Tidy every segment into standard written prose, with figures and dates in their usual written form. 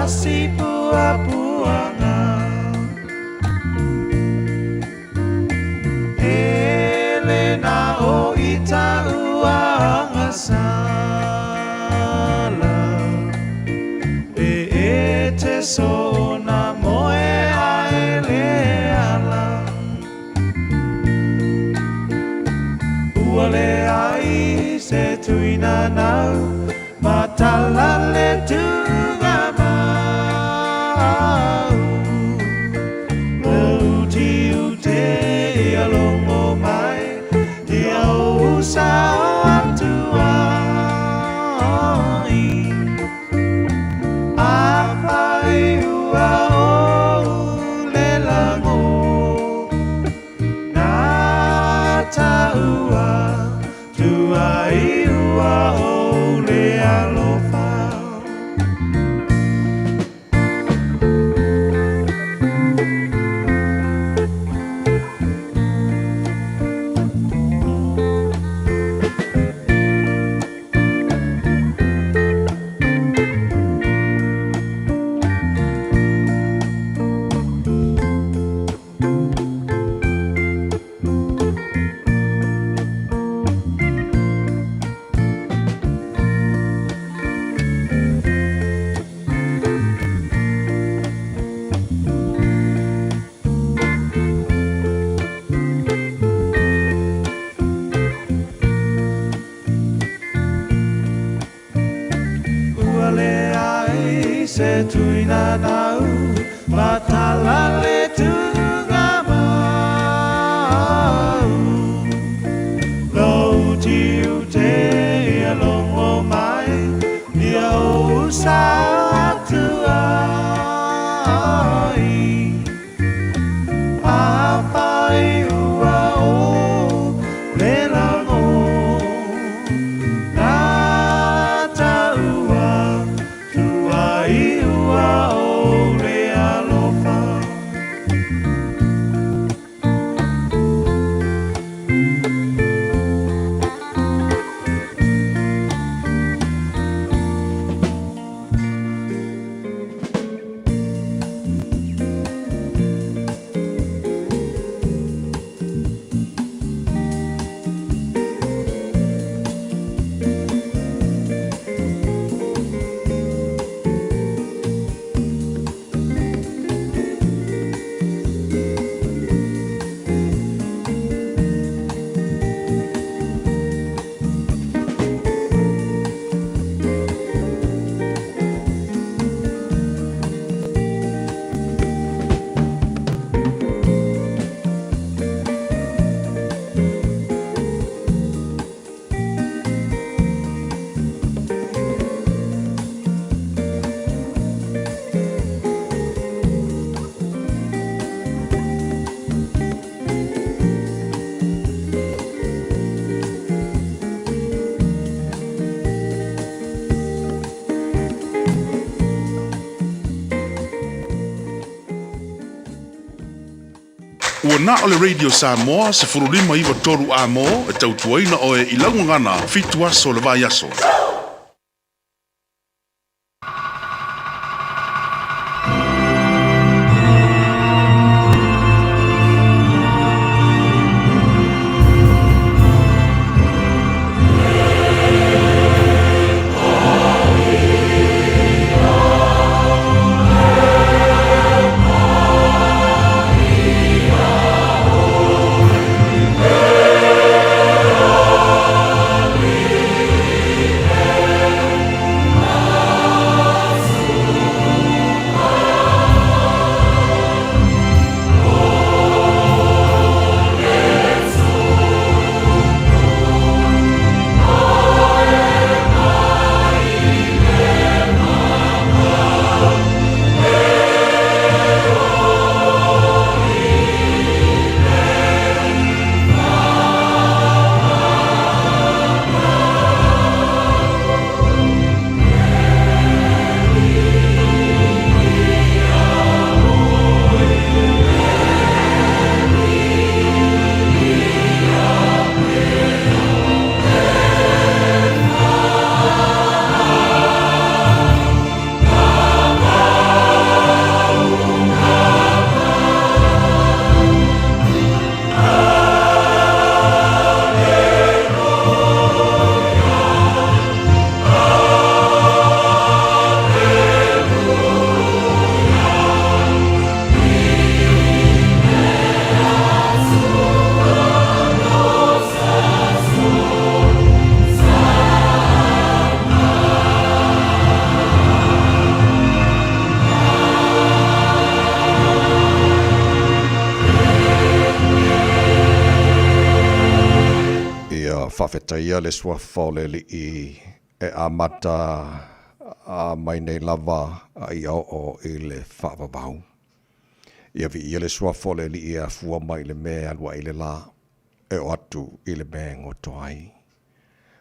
tasi puapuaga. E le na o i ta'uaga sala e e te sona moe a e le ala. Ua leai se tuina nau ma tala le tuga mau. Lou tiute ia logo mai ia ou sao atu ai. Afai ua ou le lago na ta'ua tuai ua ou le alofa. Ua leai se tuina nau ma tala le tuga mau. Lou tiute ia logo mai ia ou sao atu ai. Afai ua ou le lago na ta'ua tuai ua ou le alofa. Ua na o le Radio Samoa 15 93 amo e tautuaina oe i laugagana 7 aso le vaiaso. Faafetaia le Suafa o le Alii e amata mai nei lava a ia oo i le faavavau. Ia viia le Suafa o le Alii e afua mai i le mea e alu ai le lā, e oo atu i le mea e goto ai.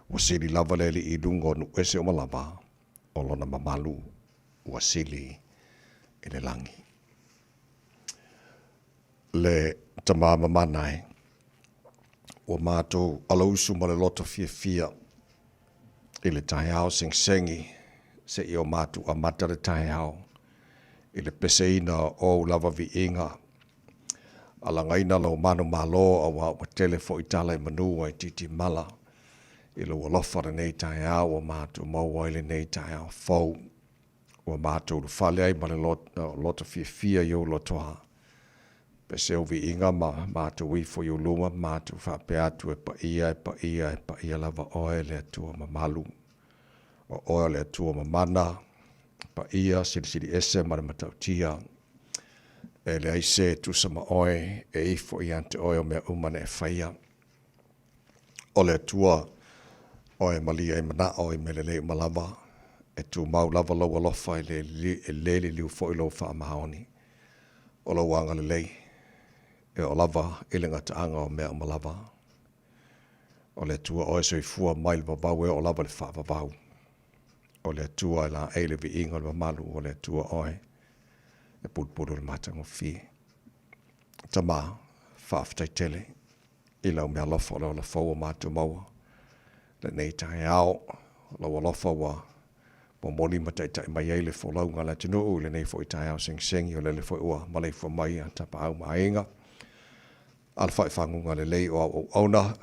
Ua sili lava le Alii i luga o nuu ese uma lava, o lona mamalu ua sili i le lagi. Le Tama mamana e, ua matou alausu ma le loto fiafia i le taeao segisegi seia o matou amata le taeao i le peseina o ou lava viiga, alagaina lou manumalo auā ua tele foi tala i manu ae titimala i lou alofa lenei taeao ua matou maua ai lenei taeao fou. Ua matou ulufale ai ma le loto fiafia i ou lotoa. Pese ou viiga ma matou ifo i ou luma ma matou faapea atu, E paia, e paia, e paia lava oe le Atua mamalu. O oe o le Atua mamana, paia, silisili ese ma le matautia. E leai se e tusa ma oe, e ifo ia te oe o mea uma na e faia. O le Atua oe malie ai manao i mea lelei uma lava, e tumau lava lou alofa e le liliu foi lou faamaoni. O lou agalelei e oo lava i le gataaga o mea uma lava. O le Atua oe soifua mai le vavau e oo lava i le faavavau. O le Atua e laei le viiga o le mamalu, o le Atua oe e pulupulu i le matagofie. Tama, faafetai tele i lau meaalofa o le ola fou ua matou maua lenei taeao. Lou alofa ua momoli ma taitai mai ai le folauga a le atunuu i lenei foi taeao segisegi, o lele foi ua maleifua mai a Tapaau ma Aiga, alafai faguga lelei o au auauna,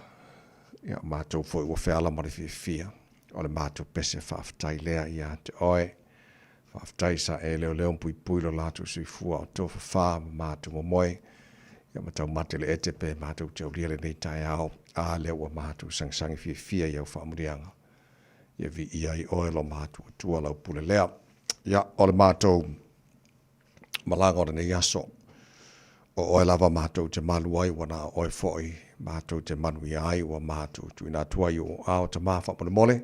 ia matou foi ua feala ma le fiafia o le matou pese faafetai lea ia te oe. Faafetai sa e leoleo ma puipui lo latou soifua o tofafa ma matou momoe, ia ma taumate le ete pe matou te aulia lenei taeao, a lea ua matou sagisagi fiafia i au faamanuiaga. Ia viia ai oe lo matou Atua lau pule lea. Ia, o le matou malaga o lenei aso, o oe lava matou te malu ai, ua na o oe foi matou te manuia ai, ua matou tuuina atu ai i ou aao Tama faamolemole,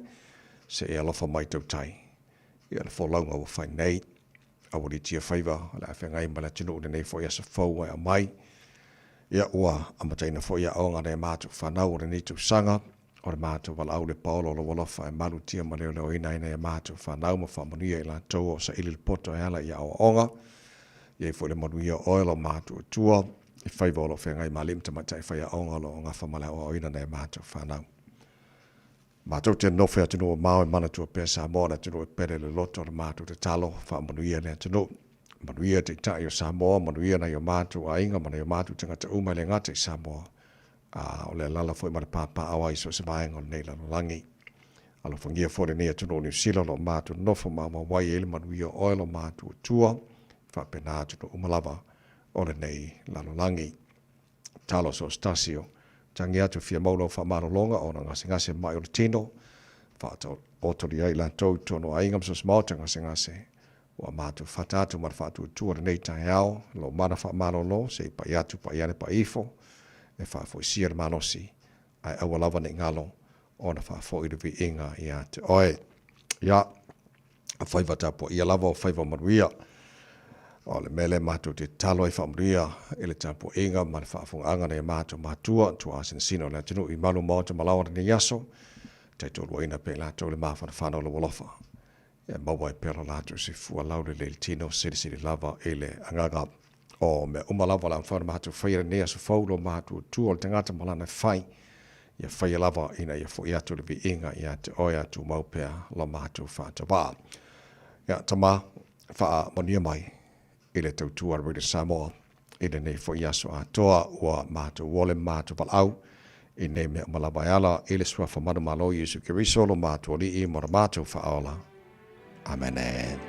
se e alofa mai tautai ia le folauga ua fai nei. Aualiitia faiva o le a feagai ma le atunuu i lenei foi aso fou e aumai. Ia ua amataina foi aoga a nai a matou fanau o lenei tausaga, o le matou valaau le paolo o lou alofa e malutia ma leoleoina ai nai a matou fanau ma faamanuia i latou o saili le poto e ala i aoaoga. Ia i foi le manuia o oe lo matou Atua i faiva o lo o feagai ma alii ma tamaitai faiaoga o lo o gafa ma le aoaoina nai a matou fanau. Matou te nofo i atunuu mamao e manatua pea Samoa le atunuu e pele le loto o le matou tatalo, faamanuia le atunuu. Manuia Taitai o Samoa, manuia nai o matou aiga ma nai o matou tagata uma e le gata i Samoa, a o le alaala foi ma le papaaao ai i so o se vaega o lenei lalolagi. Alofagia foi lenei atunuu o Niu Sila o lo o matou nofo maumau ai e i ai le manuia o oe lo matou Atua, faapena atunuu uma lava o lenei lalolagi. Talo so o se tasi o tagi atu fia mau lau faamalologa ona gasegase mai o le tino, faataotolia ai latou i totonu o aiga ma so o se maota gasegase. Ua matou fata atu ma le faatuatua lenei taeao, lou mana faamalolo, se i pai atu pai ane pai ifo, e faafoisia le malosi, ae aua lava ne i galo ona faafoi le viiga ia te oe. Ia, o faiva tapuaia lava o faiva manuia. O le mea lea matou te tatalo ai faamanuia i le tapuaiga ma le faafofogaaga a nai a matou matua, tuaasinasina o le atunuu i malu maota ma laoa lenei aso, taitoaluaina pea i latou le mafanafana o lou alofa. E maua ai pea lo latou soifua laulelei i le tino, silisili lava i le agaga. O mea uma lava o le a mafai ona matou faia i lenei aso fou, lo matou Atua o le tagata ma lana fai, ia faia lava ina ia foi atu le viiga ia te oe a tumau pea lo matou faatavaa. Ia, Tama, faamanuia mai i le tautua a le Radio Samoa i lenei foi aso atoa, ua matou ole ma matou valaau i nei mea uma lava e ala i le Suafa manumalo Iesu Keriso lo matou Alii ma lo matou Faaola. Amene.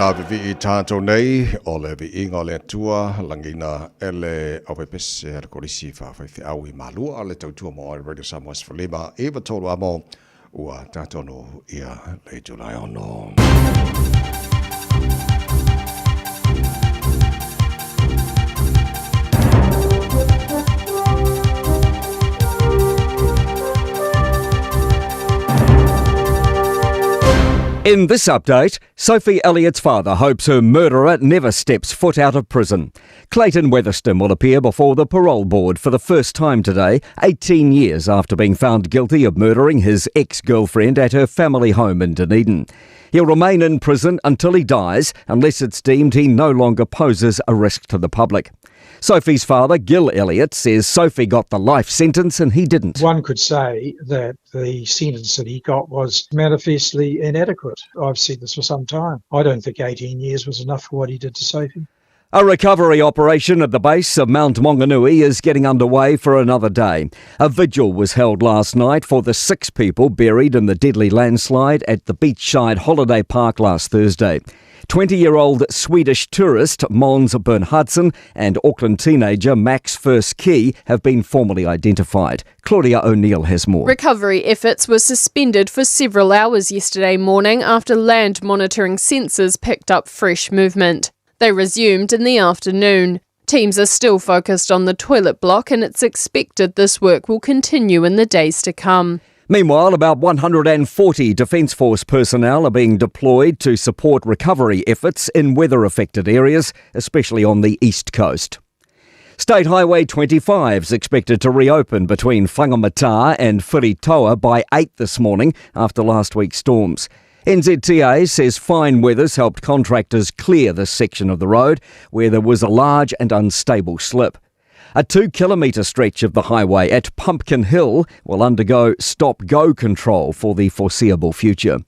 lena viivii tatou nei, o le viiga o le Atua, lagiina e le aupepese a le Kolisi Faafaifeau i Malua le tautua mo All Radio Samoa 15 93 amo ua tatonu ia le itula e ono. In this update, Sophie Elliott's father hopes her murderer never steps foot out of prison. Clayton Wetherston will appear before the parole board for the first time today, 18 years after being found guilty of murdering his ex-girlfriend at her family home in Dunedin. He'll remain in prison until he dies, unless it's deemed he no longer poses a risk to the public. Sophie's father, Gil Elliott, says Sophie got the life sentence and he didn't. One could say that the sentence that he got was manifestly inadequate. I've said this for some time. I don't think 18 years was enough for what he did to Sophie. A recovery operation at the base of Mount Maunganui is getting underway for another day. A vigil was held last night for the 6 people buried in the deadly landslide at the beachside holiday park last Thursday. 20-year-old Swedish tourist Mons Bernhardsson and Auckland teenager Max First-Key have been formally identified. Claudia O'Neill has more. Recovery efforts were suspended for several hours yesterday morning after land monitoring sensors picked up fresh movement. They resumed in the afternoon. Teams are still focused on the toilet block and it's expected this work will continue in the days to come. Meanwhile, about 140 Defence Force personnel are being deployed to support recovery efforts in weather-affected areas, especially on the east coast. State Highway 25 is expected to reopen between Whangamata and Whiritoa by 8 this morning after last week's storms. NZTA says fine weather's helped contractors clear this section of the road where there was a large and unstable slip. A 2-kilometre stretch of the highway at Pumpkin Hill will undergo stop-go control for the foreseeable future.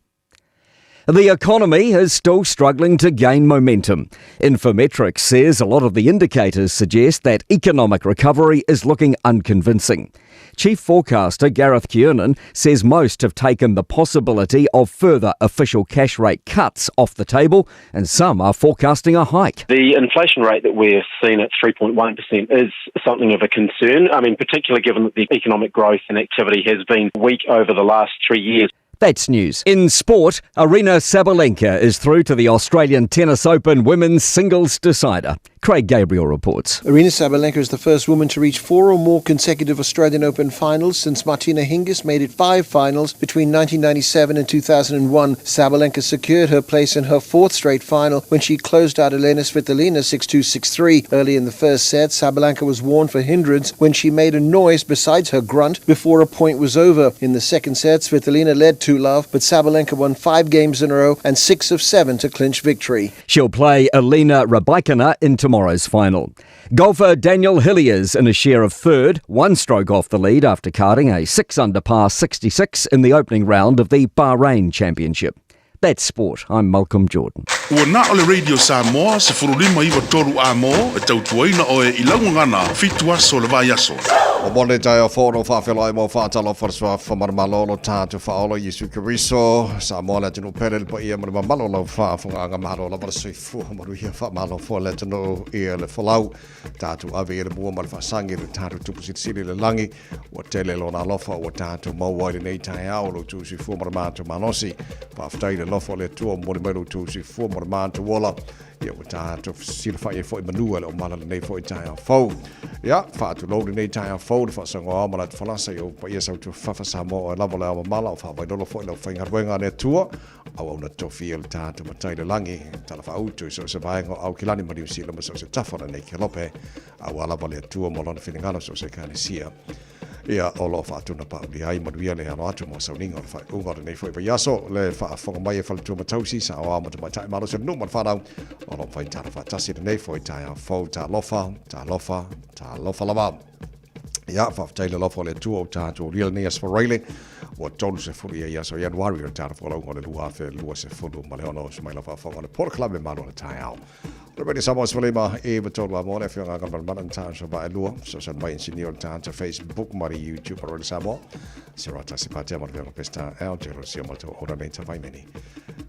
The economy is still struggling to gain momentum. Infometrics says a lot of the indicators suggest that economic recovery is looking unconvincing. Chief forecaster Gareth Kiernan says most have taken the possibility of further official cash rate cuts off the table, and some are forecasting a hike. The inflation rate that we've seen at 3.1% is something of a concern. I mean, particularly given that the economic growth and activity has been weak over the last 3 years. That's news. In sport, Aryna Sabalenka is through to the Australian Tennis Open women's singles decider. Craig Gabriel reports. Aryna Sabalenka is the first woman to reach 4 or more consecutive Australian Open finals since Martina Hingis made it 5 finals between 1997 and 2001. Sabalenka secured her place in her 4th straight final when she closed out Elena Svitolina 6-2, 6-3. Early in the first set, Sabalenka was warned for hindrance when she made a noise besides her grunt before a point was over. In the second set, Svitolina led 2-love, but Sabalenka won 5 games in a row and 6 of 7 to clinch victory. She'll play Elena Rybakina in tomorrow's final. Golfer Daniel Hilliers in a share of third, 1 stroke off the lead after carding a 6 under par 66 in the opening round of the Bahrain Championship. That's sport. I'm Malcolm Jordan. Ua na o le Radio Samoa 15 93 amo e tautuaina oe i laugagana 7 aso le vai aso. O mone tai o whānau whawhelai mō whātalo wharasua whamarmalolo tātu whaolo Yesu Keriso Samoa le atunu pere le paia ma le mamalo lau whaafonga anga mahalo lava le soifua manuia whamalo fo le atunu ia le whalau tātu ave i le mua ma le whasangi le tātu tupu silisili le langi ua tele lona alofa ua tātu maua i lenei taeao lo tū soifua ma le mātu malosi whaafetai le alofa o le Atua moni mai lo tū soifua ma le mātu ola ia ua tātou silafai e foi manua le o mala lenei foi taeao fou. Ia, whaatulou lenei taeao fou le whaasangoa ma la te whalasa i o paia sautu whawha Samoa o e lava le ao mamala o whaavailolo foi lau whaingaruenga a le Atua au au na tofi e le tātou matai le langi tala whaautu i so se vaenga o au kilani ma Niu Sila ma so se tafa lenei ke lope au a lava le Atua mo lona whiringalo so se kānesia. Ia, o lo whaatuna pauli ai manuia le alo atu mo sauninga o le whaeunga o lenei foi vaiaso le whaafonga mai e whaletua matausi sa o ao matamaitai malo se nuu ma le whanau o lo whai tara whaatasi lenei foi taeao fou talofa, talofa, talofa lava. Ia, whaafetai le alofa o le Atua o tātou ria lenei aso faraile, ua 30 ia ia aso Ianuari o le tara whakalauga o le 2026 ma le ono o se mai lau whaafonga o le Port Club e malo le taeao. Radio Samoa 15 e ma tolu a mo le afioga Galumalemana na tāna sa vaelua fesoasoani mai inisinia o le tāna Facebook ma le YouTube a Radio Samoa 01 Patea ma le afioga Peseta Aotearoa ma le tau ora nei Tavaimeni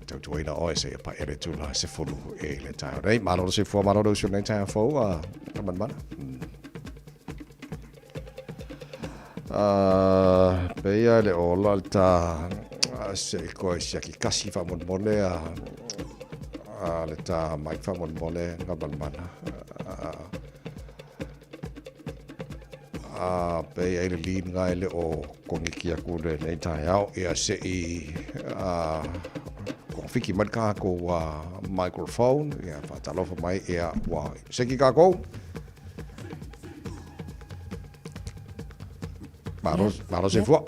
tautuaina oe seia paea le tula 10 i le taeao nei. Malo le soifua, malo le usu i lenei taeao fou a Galumalemana. Peia le ola le ta se i koe siaki kasi faamolemole a a le ta mai faamolemole Galumalemana. A peia i le lin ngai le o kongiki aku lenei taeao ia se i a kongofiki mai le kākou microphone ia faatalofa mai ia ua seki kākou. Malo, malo soifua.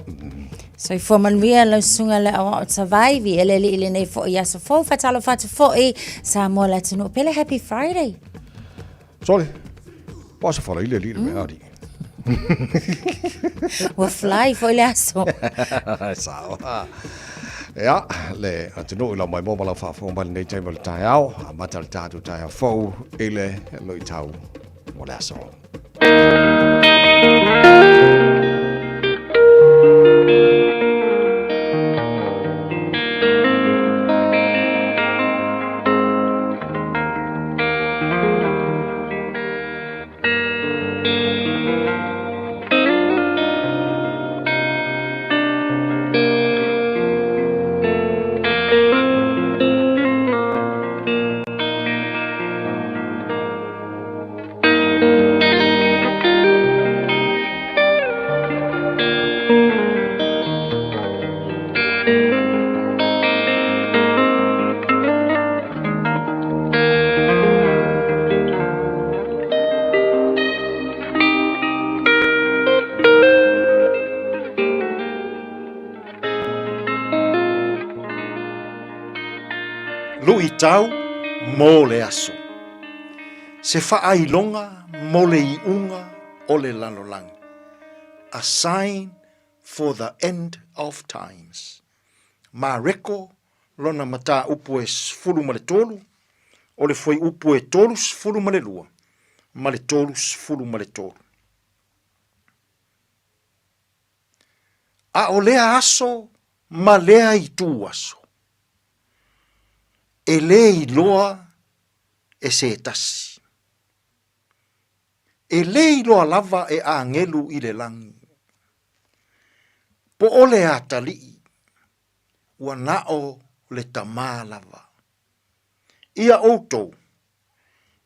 Soifua manuia lau susuga le aoao Tavaivi e le alii lenei foi i aso fou. Faatalofa atu foi Samoa le atunuu pele. Happy Friday. Sorry. Ua aso falaile alii le mea alii. Ua fly foi le aso. Sao. Ia, le atunuu i lau maimoa ma lau faafofoga mai lenei taimi o le taeao, amata le tatou taeao fou i le luitau o le aso. Luitau mo le aso. Se faailoga mo le iuga o le lalolagi. A sign for the end of times. Mareko lona mataupu e 13, o le fuaiupu e 32 ma le 33. A o lea aso ma lea itu aso, e lē iloa e se tasi. E lē iloa lava e agelu i le lagi. Po o le atalii, ua na o le Tamā lava. Ia outou,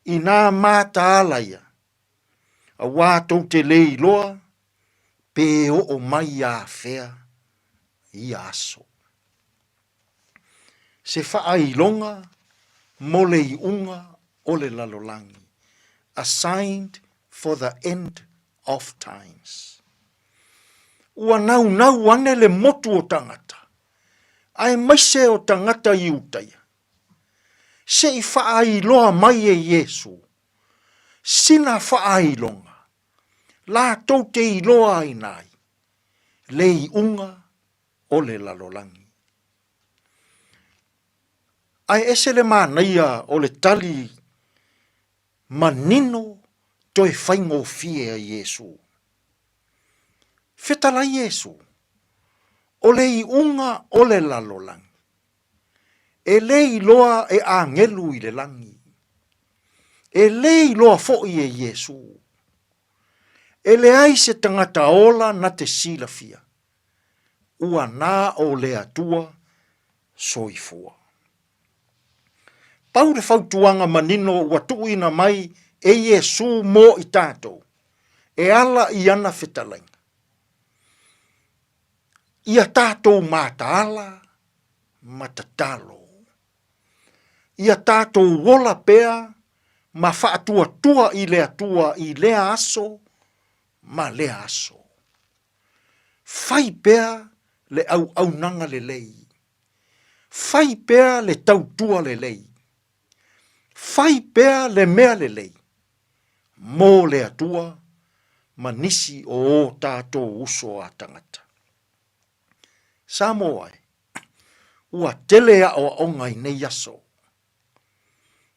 inā mataala ia, auā tou te lē iloa pe oo mai afea ia aso. Se faailoga mo le iuga o le lalolagi, a sign for the end of times. Ua naunau ane le motu o tagata, aemaise o tagata Iutaia, se i faailoa mai e Iesu sina faailoga latou te iloaina ai le iuga o le lalolagi. Ae ese le manaia o le tali manino toe faigofie a Iesu. Fetalai Iesu, o le iuga o le lalolagi, e lē iloa e agelu i le lagi, e lē iloa foi e Iesu. E leai se tagata ola na te silafia, ua na o le Atua soifua. Pau le fautuaga manino ua tuuina mai e Iesu mo i tatou, e ala i ana fetalaiga. Ia tatou mataala ma tatalo. Ia tatou ola pea ma faatuatua i le Atua i lea aso ma lea aso. Fai pea le auaunaga lelei. Fai pea le tautua lelei. Fai pea le mea lelei mō le Atua ma nisi o ō tātou uso a tagata. Samoa e, ua tele aoaoga i nei aso.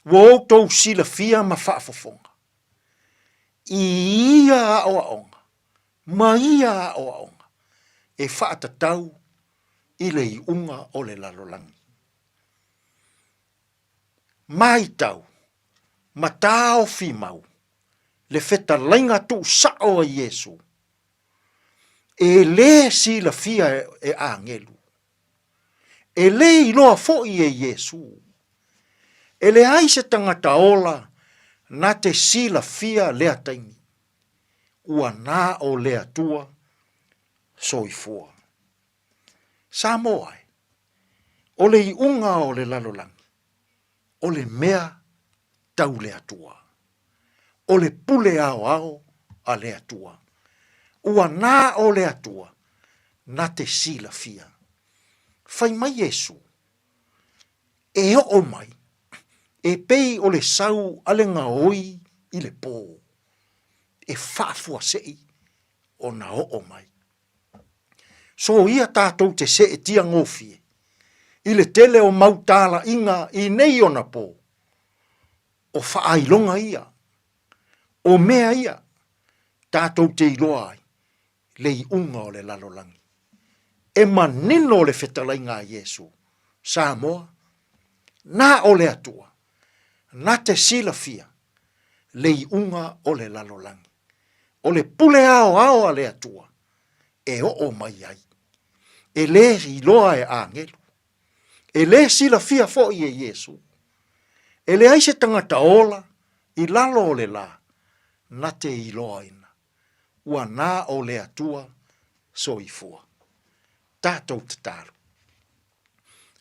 Ua outou silafia ma faafofoga i ia aoaoga ma ia aoaoga e faatatau i le iuga o le lalolagi. Matau ma taofi mau le fetalaiga tuusao a Iesu, e lē silafia e agelu, e lē iloa foi e Iesu. E leai se tagata ola na te silafia lea taimi, ua na o le Atua soifua. Samoa e, o le iuga o le lalolagi, o le mea tau le Atua. O le pule aoao a le Atua. Ua na o le Atua na te silafia. Fai mai Iesu, e oo mai, e pei o le sau a le gaoi i le pō, e faafuasei ona oo mai. Soia tatou te seetia gofie i le tele o mau talaiga i nei ona pō, o faailoga ia, o mea ia tatou te iloa ai le iuga o le lalolagi. E manino le fetalaiga a Iesu, Samoa, na o le Atua, na te silafia le iuga o le lalolagi. O le pule aoao a le Atua e oo mai ai. E lē iloa e agelu. E lē silafia foi e Iesu. E leai se tagata ola i lalo o le lā na te iloaina. Ua na o le Atua soifua. Tatou tatalo.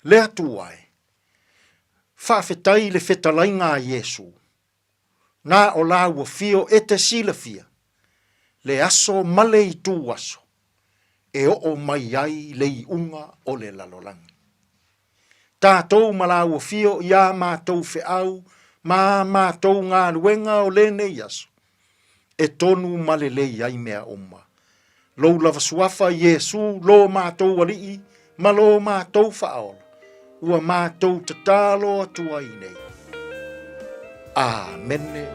Le Atua e, faafetai i le fetalaiga a Iesu Na o lāua fio e te silafia le aso ma le itu aso e oo mai ai le iuga o le lalolagi. Tatou ma lāua fio i ā mātou feau ma ā mātou galuega o lenei aso, e tonu ma lelei ai mea uma. Lou lava suafa Iesu lo mātou Alii ma lo mātou Faaola, ua mātou tatalo atu ai nei. Āmene.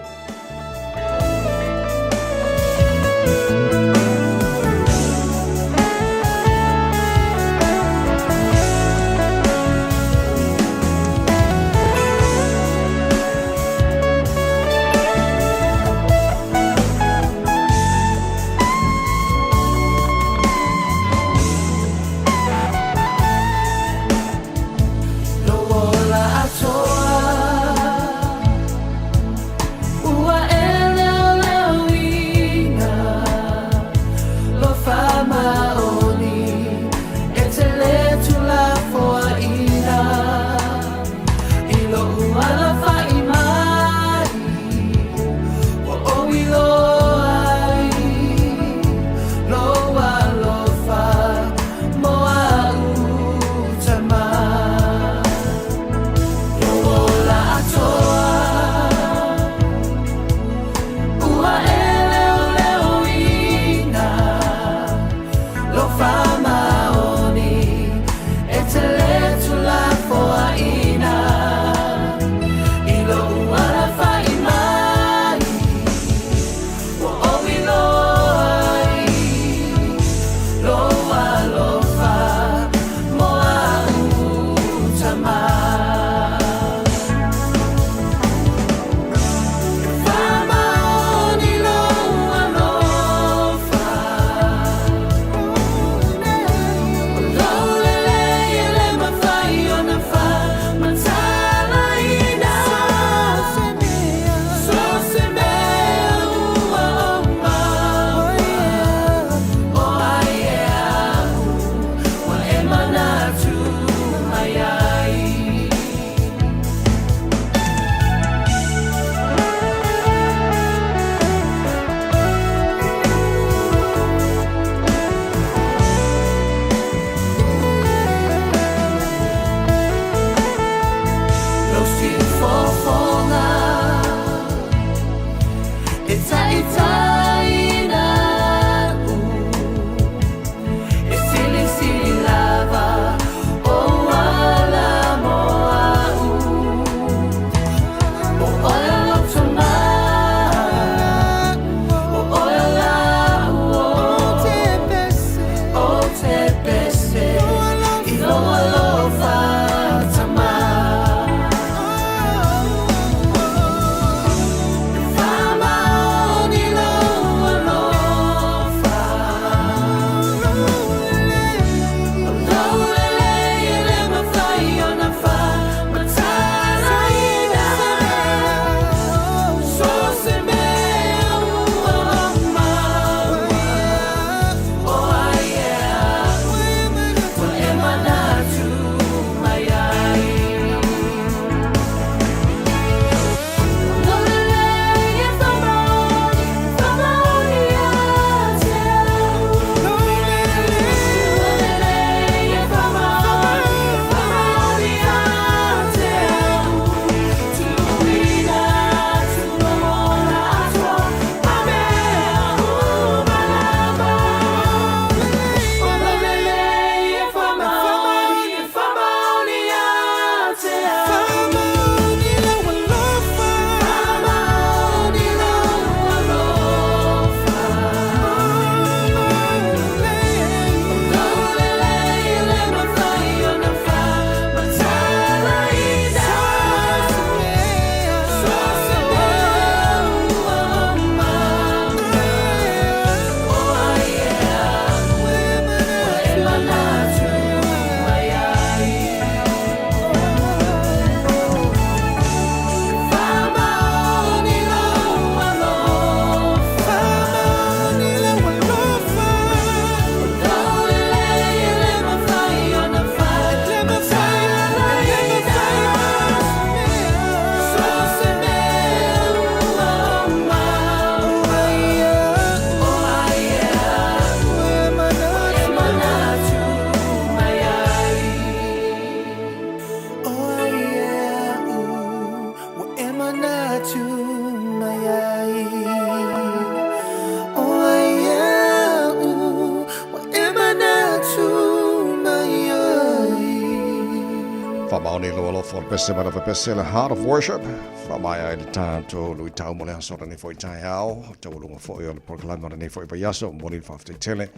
Faamaoni lou alofa o le pese mai lava pese le Heart of Worship. Faamaea ai le tatou luitau mo le aso lenei foi taeao. Taualuga foi o le polokalame o lenei foi vaiaso. Momoli le faafetai tele.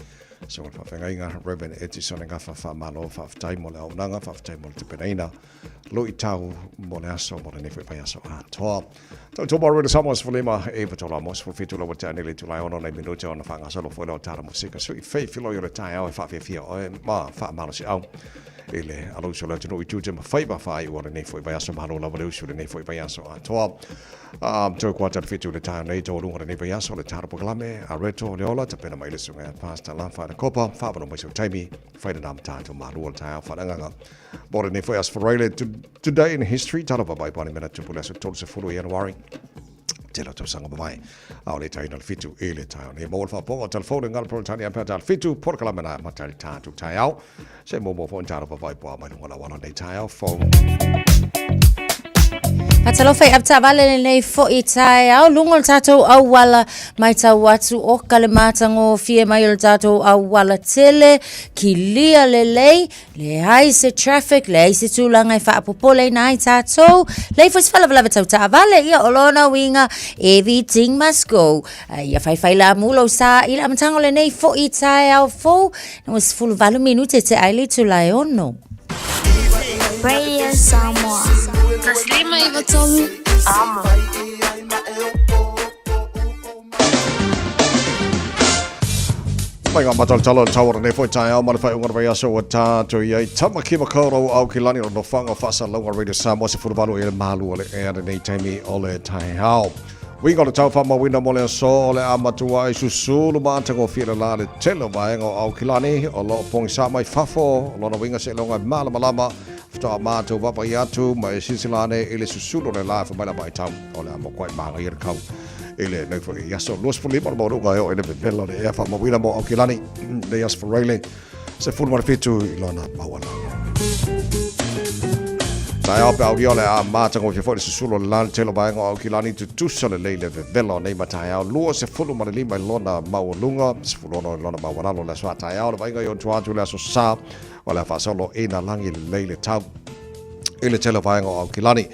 So le faafeagaiga Reverend Edison Gafa faamalo faafetai mo le auaunaga, faafetai mo le tapenaina luitau mo le aso mo lenei foi vaiaso atoa. Tautua mai Radio Samoa 15 e patola mo 17 la wata nei le tulai ono nei minute ona whangasolo foi leo tara musika sui fei filo i o le taeao e whaafiafia oe ma whaamalosi au i le alausu o le atunuu i tute ma faiva whaai ua lenei foi vaiaso malo lava le usu lenei foi vaiaso atoa. Toe kuata le fitu le taeao nei taualuga lenei vaiaso le tara polokalame a Reto le ola tapena mai le susuga ia Pastor Lafa le Kopa whaavano mai sau taimi whai na tātou malua le taeao whananganga. Mo lenei foi aso Faraile, Today in History, tala papai pani mena tupu le aso 30 Ianuari, te la tausaga mavae. A o le taina le fitu i le taeao nei. Maua le faafofoga o telefone ngala Peretania pea tala fitu, polokalame na mata le tātou taeao. Se momo fo tala papai poa mai lunga la wala nei taeao fou. Faatalofa i avetaavale lenei fo'i taeao, luga o le tatou auala maitau atu o ka le matagofie mai o le tatou auala tele, kilia lelei, Leai se traffic, leai se tulaga e faapopoleina ai tatou, leai foi se faalavelave tau taavale, ia o lona uiga, everything must go. Ia faifai lamu lou sa i le amataga o lenei foi taeao fou, na ua 18 minute te ai le itula e ono. Radio Samoa. Taslima iwa tolu, amo. Mai ngā matalatala o le tauara nei foi taeao ma le faaiuga o le vaiaso ua tatou i ai. Tamaki Makaurau au ki lani o le nofoaga o faasalalauga Radio Samoa 18 i le malu o le ea lenei taimi o le taeao. Uiga o le tau faamauina mo le aso o le a matua ai susulu ma atagofie le la le tele o vaega o Aukilani o lo o pogisa mai fafo lona uiga seiloga e malamalama faatoa matou vaavaai atu ma e silasila ane i le susulu o le la e fai mai la vaitau o le a makuai māgaia le kau i lenei foi i aso 25 le maualuga e oo i le vevela o le ea faamauina mo Aukilani nei aso Faraile 17 i lona maualalo. Taeao pe aulia o le a matagofie foi le susulu o le la le tele o vaega o Aukilani tutusa lelei le vevela o nei mataeao 25 i lona maualuga 16 i lona maualalo le aso a taeao le vaaiga i ona tua atu le aso Sa o le a faasolo i nā lagi lelei le tau i le tele o vaega o Aukilani.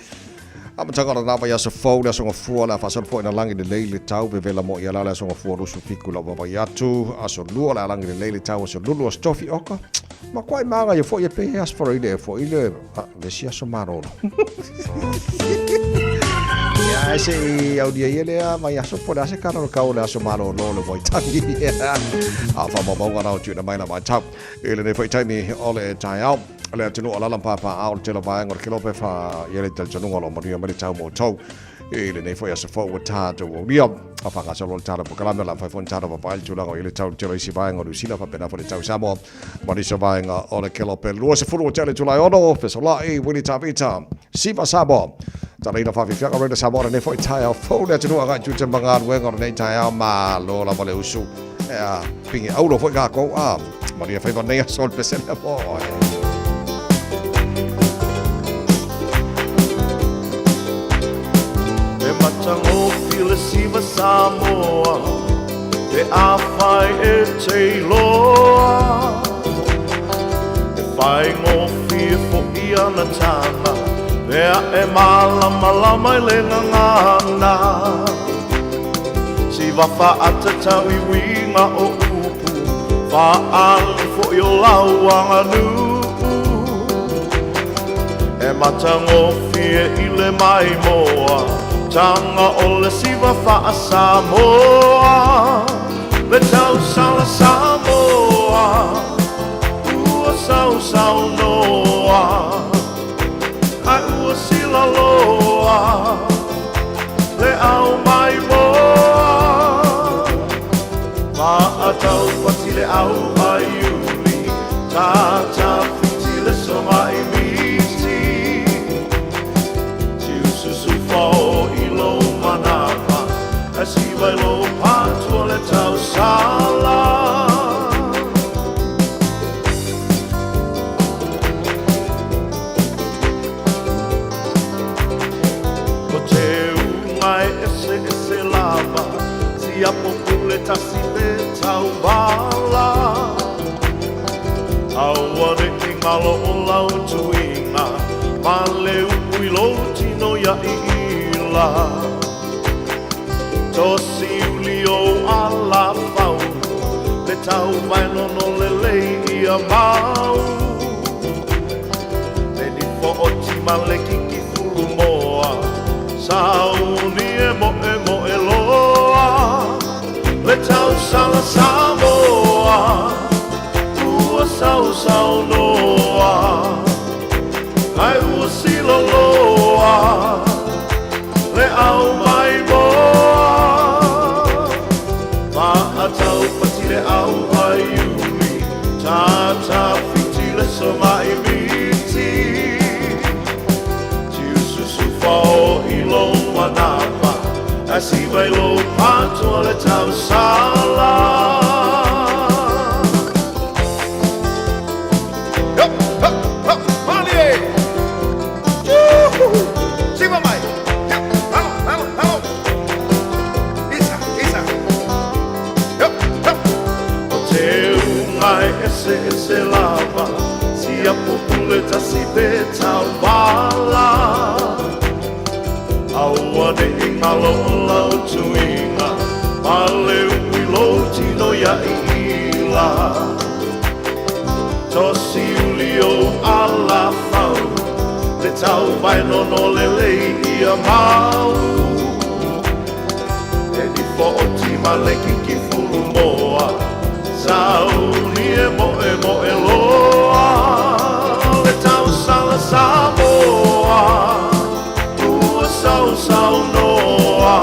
Amataga o lena vaiaso fou, le aso Gafua, le a faasolo foi ina lagi lelei le tau, vevela mo ia la le aso Gafua 27 lau vaavaai atu, aso Lua o le a lagi lelei le tau, aso Lulu, aso Tofi, oka, makuai maga ia foi e pei he aso Faraile e foi le, a, le isi aso malolo. Ia, e se i aulia ia lea vaiaso po o le a se kala o le kau o le aso malolo o le Waitangi. A faamaumauga na o tuuina mai la vaitau i lenei foi taimi o le taeao. Le atunuu o lala pāpāʻao le tele o vaega o le kelope fa i ai le talitonuga o lo o manuia mai le tau mo outou i lenei foi aso fou ua tatou aulia. A faagasolo le tala polokalame o le a mafai foi ona tatou vaavaai le tulaga o i ai le tau i le tele o isi vaega o Niu Sila faapena foi le tau i Samoa ma nisi o vaega o le kelope. 20 ua tea le itula e ono, Fesolai, Willie Tavita, Siva Samoa. Talaina faafiafiaga Raina Samoa lenei foi taeao fou le atunuu agai tiute ma galuega o lenei taeao malo lava le usu. Ea, pingi aulo foi kākou, a, manuia faiva nei aso o le pese lea mo oe. E matagofie le siva Samoa Pe afai e te iloa E faigofie foi ana tama Mea e malamalama i le gagana Siva faatatau i uiga o upu Faaali foi o lau aganuu E matagofie i le maimoa Taga o le siva faa-Samoa Le tausala Samoa Ua sausaunoa Ae ua silaloa Le au maimoa Maataupati le au a Iuli Tatafiti le soga i miti Tiususu fao i lou manava Ae siva i lou patua le tausala. Ko te ūnga e eseese lava, Siapo pule tasi le tauala. Aua ne i ngalo o lau tuiga, Ma ia i ila. Tosi uli o ala fau, le tau vai nono le lei ia mau. Le nifo o tima le kiki fulu moa, sauni e mo e mo e loa. Le tau sala Samoa, ua sau sau noa. Ai ua sila loa, le au mai moa. Ma a tau pati le au ai uli, tata fiti le soma i miti. Tiu susu fao i lo manapa, a si vai lo patua le tau sala. Yup, hup, hup, malie! Juhu! Siva mai! Yup, halo, halo, halo! Isa, isa! Yup, hup! O te unga e ese ese lava, sia pupule tasi pe tau vala. Aua ne i ngalo o lau tuinga, ma le ui lo tino ia i ila. Tosi uli o ala fau, le tau vai nono le lei ia mau. E nifo o tima le kiki fulu moa, sauni e mo e mo e loa. Le tau sala Samoa, ua sau sau noa.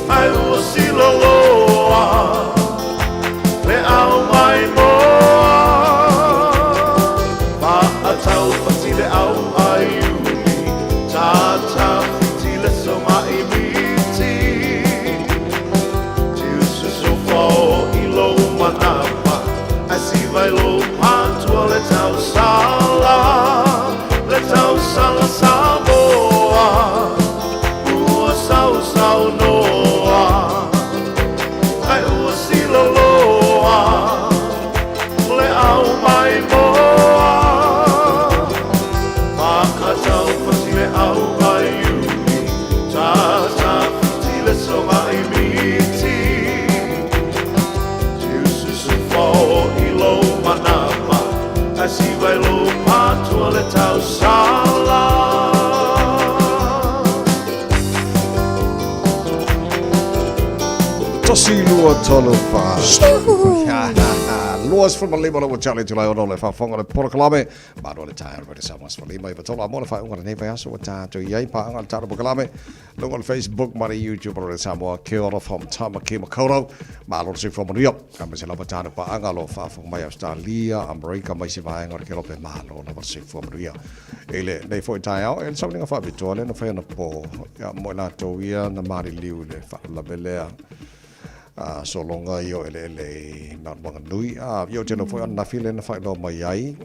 Ai ua sila loa, le au mai moa. Ma a tau pati le au ai uli, tata fiti le soma i miti. Tiu susu fao i lo manapa, a si vai lo patua le tau sala. Le tau sala Samoa, ua sau sau noa. Ai ua sila loa, le au mai moa. Ma a tau pati le au ai uli, tata fiti le soma i miti. Tiu susu fao i lo manapa, a si vai lo patua le tau sala. Tosi lua tolu fa. 25 le ua tali tulai ona o le faafofoga le polokalame. Malo le taeao le Samoa 59 a mo le faaiuga o lenei vaiaso ua tatou i ai paaga le tatou polokalame. Luga o le Facebook ma le YouTube o le Samoa. Kia ora from Tamaki Makaurau. Malo le soifua manuia. Aemaise lava tatou paaga o lo o faafofoga mai Australia, Amerika ma isi vaega o le Kelope. Malo lava le soifua manuia. I lenei foi taeao, e le sauniga faapitoa lea na fai anapo ia mo i latou ia na maliliu i le faalavelave lea a sologa i o eleele i Mount Maunganui. A i o tino foi ananafi lea na faailoa mai ai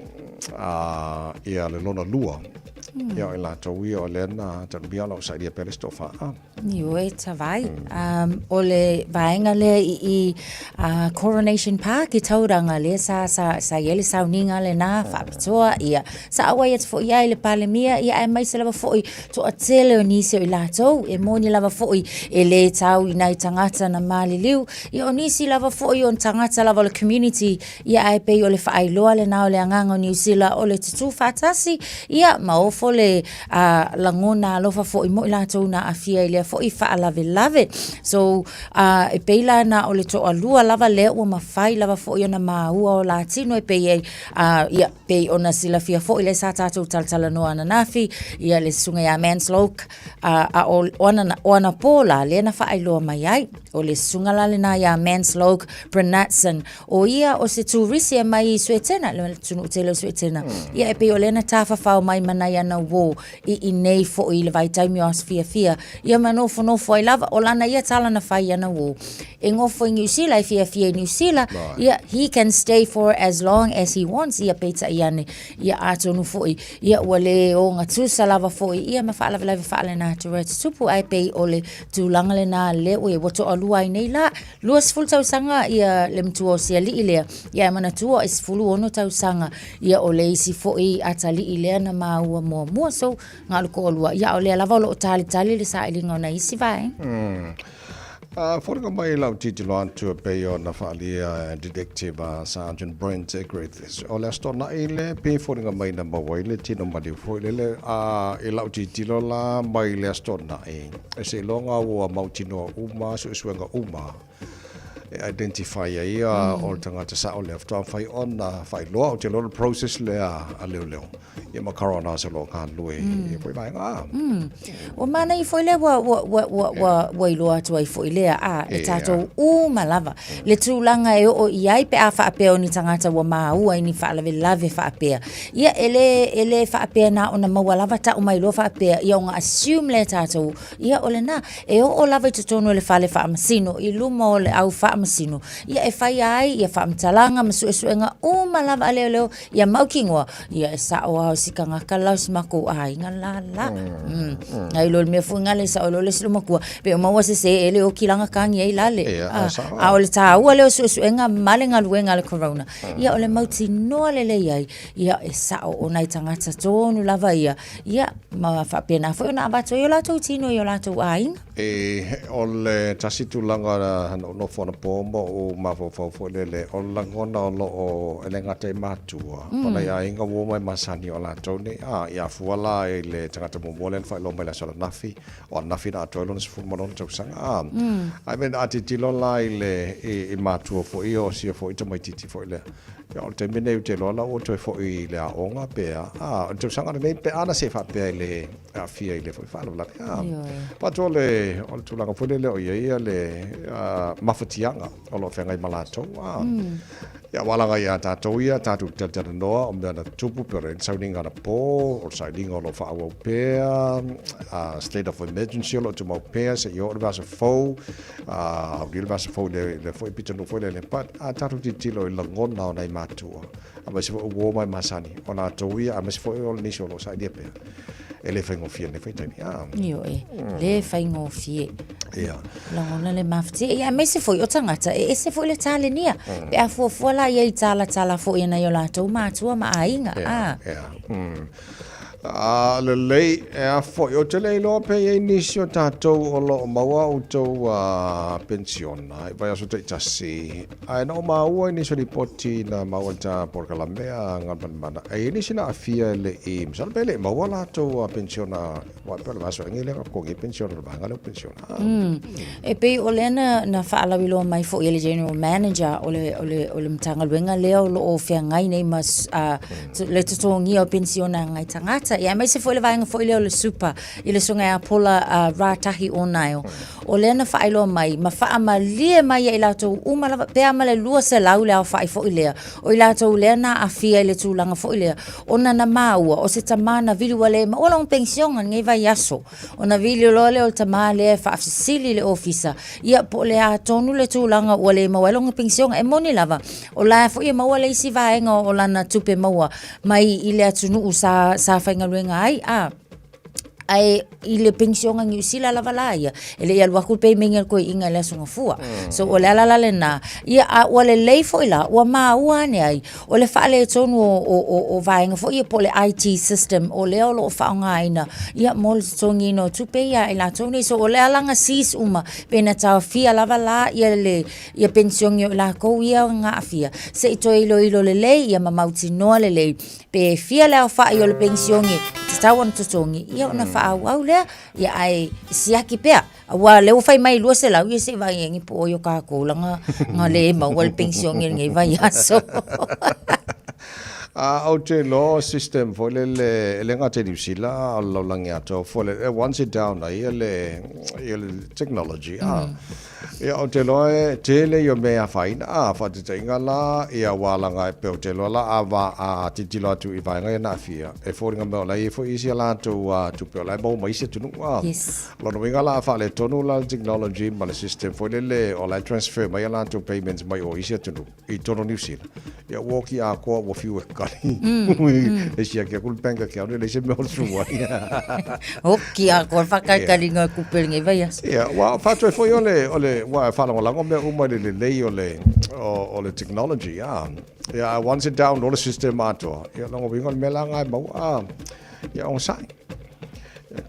a ia le lona lua ia o i latou ia o lea na talimia ona o sailia pea le isi toafa. Ioe, tavai. O le vaega lea i i Coronation Park i Tauranga lea sa, sa, sa i ai le sauniga lena faapitoa, ia. Sa auai atu foi ai le Palemia, ia aemaise lava foi toatele o nisi o i latou, e moni lava foi e le tau i nai tagata na maliliu, ia o nisi lava foi o tagata lava o le community, ia ae pei o le faailoa lena o le agaga o Niu Sila o le tutū faatasi, ia ma ofo le a lagona alofa foi mo i latou na aafia i lea foi faalavelave. So, a e pei la na o le toalua lava lea ua mafai lava foi ona maua o la tino e pei ai, a, ia, pei ona silafia foi lea sa tatou talatalanoa ananafi, ia le susuga ia Mansloke, a, a o, o ana, o anapo la lea na faailoa mai ai. O le susuga la lena ia Mansloke Brynartsson, O ia o se turisi e mai i Suetena, le atunuu tele o Suetena. Ia e pei o lea na tafafao mai ma nai ana uō i inei foi i le vaitaimi o aso fiafia. Ia ma nofonofo ai lava, o lana ia tala na fai i ana uō. E nofo i Niu Sila, e fiafia i Niu Sila, ia he can stay for as long as he wants, ia peitai ane, ia atonu foi, ia ua le ogatusa lava foi, ia ma faalavelave faalenatura e tutupu, ae pei o le tulaga lena lea ua i ai, ua toalua ai nei la. 20 tausaga ia le matua o si alii lea, ia e manatua e 16 tausaga ia o le isi foi atalii lea na maua muamua. muamua so na o le toalua, ia a o lea lava o lo o talitali le sailiga o nai isi vaega. A foliga mai lau tilotilo atu e pei ona faaalia e Detective Sergeant Brent Griffiths, o le Aso Toonai le pei foliga mai na maua ai le tino maliu foi lele. A i lau tilotilo la mai le Aso Toonai, e seiloga ua mautinoa uma suesuega uma e identify ai o le tagata sao lea faatoa mafai ona faailoa. Ou te iloa o le process lea a leoleo ia ma coroners o lo o galulue i ia foi vaega. Ua manaia foi lea ua, ua, ua, ua, ua, ua iloa atu ai foi lea, a, e tatou uma lava le tulaga e oo i ai pe a faapea o ni tagata ua maua i ni faalavelave faapea. Ia, e le, e le faapea na ona maua lava tau mai loa faapea, ia ona assume lea e tatou, Ia, o lena, e oo lava i totonu o le fale faamasino, i luma o le au faamasino, ia e faia ai ia faamatalaga ma suesuega uma lava a leoleo ia mautinoa, ia e sao lava o si tagata la o si matou aiga la la. Nai lo le mea foi lena e sao loa le isi loomatua, pe o maua sese e le oti lana tagi ai la le. A o le taua lea o suesuega ma le galuega a le coroner, ia o le mautinoa lelei ai, ia e sao o nai tagata tonu lava ia, Ia, ma faapena foi ona avatu ai o latou tino i o latou aiga. E, o le tasi tulaga na ou nofo anapo ma ou mafaufau foi lele, o le lagona o lo o e le gata i matua, o nai aiga ua uma e masani o latou nei, a, ia fua la i le tagata muamua lea na faailoa mai i le aso ananafi, o ananafi na atoa ai lona 16 tausaga, a. I mean, a tilotilo la i le, i matua foi ia o sia foi tamaitiiti foi lea, Ia, o le taimi lenei ou te iloa la ua toe foi i le aoga pe a, a, o le tausaga lenei pe ana se faapea i le aafia i le foi faalavelave. A, but o le, o le tulaga foi lele o i ai ia le mafatiaga o lo o feagai ma latou. A, ia, aua leaga ia tatou ia, tatou te talatalanoa o mea na tutupu pe o le sauniga anapo, o le sailiga o lo o faaauau pea, state of emergency o lo o tumau pea seia oo i le vaiaso fou. A, aulia le vaiaso fou i le foi pitonuu foi lele, but a tatou tilotilo i lagona o nai matua, aemaise foi o uo ma e masani, o latou ia, aemaise foi o nisi o lo o sailia pea, e le faigofie lenei foi taimi. A. Ioe, le faigofie. Ia. Lagona le mafatia. Ia, aemaise foi o tagata, e ese foi le talenia. Pe a fuafua la ia i talatala foi e nai o latou matua ma aiga. Ia, ia. A lelei, e a foi, ou te le iloa pe i ai nisi o tatou o lo o maua a outou penisiona i vaiaso taitasi, ae na ou maua i nisi o lipoti na maua i ta polokalame a Galumalemana, e i ai nisi na aafia e le i, masalo pe le i maua latou penisiona, aua e pei o le vaiaso ea lea na totogi ai penisiona o le vaega lea o penisiona. E pei o lea na, na faalauiloa mai foi e le General Manager o le, o le, o le Matagaluega lea o lo o feagai nei ma le totogia o penisiona a ngai tagata. Ia, aemaise foi le vaega foi lea o le super i le susuga ia Paula Ratahi O'Neill. O lea na faailoa mai ma faamalie mai ia i latou uma lava, pe a ma le 200 le aofai foi lea, o i latou lea na aafia i le tulaga foi lea, ona na maua o se tama na vili ua le maua lona penisiona i lenei vaiaso. Ona vili loa lea o le tama lea e faafesili i le ofisa, ia po o le a tonu le tulaga ua le maua ai lona penisione. E moni lava, o la foi e maua le isi vaega o lana tupe maua mai i le atunuu sa, sa faigaluega ai, a ae i le penisione Niu Sila lava la ia, e le i alu atu le pemeni a le toeaina i le Aso Gafua. So o le ala la lena, ia a ua lelei foi la, ua maua ane ai, O le faaletonu o vaega foi ia po o le IT system o lea o lo o faaaogaina ia mo le totogiina o tupe ia a i latou nei. So o le ala na cease uma pe na taofia lava la ia le ia penisione o i latou ia na aafia se i toe iloilo lelei ia ma mautinoa lelei pe fia le aofai o le penisione e tatau ona totogi ia ona faaauau lea ia ae siaki pea. Aua o lea ua fai mai 200, ia se i vaai ane po o ai o tatou la na le maua le penisione i lenei vaiaso. A ou te iloa o system foi lele e le gata i Niu Sila a o le lalolagi atoa foi lele, once e down ai ia le, ia le technology, a. Ia ou te iloa e tele ia o mea e afaina, a, faataitaiga la, ia aua leaga e pei ou te iloa la a va, a tilotilo atu i vaega ia na aafia, e foliga mai o la e i ai foi isi a latou tupe o la e maua mai isi atunuu, a. Yes. Lona uiga la a faaletonu la le technology ma le system foi lele o la e transfer mai a latou payments mai o isi atunuu i totonu o Niu Sila, ia ua oki atoa ua fiu e kali. E siaki atu le bank account e leai se mea o sua ai. Oki atoa le faakalikaliga o tupe i lenei vaiaso. Ia, ua faatoe foi o le, o le, ua faalagolago mea uma i le lelei o le, o, o le technology, a. Ia, once e down loa le system atoa, ia lona uiga o le mea la lena e maua, a. Ia onosai.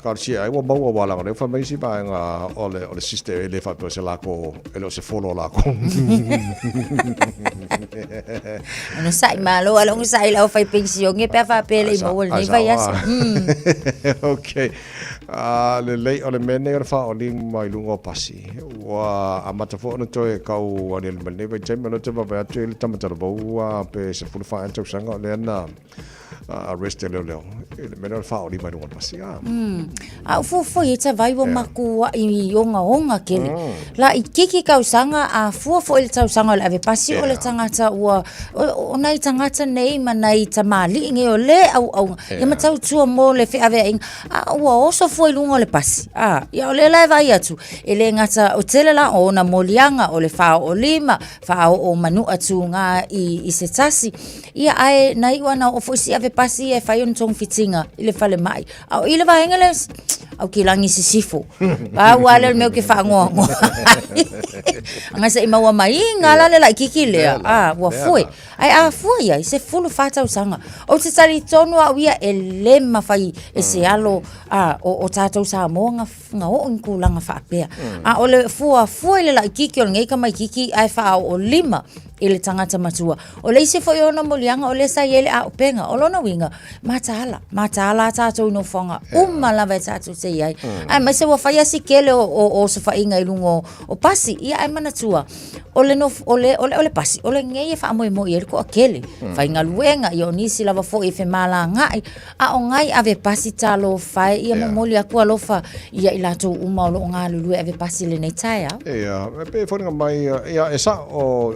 Talosia ai ua maua aua leaga o lea ua fai mai isi vaega o le o le system e le faapea o se lako e le o se folo a lakou. Onosai malo ala onosai le aufai penisione pe a faapea e le i maua i lenei vaiaso. Okay. Ah, lelei o le mea nei o le faaoliga i luga o pasi. Ua amata foi ona toe kau aliali mai lenei vaitaimi o lea ou te vaavaai atu e i ai le tama talavou pe 14 ea tausaga o lea na arrest e leoleo i le mea lea o le faaoliga i luga o le pasi. Ah. A o fuafua i ai tavai ua matuai ogaoga tele. Laitiiti tausaga a fua foi i le tausaga o le ave pasi o le tagata ua o nai tagata nei ma nai tamalii nei o le auauna ia ma tautua mo le feaveaiga a ua oso fua i luga o le pasi. A ia o lea la e vaai atu e le gata o tele la o ona moliaga o le faaoolima, faaoo manua tuga i se tasi. Ia ae na iu lava ina oo foi si ave pasi ia e fai ona togafitiga i le falemai. A o i le vaega lea, Aukilagi i sisifo. Pau lava lea o le mea ou te faanoanoa ai. Aga se i maua mai ga la le laitiiti lea, a, ua fue. Ae a fua i ai, 14 tausaga. Ou te talitonu au ia e le mafai e se alo a, o, o tatou Samoa na, na oo i ni tulaga faapea. A o le fuafua i le laitiiti o lenei tamaitiiti ae faaoolima i le tagata matua. O le isi foi o ona moliaga o lea sa i ai le aupega. O lona uiga, mataala, mataala a tatou i nofoaga uma lava e tatou te i ai. Aemaise ua fai lava si tele o osofaiga i luga o pasi. Ia ae manatua, o le nofo, o le, o le, o le pasi, o lenei e faamoemoe i ai le toatele. Faigaluega, ia o nisi lava foi e femalagaai, A o nai ave pasi talofa e, ia momoli atu alofa ia i latou uma o lo o galulue ave pasi i lenei taeao. Ia, e pei e foliga mai, ia, e sao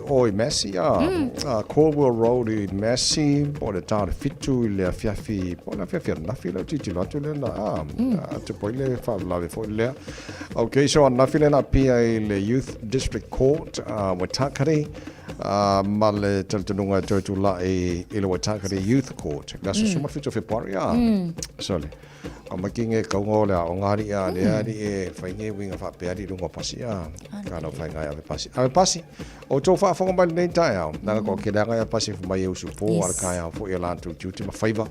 o i Massey, a, a Caldwell Road i Massey, po o le ta o le 7 i le afiafi, po o le afiafi ananafi lea ou tilotilo atu lea na, a, a tupu ai le faalavelave foi lea. Okay, so ananafi lea na apia i le Youth District Court, Waitakere, Ā, ma le talitonuga e toe tulai i le Waitakere Youth Court, le aso 17 o Fepuari, ā, sorry, ka maiki nge kaunga o le aoga alii a lea alii e whai nge winga whaapea alii lunga o pasi, ā, ka nau whai ngai ave pasi. Ave pasi, o tō whaafonga mai lenei taeao, nanga ko ke leanga ia pasi wha mai e usu pō, ara kai ao fo ia lātou tiute ma whaiva,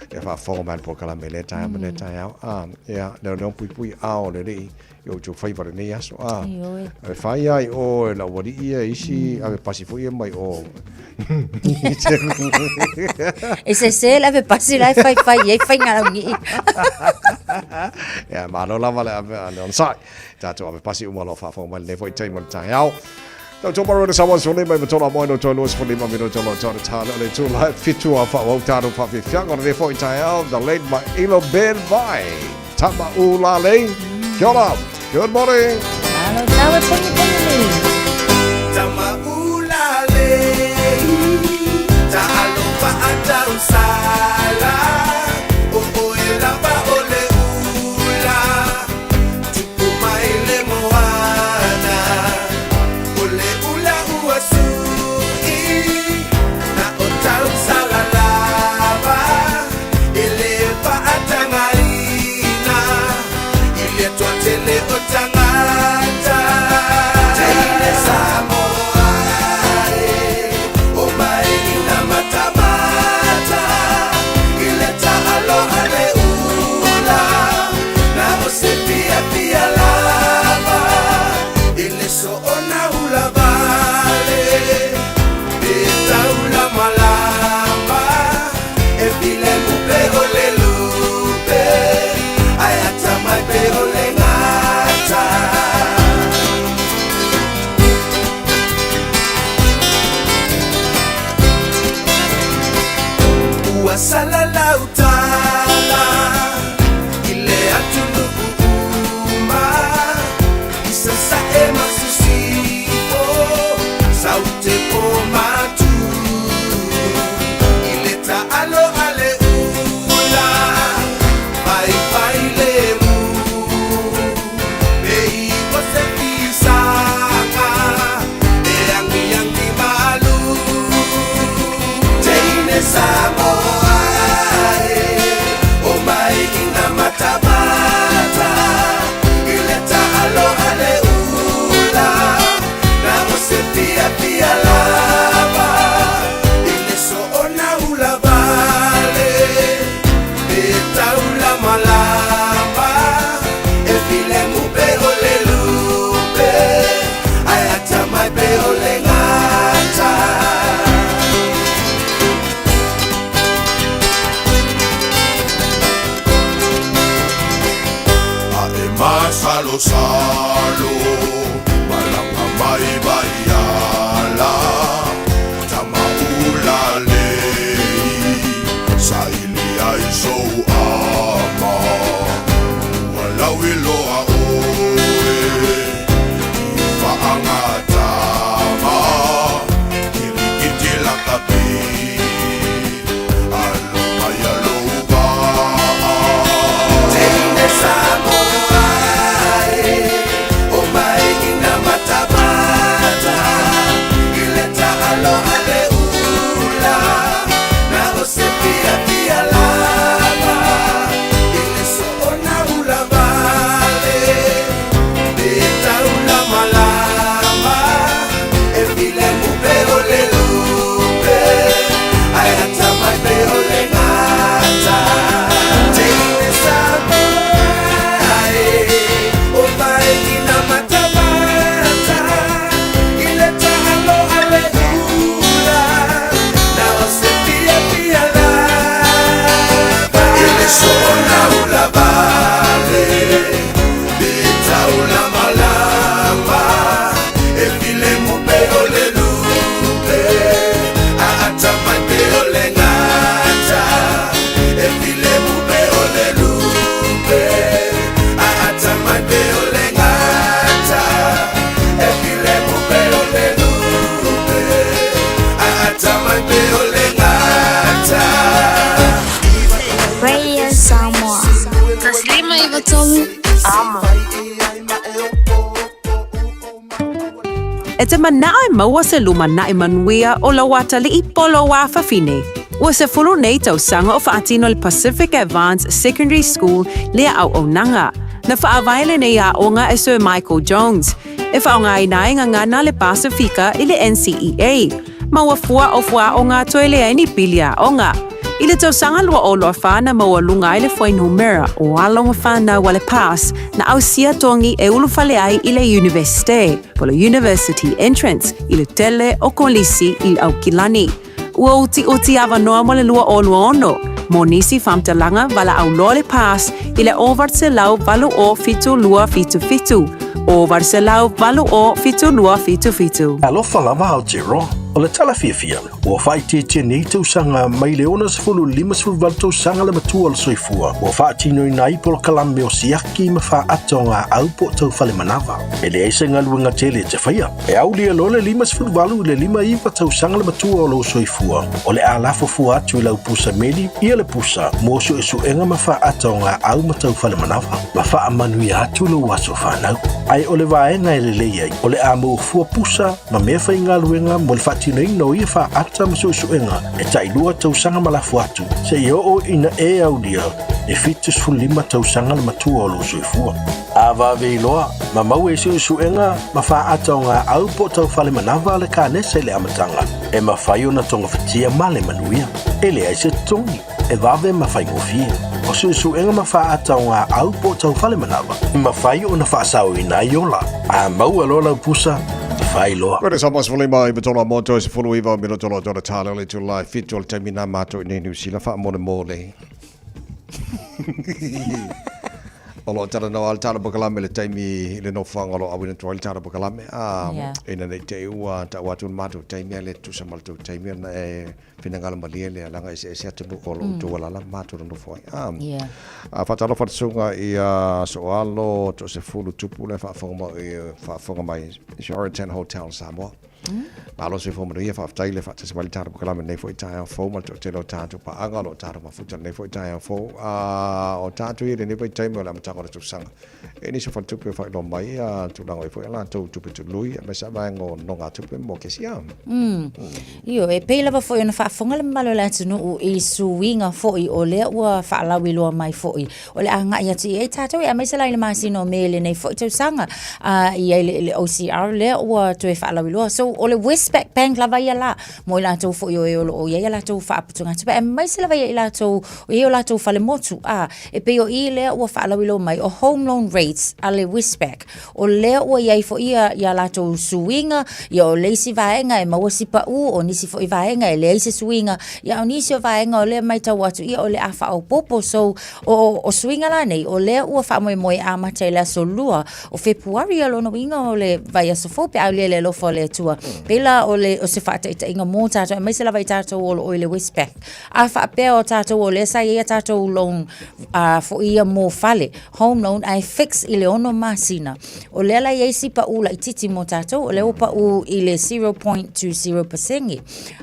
e whaafonga mai le pōkala me lea taeao ma lea taeao, ā, ia, leo leo pui pui ao le lii, I outou faiva lenei aso, a. Ioe. E whai ai o e lau alii ia isi, ave pasi foi ia mai o. E sese le ave pasi la e whai whai i ai whainga lau nii. Ia, malo lava le ave a le onosai. Tātou ave pasi uma loa faafofoga mai lenei foi taimi o le taeao. Tau tō maro na sawa sole mai matola moi no toi lua sefulu lima minuta lo tau tala le tū lai fitu a wha tātou whawhiwhianga o lenei foi taeao the late Ma'ilo Ben Vai. Tama u la lei. Kia ora. Good morning. Malo tau e poni poni nei. Tama u la lei. Ta alo pa a tau sala. O o e lava o le ula. Tupu mai le moana. O le ula ua sui. Na o tau sala lava. E le faatagaina i le toatele o tagata. Teine Samoa e, o mai ina matamata i le taaloa le ula, na o se piapia lava i le soona ula vale e taulamalama. E filemu pe o le lupe, ae atamai pe o le gata. Ua salalau tala i le atunuu uma, i Sasae ma Sisifo, Saute po Matu. I le taalo a le ula, vaivai le mu. Pei o se fisaga, e agiagi malu. Teine Samoa e, o mai ina matamata. I le taalo a le ula. E te manao e maua se lumanai manuia o lou atalii po o lou afafine. Ua 10 nei tausaga o faatino le Pacific Advanced Secondary School lea auaunaga. Na faavae lenei aoga e Sir Michael Jones, e faaaogaina ai gagana le Pasifika i le NCEA. Ma ua fua o fuaaoga toe leai ni pili aoga. I le tausaga 2024 na maualuga ai le fuainumera o alo ma fanau a le PASS na ausia togi e ulufale ai i le Iunivesite, po o le University Entrance, i le tele o kolisi i Aukilani. Ua utiuti avanoa mo le 2026 mo nisi faamatalaga valaau loa le PASS i le 808 7277, 808 7277. Alofa lava Aotearoa. O le tala fiafia, ua faaitiitia nei tausaga mai le 60 58 tausaga le matua o le soifua ua faatinoina ai polokalame o siaki ma faaata o gaau po o tau fale manava. E leai se galuega tele e te faia. E aulia loa le 58 i le 59 tausaga le matua o lou soifua, o le a lafo fua atu i lau pusa meli ia le pusa mo suesuega ma faaata o gaau ma tau fale manava, ma faamanuia atu lou aso fanau. Ae o le vaega e lelei ai, o le a maua fua pusa ma mea faigaluega mo le faatinoina o ia faaata ma suesuega e tailua tausaga ma lafo atu, seia oo ina e aulia e 75 tausaga le matua o lou soifua. A vave iloa, ma maua i suesuega ma faaata o gaau po o tau fale manava le kanesa i le amataga, e mafai ona togafitia ma le manuia. E leai se totogi, e vave ma faigofie. O suesuega ma faaata o gaau po o tau fale manava, e mafai ona faasaoina ai ola. A maua loa lau pusa, fai loa. Koe sa mas fole mai betola mo toi se fulu iva mino tolo tolo tala le tu lai fitu o le taimi nā mātou i nei New Zealand wha mole mole. O lo o talanoa le tala pakalame le taimi i le nofoaga o lo o auina atu ai le tala pakalame. A, Yeah. ina nei te i ua tau atu le matou taimi a le tusa ma le tou taimi ona e finagalo malie lea leaga eseese atunuu o lo o outou alaala ma matou na nofo ai. A, Yeah. a faatalofa le susuga ia Soalo Toasefulu Tupu le faafofoga mai, faafofoga mai Sheraton Hotel Samoa. Malo soifua manuia, faafetai le faatasi mai le tatou polokalame lenei foi taeao fou ma le toatele o tatou paaga o lo o tatou mafuta lenei foi taeao fou. A o tatou ia i lenei vaitaimi o le amataga o le tausaga. E nisi o faletupe o faailoa mai a tulaga i foi a latou tupe tului aemaise a vaega o nogatupe mo kesia. Ioe, e pei lava foi ona faafofoga le mamalu o le atunuu i suiga foi o lea ua faalauiloa mai foi o le a agai atu i ai tatou, aemaise la i le masina o Me lenei foi tausaga, i ai le OCR lea ua toe faalauiloa. So, o le Westpac Bank lava ia la, mo i latou foi o e o lo o i ai a latou faaputugatupe, aemaise lava ia i latou o i ai o latou falemotu, e pei o i lea ua faalauiloa mai, o home loan rates a le Westpac, o lea ua i ai foi ia, ia latou suiga, ia o le isi vaega e maua si pau, o nisi foi vaega e leai se suiga, ia o nisi o vaega o lea e matau atu, ia o le a faaopoopo. So, o, o suiga la nei, o lea ua faamoemoe e amata i le aso 2 o Fepuari, ia lona uiga o le vaiaso fou pe a aulia i le alofa o le Atua. Pei la o, le, o se faataitaiga mo tatou, aemaise lava i tatou o lo o i le Westpac. A faapea o tatou o lea sa i ai a tatou loan foi ia mo fale, home loan ae fix i le 6 masina. O lea la e i ai si pau laitiiti mo tatou, o lea ua pau i le 0.20%.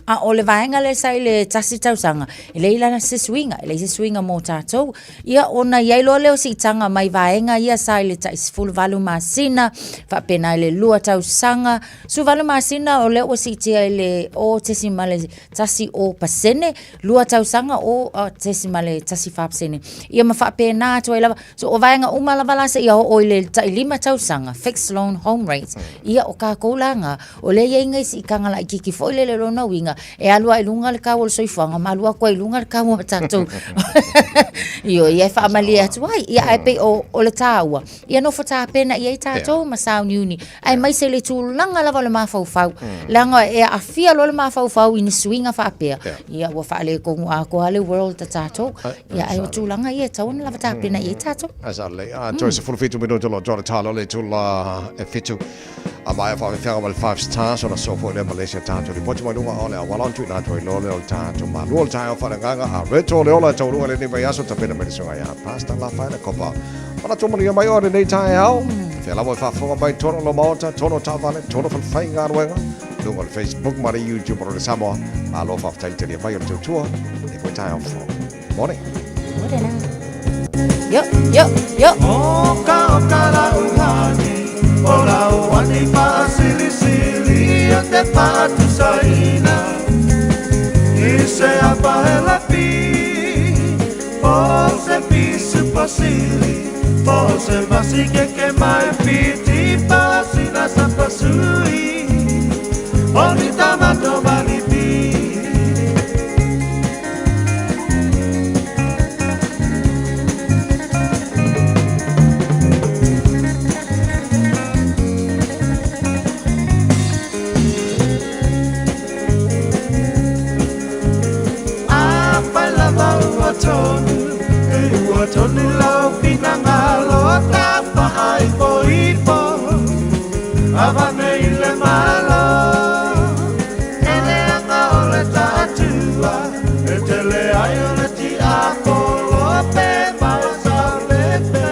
A o le vaega lea sa i le tasi tausaga, e leai la se suiga, e leai se suiga mo tatou. Ia ona i ai loa lea o siitaga mai vaega ia sa i le tai 18 masina, faapena i le 2 tausaga, 18 masina o lea ua siitia i le 0.10%, 2 tausaga 0.14%. Ia ma faapena atu ai lava. So o vaega uma lava la seia oo i le tai 5 tausaga, fixed loan home rates, ia o kākou la na, o lea e i ai nai siitaga laitiiti foi lele o lona uiga, e alu lava i luga le tau o le soifuaga ma alu atu ai i luga le tau o tatou ioe, ia e faamalie atu ai. Ia ae pei o, o le taua, ia nofo tapena i ai tatou ma sauniuni, aemaise le tulaga lava o le mafaufau, leaga e aafia loa le mafaufau i ni suiga faapea, ia ua faaletonu atoa le world a tatou. Ia ae o tulaga ia e tatau ona lava tapena i ai tatou. Ae sa lelei. A toe 17 minute o lo o toa le tala o le itula e 7. A maea faafeafeaga ma le 5 Stars ona soo foi lea ma le isi a tatou lipoti mai luga o le auala ona tuuina atu ai loa lea o le tatou malu o le taeao faaleagaga a Reto le ola e taualuga lenei vaiaso tapena mai le susuga ia Pastor Lafaele Kopa. Manatu manuia mai oe lenei taeao. Fea lava e faafofoga mai tono lo maota, tono taavale, tono falefaigaluega, luga o le Facebook ma le YouTube o le Samoa. Malo faafetai le talia mai o le tautua. Lenei foi taeao fou. Morning. Morena. Yo, yo, yo. O ka o ka la uhani, o la o ani pa sili sili. te faatusaina i se apa e lapi po o se pisupo sili po o se masikeke mai piti pasina sa pasui o ni tamato manipi. Afai lava ua tonu, e ua tonu lau finagalo tafaaipoipo, avane i le Malo, e leaga o le taatua, e tele ai o le tiapolo pe mau sa pepe,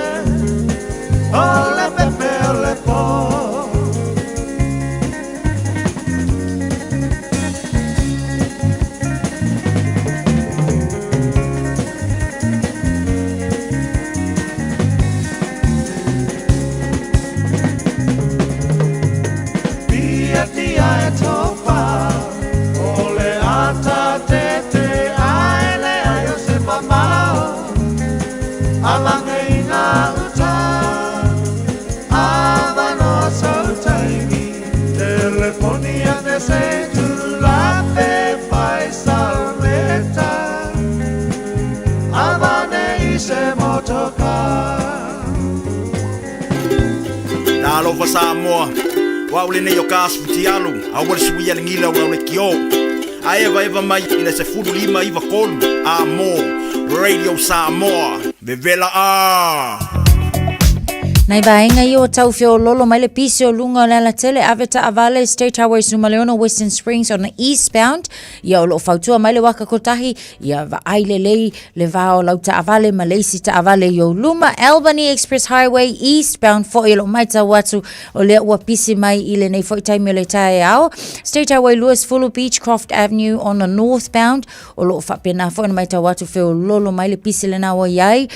o le pepe o le po. Piatia e tofa, o le ata tete ai le ai o se mamao, alange i ngā uta, avanoa sau taimi, telefoni ane se tulape fai salmeta, avane i se motoka. Talofa Samoa, o au lenei o ka asu futialu, aua le suia le gila o lau lekiō. A evaeva mai i le 15 93 a mo Radio Samoa, vevela a! Nai vaega ia ua tau feololo mai le pisi o luga o le alatele ave taavale State Highway 16 Western Springs on the eastbound ia o loo fautua mai le waka kotahi ia vaai lelei le va o lau taavale ma le isi taavale i ou luma Albany Express Highway eastbound foi o loo maitau atu o lea ua pisi mai i lenei foi taimi o le taeao State Highway 20 Beechcroft Avenue on the northbound O lo o faapena foi ona matau atu feololo mai le pisi lena ua i ai.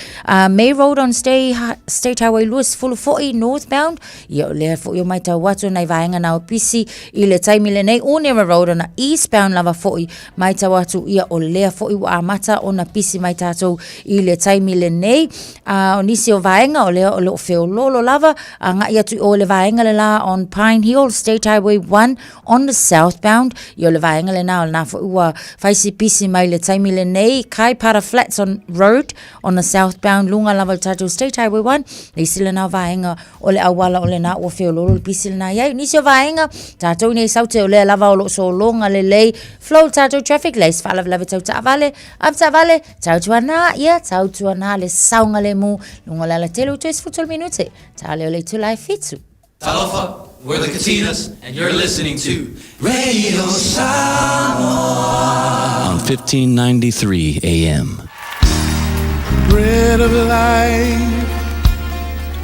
May Road on Stay, State Highway 20 foi northbound. Ia o lea foi o matau atu nai vaega na o pisi i le taimi lenei. Onera Road ona eastbound lava foi matau atu ia o lea foi ua amata ona pisi mai tātou i le taimi lenei. O nisi o vaega o lea o lo o feololo lava agai atu i o le vaega le la on Pine Hill State Highway 1 on the southbound, ia o le vaega lena o lena foi ua fai si pisi mai le taimi lenei, Kaipara Flats on Road on the southbound, luga lava o le tatou State Highway 1, le isi lena o vaega o le auala o lena ua feololo le pisi lena i ai. Nisi o vaega, tatou nei saute o lea lava o lo o sologa lelei, flow le tatou traffic, leai se faalavelave tau taavale, ave taavale, tautuana, ia tautuana le saogalemu, luga o le alatele ua toe 13 minute, ta leo le itula e 7. Talofa, we're the Katinas, and you're listening to Radio Samoa on 1593 AM. Bread of life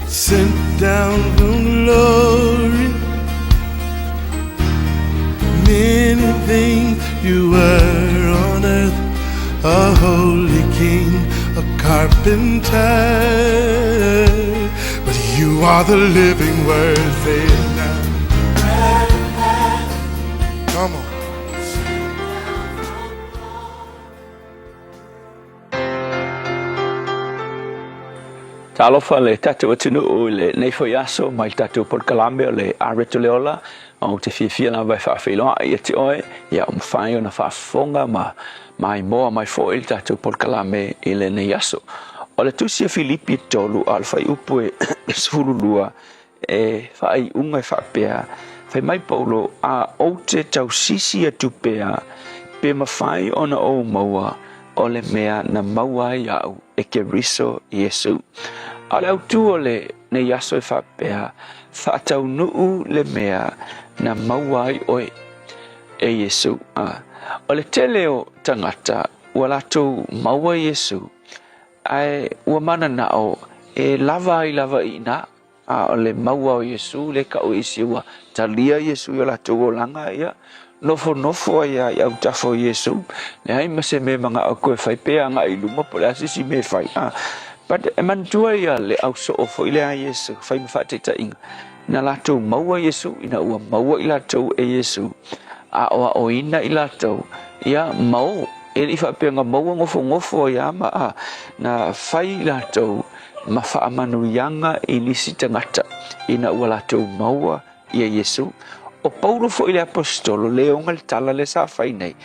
sent down from glory. Many things you were on earth, a holy king, a carpenter. But you are the living word, say it now. Come on. Talofa le tatou atunuu i lenei foi aso mai le tatou polokalame o le Areto le Ola. Ou te fiafia lava e faafeiloai ia te oe, ia ua mafai ona faafofoga ma maimoa mai foi le tatou polokalame i lenei aso. O le tusi a Filipi 3 a o le fuaiupu e 12 e faaiuga e faapea, Fai mai Paulo, A ou te tausisi atu pea, pe mafai ona ou maua o le mea na maua ai au e Keriso Iesu. A o le autu o lenei aso e faapea, Faataunuu le mea na maua ai oe e Iesu. A o le tele o tagata ua latou maua Iesu, ae ua mananao e lava ai lava i ina. A o le maua o Iesu lea kau e isi ua talia Iesu i o latou olaga, ia, nofonofo ai lava i autafa o Iesu, leai ma se mea e manao koe e fai pe agai i luma po o le a se isi mea e fai. A, but e manatua ia le ausoo foi lea a Iesu, fai ma faataitaiga. Na latou maua Iesu, ina ua maua i latou e Iesu, aoaoina i latou, ia ma o, e le i faapea na maua nofonofo ai lava ma a, na fai i latou ma faamanuiaga i nisi tagata ina ua latou maua ia Iesu. O Paulo foi le Aposetolo le ona le tala lea sa fai nei,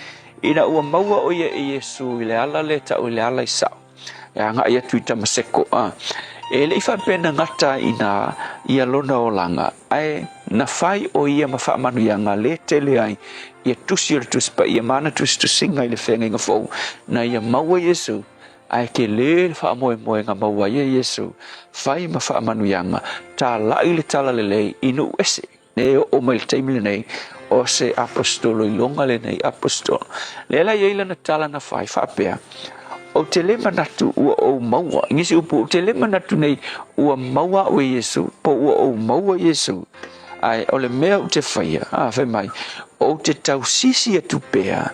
ina ua maua o ia e Iesu i le ala lea e tau i le ala i sao, e agai atu i Tamaseko, a, e le i faapea na gata ai i ina ia lona olaga, ae na fai o ia ma faamanuiaga le tele ai ia tusi o le Tusi Paia ma ana tusitusiga i le Feagaiga Fou, na ia maua Iesu, ae tele le faamoemoega maua ai e Iesu, fai ma faamanuiaga, talai le talalelei i nuu ese. E oo mai le taimi lenei, o se aposetolo iloga lenei aposetolo. Lea la e i ai lana tala na fai faapea, Ou te le manatu ua ou maua, i nisi upu, ou te le manatu nei ua maua au e Iesu, po ua ou maua Iesu, ae o le mea ou te faia, a, fai mai, ou te tausisi atu pea,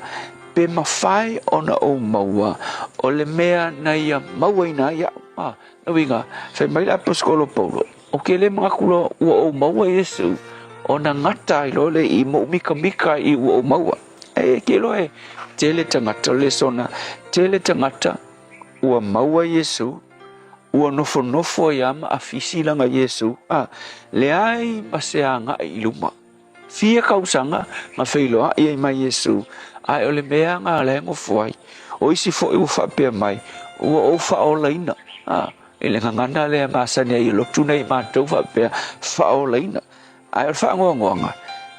pe mafai ona ou maua o le mea na ia mauaina ai au. A, na uiga, fai mai le aposetolo Paulo, Ou te le manatu loa ua ou maua Iesu, ona gata ai loa lea i mou mikamika i ua ou maua. E ke loa e tele tagata, o le lesona, tele tagata ua maua Iesu, ua nofonofo ai lava ma afisi lana Iesu, a, leai ma se agai i luma. Fia kausaga na feiloai ai ma Iesu, ae o le mea na la e nofo ai. O isi foi ua faapea mai, ua ou faaolaina, a, i le gagana lea e masani ai i lotu nei matou faapea, faaolaina. Ae o le faanoanoaga,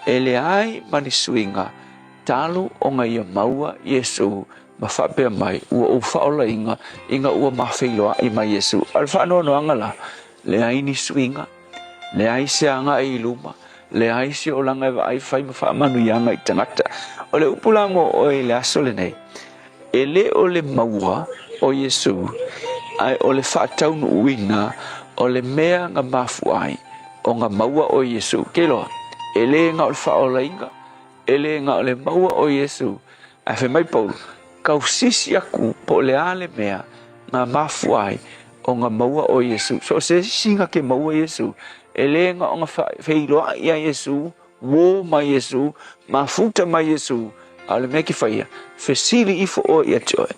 e leai ma ni suiga talu ona ia maua Iesu ma faapea mai, ua ou faaolaina ina ua ma feiloai ma Iesu. A o le faanoanoaga la, leai ni suiga. Leai se agai i luma, leai se olaga e vaai fai ma faamanuiaga i tagata. O le upu la mo oe i le aso lenei, e le o le maua o Iesu, ae o le faataunuuina o le mea na mafua ai ona maua o Iesu. Ke iloa, e le na o le faaolaina, E le na o le maua o Iesu, ae fai mai Paulo, Tausisi aku po o le a le mea na mafua ai ona maua o Iesu. So o se isi na ke maua Iesu, e le na ona feiloai ia Iesu, uō mai Iesu, mafuta mai Iesu, a o le mea ke faia, fesili ifo oe ia te oe,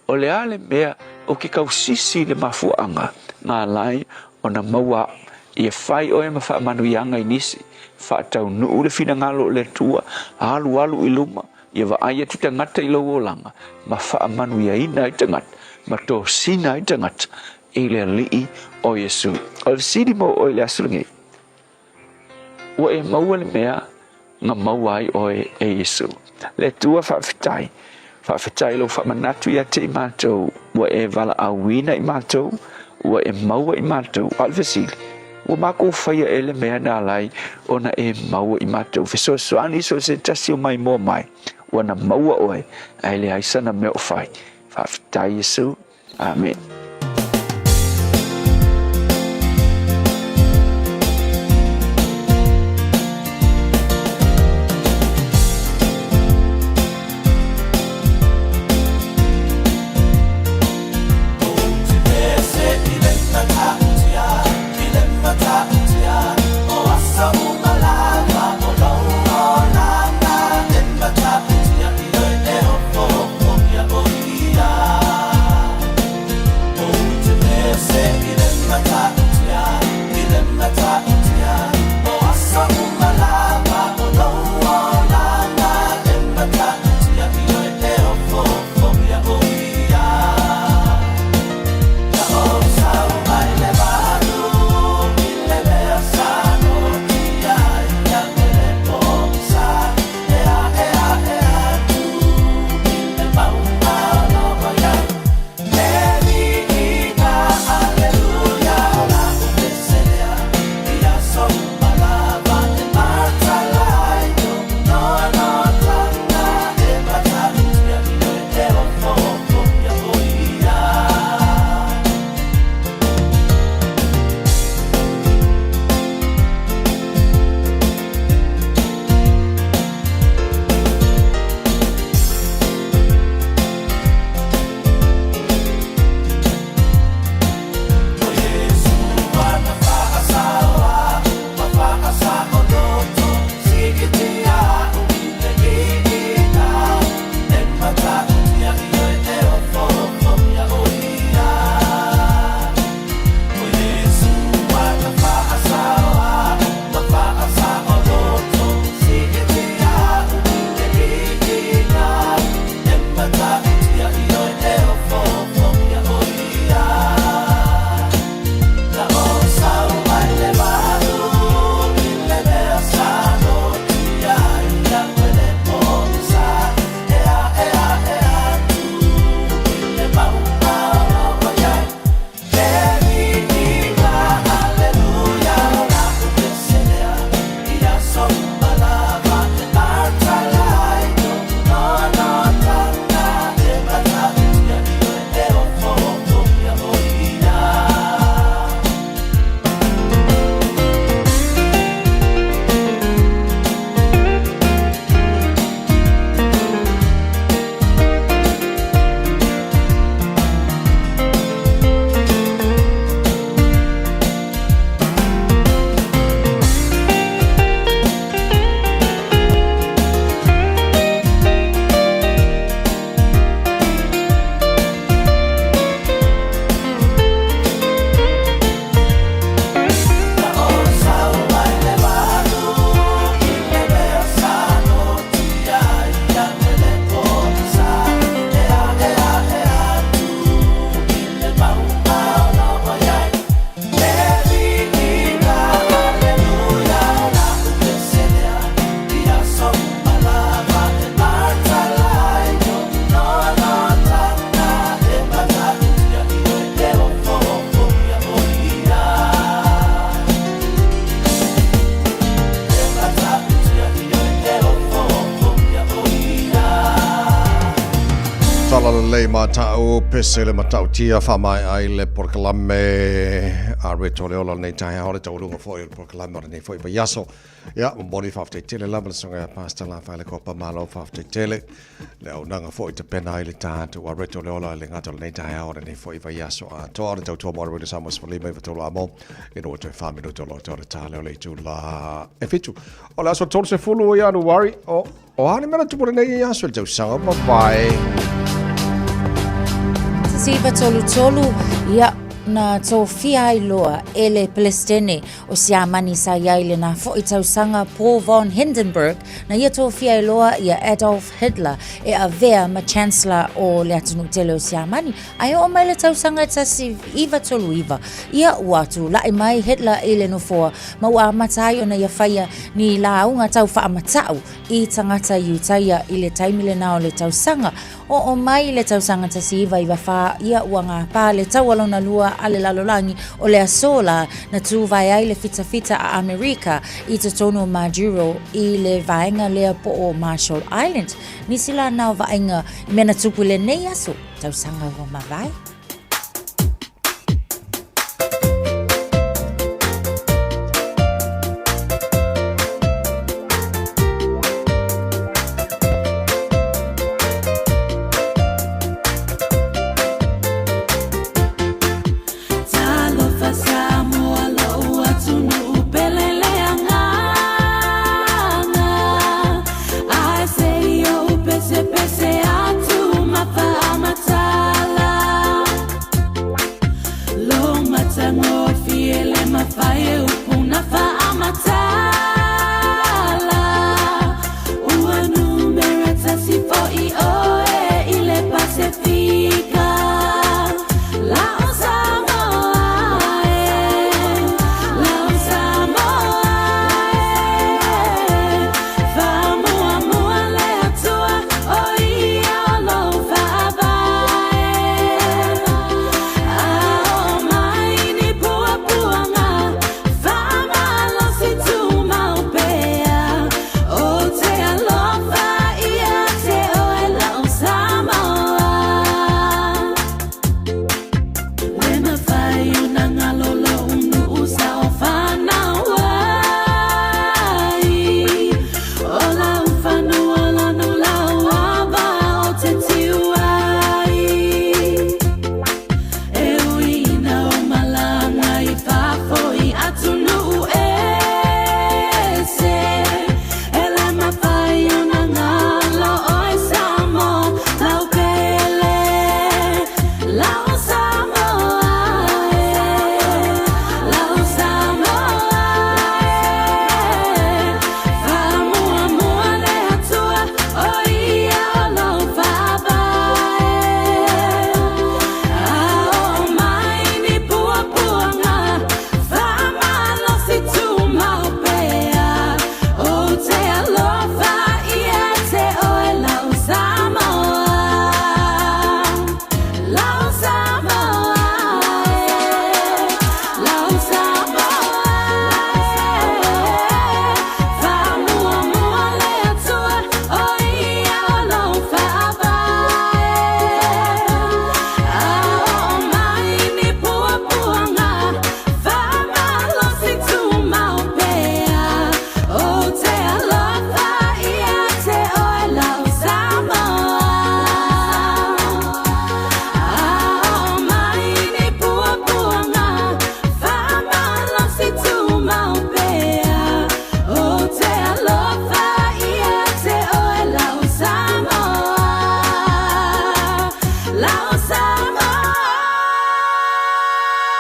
o le a le mea o ke tausisi i le mafuaaga na ala ai ona maua au. Ia fai oe ma faamanuiaga i nisi, faataunuu le finagalo o le Atua, alualu i luma, ia vaai atu tagata i lou olaga, ma faamanuiaina ai tagata, ma tosina ai tagata i le Alii o Iesu. O le fesili mo oe i le aso lenei, ua e maua le mea na maua ai oe e Iesu? Le Atua faafetai, faafetai i lou faamanatu ia te i matou, ua e valaauina i matou, ua e maua i matou. A o le fesili, ua matou faia e le mea na ala ai ona e maua i matou? Fesoasoani so o se tasi o maimoa mai, ua na maua oe, ae leai sana mea o fai. Faafetai Iesu. Amene. lelei matau pese le matautia faamaea ai le polokalame a Reto le Ola lenei taeao le taualuga foi o le polokalame o lenei foi vaiaso. Ia, momoli faafetai tele lava le susuga ia Pastor Lafaele Kopa, malo faafetai tele. Le auaunaga foi tapena ai le tatou a Reto le Ola i le gata o lenei taeao o lenei foi vaiaso atoa. O le tautua mo le Radio Samoa 15 i tolu amo ina ua toe 4 minuto o lo o le tale o le itula e 7. O le aso 30 o Ianuari o O a le mea na tupu lenei aso i le tausaga ua mavae? 1933, ia, na tofia ai loa e le Peresetene o Siamani sa i ai i lena foi tausaga Paul von Hindenburg, na ia tofia ai loa ia Adolf Hitler e avea ma Chancellor o le atunuu tele o Siamani. Ae oo mai le tausaga 1939, ia ua tulai mai Hitler i le nofoa ma ua amata ai ona ia faia ni lauga tau faamatau i tagata Iutaia i le taimi lena o le tausaga. Oo mai i le tausaga 1994, ia ua gapa le taua lona lua a le lalolagi o le aso la na tuvae ai le fitafita a Amerika i totonu o Majuro i le vaega lea po o Marshall Island. Nisi la na o vaaiga i mea na tupu i lenei aso tausaga ua mavae.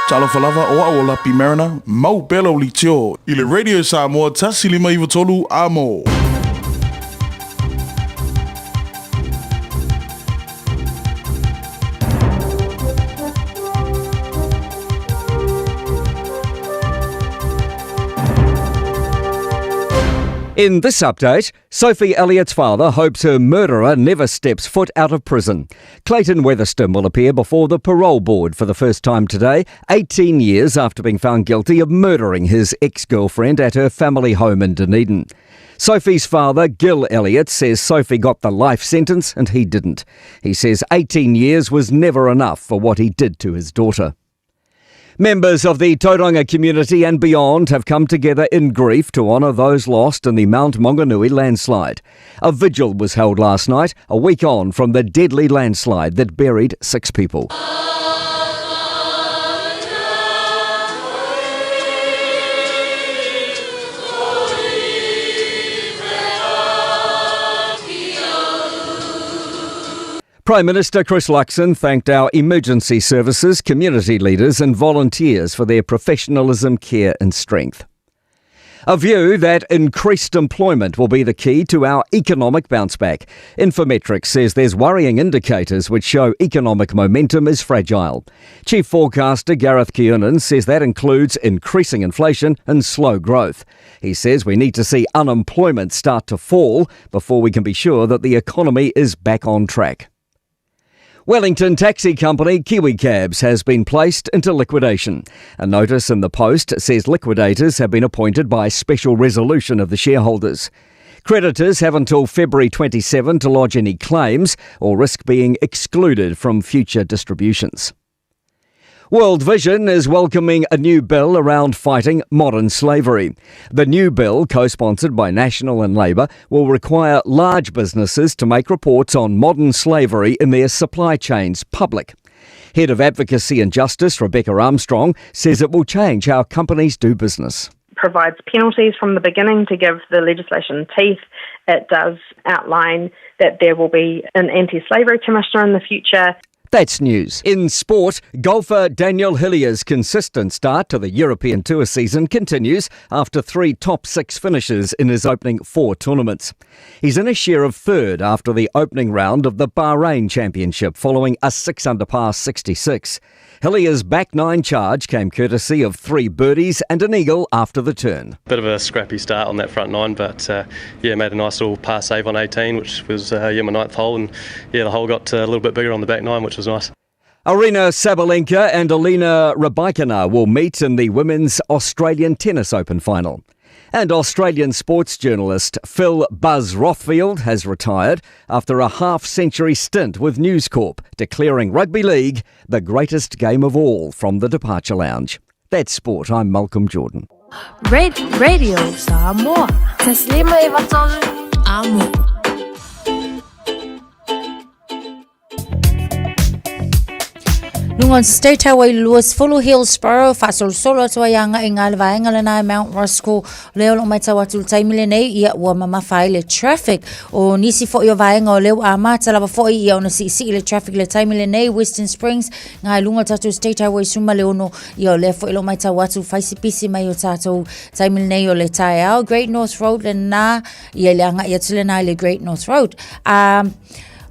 Talofa lava o au o Lapi Mariner, mau pea lau leitio i le Radio Samoa 1593 amo. In this update, Sophie Elliott's father hopes her murderer never steps foot out of prison. Clayton Weatherston will appear before the parole board for the first time today, 18 years after being found guilty of murdering his ex-girlfriend at her family home in Dunedin. Sophie's father, Gil Elliott, says Sophie got the life sentence and he didn't. He says 18 years was never enough for what he did to his daughter. Members of the Tauranga community and beyond have come together in grief to honour those lost in the Mount Maunganui landslide. A vigil was held last night, a week on from the deadly landslide that buried six people. Prime Minister Chris Luxon thanked our emergency services, community leaders, and volunteers for their professionalism, care, and strength. A view that increased employment will be the key to our economic bounce back. Infometrics says there's worrying indicators which show economic momentum is fragile. Chief forecaster Gareth Kiernan says that includes increasing inflation and slow growth. He says we need to see unemployment start to fall before we can be sure that the economy is back on track. Wellington taxi company Kiwi Cabs has been placed into liquidation. A notice in the Post says liquidators have been appointed by special resolution of the shareholders. Creditors have until February 27 to lodge any claims or risk being excluded from future distributions. World Vision is welcoming a new bill around fighting modern slavery. The new bill, co sponsored by National and Labour, will require large businesses to make reports on modern slavery in their supply chains public. Head of Advocacy and Justice Rebecca Armstrong says it will change how companies do business. Provides penalties from the beginning to give the legislation teeth. It does outline that there will be an anti slavery commissioner in the future. That's news. In sport, golfer Daniel Hillier's consistent start to the European Tour season continues after three top six finishes in his opening four tournaments. He's in a share of third after the opening round of the Bahrain Championship following a six under par 66. Hillier's back nine charge came courtesy of three birdies and an eagle after the turn. Bit of a scrappy start on that front nine, but yeah, made a nice little par save on 18, which was yeah my ninth hole, and yeah the hole got a little bit bigger on the back nine, which was nice. Aryna Sabalenka and Elena Rybakina will meet in the Women's Australian Tennis Open final. And Australian sports journalist Phil Buzz Rothfield has retired after a half century stint with News Corp, declaring rugby league the greatest game of all from the departure lounge. That's sport. I'm Malcolm Jordan. Radio Samoa. Taslima Amo. Luga o State Highway 20 Hillsborough, faasolosolo atu ai agai i ngā le vaega lena e Mount Roskill. Lea o loo matau atu i le taimi lenei, ia ua mamafa ai le traffic. O nisi foi o vaega o lea ua amata lava foi ia ona siisii le traffic i le taimi lenei, Western Springs, ngā i luga o tatou State Highway 16, ia o lea foi o loo matau atu fai si pisi mai o tatou taimi lenei o le taeao. Great North Road lena, ia i le agai atu lena i le Great North Road. Um,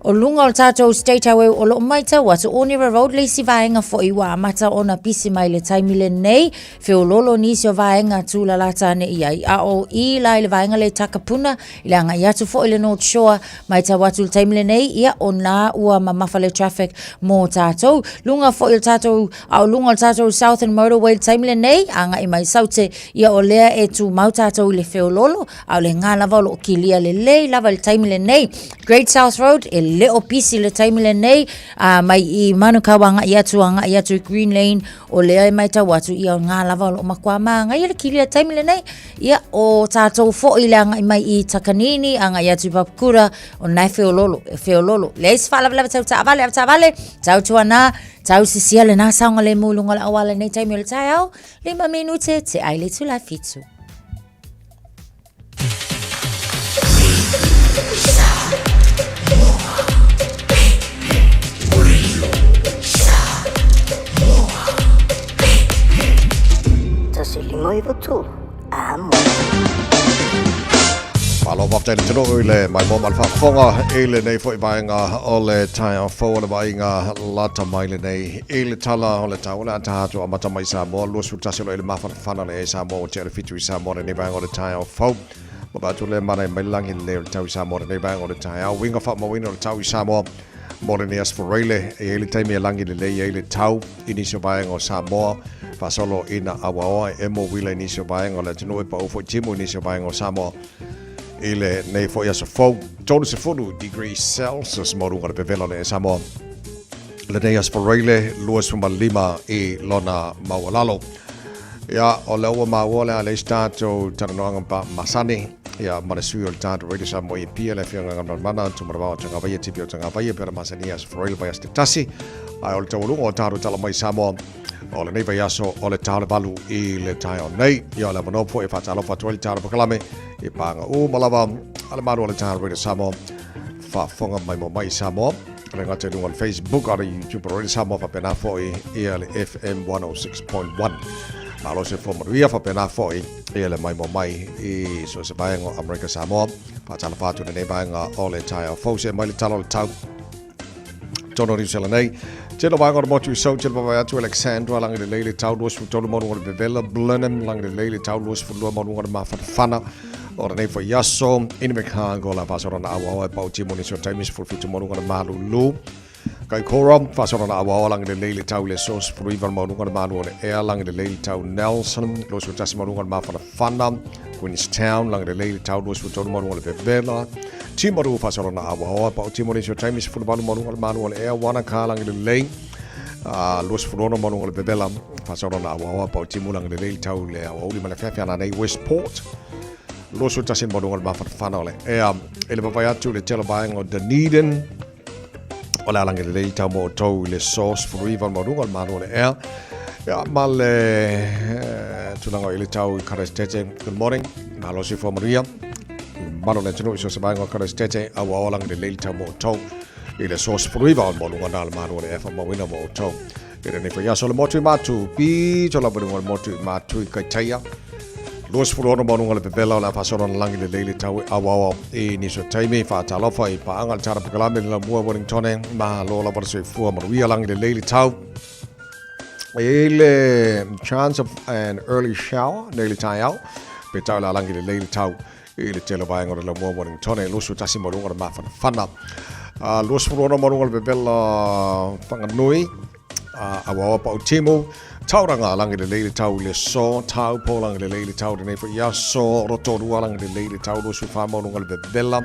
O luga o le tātou State Highway o loo maitau atu Onera Road le isi vaega foi ua amata ona pisi mai le taimi lenei feololo nisi o vaega tūlalata ane i ai a o i la i le vaega le Takapuna i le agai atu foi le North Shore maitau atu le taimi lenei ia o nā ua mamafa le traffic mō tātou luga foi o le tātou a o luga o le tātou Southern Motorway le taimi lenei agai mai Saute ia o lea e tumau tātou i le feololo a o le ngā lava o loo kilia lelei lava le taimi lenei Great South Road e le o pisi le taimi lenei a mai i Manukau agai atu agai atu i Green Lane o lea e maitau atu ia o ngā lava o loo matua māngaia le kilia taimi lenei ia o tātou foi le agai mai i Takanini agai atu i Papakura o nae feololo e feololo leai se faalavelave tau taavale a taavale tau tuana tau sisia lena saogalemu i luga o le auala i lenei taimi o le taeao lima minute te ai le itula e fitu. Malo faafetai le atunuu i le maimoa ma le faafofoga i lenei foi vaega o le taeao fou o le vaaiga lata mai lenei i le tala o le tau o le a taha atu amata mai Samoa 21 o lo o i le mafanafana le Samoa ua tea le fitu i Samoa lenei vaega o le taeao fou. Ma vaai atu le mana mai le lagi lelei o le tau i Samoa lenei vaega o le taeao. Uiga faamauina o le tau i Samoa mo lenei Aso Faraile. E i ai le taimi e lagi lelei ai le tau i nisi o vaega o Samoa. Faasolo ina auaoa e emo uila i nisi o vaega o le atunuu e pau foi timu i nisi o vaega o Samoa. I lenei foi aso fou, 30 degrees Celsius maualuga o le vevela o le Samoa. Lenei aso Faraile 25 i lona maualalo. Ia, o lea ua maua le a leai se tatou talanoaga pa masani, ia, ma le sui o le tatou Radio Samoa i Apia, le Afioga Galumalemana, Tumanavao Tagavaia, Tipi o Tagavaia, pe ona masani aso Faraile vaiaso te tasi. Ae o le taualuga o tatou tala mai Samoa, o lenei vaiaso o le ta o le 8 i le taeao nei. Ia, o le avanoa foi e faatalofa atu ai le tatou polokalame i pāga uma lava a le malu o le tatou Radio Samoa, faafofoga mai mo mai Samoa. Le gata i luga o le Facebook a le YouTube Radio Samoa faapena foi ia le FM 106.1. Malo se fua manuia faapena foi ia le maimoa mai i so o se vaega o Amerika Samoa. Faatalofa atu lenei vaega o le taeao fou se mai le tala o le tau. Tono Niu Sela nei. Telo vaega o le motu i Sau, telo vavae atu Alexandra, langi lelei le tau 23 maualuga o le vevela, Blenheim, langi lelei le tau 22 maualuga o le mafanafana. O lenei foi aso, Invercargill, la faasolana auaoa e pau timu nisi o taimi 17 maualuga o le malulu. Kaikoura, faasolana auaoa langi lelei le tau i le aso 19 maualuga o le malu o le ea, langi lelei le tau Nelson, 21 maualuga o le mafanafana. Queenstown, langi lelei le tau 23 maualuga o le vevela. Timaru, faasolana auaoa e pau timu nisi o taimi 18 maualuga o le malu o le ea, Wanaka, langi lelei. 26 maualuga o le vevela, faasolana auaoa e pau timu langi lelei le tau i le aoauli ma le afeafe ana nei Westport. 21 maualuga o le mafanafana o le ea. E le vavae atu le tele vaega o Dunedin, o le a langi lelei tau mo outou i le aso 19 maualuga o le malu o le ea. Ia, ma le tulaga i le tau i Karaisetete. Good morning. Malo soifua manuia. Malo le atunuu i so o se vaega o Karaisetete, a ua ola langi lelei le tau mo outou i le aso 19 maualuga na le malu o le ea faamauina mo outou. I lenei foi aso le motu i Matu, pito lava i luga o le motu i Matu i Kaitaia. 26 maualuga le vevela o le a faasolo na langi lelei le tau e auaoa i nisi o taimi. Faatalofa i paaga le tala polokalame le laumua Wellingtone, malo lava le soifua manuia langi lelei le tau. E i ai le chance of an early shower nei le taeao, pe tau le a langi lelei le tau i le tele o vaega o le laumua Wellingtone, 21 maualuga le mafanafana. 26 maualuga le vevela Whanganui, auaoa pau timu, Tauranga, langi lelei le tau i le aso, Taupo, langi lelei le tau lenei foi aso, Rotorua, langi lelei le tau, 24 maualuga le vevela,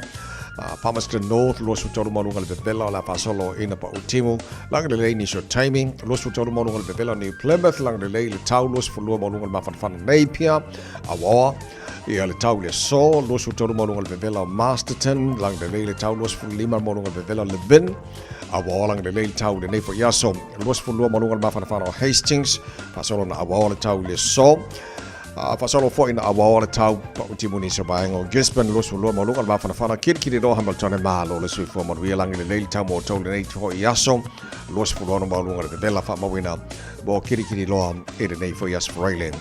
Palmerston North, 23 maualuga le vevela o le a faasolo ina pau timu, langi lelei nisi o taimi, 23 maualuga le vevela New Plymouth, langi lelei le tau, 22 maualuga le mafanafana Napier, auaoa, Ia le tau i le aso, 23 maualuga le vevela o Masterton, langi lelei le tau, 25 maualuga le vevela o Levin, auaoa langi lelei le tau i lenei foi aso, 22 maualuga le mafanafana o Hastings, faasolo na auaoa le tau i le aso, faasolo foi na auaoa le tau pau timu nisi o vaega o Gisborne, 22 maualuga le mafanafana, Kirikiriroa, Hamilton, malo le soifua manuia langi lelei le tau mo outou i lenei foi aso, 26 maualuga le vevela faamauina mo Kirikiriroa i lenei foi aso Faraile.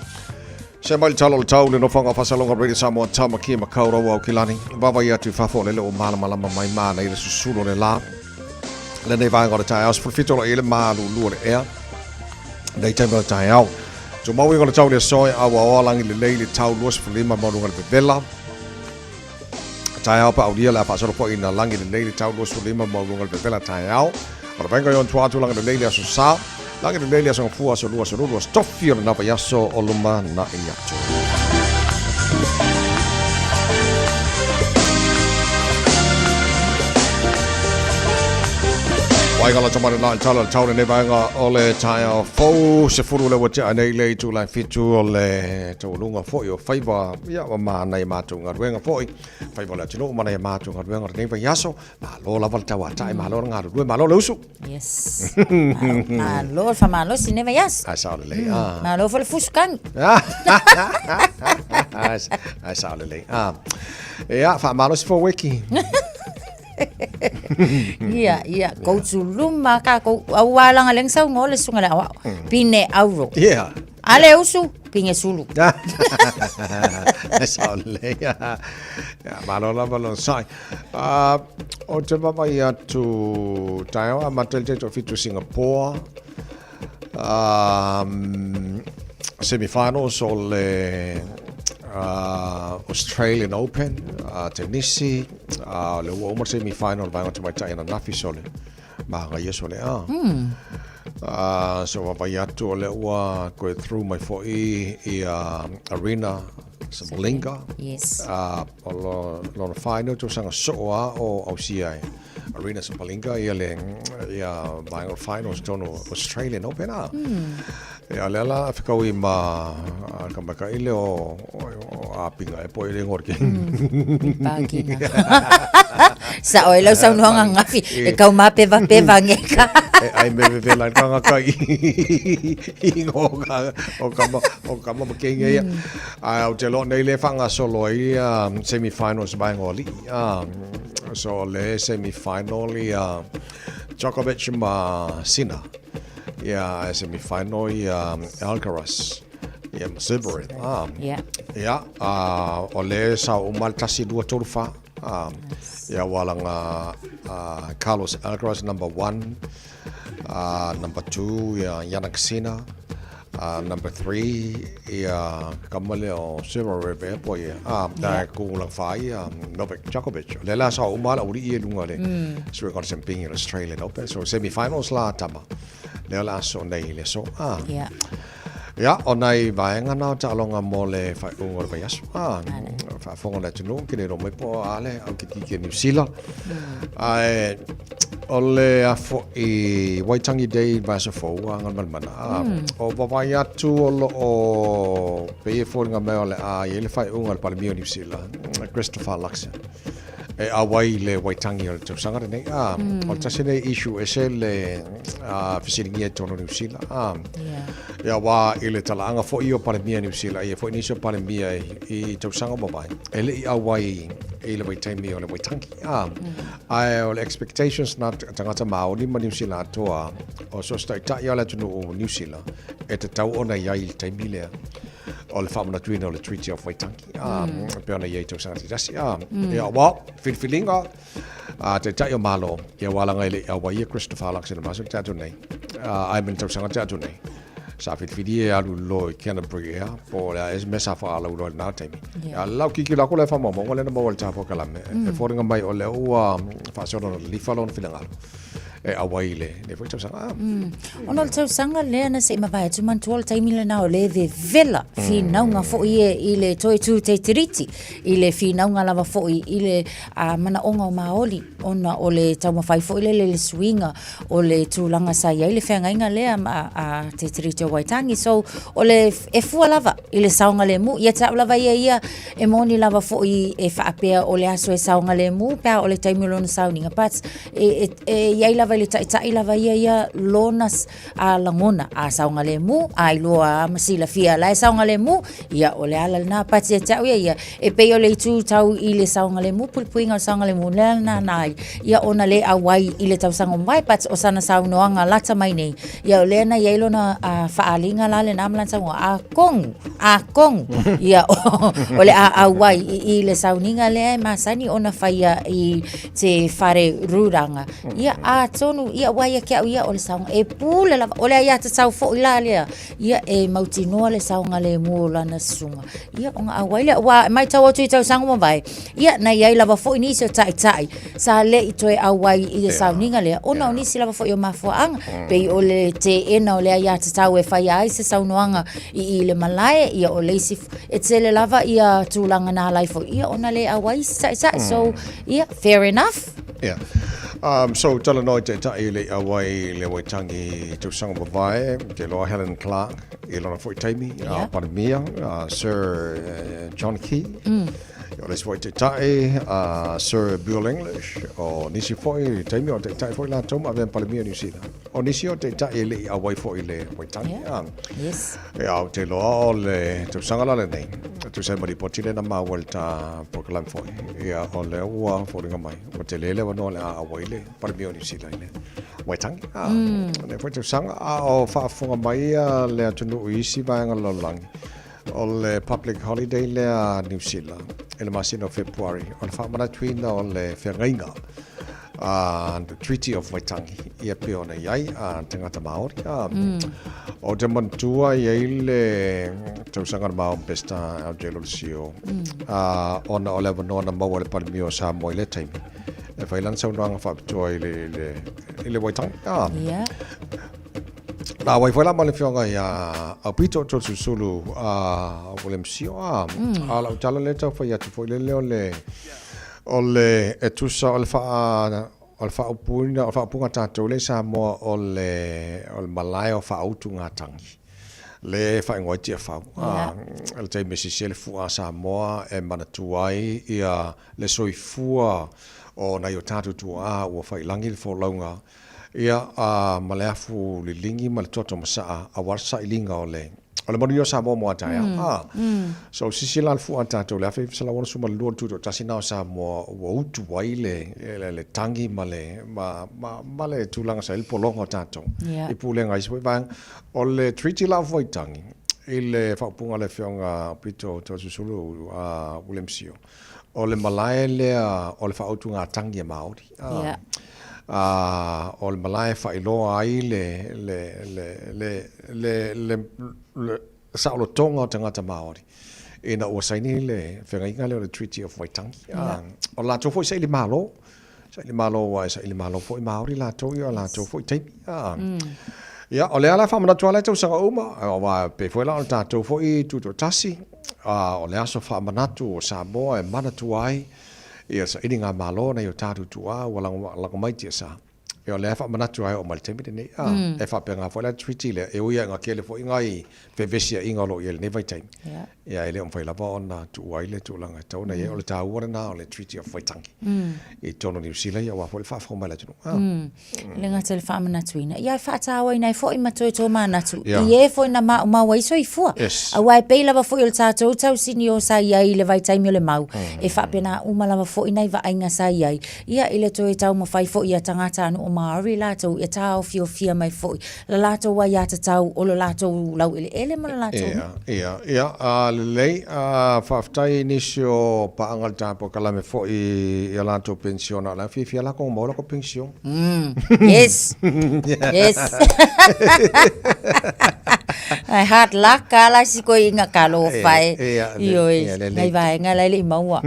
Se mai le tala o le tau, le nofoaga o Faasalonga Radio Samoa, Tamaki Makaurau Aukilani. Vaavaai atu i fafo o lele ua malamalama mai manaia le susulu o le la. Lenei vaega o le taeao, 17 o lo i le malulu o le ea. Nei taimi o le taeao. Tumauiga o le tau le aso e auaoa langi lelei le tau 25 maualuga le vevela. Taeao pa aulia le a faasolo foi ina langi lelei le tau 25 maualuga le vevela taeao. O le vaenga i ona tua atu langi lelei le aso sa. Langi lelei le aso gafua, aso lua, aso lulu, aso tofi o lena vaiaso o luma na'i atu. Vaega la tamana na tala tau nei vaega o le taeao fou 10 le ua tea nei le itula e 7 o le taualuga foi o faiva ia ma manaia matou galuega foi faiva o le atunuu manaia matou galuega o lenei vaiaso malo lava le tauata'i malo le galulue malo le usu. Yes. Malo le faamalosi lenei vaiaso. Ae sao lelei. Ah. Malo foi le fusu kagi. Ae sao lelei. Ah. Ia, faamalosi fou weki. Ia, ia, koutuluma kākou, auā langa leng saunoa le susuga i le aoao, pine auro. Yeah. A le usu, pine sulu. Sao lelei. Ia, malo lava lona sai. Ou te vaavaai atu taeao amata i le taitoa 7 Singapore. Semi-finals o le Australian Open tenisi. O lea ua uma le semi-final vaega tamaitai ananafi sole. Magaia sole a. So vaavaai atu o lea ua toe through mai foi ia Arena. Sabalenka. Yes. O lona final tausaga soo lava o ausia e Aryna Sabalenka ia le ia vaega o finals tonu o Australian Open a. Ia lea la fekaui ma ka maikaʻi lea o Apiga e po e le igoa o le kegi. Rybakina. Sao ai lau saunoaga ananafi e tau mapevapeva age ka. E ai me vevela ai le tagata i igoa o kama o kama ma kegi ia. Ae ou te iloa nei lea e faagasolo ai ia semi finals vaega o alii. So o le semi final ia Djokovic ma Sinner. Ia ae semi final ia Alcaraz ia ma Zverev. Yeah. Ia, o lea e sao uma le 1, 2, 3, 4. Ia ua laga Carlos Alcaraz number 1, number 2 ia Jannik Sinner, number 3 ia kama lea o Zverev ea po ia. Yeah. Ku laga 4 ia Novak Djokovic. O lea la sao uma le aualii ia i luga o le Sui Kona Semping i le Australian Open. So semi-finals la tama. Lea o le aso nei i le aso. Yeah. Ia, o nai vaega na o taaloga mo le faaiuga o le vaiaso. Faafofoga le atunuu, ke le iloa mai po o a le au kitiki o Niu Sila. Ae o le afo i Waitangi Day i le vaiaso fou a Galumalemana. O vavaai atu o lo o pei e foliga mai o le a i ai le faaiuga a le Palemia o Niu Sila, Christopher Luxon, e auai i le Waitangi o le tausaga lenei. O le tasi lenei issue ese le fesiligia i totonu o Niu Sila. Ia wā i le talaaga foi o Palemia Niu Sila, ia foi nisi o Palemia i tausaga ua mavae, e le i auai i le vaitaimi o le Waitangi. Ae o le expectations na tagata Māori ma Niu Sila atoa, o so o se taitai o le atunuu o Niu Sila, e tatau ona i ai i le taimi lea o le faamanatuina o le Treaty of Waitangi. E pei ona i ai i tausaga taitasi. Ia, well, filifiliga a Taitai o Malo, ia ua alaga i le auai ia Christopher Luxon i le masina tea atu nei, ai ma le tausaga tea atu nei, sa filifili e alu loa i Canterbury ea, po o le a ea se mea sa faalauiloa i lena taimi. Yeah. A lau kikilo aku lea faamaumauga lea na maua i le tāpua kalame, e foliga mai o lea ua faasolo na lilifa lona finagalo e auai i lenei foi tausaga. Ona o le tausaga lea na se i mavae atu manatua o le taimi lena o lea e vevela finauga foi e i le toe tū te tiriti i le finauga lava foi i le manaoga o Māori ona o le taumafai foi lele i le suiga o le tulaga sa i ai le feagaiga lea a Te Tiriti o Waitangi. So, o le, e fua lava i le saogalemu. Ia te au lava ia ia, e moni lava foi e faapea o le aso e saogalemu pe a o le taimi o lona sauniga. But e, e, e i ai lava i le taitai lava ia ia lona a lagona, a saogalemu, a iloa a ma silafia la e saogalemu, ia o le ala lena. But ia te au ia ia, e pei o le itu tau i le saogalemu, puipuiga o le saogalemu, le ala lena ai, ia ona le auai i le tausaga o mavae, but o sana saunoaga lata mai nei, ia o lea na i ai lona faaaliga la lena ma lana saunoaga, a kongu, a kongu, ia o le a auai i le sauniga lea e masani ona faia i te whare ruranga. Ia, atonu, ia, aua ia ke au ia o le saoga, e pule lava, o le aiatatau foi la lea, ia, e mautinoa le saogalemu o lana susuga. Ia, ona auai lea, aua e matau atu i tausaga ua mavae, ia, na i ai lava foi nisi o taitai sa le i toe auai i le sauniga lea, ona o nisi lava foi o mafuaaga, pei o le teena o le aiatatau e faia ai se saunoaga i i le malae, ia, o le isi, e tele lava ia tulaga na ala ai foi, ia, ona le auai isi taitai. So, ia, fair enough. Yeah. So, talanoa i taitai i le auai le Waitangi tausaga mavae, te loa Helen Clark i lona foi taimi, yeah. Palemia, Sir John Key, O le isi foi taitai, Sir Bill English, o nisi foi taimi o taitai foi latou ma avea ma Palemia o Niu Sila. O nisi o taitai e le i auai foi i le Waitangi. Yeah. Yes. Ia, ou te iloa o le tausaga la lenei, e tusa ai ma lipoti lea na maua i le ta polokalame foi, ia, o lea ua foliga mai, ua tele le avanoa o le a auai le Palemia o Niu Sila i le Waitangi. Lenei foi tausaga, a o faafofoga mai le atunuu i isi vaega o le lalolagi, o le public holiday lea a Niu Sila i le masina o Fepuari, o le faamanatuina o le feagaiga the Treaty of Waitangi, ia pei ona i ai a tagata Māori. O te manatua i ai le tausaga na maua ma Peseta LJ Lolesio, ona o le avanoa na maua e le Palemia o Samoa i lea taimi, e fai lana saunoaga faapitoa i le Waitangi. Yeah. Na wai foi la ma le fioga ia Aupito Toeolesulusulu a William Sio a a lau tala lea tau fai atu foi lele o le o le e tusa o le faa o le faaupuina o le faaupuga a tatou lea i Samoa o le o le malae o faautugatagi le faaigoa ai Tiafau a le taimi e sisi ai le fua a Samoa e manatua ai ia le soifua o nai o tatou tuaa ua faiilagi le folauga Ia, a, ma le afu liligi ma le toto masaa aua le sailiga o le, o le manuia o Samoa mo a taeao. Mm, a, mm. So, sisi la le fua a tatou le 1962 le tutoatasi na o Samoa ua utu ai le, le, le tagi ma le, ma, ma, ma le tulaga sa i le pologa o tatou. Yeah. I pulega isi foi vaega. O le Treaty la of Waitangi, i le faaupuga a le Afioga Pito Toeolesulusulu a William Sio, O le malae lea o le faautugatagi a Māori. Yeah. O le malae e faailoa ai le, le, le, le, le, le, le saolotoga o tagata Māori ina ua saini le feagaiga lea o le Treaty of Waitangi. Yeah. O latou foi saili malo, saili malo aua e saili malo foi Māori latou i o latou foi taimi. Ia, o lea la e faamanatu lava le tausaga uma, aua e pei foi la o le tatou foi tutoatasi, o le aso faamanatu o Samoa e manatua ai ia sailiga malo nai o tatou tuaa ua lago mai tiasa. Ia o lea e faamanatu ai oo mai le taimi lenei. E faapena foi la le treaty lea, e ui lava ina tele foi nai fevesiaiga o lo o i ai i lenei vaitaimi, ia e le o mafai lava ona tuua ai le tulaga e tatau ona i ai. O le taua lena o le Treaty of Waitangi i totonu o Niu Sila, ia aua foi le faafofoga mai a le atunuu. E le gata i le faamanatuina, ia e faatauaina ai foi ma toe tōmanatu i e foi na maumau ai soifua. Yes. Aua e pei lava foi o le tatou tausini o sa i ai i le vaitaimi o le mau, e faapena uma lava foi nai vaaiga sa i ai, ia i le toe taumafai foi ia tagata anu o Māori latou ia taofiofia mai foi la latou aiatatau o lo latou laueleele ma lo latou Ia, ia, ia, a, lelei, a, faafetai i nisi o paaga o le tapue kalame foi i a latou penisiona, o la e fiafia lakou maua lakou penisiona. Yes, yes. Ai hard luck a la si koe inga ka lo whai. Ioe, nai vaenga la e le i maua.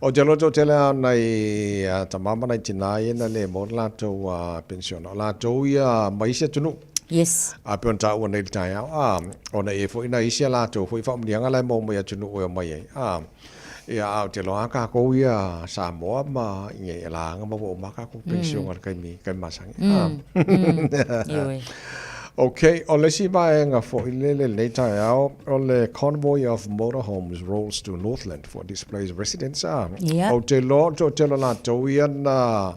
O te loto tele a nai tama ma nai tina ia na le maua le latou penisiona. O latou ia mai isi atunuu. Yes. A pei ona taua nei i le taeao, a, ona e i ai foi nai isi a latou foi faamanuiaga la e maua mai atunuu e omai ai. A, ia, a ou te iloa lava kakou ia Samoa ma i laga ma ua uma a kakou penisiona i le taimi, taimi masani. A. Ioe. Ok, o le isi vaega foi lele i lenei taeao, o le Convoy of Motorhomes Rolls to Northland for Displaced Residents. A, Ia. ou te iloa o le toatele o latou ia na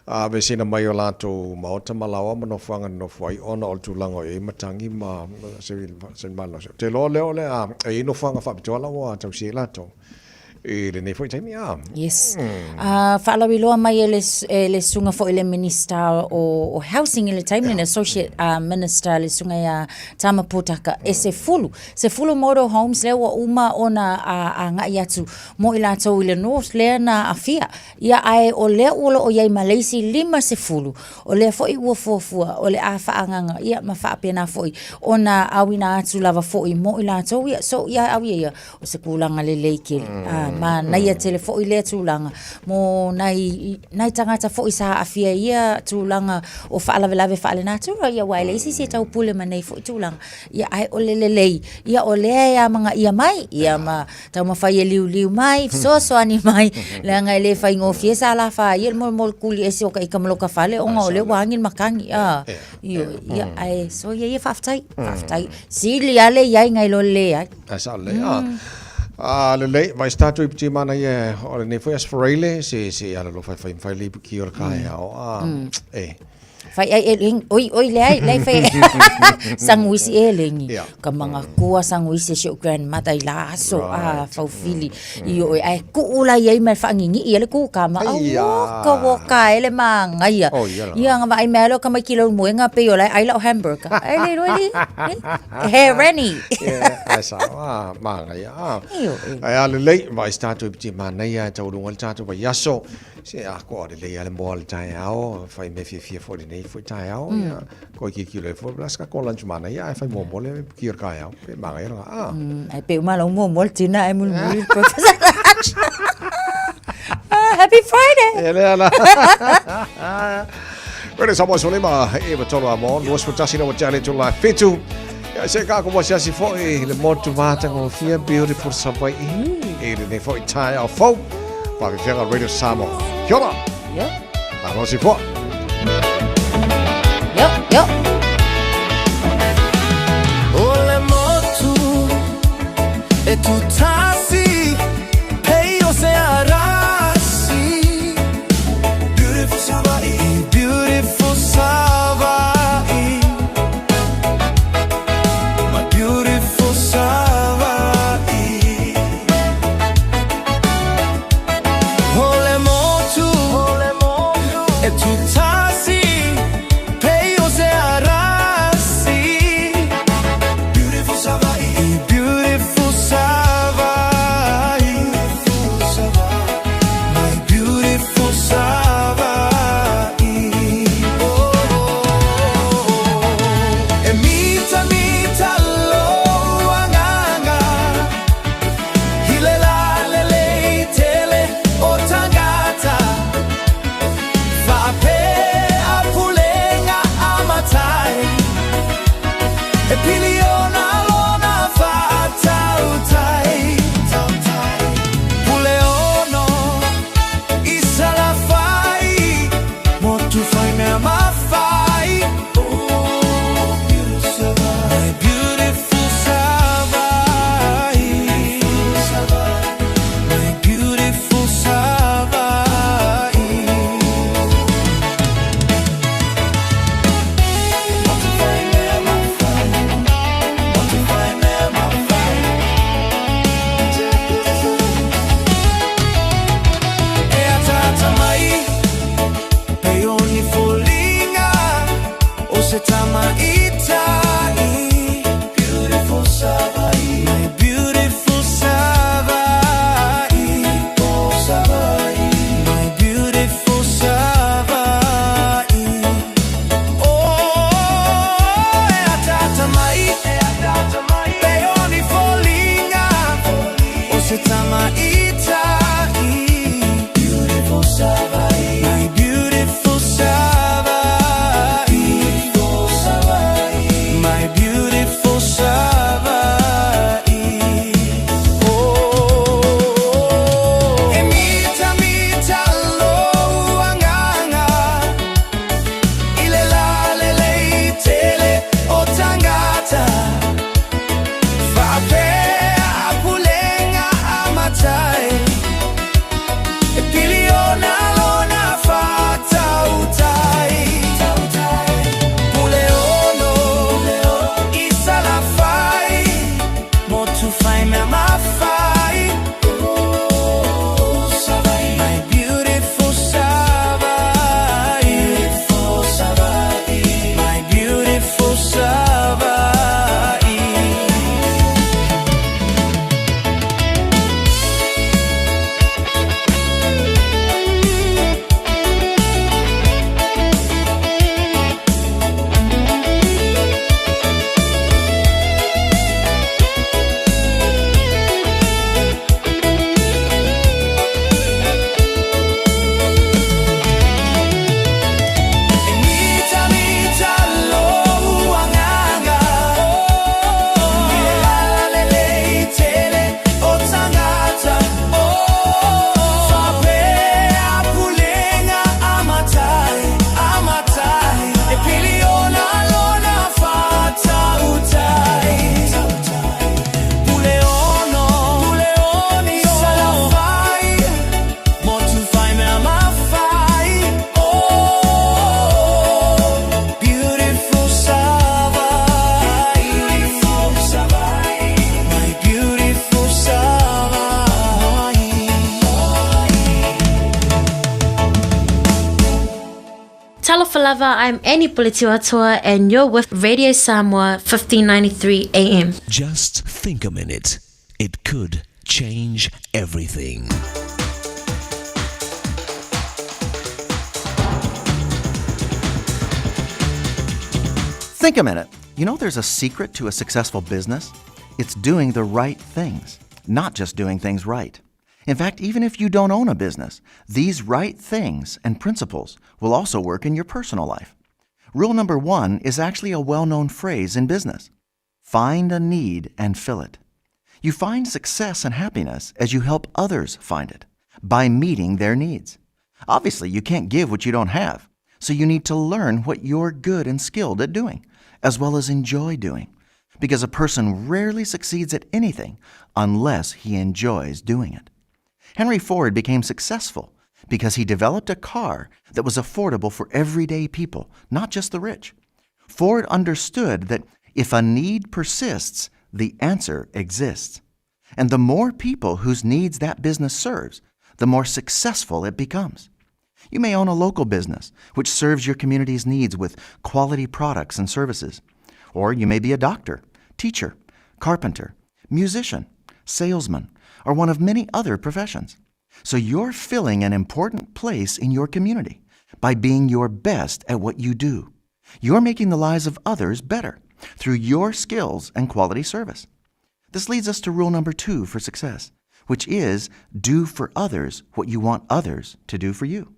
aveseina mai o latou maota ma laoa ma nofoaga na nofo ai ona o le tulaga o i ai matagi ma se malosi. Ou te iloa lea o le a e i ai nofoaga faapitoa la ua tausia ai latou i lenei foi taimi. A. Yes. Faalauiloa mai e le, e le susuga foi le Minista o, o Housing i le taimi lenei, Associate Minister le susuga ia Tama Potaka, e sefulu, sefulu motor homes lea ua uma ona agai atu mo i latou i le North lea na aafia. Ia ae o lea ua loo iai ma le isi 50, o lea foi ua fuafua o le a faaagaga ia ma faapena foi ona auina atu lava foi mo i latou ia. So ia au ia ia, o se tulaga lelei tele. A manaia tele foi lea tulaga mo nai nai tagata foi sa aafia i ia tulaga o faalavelave faalenatura ia aua e leai se isi e taupule ma nei foi tulaga. Ia ae o le lelei, ia o lea e amanaia mai ia ma Taumafai e liuliu mai, fesoasoani mai, leaga e le faigofie sa alafa ai le molemole kuli ese o ka ika ma lo ka fale ona o lea ua agi le makani. A, ioe, ia, ae soia ia faafetai, faafetai. Sili lava le i ai nai lo le leai. Ae sao lelei, a. A lelei, vai se tatou iputi manaia o lenei foi Aso Faraile, se se alalofa e fai ma fai le ipuki o le taeao, a, e. Fai ai e lengi, oi, oi, leai, leai fai ai. Sanguisi e lengi. Yeah. Ka mangakua sanguisi e si o'u grandmother i la aso, a, faufili. I o'e, ae kuu la iai ma e whaangingi i ele kūkā ma, au, Aia. woka, woka, ele māngaia. Oh, ia la. Ia, nga vaai mea leo ka mai ki lau moenga pei o lai ai lau hamburger. Ai le roi li, li, he reni. Yeah, ai sa, a, māngaia, a. Io, io. Ai a lelei, vai se tātou i piti mānaia e taurunga le tātou vai aso. Se a koa lelei a le moa le taeao, fai mea fiafia foi lenei foi taeao, ia, koe kikilo e foi, las ka ko lunch manaia, ai fai muamua le ki o le kaeao, pe māngaia langa, a. Ai pe uma lau muamua le tina ai mulimuli le breakfast and lunch. Ah, happy Friday! E lea la. Radio Samoa 15, 93 a mo, 21 na wa te ale tula fitu. Ia se ka ko wasi foi le motu matagofie beautiful Savaii i lenei foi taeao fou. Faafiafiaga Radio Samoa. Kia ora! Yo. Malosi foa. Yo, yo. O le motu e tutasi Pei o se arasi Beautiful Savaii Beautiful Savaii My beautiful Savaii O le motu e tutasi Pei o se arasi Beautiful Savaii Beautiful Savaii My beautiful Savaii Oh, oh, oh. E mita mita lo agaga I le lalelei tele o tagata Faapea pulega a matai E piliona lona faatautai Pule ono i Salafai Motu fai mea mafai Oh, my beautiful Savaii My beautiful Savaii Motu fai mea mafai Motu fai mea mafai E ataata mai Pei o ni foliga O se tamaitai Beautiful Savaii My beautiful Savaii Oh Savaii My beautiful Savaii Oh e ataata mai Pei o ni foliga O se tamaitai Beautiful Savaii My beautiful Savaii My beautiful Savaii Oh E mita mita lou agaga I le lalelei tele o tagata Faapea pulega a matai E piliona lona faatautai Pule ono i Salafai Motu fai mea mafai Oh, Savaii My beautiful Savaii My beautiful Savaii E mita mita lou agaga I le lalelei tele o tagata Faapea pulega a matai, a matai E piliona lona faatautai Pule ono, Salafai Motu fai mea mafai Oh, beautiful Savaii My beautiful Savaii Talofa lava, I'm Annie Puletiuatoa and you're with Radio Samoa 1593 AM. Just think a minute. It could change everything. Think a minute. You know there's a secret to a successful business? It's doing the right things, not just doing things right. In fact, even if you don't own a business, these right things and principles will also work in your personal life. Rule number one is actually a well known phrase in business find a need and fill it. You find success and happiness as you help others find it by meeting their needs. Obviously, you can't give what you don't have, so you need to learn what you're good and skilled at doing, as well as enjoy doing, because a person rarely succeeds at anything unless he enjoys doing it. Henry Ford became successful because he developed a car that was affordable for everyday people, not just the rich. Ford understood that if a need persists, the answer exists. And the more people whose needs that business serves, the more successful it becomes. You may own a local business which serves your community's needs with quality products and services. Or you may be a doctor, teacher, carpenter, musician, salesman, or one of many other professions. So you're filling an important place in your community by being your best at what you do. You're making the lives of others better through your skills and quality service. This leads us to rule number two for success, which is do for others what you want others to do for you.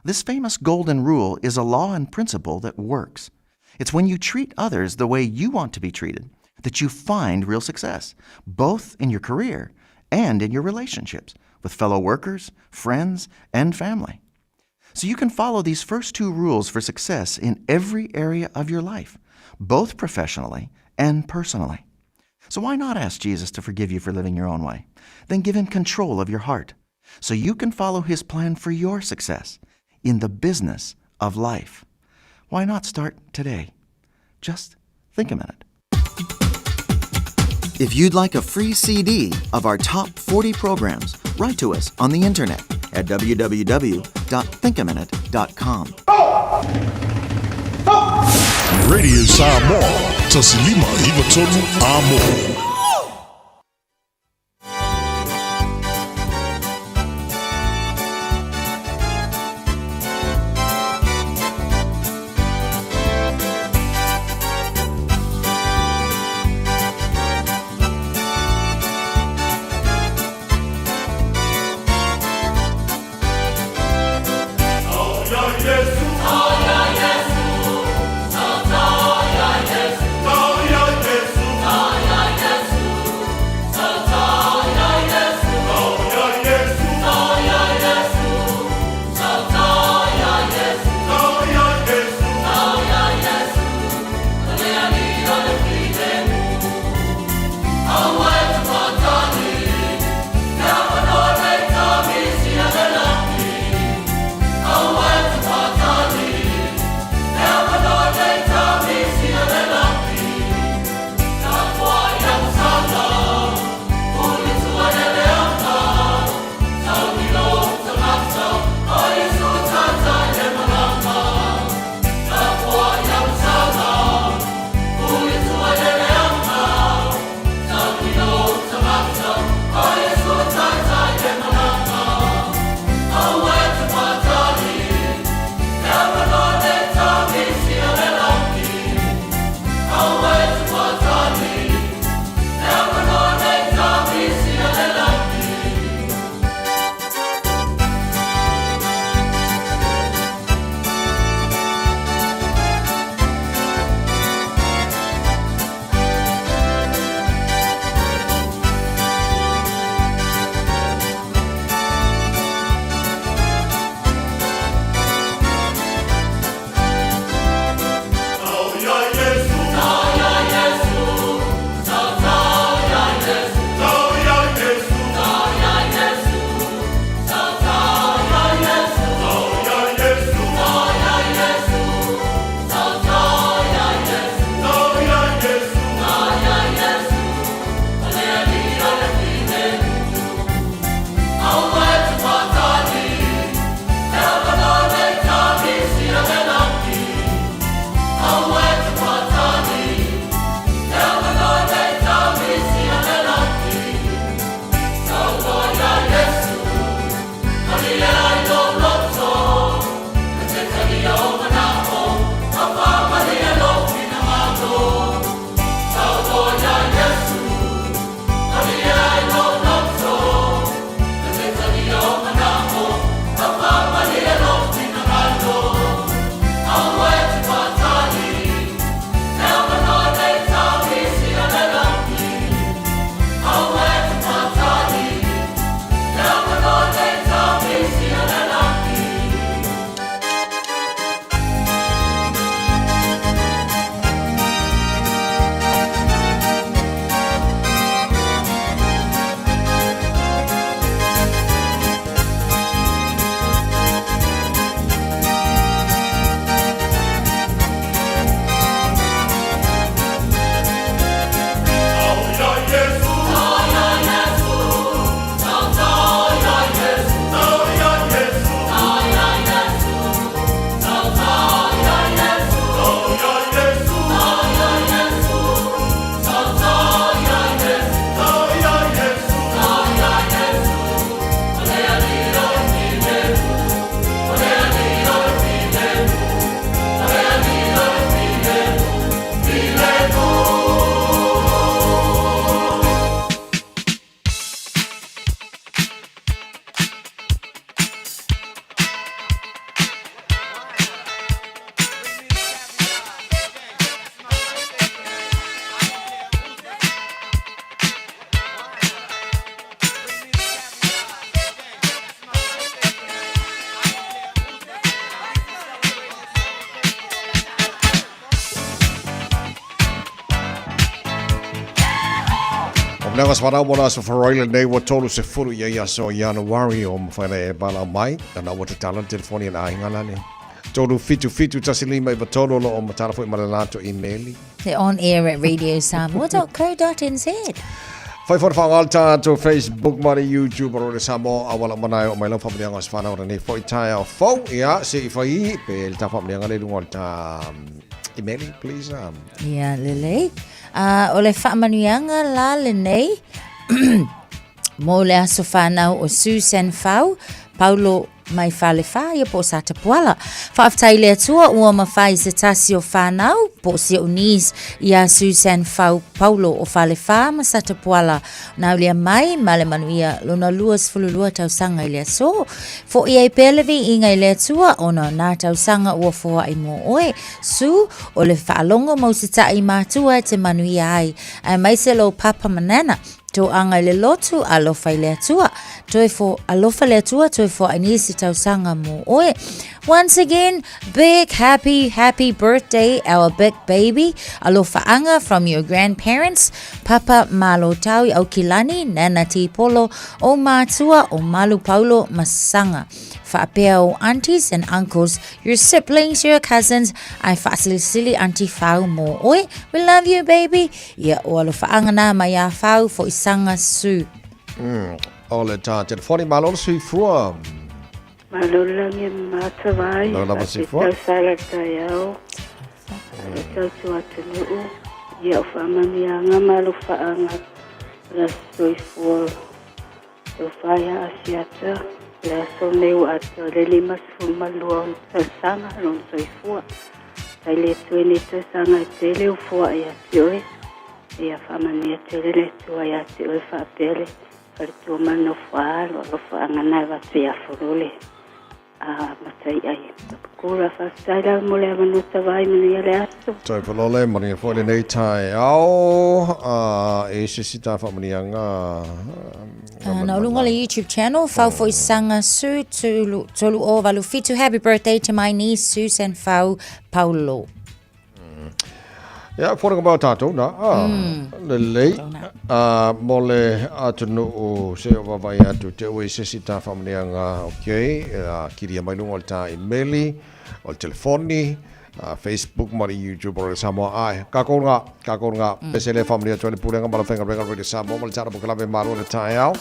This famous golden rule is a law and principle that works. It's when you treat others the way you want to be treated that you find real success, both in your career and in your relationships with fellow workers, friends, and family. So you can follow these first two rules for success in every area of your life, both professionally and personally. So why not ask Jesus to forgive you for living your own way? Then give him control of your heart so you can follow his plan for your success in the business of life. Why not start today? Just think a minute. If you'd like a free CD of our top 40 programs, write to us on the internet at www.thinkaminute.com. Radio Samoa, Tasilima Ivatonu Amo. Faamanuiaga se fanau mo le aso Farai lenei ua 30 ia i aso o Ianuari o mafai ona e valaau mai ana ua tatala le telefoni a le aiga lale. 377 1593 o lo o matala foi ma le latou imeli. The on air at radiosamoa.co.nz. Fai fona whaangal tātou Facebook ma le YouTube o le Samoa awala manae o mai lau whaamanianga o se whanau o nei foi tae o fau ia se i whai pe le tā whaamanianga le lunga o le tā imeli please Ia lelei. O le faamanuiaga la lenei mo le aso whanau o Susan Fau, Paulo mai Falefa, ia po o Satapuala. Faafetai i le Atua ua mafai se tasi o whanau, po o si o'u niece, ia Susan Fau Paulo o Falefa ma Satapuala. Na aulia mai ma le manuia lona 22 tausaga i le aso. Fo'i ai pea le viiga i le Atua ona o nā tausaga ua foa'i mo oe. Su, o le faalogo ma usita'i i matua e te manuia ai. Aemaise lou papa ma nana, toaga i le lotu, alofa i le Atua. Toe fo, alofa le Atua, toe foa'i nisi tausaga mo oe. Once again, big happy, happy birthday, our big baby. Alofa'aga from your grandparents, Papa Malo Tau i Aukilani, Nana Tipolo, o mātua, o Malu Paulo Masaga. Faapea o aunties and uncles, your siblings, your cousins, ae faasilisili Auntie Fau mō oe. We love you, baby. Ia, o alofa'aga nā mai a Fau, fo'isaga Sue. O le tā telefoni, malo le soifua. Malo le lagi e matavai. Lau lava soifua. Tau sala taeao. Le tautua atunuu. Ia o faamanuiaga ma alofaaga o le soifua. Tau whaia Asiata, le aso nei ua atoa le 52 ona tausaga lona soifua. Tai le Atua i nei tausaga e tele ua foai ia te oe. Ia faamanuia tele le Atua ia te oe faapea le faletua ma le nofo-a-alo, alofaaga na e avatu ia Folole a Matai'ai. Kura, faafetai lava mo le avanoa tavai, manuia le aso. Toe Folole, manuia foi lenei taeao. A e se isi ta faamanuiaga. Na o luga o le YouTube channel, Fau Foisaga Su tolu tolu o valu fitu. Happy birthday to my niece Susan Fau Paulo. Ia, foliga mai o tātou, nā, ā, lelei, ā, mo le atunuu se o vavai atu te ue i se isi tā whaamanuiaga, ok, ā, kiria mai lunga o le tā imeli, o le telefoni, ā, Facebook ma le YouTube o le Samoa, āe, kākou ngā, kākou ngā, pese le whaamanuia atu ai le Pulega ma le Whainga Radio Samoa ma le Tara Pokalame Malo le taeao.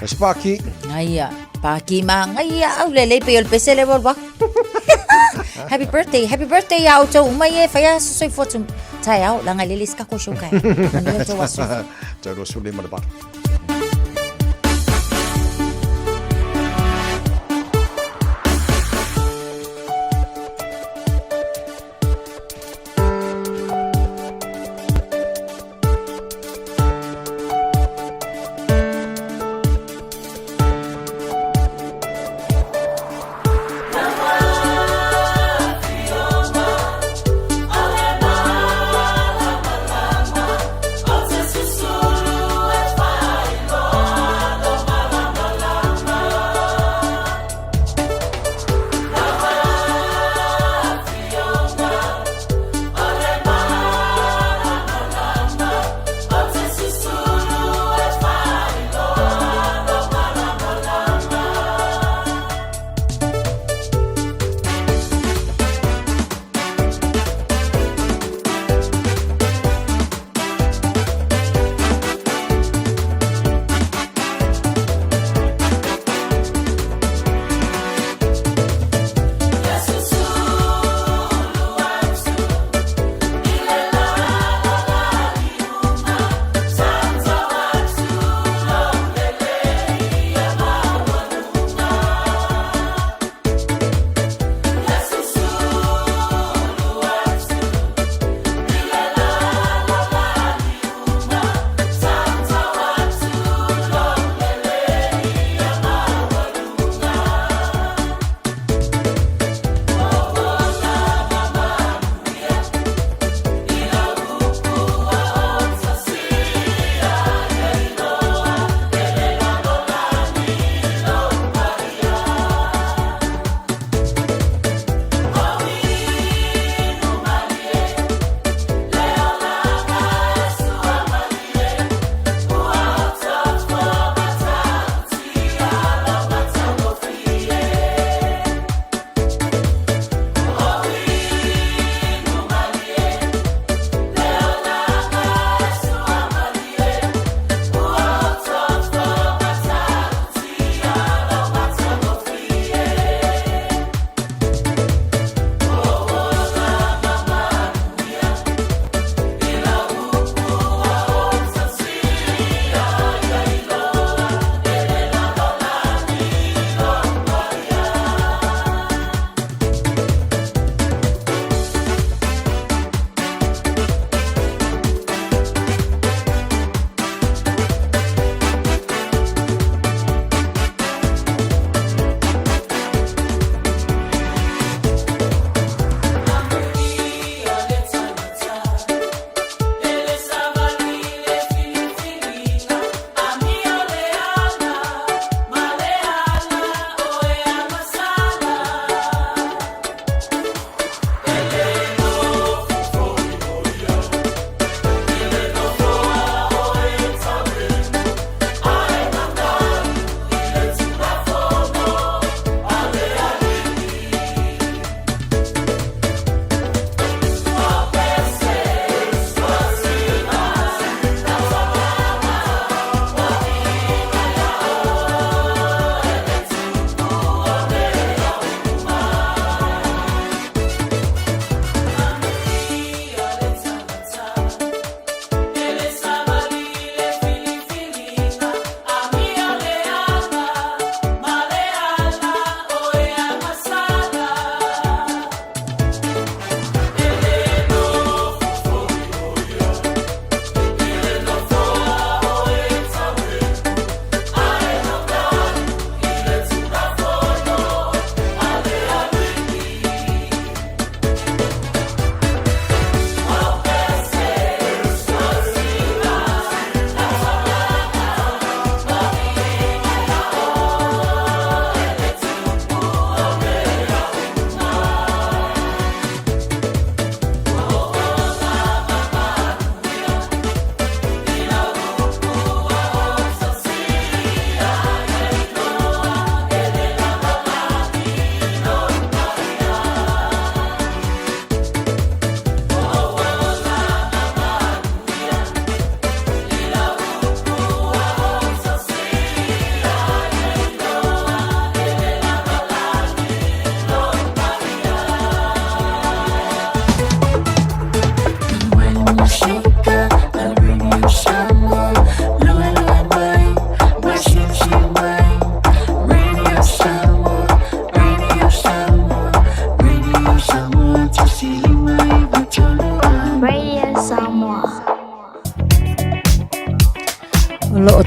E se pāki. Aia, pāki mā ngai a au lelei pe o le pese le walu Happy birthday, happy birthday ia outou uma e whai aso soifua tu taeao, langa lele se kako show kai. Manuia tau aso. Tau 25 le valu.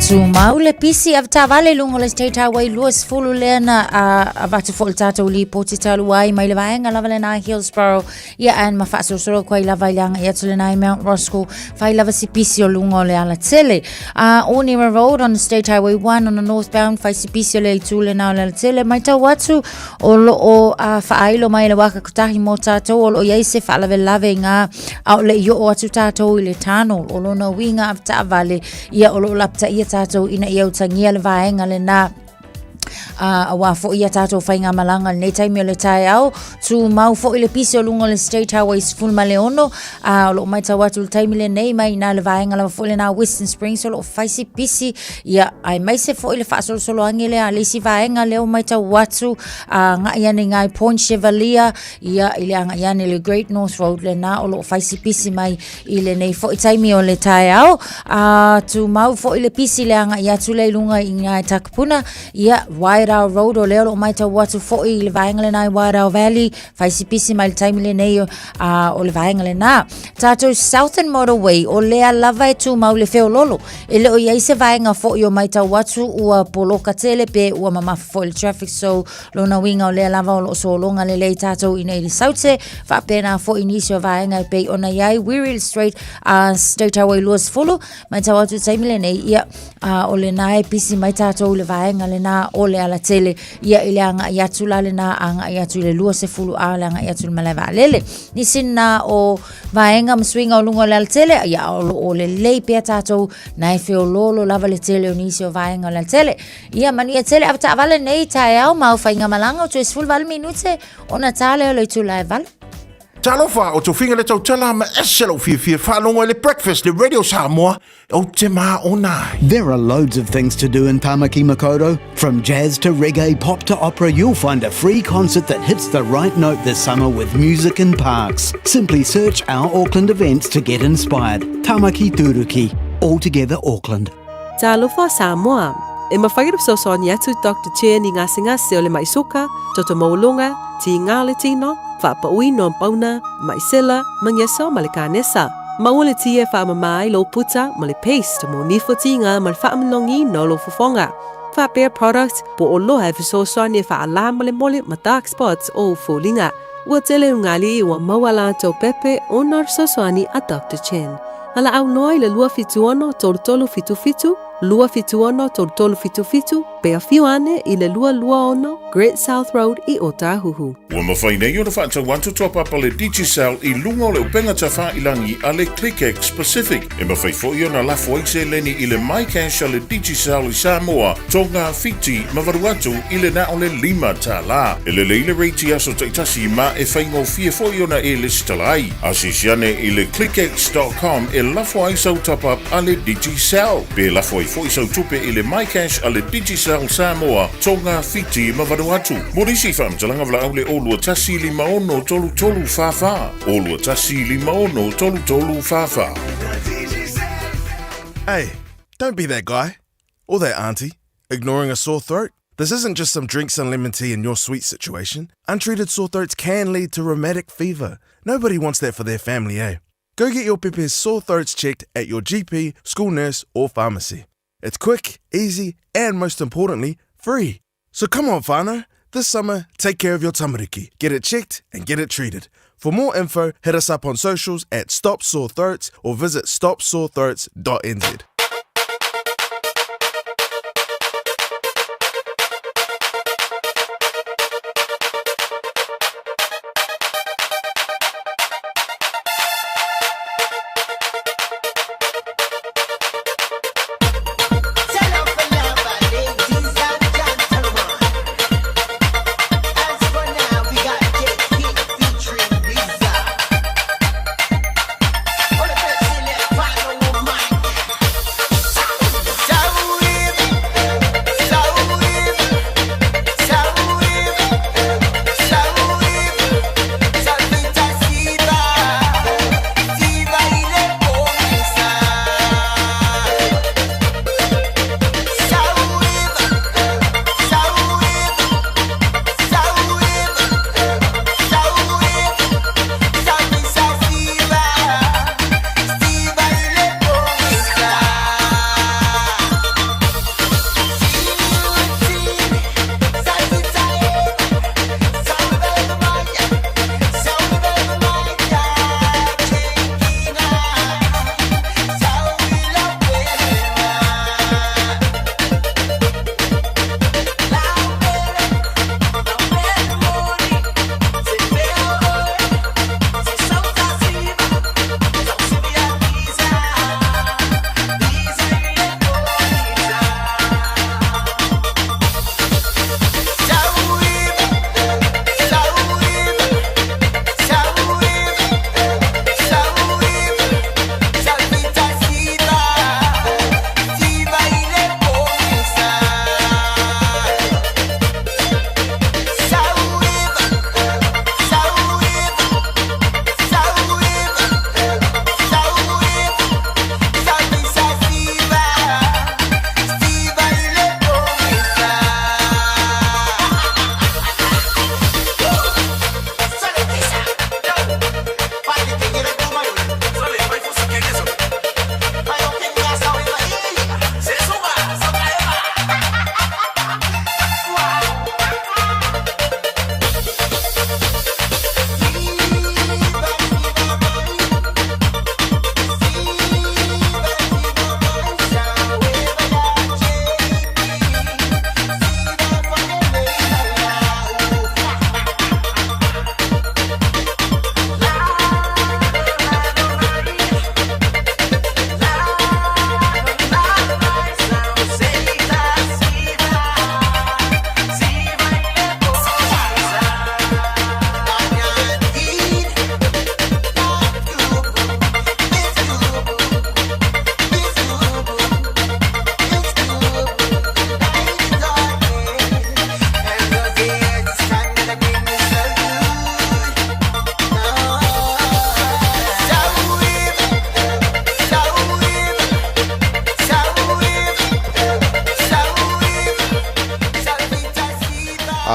Tumau le pisi avetaavale i luga o le State Highway 20 lea na avatu foi le tatou lipoti talu ai mai le vaega lava lena i Hillsborough ia and ma faasolosolo atu ai lava i le agai atu lena i Mount Roskill fai lava si pisi o luga o le alatele. Onera Road on the State Highway 1 on the northbound fai si pisi o le itu lena o le alatele. Matau atu o lo o faailo mai le waka kotahi mo tātou o lo o iai se faalavelave i ngā a o le i oo atu tātou i le tano o lona uiga avetaavale ia o lo o lapataia tātou ina ia utagia le vaega lena auā foi ia tātou faigamalaga i lenei taimi o le taeao. Tumau foi le pisi o luga o le State Highway 16, o lo o matau atu i le taimi lenei mai i ina le vaega lava foi lena Western Springs o lo o fai si pisi, ia, aemaise foi le faasolosolo age lea a le isi vaega lea ua matau atu, agai ane i ina i Point Chevalier, ia, i le agai ane i le Great North Road lena o lo o fai si pisi mai i lenei foi taimi o le taeao. Tumau foi le pisi le agai atu lea i luga i ina i Takapuna, ia, Wairau Road o lea o lo o matau atu foi i le vaega lena i Wairau Valley, fai si pisi mai le taimi lenei o le vaega lena. Tātou Southern Motorway, o lea lava e tumau le feololo. E le o i ai se vaega foi o matau atu ua poloka tele pe ua mamafa foi le traffic, so lona uiga o lea lava o lo o sologa lelei tātou i nei i le Saute, faapena foi i nisi o vaega e pei ona i ai Weary Street, State Highway 20, matau atu i le taimi lenei, ia, o lena e pisi mai tātou i le vaega lena o le alatele, ia i le agai atu la lena agai atu i le 20 a le agai atu i le malae vaalele. Nisi na o vaega ma suiga o luga o le alatele, ia o lo o lelei pea tātou na e feololo lava le tele o nisi o vaega o le alatele. Ia manuia tele avetaavale nei taeao ma au faigamalaga o toe 18 minute ona tā lea o le itula e 8. Talofa, o Tofiga le tautala ma ese lou fiafia faalogo i le Breakfast le Radio Samoa, ou te māona ai. There are loads of things to do in Tamaki Makaurau. From jazz to reggae, pop to opera, you'll find a free concert that hits the right note this summer with Music in Parks. Simply search our Auckland events to get inspired. Tamaki Turuki. All together Auckland. Talofa Samoa! E mafai ona fesoasoani atu Doctor Chen i gasegase o le mai soka, toto maualuga, tiga o le tino, faapauina o pauna, mai sela, magiasa ma le kanesa. Maua le ti e faamama ai lou puta ma le paste mo nifo tiga ma le faamanogiina o lou fofoga. Faapea product po o loa e fesoasoani e faalā molemole ma dark spots o ou foliga. Ua tele ugali ua maua latou pepe ona o le fesoasoani a Doctor Chen. Valaau noa i le 276 3377, 276 3377, pe afio ane i le 226 Great South Road i Ōtāhuhu. Ua mafai nei ona faatau atu toa papa le Digicel i luga o le upega tafailangi a le ClickX Pacific. E mafai foi ona lafo ai seleni i le MyCash a le Digicel i Samoa, Tonga, Fiti ma Vanuatu i le na o le $5. E lelei le rate i aso taitasi ma e faigofie foi ona e lesitala ai. Asiasi ane i le clickx.com e lafo ai sau top-up a le Digicel. Pe lafo ai foi sau tupe i le MyCash a le Digicel Samoa, Tonga, Fiti ma Vanuatu. Mo nisi faamatalaga valaau le 021 56 33 44, 021 56 33 44. Hey, don't be that guy. Or that auntie. Ignoring a sore throat? This isn't just some drinks and lemon tea in your sweet situation. Untreated sore throats can lead to rheumatic fever. Nobody wants that for their family, eh? Go get your pepe's sore throats checked at your GP, school nurse, or pharmacy. It's quick, easy, and most importantly, free. So come on, whānau. This summer, take care of your tamariki. Get it checked and get it treated. For more info, hit us up on socials at Stop Sore Throats or visit stopsorethroats.nz.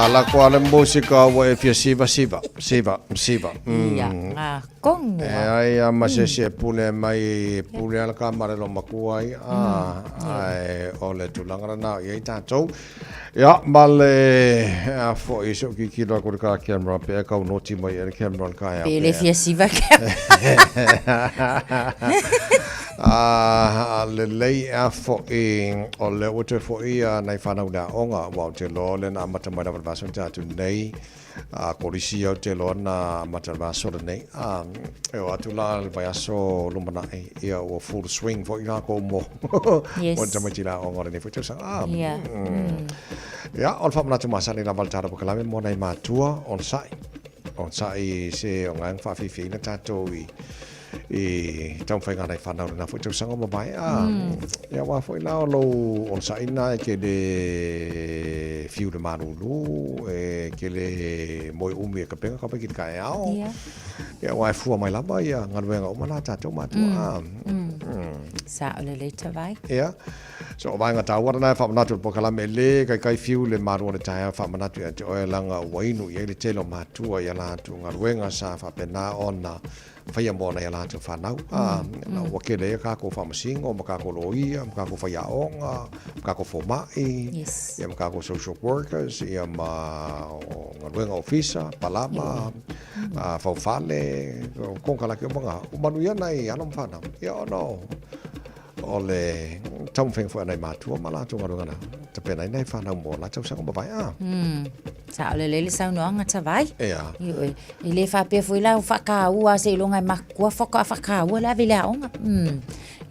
A la koa le musika ua e fia siva siva, siva, siva. Ia, ngā kongo. E ai a ma se se pule mai pule ala ka mare lo makua ai a ai o le tulaga lena o i ai tatou. Ia ma le a foi se o kikilo aku le ka camera pe e kau noti mai e le camera le ka Pe le fia siva ke. A lelei a foi o le ua toe foi a nai whanau le aoga ua o te loa le na amata mai lava le vasa te atu nei a kolisi au te loa na amata le vasa lenei a e o atu la le vaiaso lumanai ia ua full swing foi lākou mo Yes. mo tamaiti la aoga o lenei foi tausaga. A, Ia. Ia, o le faamanatu masani lava le tala polokalame mo nai matua onosai. Onosai se o ngaenga faafiafiaina tatou i i taumafaiga a nai fanau i lena foi tausaga ua mavae. A, ia aua foi la o lou onosai lena e te le fiu i le malulu, e te le moe umi e kapega ka maiki i le taeao. Ia. Ia aua e fua mai lava ia galuega uma la a tatou matua. A, Sao lelei tavai. Ia. So o vaega taua lena e faamanatu i le polokalame e le kaikai fiu le malu o le taeao e faamanatu ia te oe leaga ua inu i ai le tele o matua i a latou galuega sa faapena ona faia mo nai a latou fanau. A, na ua kele ai a kākou faamasino ma kākou loia, ma kākou faiaoga, ma kākou fomai, Yes. ia ma kākou social workers, ia ma o galuega ofisa, palama, a, faufale, konekarate uma na. Ua manuia nai alo ma fanau. Ia ona o, o le taumafaiga foi a nai matua ma latou galuega na tapena ai nai fanau mo la tausaga ua mavae. A. Sao lelei le saunoaga Tavai. Ia. Ioe. E le faapea foi la ua faataua seiloga e makua faatoa faataua le ave i le aoga.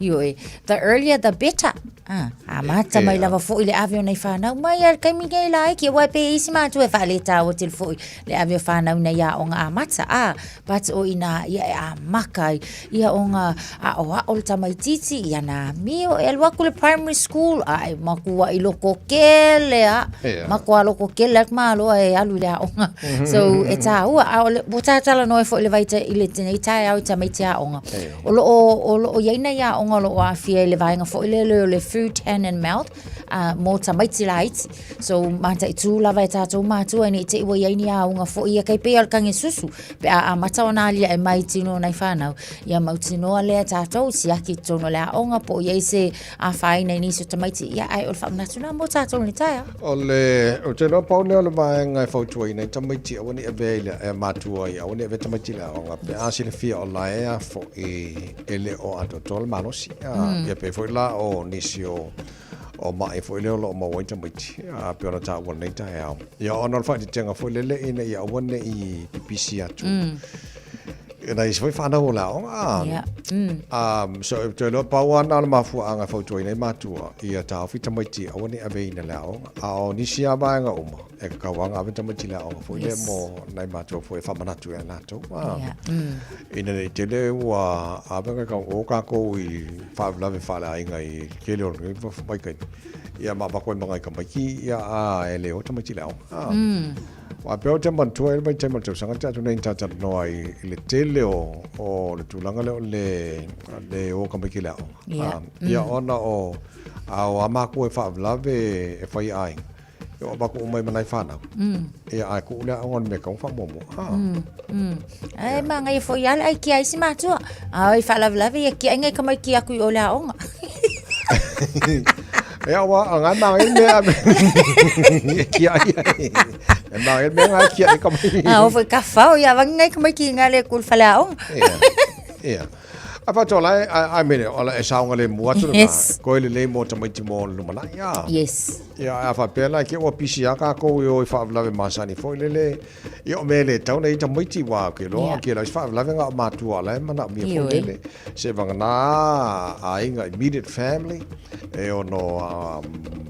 Ioe. The earlier the better. Ah, amata mai lava foi le ave o nai fanau mai lava i le taimi nei laiti aua e pei e isi matua e faaletaua tele foi le ave o fanau i nai aoga amata. Ah, But o ina ia e amaka ai ia ona aʻoaʻo le tamaititi ia na amio e alu aku le primary school a e makuaʻi loko kele a Yeah. makua loko kele atu malo e alu i le aoga. So e tāua a o le ua talanoa ai foi le vaita i le tenei taeao i tamaiti aoga. O loo o loo i ai nai aoga o loo aafia i le vaega foi lele o le foot hand and mouth a mo tamaiti laiti. So mataitu lava e tātou mātua nei te i ua i ai ni auga foi ia kei pei o le kage susu pe a amata ona aliae mai tino o nai whanau. Ia mautinoa lea tātou siaki totonu o le aoga po o i ai se afaina i nisi o tamaiti ia ae o le faamanatu na mo tātou nei taeao. O le, ou te iloa pau lea o le vaega e fautuaina ai tamaiti aua ne i avea i le, e matua ai, aua ne i avea tamaiti i le aoga pe a silafia o la e a foi e le o atoatoa le malosi. Ia pei foi la o nisi o O maʻi foi lea o lo o maua ai tamaiti, a pei ona taua nei taeao. Ia, ona o le faaeteetega foi lele ina ia aua ne i pipisi atu. I nai isi foi fanau o le aoga, a. Ia. So, ou te iloa pau lava na o le mafuaaga e fautuaina ai matua, ia taofi tamaiti aua ne i aveina i le aoga. A o nisi lava vaega uma, e tatau lava ona ave tamaiti i le aoga foi lea mo nai matua foi e faamanatu ia i latou. Ia. Ina nei tele ua ave ka kau o kākou i faalavelave faaleaiga i le tele o lenei vaitaimi, ia ma avatu ai ma nai tamaiti, ia a e le o tamaiti i le aoga. A. Aua pei ou te manatua i le vaitaimi o le tausaga tea atu nei na talatalanoa ai i le tele o, o le tulaga lea o le, le o tamaiti i le aoga. Ia. A, ia ona o, a o a matua e faalavelave e fai aiga, E oo avatu uma ai ma nai fanau. Ia, ae tuu le aoga o le mea e tatau ona faamuamua. Ah. Ae manaia foi lava le aikia a isi matua. A oi faalavelave ia kiai ngai tamaiti atu i o le aoga. Ia, ua, a ngai manaia le mea ave. E kiai ai. E manaia le mea ngai kiai ka mai. A o foi ka fao ia vangi ngai tamaiti i ngā le kul fale aoga. Ia, ia. A whātua la, I mean, o e saogalemu atu lena. Yes. Koe lelei mō tamaiti mō le lumanai, a. Yes. Ia, a whapea la, ke ua pisi a kākou i o i whaawelawe masani foi lele, ia o mea le tau nei tamaiti wā ke loa, Yeah. ke lau si whaawelawe ngā o mātua la e mana o mea foi Ioe. lele. Se wangana a inga immediate family, e ono a,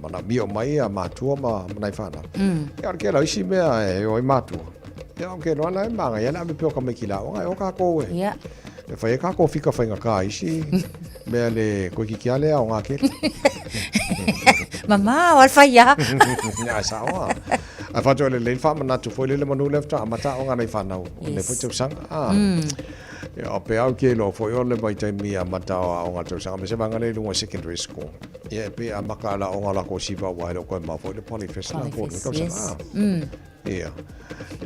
mana mia o mai a mātua ma manai whanau. Ia, o ke lau isi mea e o i mātua. Ia, o ke loa la e māngai, ia le ame peo ka mai ki la o ngai o kākou e. Yeah. E whai e kākou fika whainga kā isi, mea le koe ki kia lea o ngā kere. Mama, o al whai ia. Ai sao a. Ai whātua le leil whaamanatu foi lele manu lefta a mata o ngā nei whanau. O le foi tausanga. Ah. Ia, o pe au ke lo foi o le vaitaimi a mata o a o ngā tausanga. Me se vanga le lunga secondary school. Ia, e pe a maka ala o ngā lako siva wa hele o koe mā foi le polyfest la ko le Polyfest, tausanga. yes. Ah. Ia.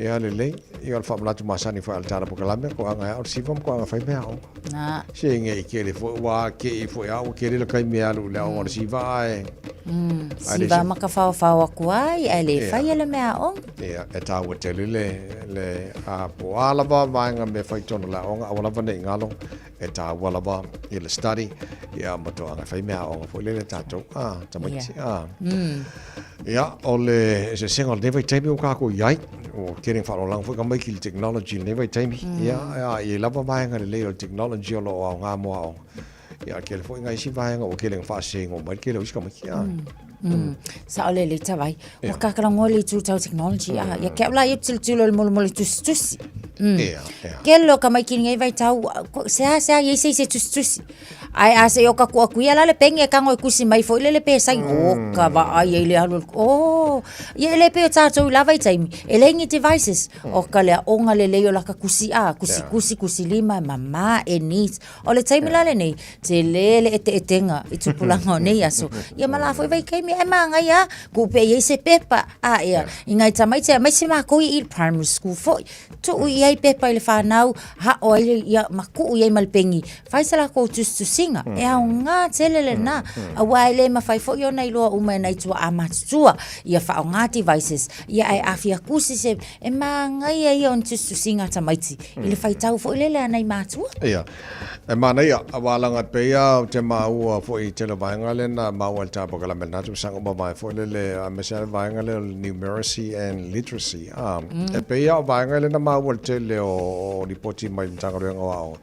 Ia lelei. Ia o le faamanatu masani foi a le tala polokalame, ko aga e ao le siva ma ko aga fai mea aoga. Na. Se nge i kele foi, ua ke i foi a ua kele le kaimi e alu i le aoga o le siva ae. Ae le Siva se- ma ka whaowhao aku ai, ae le Ia. whai ele mea aoga. Ia, e tāua tele le, le a po a lava vaega mea fai tonu le aoga, aua lava nei ngalo, e tāua lava i le study, ia ma toaga e fai mea aoga foi lele tātou, a, tamaiti, a. Ia, o le eseesega o lenei vaitaimi ua kākou i ai, ua tele ina faaaloaloga foi tamaiti i le technology i lenei vaitaimi. Ia, e i ai lava vaega lelei o le technology o lo o aoga mo aoga. Ia, e tele foi nai isi vaega ua tele ina faaseseigoa mai le tele o isi tamaiti. Sao lelei tavai. Ua kakalagoa le itu tau technology. A, ia ke au la ia tilotilo i le molemole tusitusi. Ia, ia. Kele o tamaiti i lenei vaitau, sea sea i ai se isi e tusitusi. Ae a se i o ka kuaku ia la le penge e kago e kusi mai foi lele pe sai o ka vaai ai le alu o ia e le pei o tātou i la vaitaimi e leai ni devices o ka le aoga lelei o laka kusi a kusi kusi kusi lima e mamā e neat o le taimi la lenei tele le eteetega i tupulaga o nei aso ia ma la foi vaitaimi ae magaia a tuu pea i ai se pepa a ia i ngai tamaiti aemaise makou i le primary school foi tuu i ai pepa i le fanau, hao ai ia ma tuu i ai ma le peni, fai se latou tusitusiga, e aoga tele lena, aua e le mafai foi ona iloa uma e nai tuaa matutua, ia faaaoga devices, ia ae a fia tusi se, e manaia ia o ni tusitusiga a tamaiti, i le faitau foi lele a nai matua. Ia, e manaia, aua leaga e pei lava ou te maua foi i tele o vaega lea na maua i le tapokalamelanatu na tausaga ua mavae foi lele, aemaise lava le vaega lea o le numeracy and literacy, ā, e pei lava o vaega lea na maua i le tele o lipoti mai le Matagaluega o Aoga,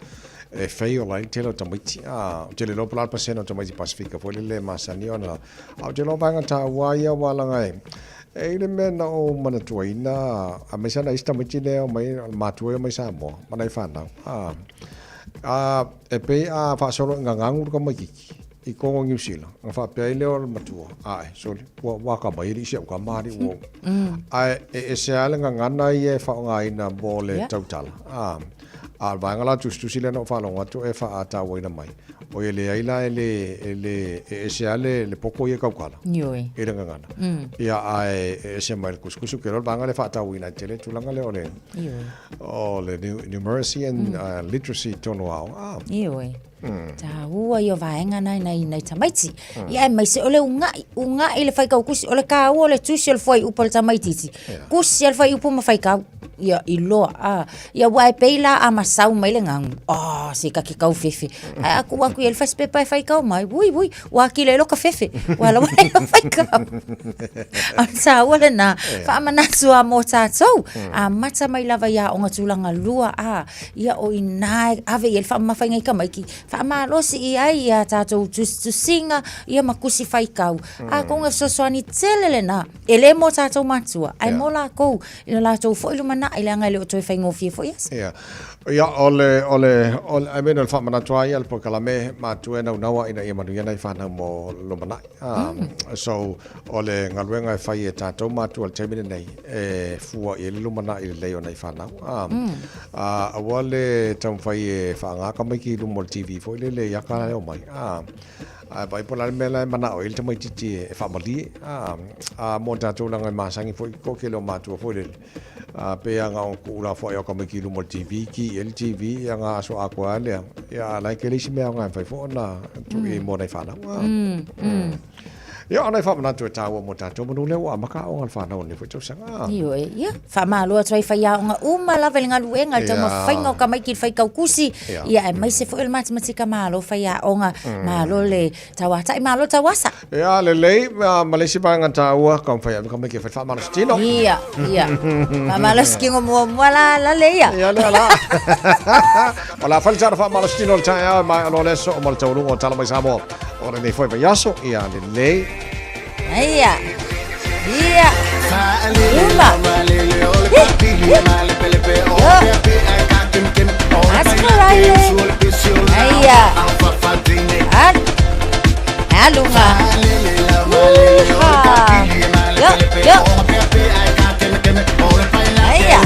e fail ai le tele o tamaiti, ā, ou te le iloa po o le a le pasene o tamaiti Pasefika foi lele e masani ona, a ou te iloa o vaega taua ia aua leaga e e i le mea na ou manatuaina, aemaise lava nai isi tamaiti lea e omai, matua e omai Samoa ma nai fanau, ā, ā, e pei a faasolo i gagagu le tamaititi i Kongo Niu Sila, ona faapea ai lea o le matua, ae, sole, ua, ua atamai e le i si au tama alii ua Ae e ese lava le gagana ia e faaaogaina mo le tautala, ā, a o le vaega la tusitusi lea na ou faalogo atu e faatauaina mai, oi e leai la e le, e le, e ese lava le, le poto ia e tautala Ioe. i le gagana. Ia, ae e ese mai le kusikusi, ou te iloa o le vaega lea e faatauaina ai tele le tulaga lea o le, Ioe. o le numeracy and literacy i totonu o aoga, ā. Ioe. Taua ia o vaega na i nai, nai tamaiti. Ia aemaise o le uga'i, uga'i le faitau tusi, o le taua o le tusi o le fuaiupu a le tamaititi. Tusi a le fuaiupu ma faitau. Ia iloa, a. Ia aua e pei la a masau mai le gagu, ah, se ta te tau fefe. Ae a tuu atu i ai le fasipepa e faitau mai, ui, ui, ua atili ai loka fefe. Ua lawa ai lau faitau. A o le taua lena, faamanatu lava mo tatou. Amata mai lava i aoga tulaga lua, a. Ia o i ina e ave i ai le faamamafa i nai tamaiti, faamalosi i ai ia tatou tusitusiga, ia ma tusi faitau. Atonu e fesoasoani tele lena, e le mo tatou matua, ae mo latou, i lo latou foi lumanai, leaga e le o toe faigofie foi aso. Ia, ia o le, o le, o le, I mean, o le faamanatu lava ia o le polokalame, matua e naunau lava ina ia manuia nai fanau mo lumanai. So, o le galuega e fai e tatou matua i le taimi lenei, e fua i ai le lumanai lelei o nai fanau. Aua le taumafai e faaaga tamaiti i luma o le TV foi lele i ata e omai. Ae vaai po o le a le mea la e manao ai le tamaititi e faamalie. A mo tatou leaga e masani foi le toatele o matua foi lele, A pei lava na ona tuulafoai o tamaiti i luma o le TV, ki i ai le TV, ia na aso atoa lava lea. Ia a o la e tele isi mea aoga e mafai foi ona tuu i ai mo nai fanau. Ia, o nai faamanatu e taua mo tatou manu lea ua amata aoga a le fanau i lenei foi tausaga. Ioe, ia, faamalo atu ai i faiaoga uma lava i le galuega, i le taumafaiga o tamaiti i le faitautusi, ia aemaise foi o le matematika malo faiaoga, malo le Tauatai malo tauasa. Ia lelei ma le isi vaega taua taumafai ave tamaiti e fai faamalosi tino. Ia, ia. Faamalosi tino muamua la la le ia. Ia lea la. O le a fai le tala faamalosi tino o le taeao e maea loa le aso ma le taualuga o Tala Mai Samoa o lenei foi vaiaso. Ia lelei. Ia. Ia. Uma. Ia. Aluga. Yo, yo. Ia.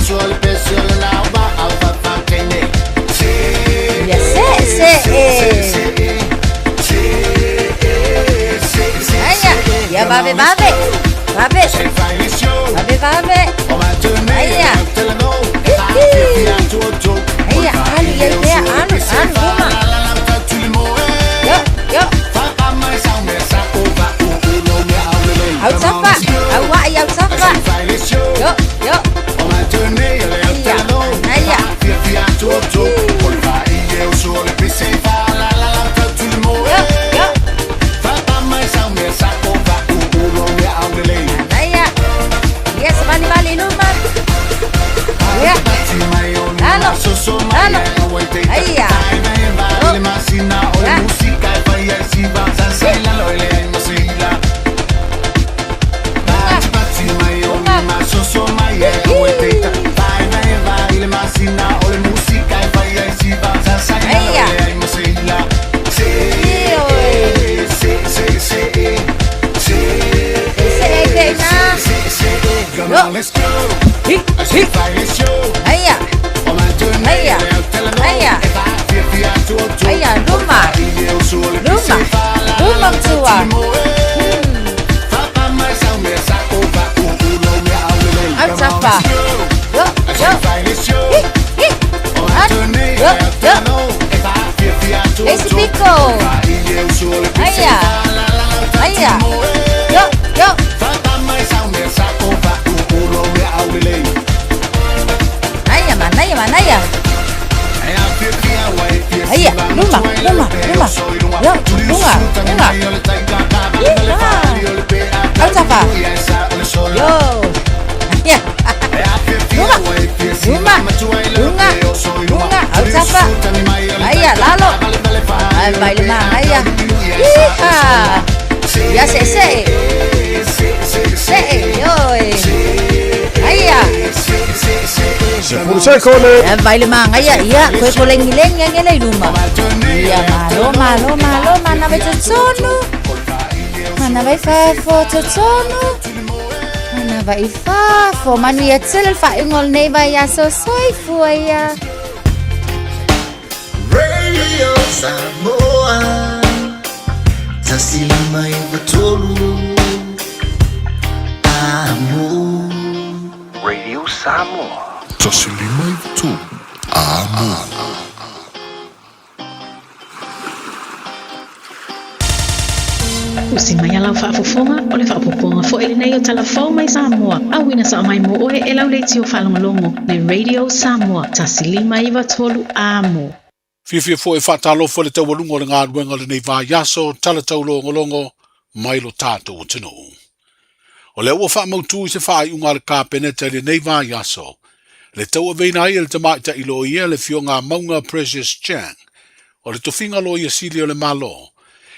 Ia, se, se, e. Ia, ia, vave, vave. Vave. Vave, vave. Hi, hi. Atu. Yo, yo. Le isi pito. Aia. Aia. Yo, yo. Aia, manaia, manaia. Aia, luma, luma, luma. Yo, luga, luga. Iha. Autafa. Yo. Aia. Luma, luma, luga, luga, autafa. Aia, lalo. Ai, mai le magaia. Iha. Ia, se'ese'e. Se'e, ioe. Aia. Sefulu sekone. Ia, vai le magaia, ia, koe polegilegiage le i luma. Ia, malo, malo, malo, manava i totonu. Manava i fafo totonu. Manava i fafo. Manuia tele le faaiuga o lenei vaiaso. Soifua ia. Radio Samoa 159 Amo. Radio Samoa. 159 Amo. Usi mai a lau faafofoga, o le faaopoopoga foi lenei o Tala Fou mai Samoa, auina sao mai mo oe e lau leitio faalogologo le Radio Samoa 159 Amo. Fiafia foi e faatalofa i le taualuga o le galuega o lenei vaiaso, tala taulogologo mai lo tatou atunuu. O lea ua faamautu i se faaiuga a le Kapeneta i lenei vaiaso, le tauaveina ai e le Tamaitai Loia le Afioga a Mauga Precious Chang o le tofiga Loia Sili o le Malo,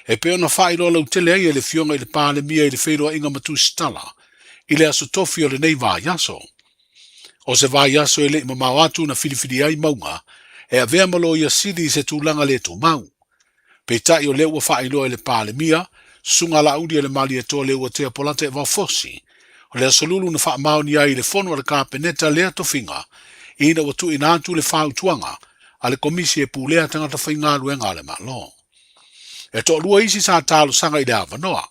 e pei ona faailoa lautele ai e le Afioga i le Palemia i le feiloaiga ma Tusitala i le Aso Tofi o lenei vaiaso. O se vaiaso e le i mamao atu na filifili ai Mauga e avea ma Loia Sili i se tulaga le tumau. Peitai o lea ua faailoa e le Palemia, Susuga Laauli e le Malietoa Leuatea Polata e Vaofosi, o le Aso Lulu na faamaonia ai i le fono a le Kapeneta lea tofiga ina ua tuuina atu le fautuaga a le Komisi e Pulea Tagata Faigaluega a le Malo. E toalua isi sa talosaga i le avanoa.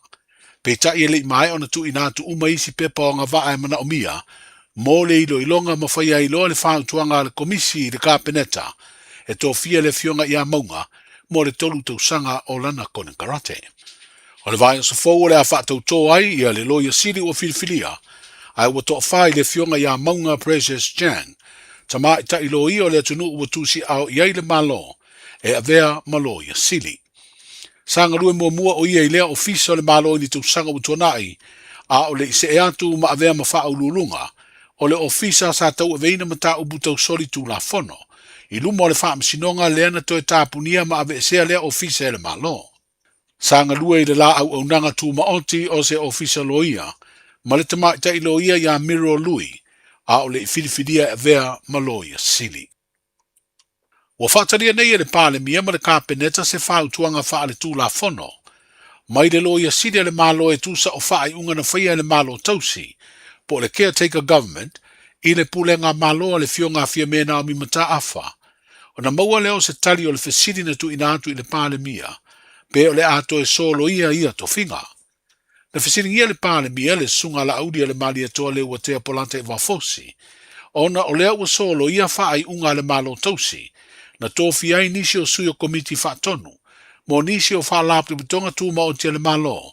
Peitai e le i maea ona tuuina atu uma isi pepa o agavaa e manaomia mo le iloiloga ma faia ai loa le fautuaga a le Komisi i le Kapeneta e tofia le Afioga ia Mauga mo le tolu tausaga o lana konekarate. O le vaiaso fou o le a faatautō ai ia le Loia Sili ua filifilia, ae ua toafa i le Afioga ia Mauga Precious Chang, tamaitai loia o le atunuu ua tusiaao i ai le Malo e avea ma Loia Sili. Sa galue muamua o ia i lea Ofisa o le Malo i ni tausaga ua tuanai, a o le i see atu ma avea ma faauluuluga o le Ofisa sa tauaveina mataupu tau soli Tulafono i luma o le Faamasinoga lea na toe tapunia ma aveesea lea Ofisa e le Malo. Sa galue i le la auaunaga tumaoti o se Ofisa Loia ma le Tamaitai Loia ia Miro Lui, a o le i filifilia e avea ma Loia Sili. Ua faatalia nei e le Palemia ma le Kapeneta se fautuaga faaletulafono mai le Loia Sili a le Malo e tusa o faaiuga na faia e le Malo Tausi po o le Caretaker Government i le Pulega Malo a le Afioga a Fiame Naomi Mataafa ona maua lea o se tali o le fesili na tuuina atu i le Palemia pe o le a toe soloia ia tofiga. Na fesiligia le Palemia, le Susuga Laauli a le Malietoa Leuatea Polata Vafosi, ona o lea ua soloia faaiuga a le Malo Tausi, na tofia ai nisi o sui o Komiti Faatonu mo nisi o Faalapotopotoga Tumaoti a le Malo,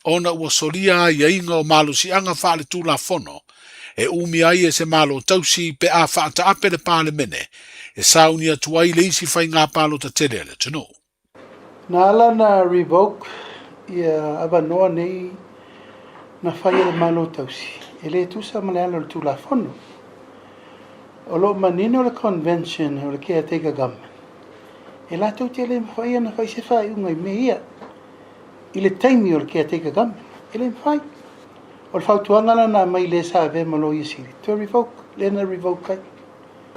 ona ua solia aiaiga o malosiaga faaletulafono e umia ai e se Malo Tausi pe a faataape le Palemene e sauni atu ai le isi faiga palota tele a le atunuu. Na ala ona revoke ia avanoa nei na fai e le Malo Tausi, e le tusa ma le ala o le Tulafono. O lo o manino le Convention o le Caretaker Government, e latou te le mafai ona fai se faaiuga i mea ia i le taimi o le Caretaker Government. E le mafai. O le fautuaga la na aumai i le sa avea ma Loia Sili, toe revoke, lea na revoke ai.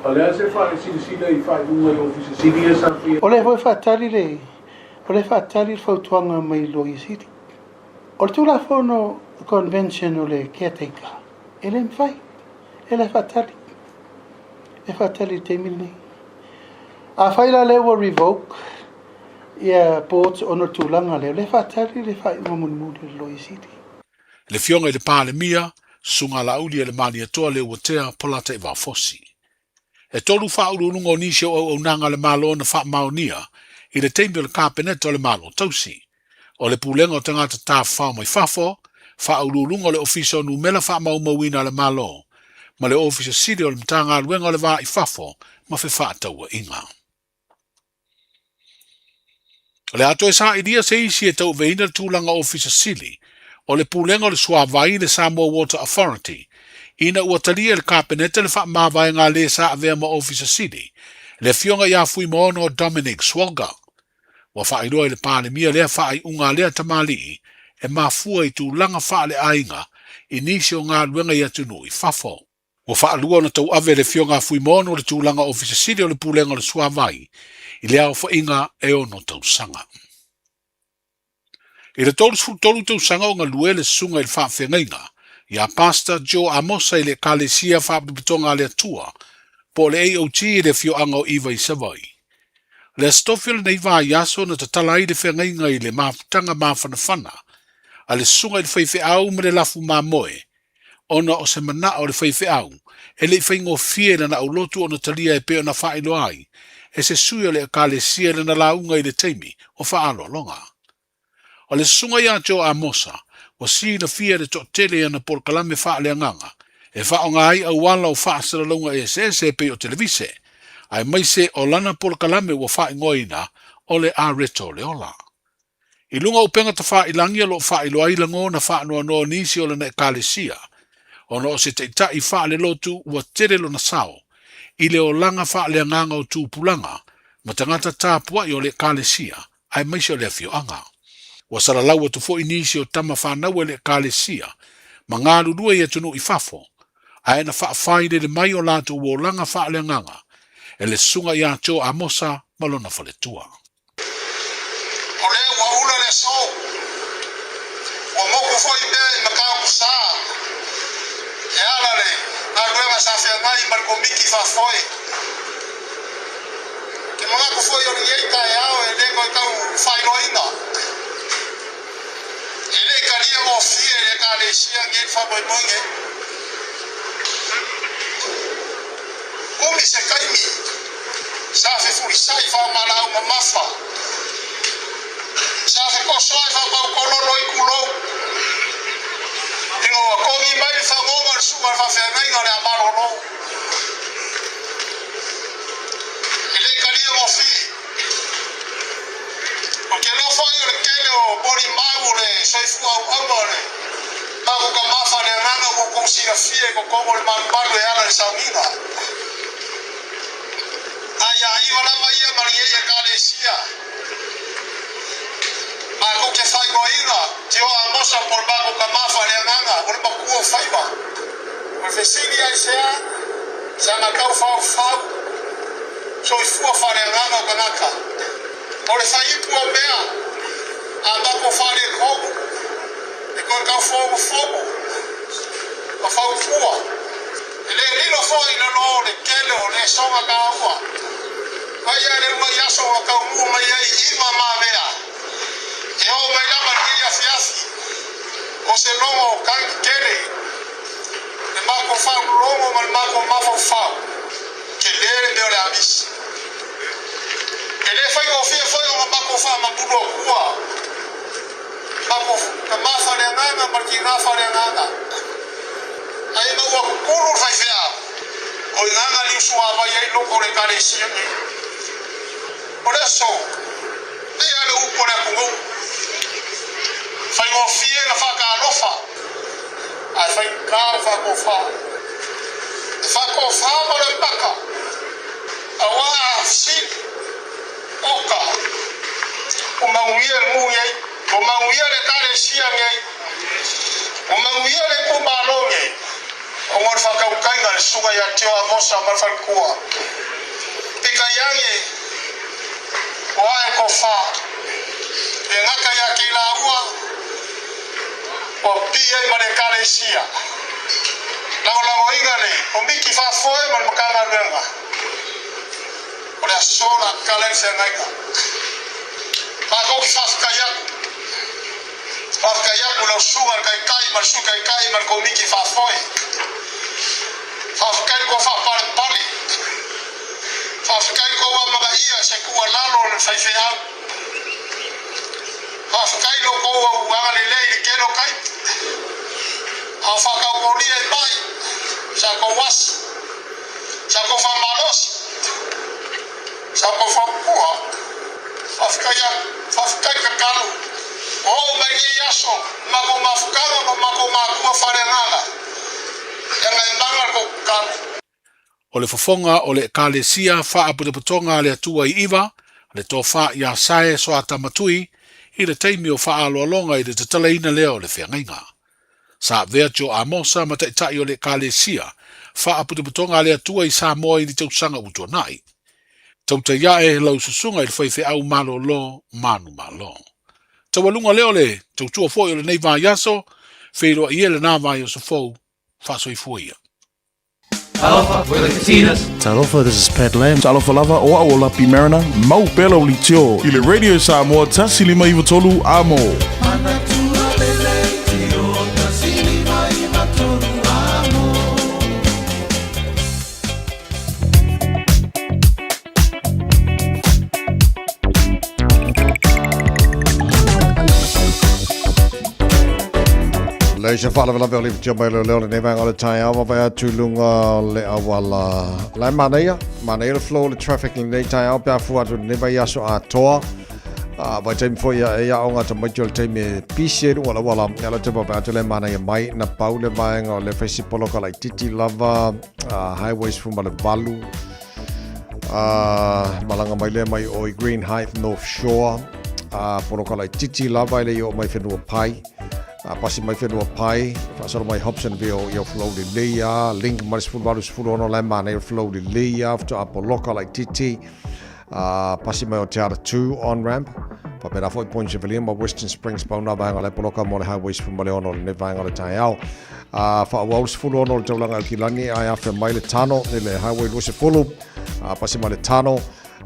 O le a se faasilasila i faaiuga i Ofisa Sili ia sa faia? O lea foi e faatali le, o lea e faatali le fautuaga mai Loia Sili. O le Tulafono Convention o le Caretaker, e le mafai. E la e faatali. E faatali i le taimi lenei. Afai la lea ua revoke ia boards ona o le tulaga lea, o lea e faatali le faaiuga mulimuli a le Loia Sili. Le Afioga i le Palemia, Susuga Laauli e le Malietoa Leuatea Polata Vaofosi. E tolu faauluuluga o nisi o auaunaga a le Malo na faamaonia i le taimi o le Kapeneta o le Malo Tausi. O le Pulega o Tagata Tafafao mai Fafo, Faauluuluga o le Ofisa o Numela Faamaumauina a le Malo, ma le Ofisa Sili o le Matagaluega o le Va i Fafo ma Fefaatauaiga. O le a toe sailia se isi e tauaveina le tulaga Ofisa Sili o le Pulega o le Suavai i le Samoa Water Authority ina ua talia e le Kapeneta le faamavaega a le sa avea ma Ofisa Sili, le Afioga ia Fuimaono Dominic Swalga. Ua faailoa i le Palemia lea faaiuga a lea tamalii e mafua i tulaga faaleaiga i nisi o galuega i atunuu i fafo. Ua faalua ona tauave e le Afioga a Fuimaono le tulaga Ofisa Sili o le Pulega o le Suavai i le aofaiga e ono tausaga. I le 33 tausaga o galue le susuga i le faafeagaiga ia Pastor Joe Amosa i le Ekalesia Faapotopotoga a le Atua po o le AOG i le afioaga o Iva i Savaii. O le Aso Tofi o lenei vaiaso na tatala ai le feagaiga i le mafutaga mafanafana a le susuga i le faifeau ma le lafu mamoe ona o se manao o le faifeau e le i faigofie i lana aulotu ona talia e pei ona faailoa ai e se sui o le Ekalesia i lana lauga i le taimi o faaaloaloga. O le susuga ia Joe Amosa, ua silafia e le toatele i ana polokalame faaleagaga e faaaoga ai auala o faasalalauga eseese e pei o televise, aemaise o lana polokalame ua faaigoaina o le Areto o le Ola. I luga o upega tafailangi o lo o faailoa ai lagona faanoanoa o nisi o lana Ekalesia, ona o se taitai faalelotu ua tele lona sao i le olaga faaleagaga o tupulaga ma tagata tapuai o le Ekalesia aemaise o le afioaga. Ua salalau atu foi nisi o tama fanau e le Ekalesia ma galulue i atunuu i fafo, ae na faafailele mai o latou olaga faaleagaga e le Susuga ia Joe Amosa ma lona faletua. O lea ua ula le aso, ua moku foi mea i Mataupu Sa e ala le galuega sa feagai ma le Komiti Faafoe. Ou te manatu foi o lenei taeao e le toe tau faailoaina. E le i talia gofie e le Ekalesia nei le faamoemoe nei. Umi se taimi sa fefulisai faamalaau mamafa, sa fetoso ai faataukololo i tulou, ina ua togi mai le fagoga o le susuga i le faafeagaiga o le a malolo. E le i talia gofie. Ou te iloa foi o le tele o molimau o le soifua auauna o le mafuta le agaga ua outou silafia i totonu o le malumalu e ala i le sauniga. A ia iva lava ia ma lenei Ekalesia, matou te faaigoaina Tio Amosa po o le mafuta le agaga o le matua o faiva. O le fesili aisea saga tau faufau soifua faaleagaga o tagata? O le faiipu o mea a matou faaletonu e toe tau fogufogu ma faupua. E le lilo foi i lalo o le tele o le soga taua. Mai lava le uluai aso na taunuu mai ai i iva mamea e oo mai lava i lenei afiafi, o se logo o tagi tele, le matou faalologo ma le matou mafaufau, tele le mea o le amisi. E le faigofie foi ona matou faamamulu atua matou tama faaleagaga ma le tina faaleagaga, ae ina ua tutulu le faifeau, o i ina na liusuavai ai loko o le Ekalesia nei. O le aso, pei lava le upu a le atunuu, faigofie na faatalofa, ae faigata le faatofa. E faatofa ma le maka, aua a fesili, oka, ua manuia le nuu nei, ua manuia le Ekalesia nei, ua manuia le itumalo nei, ona o le faatautaiga a le Susuga ia Teo Amosa ma le faletua. Peitai ane, ua ae tofa, e gata ia te i laua, ua pipii ai ma le Ekalesia. Lagolagoina le Komiti Faafoe ma le Matagaluega o le aso o le a tatala ai le feagaiga. Matou te faafetai atu. Faafetai atu i lau susuga i le Taitai ma le Sui Taitai ma le Komiti Faafoe. Faafetai i le tou faapalepale. se tuualalo a le faifeau. Faafetai i lo outou agalelei i le tele o taimi a o faatautolia i mai sa outou asi, sa outou faamalosi, sa outou fautua. Faafetai atu, faafetai tatalo. Ua oo mai lenei aso i matou mafutaga ma matou matua faaleagaga, e agaemaga le tou tatalo. O le fofoga o le Ekalesia Faapotopotoga a le Atua i Iva, le Tofa ia Sae Soatamatui, i le taimi o faaaloaloga i le tatalaina lea o le feagaiga. Sa avea Joe Amosa ma taitai o le Ekalesia Faapotopotoga a le Atua i Samoa i le tausaga ua tuanai. Tautai ae lau susuga i le faifeau malolo manumalo. Taualuga lea o le tautua foi o lenei vaiaso, feiloai e lena vaiaso fou, faasoifua ia. Talofa, we're the Katinas. Talofa, this is Pat Lam. Talofa lava, o au o Lapi Mariner, mau pea lau litio i le Radio Samoa 1593 Amo. Lei se faalavelave o le tia mai leo leo lenei vaega o le taeao vaavaai atu i luga o le auala la e manaia manaia le flow o le traffic i lenei taeao pe a fua atu i lenei vaiaso atoa a vaitaimi foi ia e aoga tamaiti o le taimi e pisi ai luga o le auala ia la te vaavaai atu le manaia mai na pau le vaega o le faisi poloka laititi lava highways 18 A malaga mai lea mai o i Green Height, North Shore. A poloka laititi lava e le i oo mai whenua pai. A pasi mai whenua pai, whaasalo mai Hobsonville i o flow lelei a, link mai le 18 16 la e manaia o flow lelei a, faatoa poloka laititi. A pasi mai o Te Ara 2 on ramp. Whapena foi Point Chevalier ma Western Springs pau nā vaega le poloka mo le Highway 16 o lenei vaega o le taeao. A whaauau le 16 o le taulaga Aukilani ai awhea mai le tano i le Highway 20. A pasi mai le tano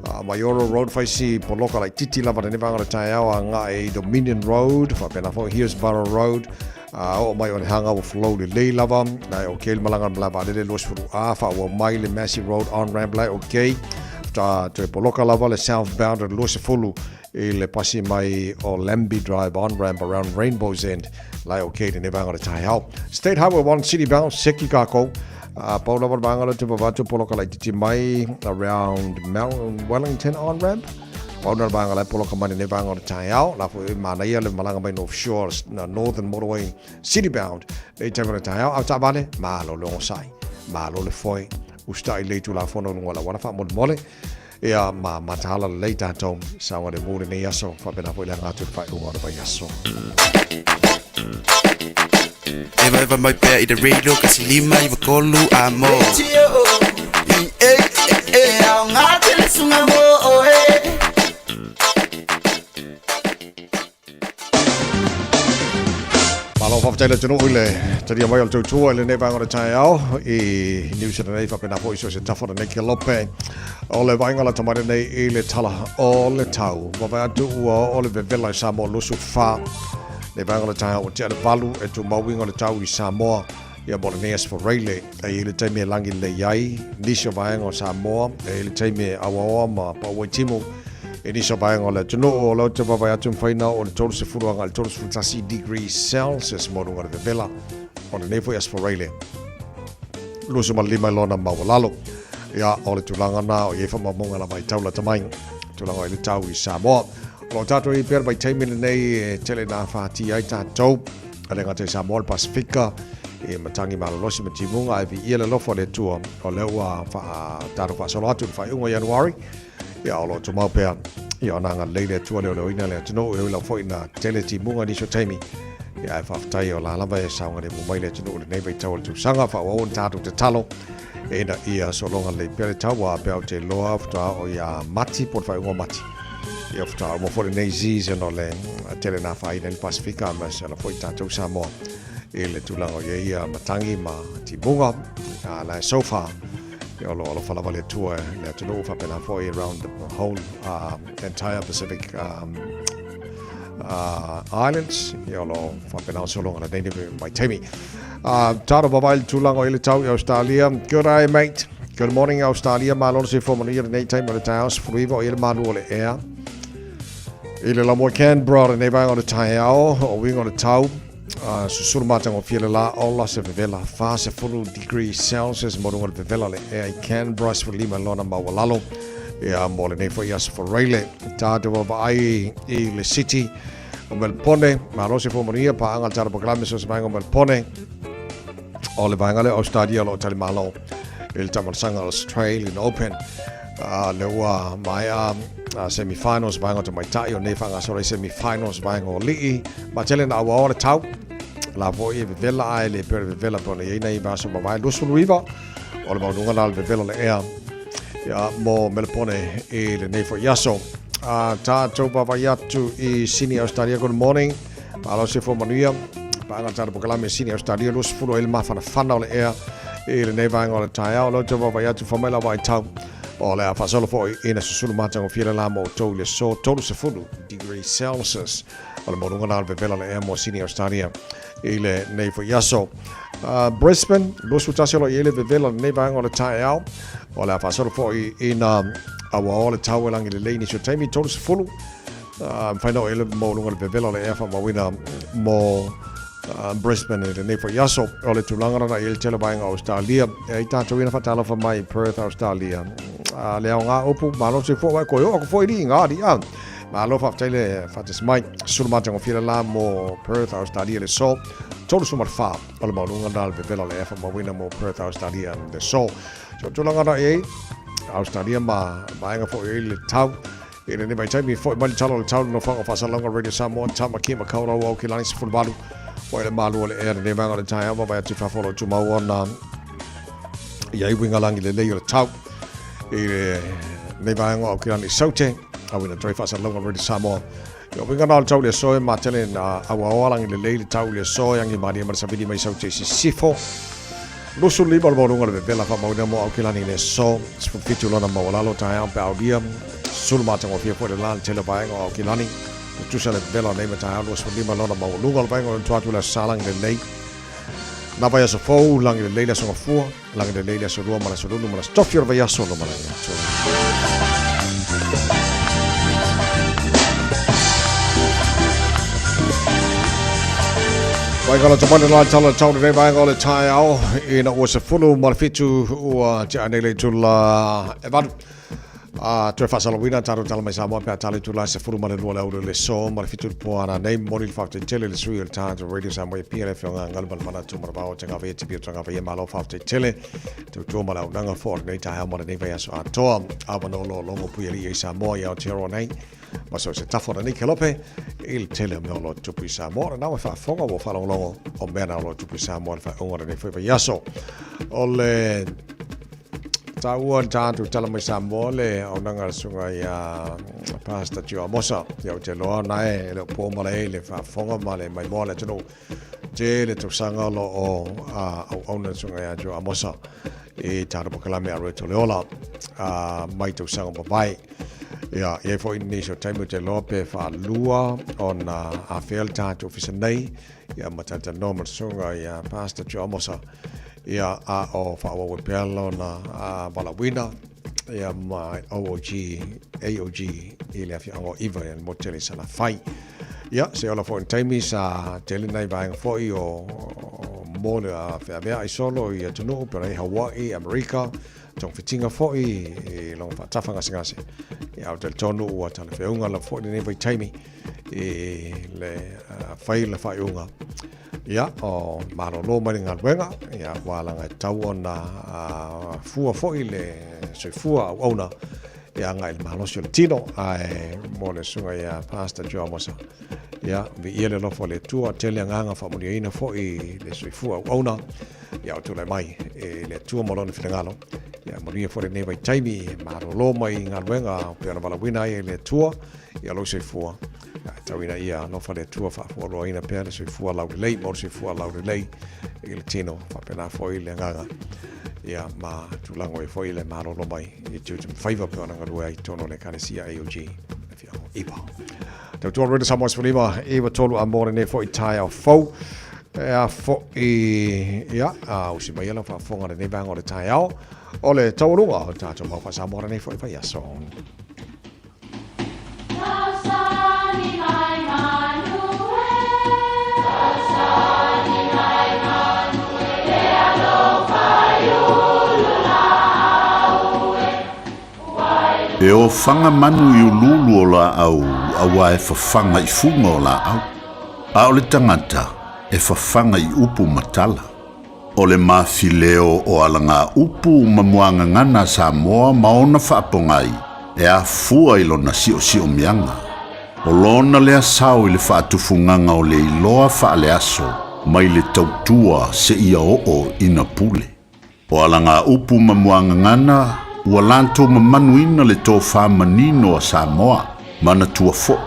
a Maioro Road whaisi poloka laititi lava lenei vaega o le taeao a ngae i Dominion Road. Whapena foi Hillsborough Road. A oo mai o le hanga ua flow lelei lava. Lai okay le malaga le malae vaalele 20 A whaauau mai le Massey Road on ramp lai okay. Ta toe poloka lava le southbound o le 20 i le pasi mai o Lambie Drive on ramp around Rainbow's End lai okay lenei vaega o le taeao. State Highway 1 city bound seki kākou. A pau lava le vaega lea te vavatu poloka laititi mai around Mount Wellington on ramp. Pau na le vaega lai poloka mai lenei vaega o le taeao. La foi manaia le malaga mai North Shore, Northern Motorway city bound. Nei taimi o le taeao, au taavale, malo le onosai, malo le foe, usitai lelei Tulafono i luga o le auala faamolemole. Ia, ma mataala lelei tatou, saogalemu lenei aso, faapena foi le aga atu i le faaiuga o le vaiaso. Evaeva mai pea i le radio 153 a mo. E aoga tele sunga mo oe. Malo faafetai le atunuu i le talia mai o le tautua i lenei vaega o le taeao i New Zealand nei faapena foi so se tafa o lenei kelope o le vaaiga lata mai lenei i le tala o le tau. Vaavaai atu ua oo le vevela i Samoa 24 le vaega o le taeao ua tea le valu e tumau uiga o le tau i Samoa ia mo lenei aso Faraile. E i ai le taimi e lagi lelei ai nisi o vaega o Samoa, e i ai le taimi e auaoa ma paua i timu i nisi o vaega o le atunuu. O lea ou te vaavaai atu mafai ona oo i le 30 agai i le 31 degrees Celsius mo luga o le vevela o lenei foi aso Faraile. 25 i lona maualalo. Ia, o le tulaga na o i ai faamaumauga lava i tau lata mai, tulaga o i le tau i Samoa. O lo o tatou i ai pea le vaitaimi lenei e tele ina afatia ai tatou, e le gata i Samoa, le Pasifika, i matagi malolosi ma timuga, ae viia le alofa o le Atua, o lea ua tatou faasolo atu i le faaiuga o Ianuari, ia o lo o tumau pea ia ona agalelei le Atua leoleoina le atunuu, e ui lava foi ina tele timuga i nisi o taimi, ia ae faafetai o la lava e saogalemu mai le atunuu i lenei vaitau o le tausaga, faaauau ona tatou tatalo ina ia sologa lelei pea le tau, aua pea ou te iloa faatoa oo ia Mati po o le faaiuga o Mati. Ia faatoa uma foi lenei season o le tele na afaina ai le Pasifika ma se ala foi tatou Samoa i le tulaga o i ai ia matagi ma timuga. A la e so far ia o lo o alofa lava le Atua i le atunuu faapena foi around the whole entire Pacific islands ia o lo o faapena ona sologa lenei vaitaimi. Taro vavaai le tulaga o i le tau i Australia. Kia ora e mate. Good morning Australia, malo le soifua manuia lenei taimi o le taeao, 19 o ia le malu o le ea. I le lamoa Canberra o lenei vaega o le taeao, o uiga o le tau, susulu matagofie le la ola se vevela 40 degrees Celsius mo luga o le vevela o le ea i Canberra, 15 lona maualalo. Ia mo lenei foi aso Faraile, tātou vaavaai i le city o Melpone, malo se soifua manuia, paaga le tala polokalame so se vaega o Melpone. O le vaega lea o Australia o lo o talimalo i le taamalosaga o Australian Open. Lea ua maea semi-finals vaega o tamaitai o nei faagasolo ai semi-finals vaega o alii. Ma tele na auaoa le tau. La foi e vevela ae le pea o le vevela pe ona i ai nai vaiaso mavae 29 o le maualuga la o le vevela o le ea ia, mo Melepone i lenei foi aso. Tātou vaavaai atu i Sydney, Australia. Good morning. Malo se soifua manuia. Paaga le tatou polokalame Sini Australia 20 ai le mafanafana o le ea i lenei vaega o le taeao. Leo te vaavaai atu fa mai la vaitau o le a faasolo foi ina susulu matagofie le la mo outou i le aso 30 degree Celsius o le maualuga la o le vevela o le ea mo Sini Australia i lenei foi aso. Brisbane, 21 o lo o i ai le vevela o lenei vaega o le taeao. O le a faasolo foi ina auaoa le tau e lagi lelei nisi o taimi 30 Mafai na oo i ai le maualuga o le vevela o le ea faamauina mo Brisbane i lenei foi aso. O le tulaga lana i ai le tele o vaega o Australia. E ai tātou ina faatalofa mai i Perth, Australia. Le aoga upu, malo soifua, uae koe oo aku foi li i ngā ali a. Malo faafetai le faatasi mai. Sulu matagofie le la mo Perth, Australia le so. 34 o le maualuga na le vevela o le ea faamauina mo Perth, Australia le so. So tulaga na i ai Australia ma vaega foi i ai le tau. I lenei vaitaimi, foi mai le tala o le tau le nofoaga o faasalalauga Radio Samoa, Tāmaki Makaurau Aukilani 18, ua i le malu o le ea lenei vaega o le taeao, vaavaai atu i fafo o lo o tumau ona i ai uiga lagi lelei o le tau i lenei vaega o Aukilani i Saute, auina atu ai faasalalauga Radio Samoa. I o uiga na o le tau le aso e matele na auaoa lagi lelei le tau le aso e agi malie ma le savili mai Saute i sisifo. 25 o le maualuga o le vevela faamauina mo Aukilani i le aso 17 lona maualalo taeao pe aulia sulu matagofie foi le la le tele o vaega o Aukilani. Tutusa le vevela o nei ma taeao 25 lona maualuga o le vaega o le atu le aso Sa lagi lelei. Na vaiaso fou lagi lelei le aso Gafua, lagi lelei le aso Lua ma le aso Lulu ma le aso Tofi o le vaiaso lo malagi atu. Vaega o le tamana la tala tau nei vaega o le taeao ina ua 17 ua tea nei le itula e valu. A toe faasalauina tatou tala mai Samoa pe a tala itula 12 le aoauli o le aso ma le 7 le po ana nei. Momoli le faafetai tele i le sui o le tatou Radio Samoa i Apia le afioga Galumalemana Tumaravao o Tagavaia Tipi o Tagavaia malo faafetai tele tautua ma le auaunaga foi o lenei taeao ma lenei vaiaso atoa. Avanoa o lo o logo Puialii ai Samoa i Aotearoa nei ma so o se tafa o lenei kelope i le tele o mea o lo o tupu i Samoa. O lena ua faafofoga ua faalogologo o mea na o lo o tupu i Samoa i le faaiuga o lenei foi vaiaso. O le taua le tatou tala mai Samoa le auaunaga a le susuga ia Pastor Tio Amosa. Ia ou te iloa na e le o po malae i le faafofoga ma le maimoa a le atunuu. Tele tausaga o lo o auauna le susuga ia Tio Amosa i tatou polokalame a Roberto Leola mai tausaga mavae. Ia, i ai foi nisi o taimi ou te iloa pe faalua ona afea le tatou ofisa nei ia ma talatalanoa ma le susuga ia Pastor Tio Amosa. Ia, a o faaauau ai pea lona valaauina ia ma OOG, AOG i le afioaga o Iva i le motu tele i Salafai. Ia, se ola foi i le taimi sa tele nai vaega foi o mo le feaveai solo i atunuu pei ona i Hawaii, Amerika, togafitiga foi i lona faatafa gasegase. Ia, ou te talitonu ua talafeauga lava foi lenei vaitaimi i le fai le faaiuga. Ia, o malolo mai le galuega, ia, ua alaga e tatau ona fua foi le soifua auauna e agai i le malosi o le tino, ae mo le susuga ia Pastor Joe Amosa, ia, viia le alofa o le Atua, tele agaga faamanuiaina foi le soifua auauna, ia o tulai mai e le Atua ma lona finagalo, ia manuia foi lenei vaitaimi, malolo mai i galuega pei ona valaauina ai e le Atua, ia lou soifua. Ae tau ina ia alofa le Atua faafualoaina pea le soifua laulelei mo le soifua laulelei i le tino faapena foi le agaga ia ma tulaga ai foi le malolo mai i tiute ma faiva pei ona galue ai i totonu o le Ekalesia AOG le afioaga o Iva. Tautua Radio Samoa 15 9 3 a mo lenei foi taeao fou. E a foi ia, a usi mai lau faafofoga lenei vaega o le taeao. o le taualuga o le tatou mau faa-Samoa lenei foi vaiaso. E ofaga manu i uluulu o laau auā e fafaga i fuga o laau, a o le tagata e fafaga i upu ma tala. O le mafileo o alagaupu ma muagagana a Samoa ma ona faapogai e afua i lona siosiomiaga. O lona lea sao i le faatufugaga o le iloa faaleaso mai le tautua seia oo ina pule. O alagaupu ma muagagana ua latou mamanuina le tofa manino a Samoa, manatua foi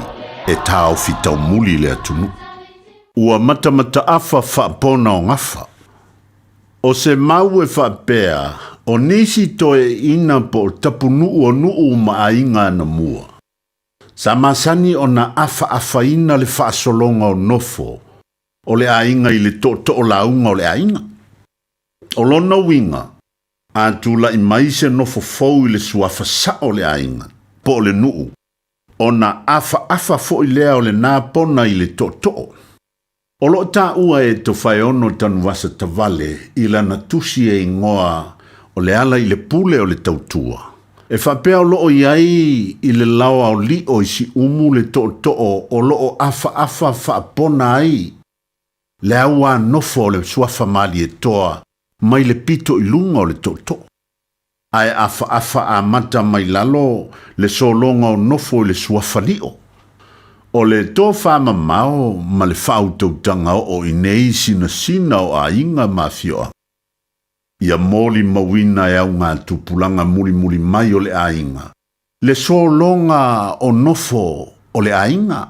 e taofi taumuli le atunuu. Ua matamataafa faapona o gafa. O se mau e faapea, o nisi toeaiina po o tapunuu o nuu ma aiga anamua, sa masani ona afaafaina le faasologa o nofo o le aiga i le tootoo lauga o le aiga. O lona uiga, a tulai mai se nofo fou i le suafa sao o le aiga po o le nuu, ona afaafa foi lea o lena pona i le tootoo. O loo taua e Tofaeono Tanuvasa Tavale i lana tusi e igoa o Le Ala i le Pule o le Tautua, e faapea o loo i ai i le laoa o Lio i Siumu le tootoo o loo afaafa faapona ai le auā nofo o le suafa Malietoa mai le pito i luga o le tootoo, ae afaafa amata mai lalo le sologa o nofo i le suafa Lio. O le tofamamao ma le faautautaga oo i nei sinasina o aiga ma afioaga, ia molimauina e augatupulaga mulimuli mai o le aiga le sologa o nofo o le aiga.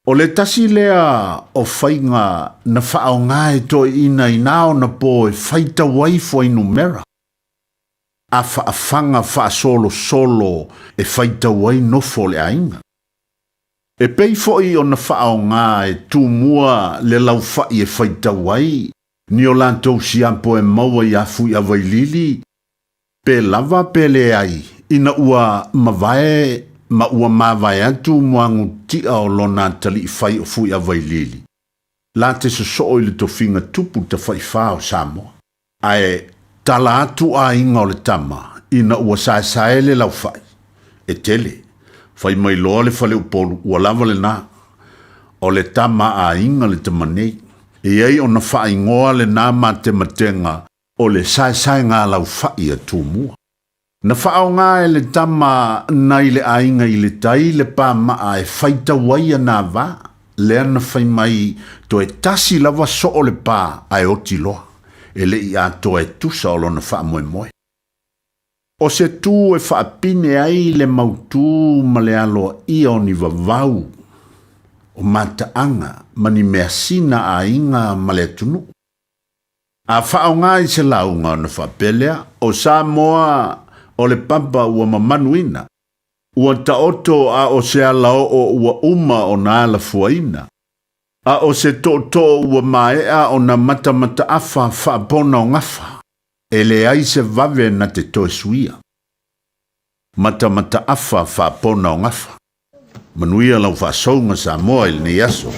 O le tasi lea o faiga na faaaoga e toeaiina i na ona po e faitau ai fuainumera, afaafaga faasolosolo e faitau ai nofo o le aiga. E pei foi ona faaaoga e Tumua le laufai e faitau ai ni o latou siapo e maua iā Fuiavailili, pe lava pe leai, ina ua mavae ma ua mavae atu muagutia o lona atalii fai o Fuiavailili, la te sosoo i le tofiga tupu tafaifā o Samoa. Ae tala atu aiga o le tama ina ua saesae le laufai, e tele, fai mai loa le faleupolu ua lava lena, o le tama a aiga le tama nei. E i ai ona faaigoa lena matematega o le saesaega laufai a Tumua. Na faaaoga e le tama nai le aiga i le tai le pamaa e faitau ai ana vā, lea na fai mai toe tasi lava soo le pa ae oti loa, e le i atoa e tusa o lona faamoemoe. O se tu e faapine ai le mautū ma le aloaia o ni vavau o mataaga ma ni measina a aiga ma le atunuu. A faaaoga i se lauga ona faapea lea, o Samoa o le papa ua mamanuina, ua taoto a o se alaoo ua uma ona alafuaina, a o se tootoo ua maea ona matamataafa faapona o gafa, e leai se vave na te toe suia. Matamataafa faapona o gafa. Manuia lau faasouga Samoa i lenei aso.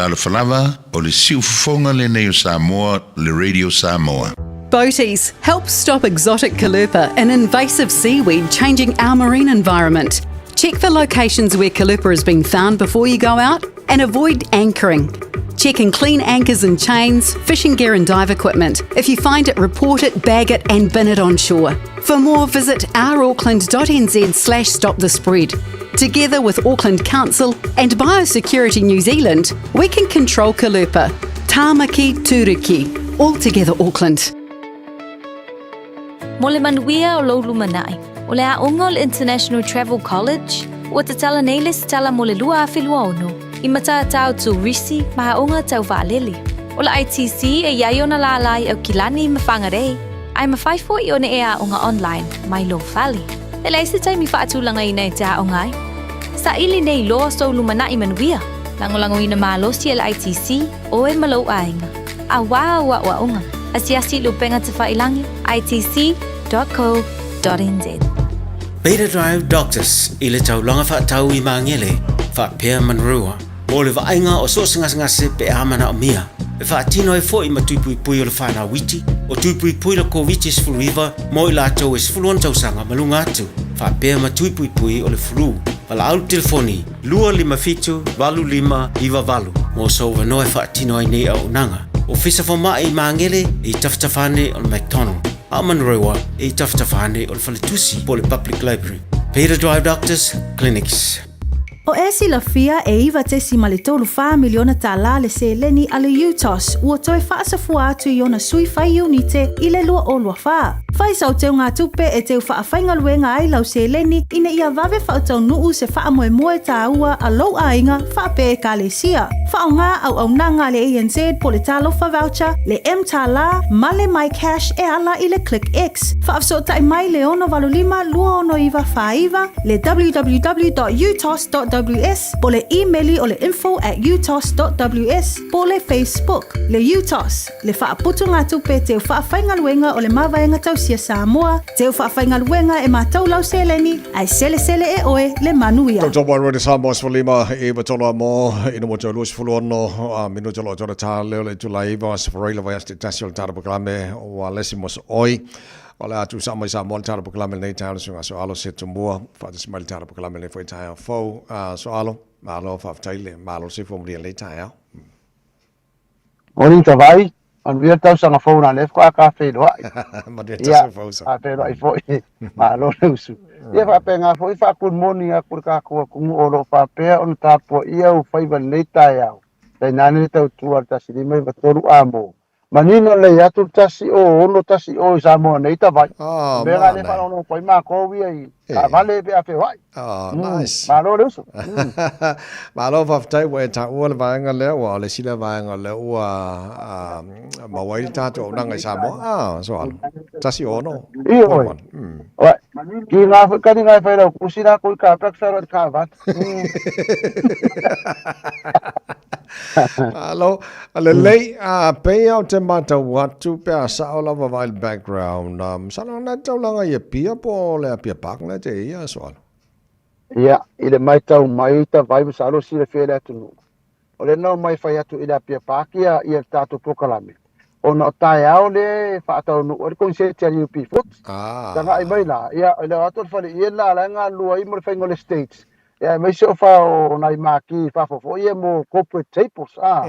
Talofa lava, o le siufofoga lenei o Samoa, le Radio Samoa. Boaties, help stop exotic caulerpa and invasive seaweed changing our marine environment. Check for locations where caulerpa has been found before you go out and avoid anchoring. Check and clean anchors and chains, fishing gear and dive equipment. If you find it, report it, bag it and bin it on shore. For more, visit ourauckland.nz slash stop the spread. Together with Auckland Council and Biosecurity New Zealand, we can control Kalupa. Tāmaki Turuki. All together Auckland. Mo le manuia o lou lumanai, o le aoga o le International Travel College ua tatala nei le sitala mo le 2026 i matatau turisi ma aoga tau vaalele. O le ITC e i ai ona lālā i Aukilani ma Whangarei, ae mafai foi ona e aoga online mai lou fale. E leai se taimi faatulagaina e te aoga ai. Saili nei loa sou lumanai manuia, lagolagoina malosi e le ITC oe ma lou aiga. Auā au aoaoga, asiasi i le upega tafailangi, itc.co.nz. Beta Drive Doctors i le taulaga faatau i Magele faapea Manurewa mo le vaaiga o so o se gasegase pe a manaomia. E faatino ai foi ma tuipuipui o le whanau iti, o tuipuipui le Koviti-19 mo i latou e 16 tausaga ma luga atu, faapea ma tuipuipui o le flu. Valaau le telefoni 257 8598 mo sou avanoa e faatino ai nei auaunaga. Ofisa Fomai i Magele i tafatafa ane o le McDonald, a o Manurewa i tafatafa ane o le Faletusi po o le Public Library. Peter Drive Doctors Clinics. O e silafia e 9.34 miliona tālā le seleni a le UTOS ua toe faasafua atu i ona sui fai iunite i le 2024. Fai sau teugatupe e teu faafaigaluega ai lau seleni ina ia vave faataunuu se faamoemoe tāua a lou aiga faapea Ekalesia. Faaaoga auaunaga a le ANZ po le Talofa Voucher, le mTālā ma le MyCash e ala i le ClickX. Faafesootai mai le 685 269 49, le www.utos.ws po le imeli o le info at utos.ws po le Facebook le UTOS, le faaputugatupe teu faafaigaluega o le Mavaega Tausia Samoa, teu faafaigaluega e matou lau seleni, ae selesele e oe le manuia. Tau tau mai Samoa sefulima i tolu a mo ina mo tau 26 a minuta lo tona tā leo le itula iva se whareila vai asti tasi o le tāna pakalame o a lesi mo oi O le a tuusa mai Samoa le tala pakalame lenei taeao le suiga Soalo se tumua faatasi mai le tala pakalame lenei foi taeao fou. Soalo, malo faafetai le malo le soifua manuia lenei taeao. Morning Tavai, manuia le tausaga fou na lea faatoa ka feiloai. Manuia le tausaga fou sa. Ka feiloai foi, malo le usu. Ia faapena foi faa good morning atu i le tatou atunuu o lo o faapea ona tapuaia ou faiva i lenei taeao, tainane le tautua a le 153 A mo Manino lelei atu le 10 6 10 i Samoa nei tavai. Oh, O mea la lea manaia. faalogologo ai matou ia i Eh. taavale pe a feoai. Oh, Mm, nice. Malo le uso. Mm. Malo faafetai ua e taua le vaega lea, ua o le isi lea vaega lea ua maua ai le tatou auaunaga i Samoa. Ah, Soalo. 16. Ioe. Point one. Mm. Oe, ki ngā foi kani ngai whai rau kusi rā koi ka pek whero i ka vat. Mm. Malo, lelei, a pei au te matau atu pe a sao lava vai le background. Masalo na taulaga i Apia po o le Apia Park lea te ia, Soalo. Ia, i le matau mai ta vai masalo silafia e le atunuu. O lea na omai fai atu i le Apia Park ia ia le tatou polokalame. Ona o taeao lea e faataunuu ai le koniseti a le UP Foot. Tagai mai la, ia i le o atu o le faleie le la la e galulue ai mo le faiga o le stage. Ia aemaise o fa o nai maki i fafo foi ia mo corporate tables a.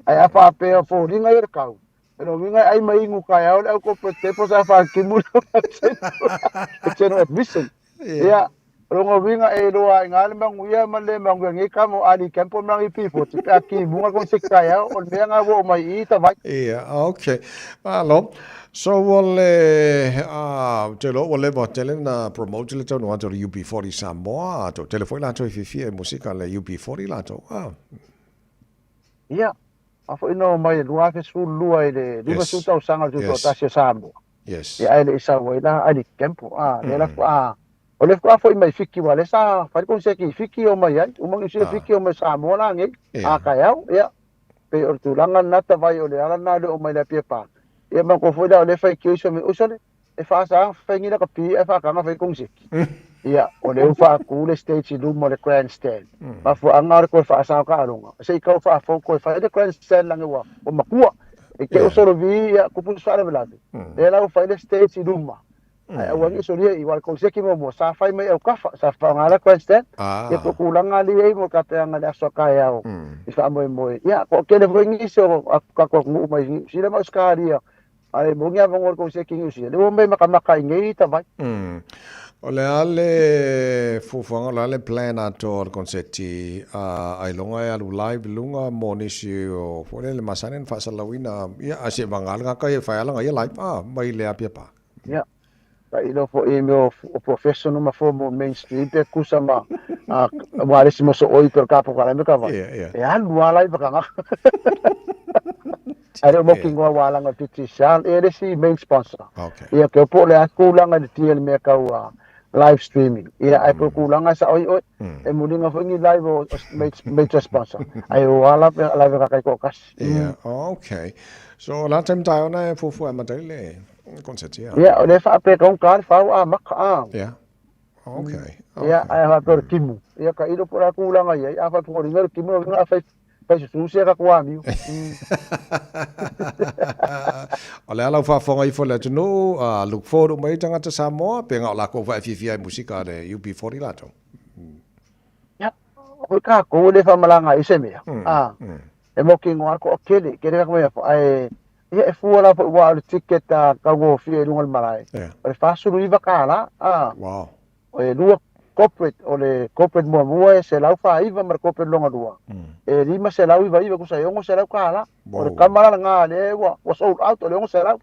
Ae a faapea o foliga ia o le kau, o lona uiga e ai ma inu taeao le au corporate tables ae faatimu le general admission. Ia, o lona uiga e iloa ai i ina le manuia ma le le manuia nei tama o Ali Campbell ma lana UP40 pe a timuga le koniseti taeao, o le mea lena ua oo mai i i tavai. Ia, ok. Malo. So ua le, a, ou te iloa ua leva tele na promote le taunuata atu o le UB40 Samoa, a toatele foi latou e fiafia i musika a le UB40 latou, a. Ia, a foi na omai i le 2012 i le 50 tausaga o le Tutoatasi o Samoa. Yes. Ia ae le i sau ai la Ali Campbell, a, lea la faatoa, o lea faatoa foi mai Fiti aua o lea sa fai le koniseti i Fiti omai ai, uma Niu Sila Fiti omai Samoa la nei, a taeao, ia. Pei o le tulaga lena tavai o le ala lena le oo mai le Apia Park. Ia manatua foi la o lea e faitio iso mea, uso le, e fa sa faingi la ka pi ae faataga fai koniseti. Ia, o lea ua faatu le stage i luma o le grandstand. Mafuaaga o le toe faasao taaloga, se i tau faafou toe fai le grandstand leaga ua matua. I te i ua solovi, ia, tupu se faalavelave, lea la ua fai le stage i luma. Ae aua ne i solia i i, aua o le koniseti muamua sa fai mai autafa, sa faaaoga le grandstand. Ia po o tulaga lea e i ai mo le tapenaga i le aso a taeao i faamoemoe. Ia, toatele foi nisi o tatou atunuu mai Niu Sila ma Ausetalia, A e moni avanoa le koniseti i Niu Sila, lea ua omai makamaka i nei i Tavae. O le a le fuafuaga, o le a le plan atoa o le koniseti ailoga e alu live i luga mo nisi o foi lele masani ona faasalalauina, ia a se vagana le tagata ia e fai lava lana ia live mai le Apia Park. Ia, tailo foi i mea o professional ma formal mainstream pe tusa ma ualesi mosooi pe o le kapokalame ka vai. E alu lava live a tagata. Ae le o mautinoa ua alaga i le Digicel, ia le isi main sponsor. Ia ke po o le a tulaga i le tia i le mea tau live streaming. Ia ae po o le tulaga e sao ai oe, e muliga foi ni live o major sponsor. Ae o a live a tagata taitoatasi. Ia, okay. So o le a taimi taeao na e fuafua e amata ai le concert ia? Ia, o lea e faapea e taugata le fau amata a. Ia. Okay. Ia, ae faapea o le timu. Ia tailo po o le a tulaga i ai, a faapea o le timu, lona uiga a fai Fai susu se ka kua amiu. O le a lau faafofoga ifo i le atunuu, look forward uma ai tagata Samoa, pe na o lakou foi e fiafia ai i musika a le UB40 latou. Ia, o kākou e le faamalāga ai se mea. E mokinoa le toatele, tele ka mea ae ia e fua la foi ua o le ticket a taugofie i luga o le malae. O le $49. Wow. E lua corporate, o le corporate muamua e 149 ma le corporate lona lua e 599, tusa e $600. O le tama la lena lea ua sold out o le $600.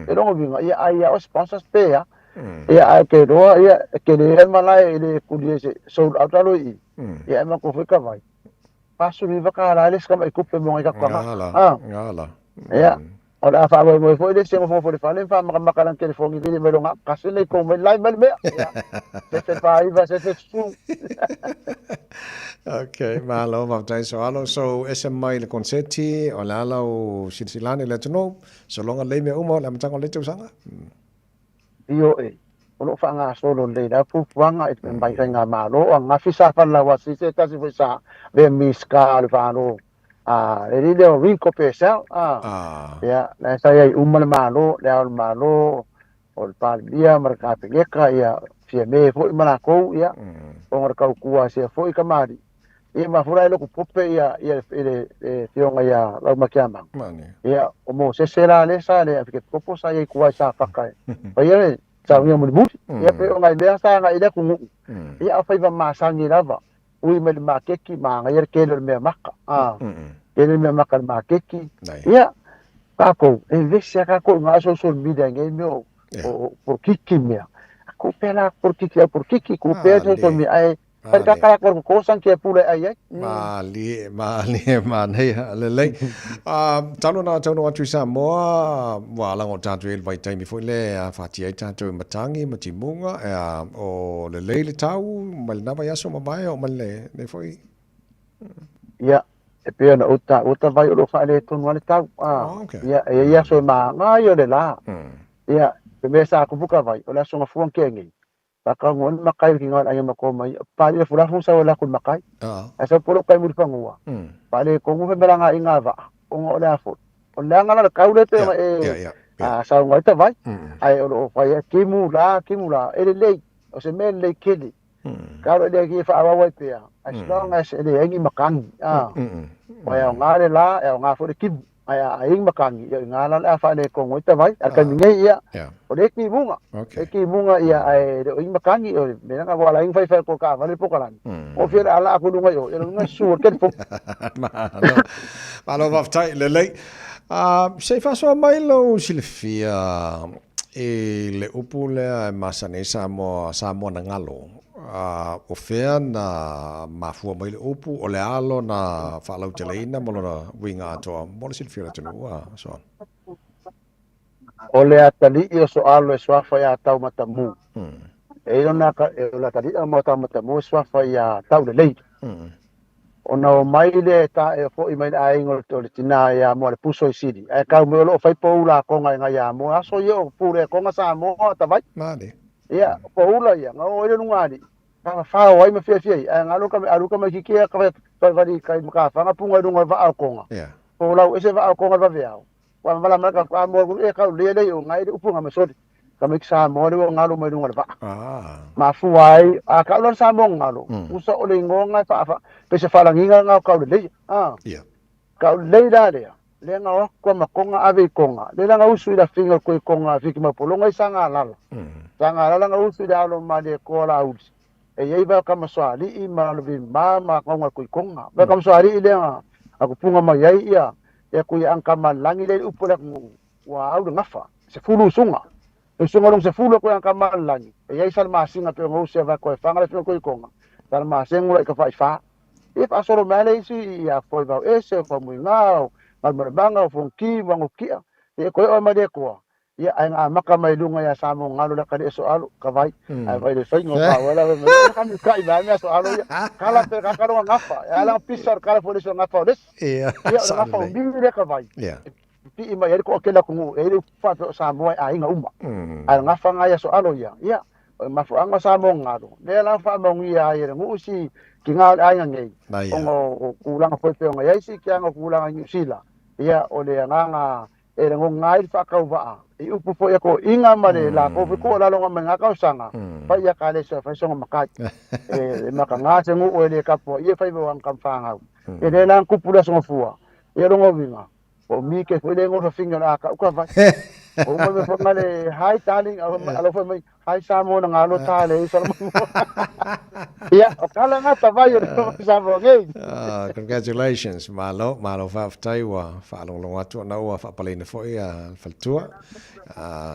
E lona uiga, ia ai lava o sponsors pe a. Ia ae ou te iloa ia e tele ai malae e le kuli ai se sold out lalo i i. Ia ae matou foi tavai. $49 le isi tamai tupe mo nai tatou tagata. Gala. Ia. O le a faamoemoe foi le isi e nofonofo i le fale ma faamakamaka i lana telefoni vili mai lona kasi nei kou mai lai mai le mea. Ia. Sefe fāiva, sefe susu. Ok, malo, faafetai Soalo. So, ese mai le konseti, o le a lau silasila ane i le atunuu, sologa lelei mea uma o le amataga o lenei tausaga? Ioe, o lo o faagasolo lelei lava fuafuaga i le mai faigamalo o ananafi sa falelauasi se tasi foi sa avea Minisita o le Malo a le alii lea o Ringo Purcell a ia la e sa i ai uma le Malo, le Ao o le Malo, o le Palemia ma le Kapeneta ia Fiame foi ma latou ia ona o le tautua a sia foi kamali'i. Ia mafua la e loku pope ia ia le le afioga ia Laumakiamaga. Ia o Mosese la lea sa le Afikekopo sa i ai tua i Safata e faia le saunia mulimuli. Ia pei o nai mea sa agai i le atunuu. Ia a o faiva masani lava ui mai le makeki manaia le tele o le mea maka. A tele le mea maka i le makeki. Ia tatou e vevesi lava tatou i na social media i nei mea o o polokiki mea. Tuu pea la polokiki i au polokiki, tuu pea social media ae Pai ka kala koe ko san kia pule ai ai. Malie, malie, manaia, lelei. Talu na taunuu atu i Samoa, ua alaga o tatou i le vaitaimi foi lea e afatia ai tatou i matagi ma timuga, o lelei le tau mai lena vaiaso mavae oo mai lenei foi. Ia, e pei ona ou taua tavai o lo o faaletonu lava le tau. Ia, e i ai aso e maga ai o le la. Ia, le mea sa tupu tavai, o le aso gafua na tea nei, Whakarongo ana makai ki ngā ai ma mai. Pāli le fulafu sa o la makai. Ai sa polo kai muri whangua. Pāli ko ngu whemera ngā i ngā waa. O ngā o le afo. O le anga la le kaule te e sa ngai ta vai. Ai o lo whai e kimu la, kimu la. E le lei. O se mea lei kele. Ka ro le ki e whaawawa i pea. As long as e le engi makangi. O e o ngā le la, e o ngā fo le kimu. Ai a ai makangi ia i ngā la le a whaele ko ngoi ta vai. A kai mingai ia. O le ki munga. E ki munga ia ai le o i makangi o me nga wala ing fai fai ko ka vale pokalani. O fia le ala aku lunga i o. Ia lunga su o ke po. Malo. Malo faafetai lelei. Se i faasoa mai lou silafia i le upu lea e masani ai Samoa, Samoa na galo. O fea na mafua mai le upu, o le a lona faalauteleina ma lona uiga atoa mo le silafia o le atunuu a so on. O le atalii o Soalo e suafa iā Taumatamu. E i lona e o le atalii o Taumatamu e suafa iā Taulelei. Ona omai lea e tae foi mai le aiga o le tinā iā Moalepuso i Sili, ae kau mai o lo o fai poula a Konga i ngai iā Moa. Aso ia o pule a Konga Samoa tavai. Male. Ia, o poula ia, nga o ai le luga alii. Ka whao ai ma fiafia ai, ae ngalo ka alu ka mai kiki ka whai whai kai makafaga punga i lunga o le vaa o Konga. Po lau ese vaa o Konga le vaveao. Ua mala mai ka ka mo e ka le le o ngai le upu nga masoli. Ka mai Samoa le ua ngalo mai lunga le vaa. Mafua ai a ka ulo Samoa ngalo. Usa o le ingoa fa fa pe se falangiga nga ka le. Ah. Ka le la lea. Le nga o kwa makonga ave i Konga. Le la nga usu i la finga ko i Konga fiki mapolonga i sanga lala. Sanga lala nga usu i le alo ma le ko la uli. E iai va ka masoali'i ma le vima ma gauga le koikoga. Va ka masoali'i lea akupuga mai ai ia ia kui angakamalelagi lea i le upu a le atunuu ua au le gafa, sefulu usuga. Le usuga lona sefulu e koe angakamalelagi, e i ai salemasina pei ona usi avatu ai faga le afioga i koikoga, salemasegu la i tafa'ifa. Ia faasolo mai lava le isi ia foe vao ese, o faumuiga, o galumalemana, o fonoti ma goki'a, ia toe oe mai le Atua. Ia, ae na amata mai luga ia Samoa galo le atalii aso alo, ka vai, ae vai le faiga o maua la vai mai, ka mikai mai mea aso alo ia, kala pe ka kalo gafa, e ala pisa o le kala foi le isi o gafa o le isi. Ia, Ia, o le gafa o mimi lea ka vai, e pipii mai ai le toatele atunuu, e i ai le upu faapea o Samoa e aiga uma. Ae o le gafa na i aso alo ia, ia, o le mafuaaga o Samoa galo, lea la ua faamaugia ai e le nuu si tina o le aiga nei, ona o tulaga foi pei ona i ai siitiaga o tulaga i Niu Sila, ia, o le agaga e lagona ai le faatauvaa i upu foi a toeaiina ma le latou foi tuualalo mai na tausaga, fai ia kalesia e fai sona matai. E mataga se nuu e le tapuaia faiva o ana tama fanau. E le la na tupu le aso gafua, ia lona uiga, po o mike foi le igoa fafine o le a tau ka vai. O uma me foi le hi darling, alo foi mai hi Samoa na ngalo ta le Solomon. Ia, o kala ngā tawai o le Samoa nei. Congratulations, malo, malo faafetai ua faalogologo atu ona ua faapaleina foi le faletua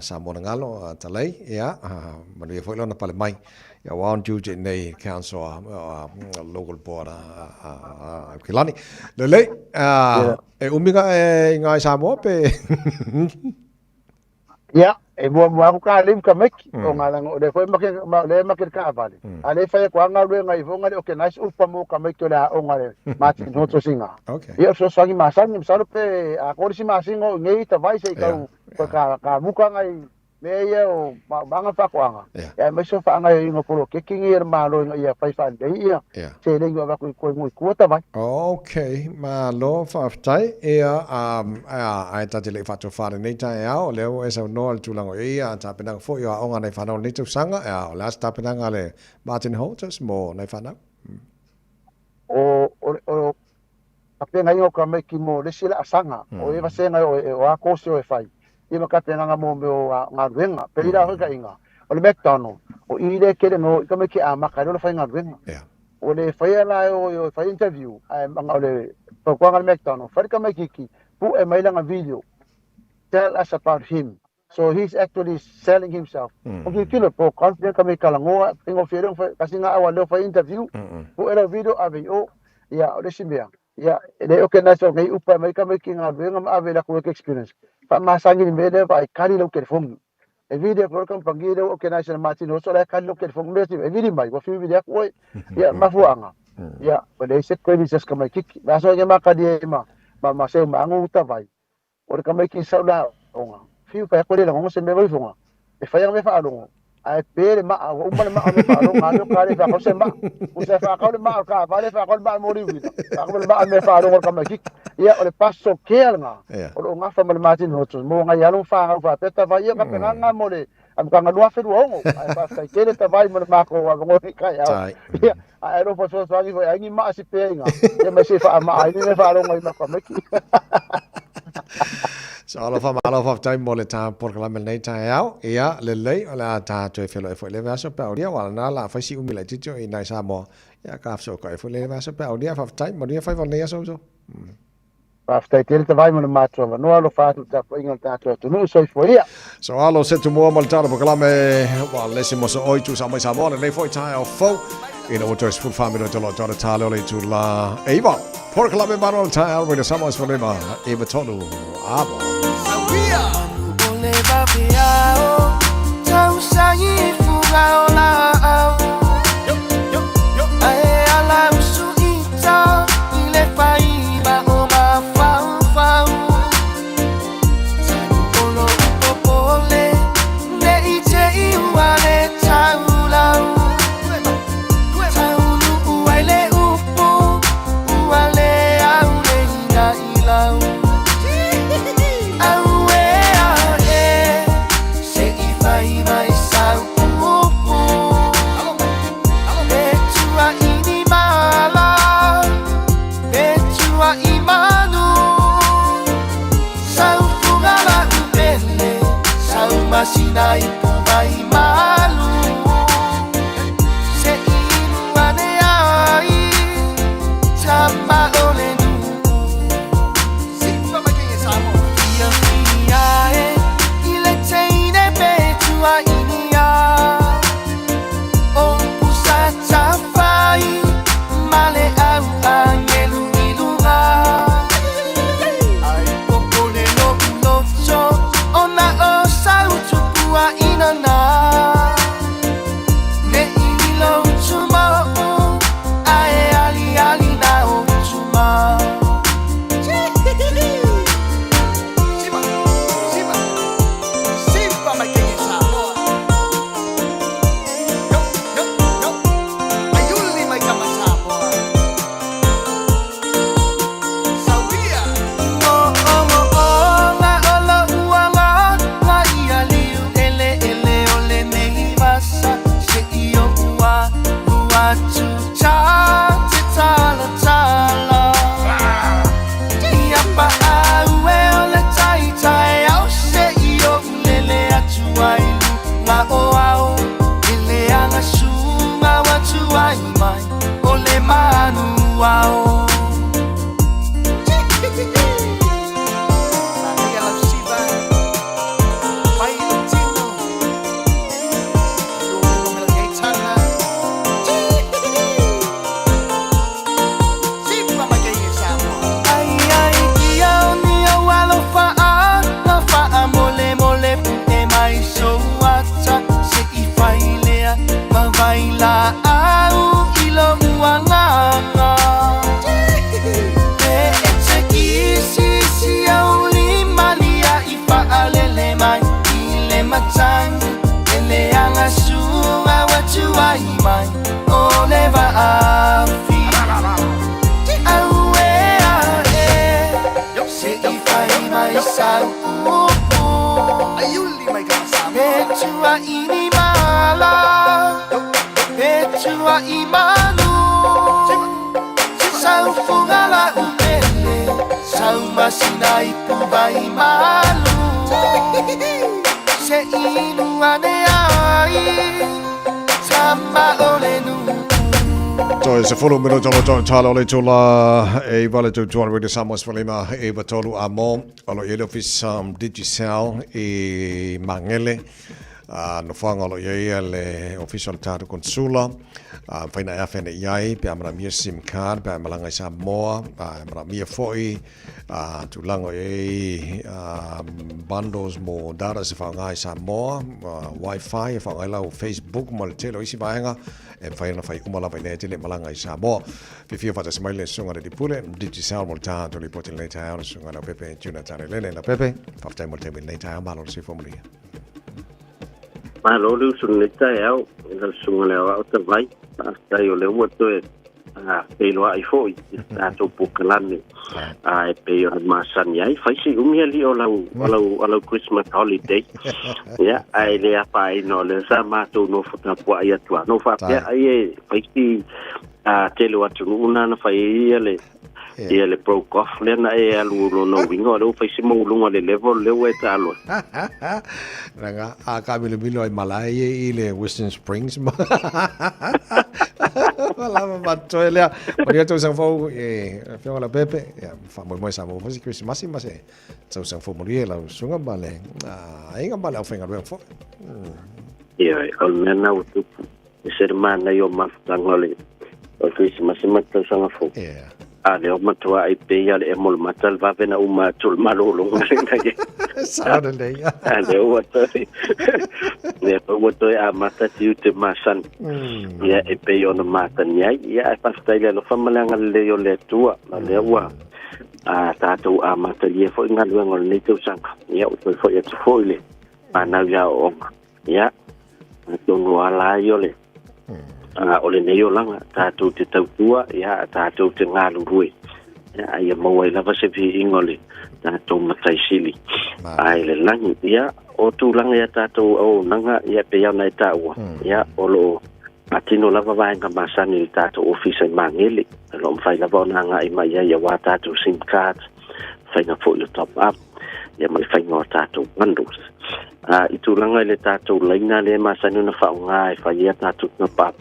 Samoa na ngalo talei, ia, manuia foi lona pale mai. Ia ua on duty nei council a local board a Aukilani. Lelei, e umi ka e i ngai Samoa pe... Ia, e muamua aku ka leave ka maiki, o ngā langa o le foi make, ma o le make le kaavale. A le whai aku anga rue ngai fonga le organize upa mo ka maiki o le aonga le Martin Hoto singa. Ia, o sosoangi masangi, masalo pe a kori si masinga o ngei ta vai se i kau, ka, ka muka ngai mea ia o manga whakoanga. Ia, mai so whaanga i inga polo keki ngi e malo inga ia whai whaanei ia, se le inga waku i koe ngui kua ta vai. Ok, malo faafetai. Ia, ae ta te le i faatofa lenei taeao, o lea ua e saunoa i le tulaga o ia tapenaga foi o aoga a nai fanau lenei tausaga, o le a se tapenaga a le Martin Holtus mo nai fanau? O, o, o, tapenaina o ka maiki mo le isi laasaga, o e vasega e o a kosi o e fai, ia ma tapenaga mo mea o galuega. Pei la hoi kaiga, o le McDonald, o i le kele no i ka maiki amaka ai loa le faigaluega. Ua le faia la e o e fai interview, ae maga o le fautuaga a le McDonald, fai le tamaititi, pu'e mai lana video, tell us about him. So he's actually selling himself. O tilotilo po o confident ka mea talanoa, faigofie lea ona fai, kasi na au a leo fai interview, pu'e lau video ave i o, ia o le isi mea, ia e le organise o nei upa e mai tamaiti i galuega ma ave i latou work experience. Faamasani le mea lea vaai kali lau telefoni. E vili atu loa le kamupani lea ua organise e le Martin Hoso la e kali lou telefoni mea e vili mai ua fiu vili atu oe. Ia mafuaaga, ia ua leai se credit a si tamaititi. O le a soa ina makali ai ma ma seu ma agu uta vai. O le tamaiti sa o le aoga, fiu fai atu e le lagona se mea vaifoga, e fai ana mea faalogo, ae pe le maa, ua uma le maa o mea faalogo, a leo ka le faakau se maa. Usa e faakau le maa o le kaavale, faakau le maa mo liuina, faakau le maa o le mea faalogo a le tamaititi. Ia, o le paso kea lena, o lo o gafa ma le Martin Hodgson, mo nai alo ma fanau faapea tavai, ia kapena lena mo le amataga 2026, ae faafetai tele tavai mo le matou avanoa i taeao. Ia, ae alofa fesoasoani foi ai ni maa si pea ina, ia mai se i faamaa ai ni mea faalogo i matou tamaiti. So alofa malo faafetai mo le ta polokalame lenei taeao. Ia, lelei, o le a ta toe feiloai foi i le vaiaso pe a aulia, aua o lena o le a fai si umi laitiiti o i nai Samoa. Ia, ka fesootai foi i le vaiaso pe a aulia. Faafetai, manuia faiva o lenei aso uso. Faafetai tele tavai mo le matou avanoa, alofa atu i le tapuaiga o le tatou atunuu. Soifua ia. So alo se tumua ma le tala polokalame ua lesi mo so oi tu sa mai Samoa lenei foi taeao fou ina ua toe 14 minute o lo tale o le itula e iwa. Polokalame mano le taeao Radio Samoa 15 iwa tonu amo. Sawia! O le vaveao, tausangi fuga o laau. Ae ala usu ita i le faiva o mafaufau. O lou popole, ne i te i ua le taulau. vai mai o le vaafi. Aue ae, se i fai mai sau upu. Pe tua i ni mala, pe tua i malu. Sau fuga la upele, sau masina i vai malu. Se inu ane ai, tama o le nuu. Toe 10 minuta o lo tala o le tula e vale tu tuan Radio Samoa 15 93 a mo o lo i le ofisa Digicel i Magele nofoaga o lo i ai le ofisa o le tatou consula mafai ona e afe ane i ai pe a manaomia sim card pe a e malaga i Samoa e manaomia foi tulaga o i ai bundles mo data se faaaoga i Samoa wifi e faaaoga ai lau Facebook ma le tele o isi vaega e mafai ona fai uma lava i nei tele malaga i Samoa. Fiafia faatasi mai le susuga i le Lipule, Digicel mo le tatou lipoti i lenei taeao, le susuga Leaupepe Juna Talalele. Leaupepe, faafetai mo le taimi i lenei taeao, malo le soifua manuia. Malo le uso i lenei taeao, i lau susuga i le Aoao Tavai, faafetai o lea ua toe feiloai foi i le tatou polokalame e pei ona masani ai. Fai si umi alii o lau, o lau, o lau Christmas holiday. Ia, ae le afaina o lea sa matou nofo tapuai atu lava. Na ou faapea ai e fai si tele o atunuu na na fai ai ia le ia le broke off lea na e alu lona uiga o lea ua fai si maualuga o le level lea ua e taalo ai. Leaga a kaamilomilo ai malae ia i le Western Springs ma lava ma toe lea. Manuia tausaga fou e Afioga Leaupepe. Ia, faamoemoe Samoa foi se Kerisimasi ma se tausaga fou manuia i lau susuga ma le aiga ma le aufaigaluega foi. Ioe, o le mea lena ua tupu. E se le manaia o mafutaga o le o le Kerisimasi ma le tausaga fou. Yeah. A lea ua matua ai pei lava le emo o le mata le vave na uma atu o le malologa lena i ai. Sao lelei. A lea ua toe lea foi ua toe amata tiute masani. Ia e pei ona matani ai. Ia ae faafetai i le alofa ma le agalelei o le Atua. O lea ua a tatou amatalia foi galuega o lenei tausaga. Ia ua toe foi atu foi le fanau i aoaoga. Ia, atonu o ala ai o le, o lenei olaga, tatou te tautua, ia, tatou te galulue, ia, a ia maua ai lava se viiga o le tatou Matai Sili i le lagi. Ia, o tulaga i a tatou auaunaga, ia, e pei lava ona e taua, ia, o lo o faatino lava vaega masani i le tatou ofisa i Magele, o lo o mafai lava ona agai mai ai aua tatou sim cards, faiga foi o top up, ia ma le faiga o tatou bundles. I tulaga i le tatou laina lea e masani ona faaaoga e fai ai a tatou top up,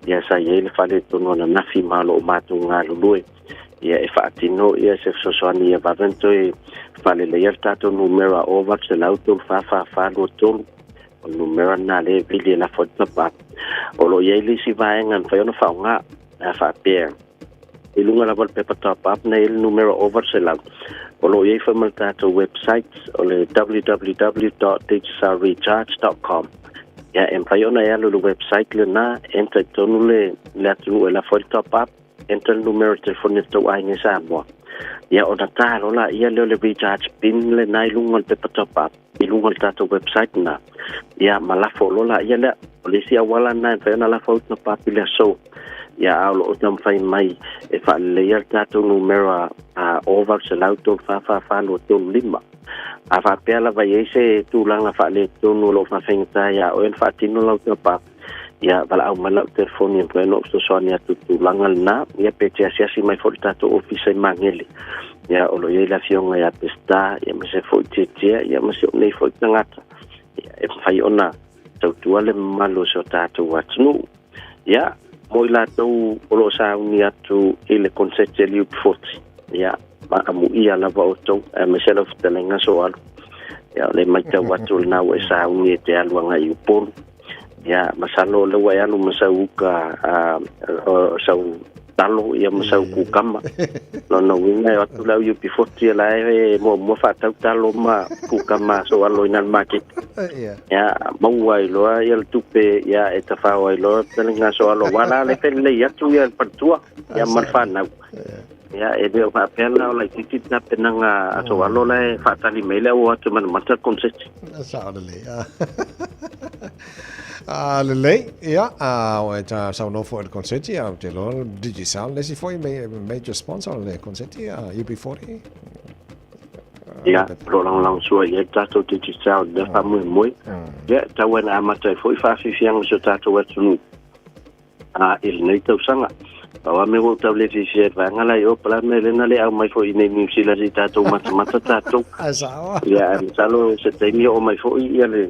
ia sa i ai le faaletonu ananafi ma o lo o matou galulue ia e faatino ia se fesoasoani ia vave ona toe faaleleia le tatou numera o 800 344 423. O le numera lena lea e vili e lafo ai le top up. O lo o i ai le isi vaega e mafai ona faaaoga a faapea i luga lava o le pepa top up na i ai le numera o 800. O lo o i ai foi ma le tatou website o le www.digicelrecharge.com. Ia, e mafai ona e alu i le website lena, enter i totonu le, le atunuu e lafo ai le top up, enter le numera o telefoni a le tou aiga i Samoa. Ia, ona ta loa laia lea o le recharge pin lena i luga o le pepa top up, i luga o le tatou website lena. Ia, ma lafo loa laia lea. O le isi auala lena e mafai ona lafo ai le top up i le aso. Ia, a o lo o taumafai mai e faaleleia le tatou numera o 800 344 235. A faapea lava e i ai se tulaga faaletonu o lo o faafaigata ia oe ona faatino lau top up, ia valaau mai lau telefoni e mafai ona ou fesoasoani atu i le tulaga lena. Ia pe te asiasi mai foi i le tatou ofisa i Magele. Ia o lo o i ai le afioga ia Peseta, ia ma se foi Tietia, ia ma si ou nei foi tagata. Ia e mafai ona tautua le mamalu o si o tatou atunuu. Ia, mo i latou o lo o sauni atu i le konseti a Liup 40, ia, maamuia lava outou, aemaise lau fetalaiga Soalu. Ia, o lea e matau atu o lena ua e sauni e te alu agai i Upolu. Ia, masalo o lea ua e alu ma sau uka, sau talo ia ma sau kukama. Lona uiga e o atu le au UB40 la e muamua faatau talo ma kukama Soalu i ina i le maketi. Ia, maua ai loa ia le tupe ia e tafao ai loa fetalaiga Soalu aua la le felelei atu ia le faletua ia ma le fanau. Ia, e le o faapea la o laitiiti le tapenaga a Soalu la e faatali mai le au o atu e matamata le konseti. Sao lelei. A lelei, ia, a o e ta saunoa foi i le konseti, a ou te iloa Digicel le isi foi major sponsor o le konseti a UB40. Ia, o lo o lagolagosua i ai le tatou Digicel i lea faamoemoe. Ia, e tatau ona amata ai foi faafiafiaga o si o tatou atunuu a i lenei tausaga. Pau lava mea ua ou tau le fiafia ai i le vaega la i o, po o le a le mea lea na le aumai foi i inei i Niu Sila se i tatou matamata tatou. Ae sao. Ia, ae masalo o se taimi oo mai foi ia le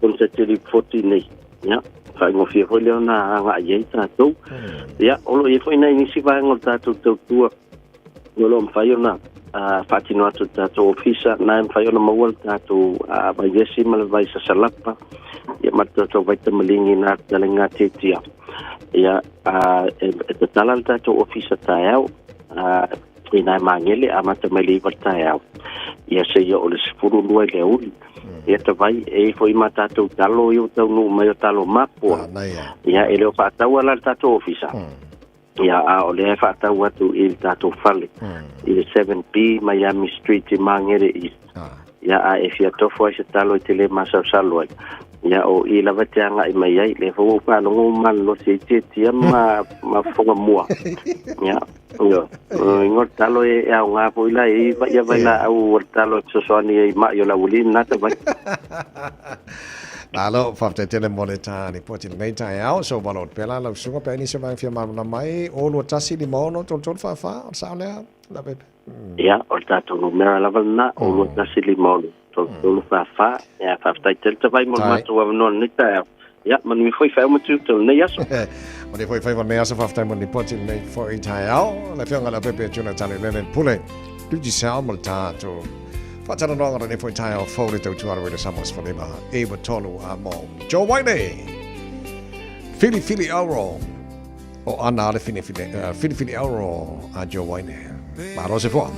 konseti a le UB40 nei. Ia, faaigofie foi lea ona agai i ai tatou. Ia, o lo o i ai foi nai nisi vaega o le tatou tautua o lo o mafai ona faatino atu i le tatou ofisa, na e mafai ona maua le tatou vaiesi ma le vai sasalapa, ia ma le tatou vaitamaligi na talega tietia. Ia, e tatala le tatou ofisa taeao, i nai magele amata mai le 9 le taeao, ia seia o le 12 i le aoauli. Ia ta vai, e i foi ma tatou talo ia ua taunuu mai o talo mapoa. Ia, e le o faataua la le tatou ofisa. Ia, a o lea e faatau atu i le tatou fale, i le 7B Miami Street i Magere East. Ia, a e fia tofo ai se talo e te le masalosalo ai, ia, o i lava e te agai mai ai. Lea foi ua ou faalogo ua malolosi ai Tietia ma, ma Fofoga Mua. Ia, ioe. O igoa le talo e, e aoga foi la e i ia vailaau o le talo e fesoasoani ai i mai o le aualii lena tavai. Malo, faafetai tele mo le ta lipoti i lenei taeao. So ua loto pea la lau susuga pe ai nisi o vaega fia malamalama mai, 0 2 1 5 6 3 3 4 4, o le sao lea, Leaupepe? Ia, o le tatou numera lava lena, 0 2 1 5 6 3 3 4 4. Ia, faafetai tele Tavai mo le matou avanoa i lenei taeao. Ia, manuia foi faaiu ma tiute o lenei aso. Manuia foi faiva o lenei aso, faafetai mo le lipoti i lenei foi taeao. Le Afioga Leaupepe Jonathan Lele Pule, Digicel mo le tatou Faatalanoaga lenei foi taeao fou le tautua a le Samoa 15 93 a mo Joe Waine Filifili Auro o ana le Filifili Auro a Joe Waine. Malo se foa.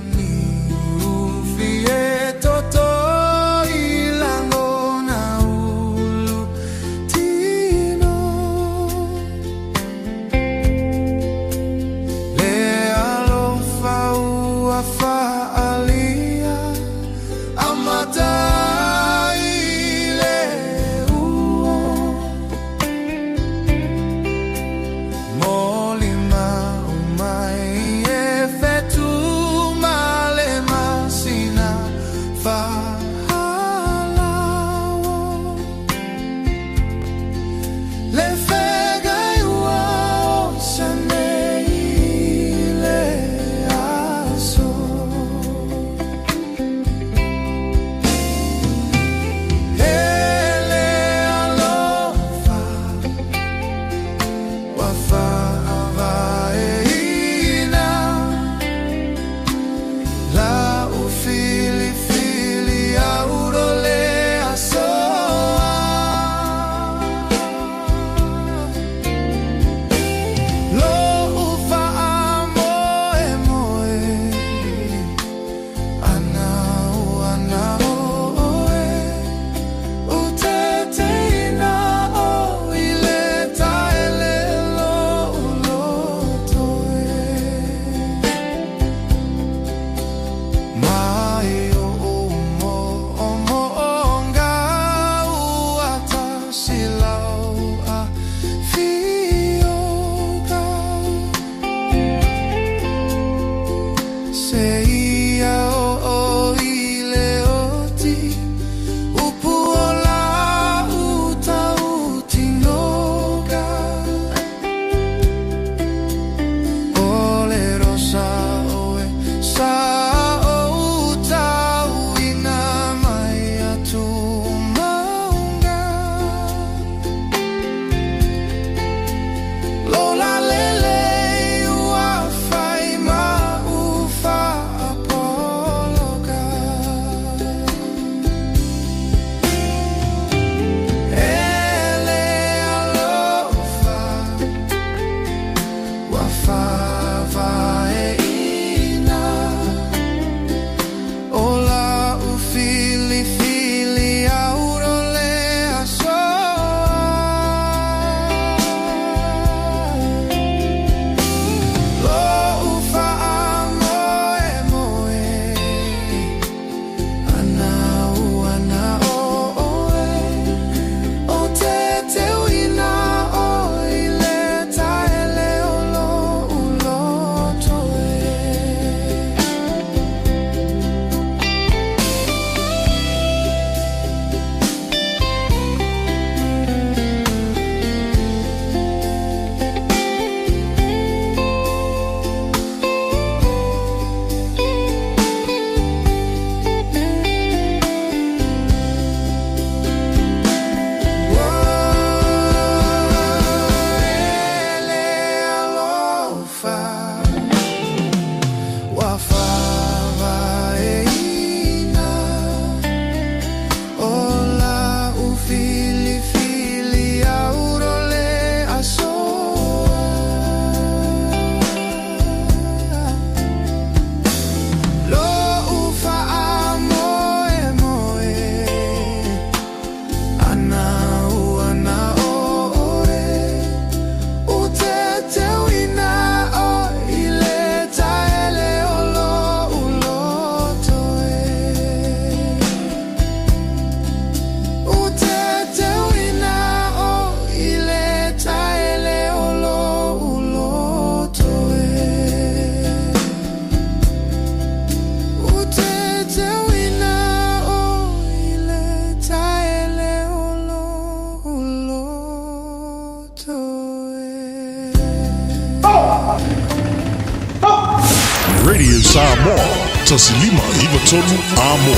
Radio Samoa, 1593 Amo.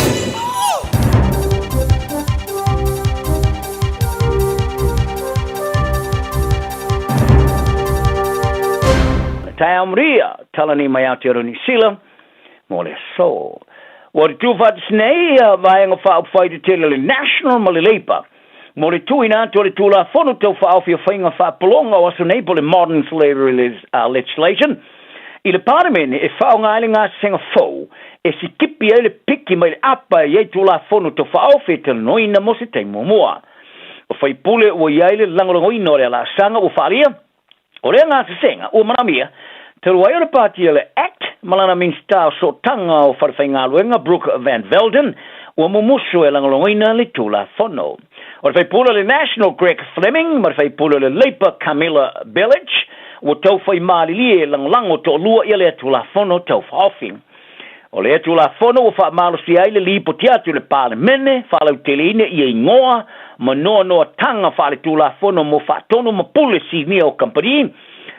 Taeao maria, tala nei mai Aotearoa Niu Sila, mo le aso. Ua tutū faatasi nei ia Vaega Faaupufai Tetele le National ma le Labour mo le tuuina atu o le Tulafono Tau Faaofi o Faiga Faapologa o aso nei po o le Modern Slavery Legislation i le Palemene e faaaoga ai le gasesega fou e sikipi ai le piki mai le apa e i ai Tulafono Tau Faaofi e talanoaina mo se taimi muamua. O faipule ua i ai le lagolagoina o le alaasaga ua faaalia O lea gasesega ua manaomia, talu ai o le pāti a le act ma lana Minisita o Sootaga o Falefaigaluega Brooke Van Velden ua mumusu e lagolagoina le Tulafono. O le faipule o le National Greg Fleming ma le faipule o le Labour Camilla Belich ua tau fai malilie e lagolago toalua ia lea Tulafono Tau Faaofi. O lea Tulafono ua faamalosia ai le lipoti atu i le Palemene, faalauteleina ia igoa ma noanoataga faaletulafono mo faatonu ma pule sinia o kamupani,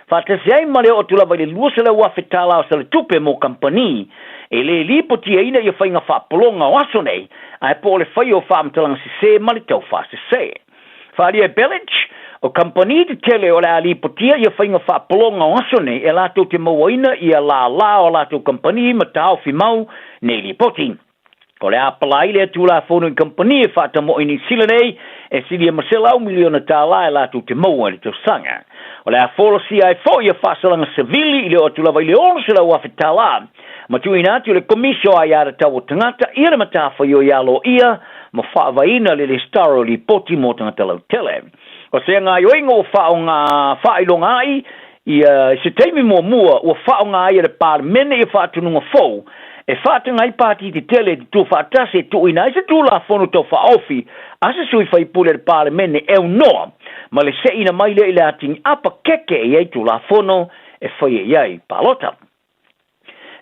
faatasi ai ma le oo atu lava i le $200,000 o saletupe mo kamupani e le lipotiaina ia faiga faapologa o aso nei, ae po o le faia o faamatalaga sese ma le taufaasese. Faaalia e Belich, o kamupani tetele o le a lipotia ia faiga faapologa o aso nei e latou te mauaina ia lālā o a latou kamupani ma taofi mau nei lipoti. O le a apalai lea Tulafono i kamupani e faatamoe i Niu Sila nei e silia ma $100 miliona e latou te maua i le tausaga. O le a folasia ai foi ia faasalaga savili i le oo atu lava i le $600,000 ma tuuina atu i le Komisi o Aia Tatau o Tagata ia le matafaioi aloaia ma faavaeina le lesitala o lipoti mo tagata lautele. O se gaoioiga ua faaaoga faailoga ai ia i se taimi muamua ua faaaoga ai e le Palemene ia faatunuga fou e faataga ai pati tetele e tutū faatasi e tuuina ai se Tulafono Tau Faaofi a se sui faipule a le Palemene e aunoa ma le seina mai lea i le atigi apa keke e i ai Tulafono e faia i ai palota.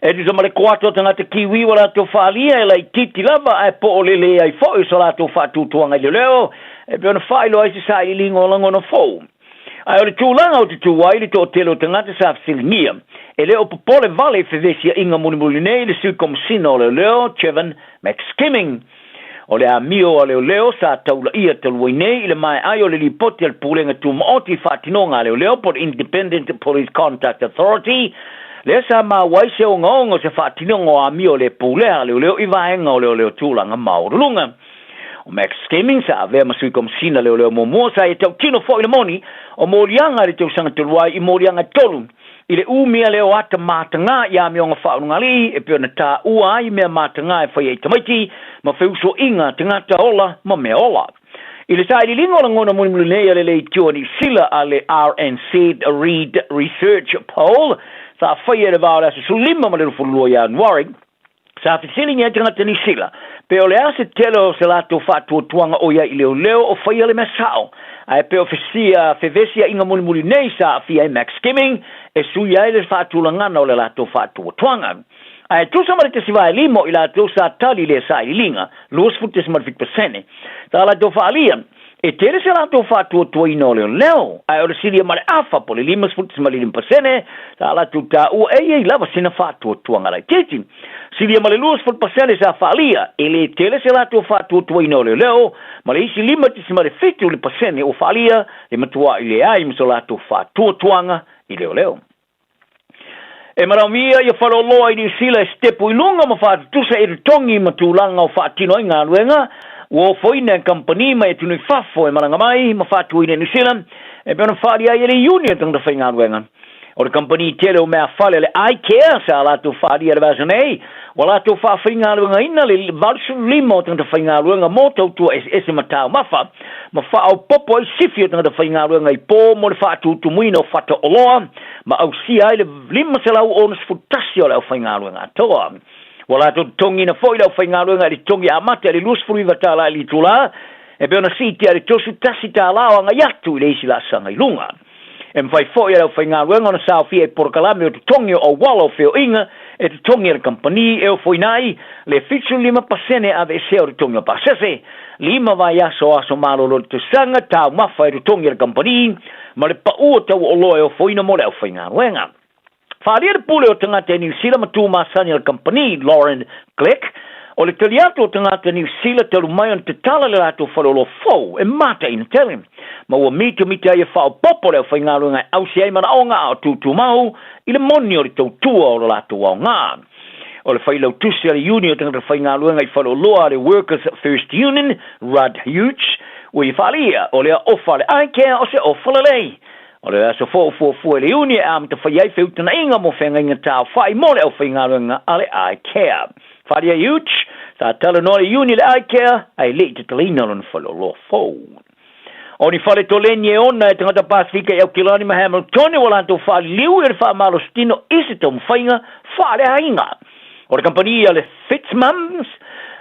E tusa ma le koata o tagata Kiwi ua latou faaalia e laitiiti lava ae po o lelei ai foi so latou faatuatuaga i leoleo e pei ona faailoa ai se sailiiliga o lagona fou. Ae o le tulaga o te tu ai le toatele o tagata sa fesiligia, e le o popole vale i fevesiaiga mulimuli nei le Sui Komesina o Leoleo Trevin McSkimming. O le amio a leoleo sa taulaia talu ai nei i le maea ai o le lipoti a le Pulega Tumaoti i Faatinoga a Leoleo po o le Independent Police Conduct Authority, lea sa maua ai se ogaoga o se faatinoga o amio le pulea a leoleo i vaega o leoleo tulaga maualuluga. O Max Skimming sa avea ma sui komesina leoleo muamua sa ia tautino foi le moni o moliaga i le tausaga talu ai i moliaga e tolu I le umi a leo ata matagā i amioga faaulugalii e pei ona tāua ai mea matagā e faia i tamaiti ma feusoiga a tagata ola ma mea ola. I le sailiiliga o lagona mulimuli nei a le Leitio a Niu Sila a le RNZ Reid Research Poll sa faia i le va o le aso 15 ma le 22 Ianuari, Sa fesiligia e tagata Niu Sila, pe o le a se tele o se latou faatuatuaga o i ai i leoleo o faia le mea sao, ae pe o fesia fevesiaiga mulimuli nei sa aafia ai Max Skimming e sui ai le faatulagana o le latou faatuatuaga. Ae tusa ma le tasi vae lima o i latou sa tali i lea sailiiliga, 20.7 pasene, sa latou faaalia, E tele se latou faatuatuaina o leoleo, ae o le silia ma le afa po o le 55%, sa latou taua e i ai lava sina faatuatuaga laitiiti. Silia ma le 20% sa faaalia, e le tele se latou faatuatuaina o leoleo, ma le isi 5.7% ua faaalia le matua'i leai ma so latou faatuatuaga i leoleo. E manaomia ia faleoloa i Niu Sila e sitepu i luga ma faatutusa i totogi ma tulaga o faatino ai galuega ua ofoina e kamupani mai atunuu i fafo e malaga mai ma faatuina i Niu Sila e pei ona faalia ai e le iuni a tagata faigaluega. O le kamupani tele o meafale a le iCare sa latou faalia i le vaiaso nei, ua latou faafaigaluegaina le 85 o tagata faigaluega mo tautua eseese ma taumafa ma faaopoopo ai sifi o tagata faigaluega i po mo le faatutumuina o fata oloa ma ausia ai le 561 o le aufaigaluega atoa. Ua latou totogiina foi le aufaigaluega i le totogi amata i le $29 i le itulā, e pei ona siitia i le $31 o agai atu i le isi laasaga i luga. E mafai foi e le aufaigaluega ona saofia i polokalame o totogi o auala o feoaiga e totogi e le kamupani e ofoina ai le 75% aveesea o totogi o pasese, lima vaiaso o aso malolo o le tausaga, taumafa e totogi e le kamupani, ma le pau o tau oloa e ofoina mo le aufaigaluega. Faaalia le pule o tagata i Niu Sila ma tu masani a le kamupani, Lauren Glick, o le tali atu o tagata Niu Sila talu mai ona tatala le latou faleoloa fou e mataina tele. Ma ua mitamita ai e faaopoopo le aufaigaluega e ausi ai manaoga a o tutumau i le moni o le tautua o lo latou aoga. O le failautusi a le Iuni o Tagata Faigaluega i Faleoloa a le Workers First Union, Rudd Hughes, ua ia faaalia, o lea ofa a le iCare o se ofa lelei. O le aso fou fuafua i le Iuni e amata fai ai feutanaʻiga mo feagaiga taofai mo le aufaigaluega a le iCare. Faaalia Hughes, sa talanoa le Iuni i le iCare ae le i tatalaina lona faleoloa fou. O ni fale toleni e ona e tagata Pasefika i Aukilani ma Hamiltone ua latou faaliliu i le faamalositino i se taumafaiga faaleaiga. O le kamupani a le Fitzmums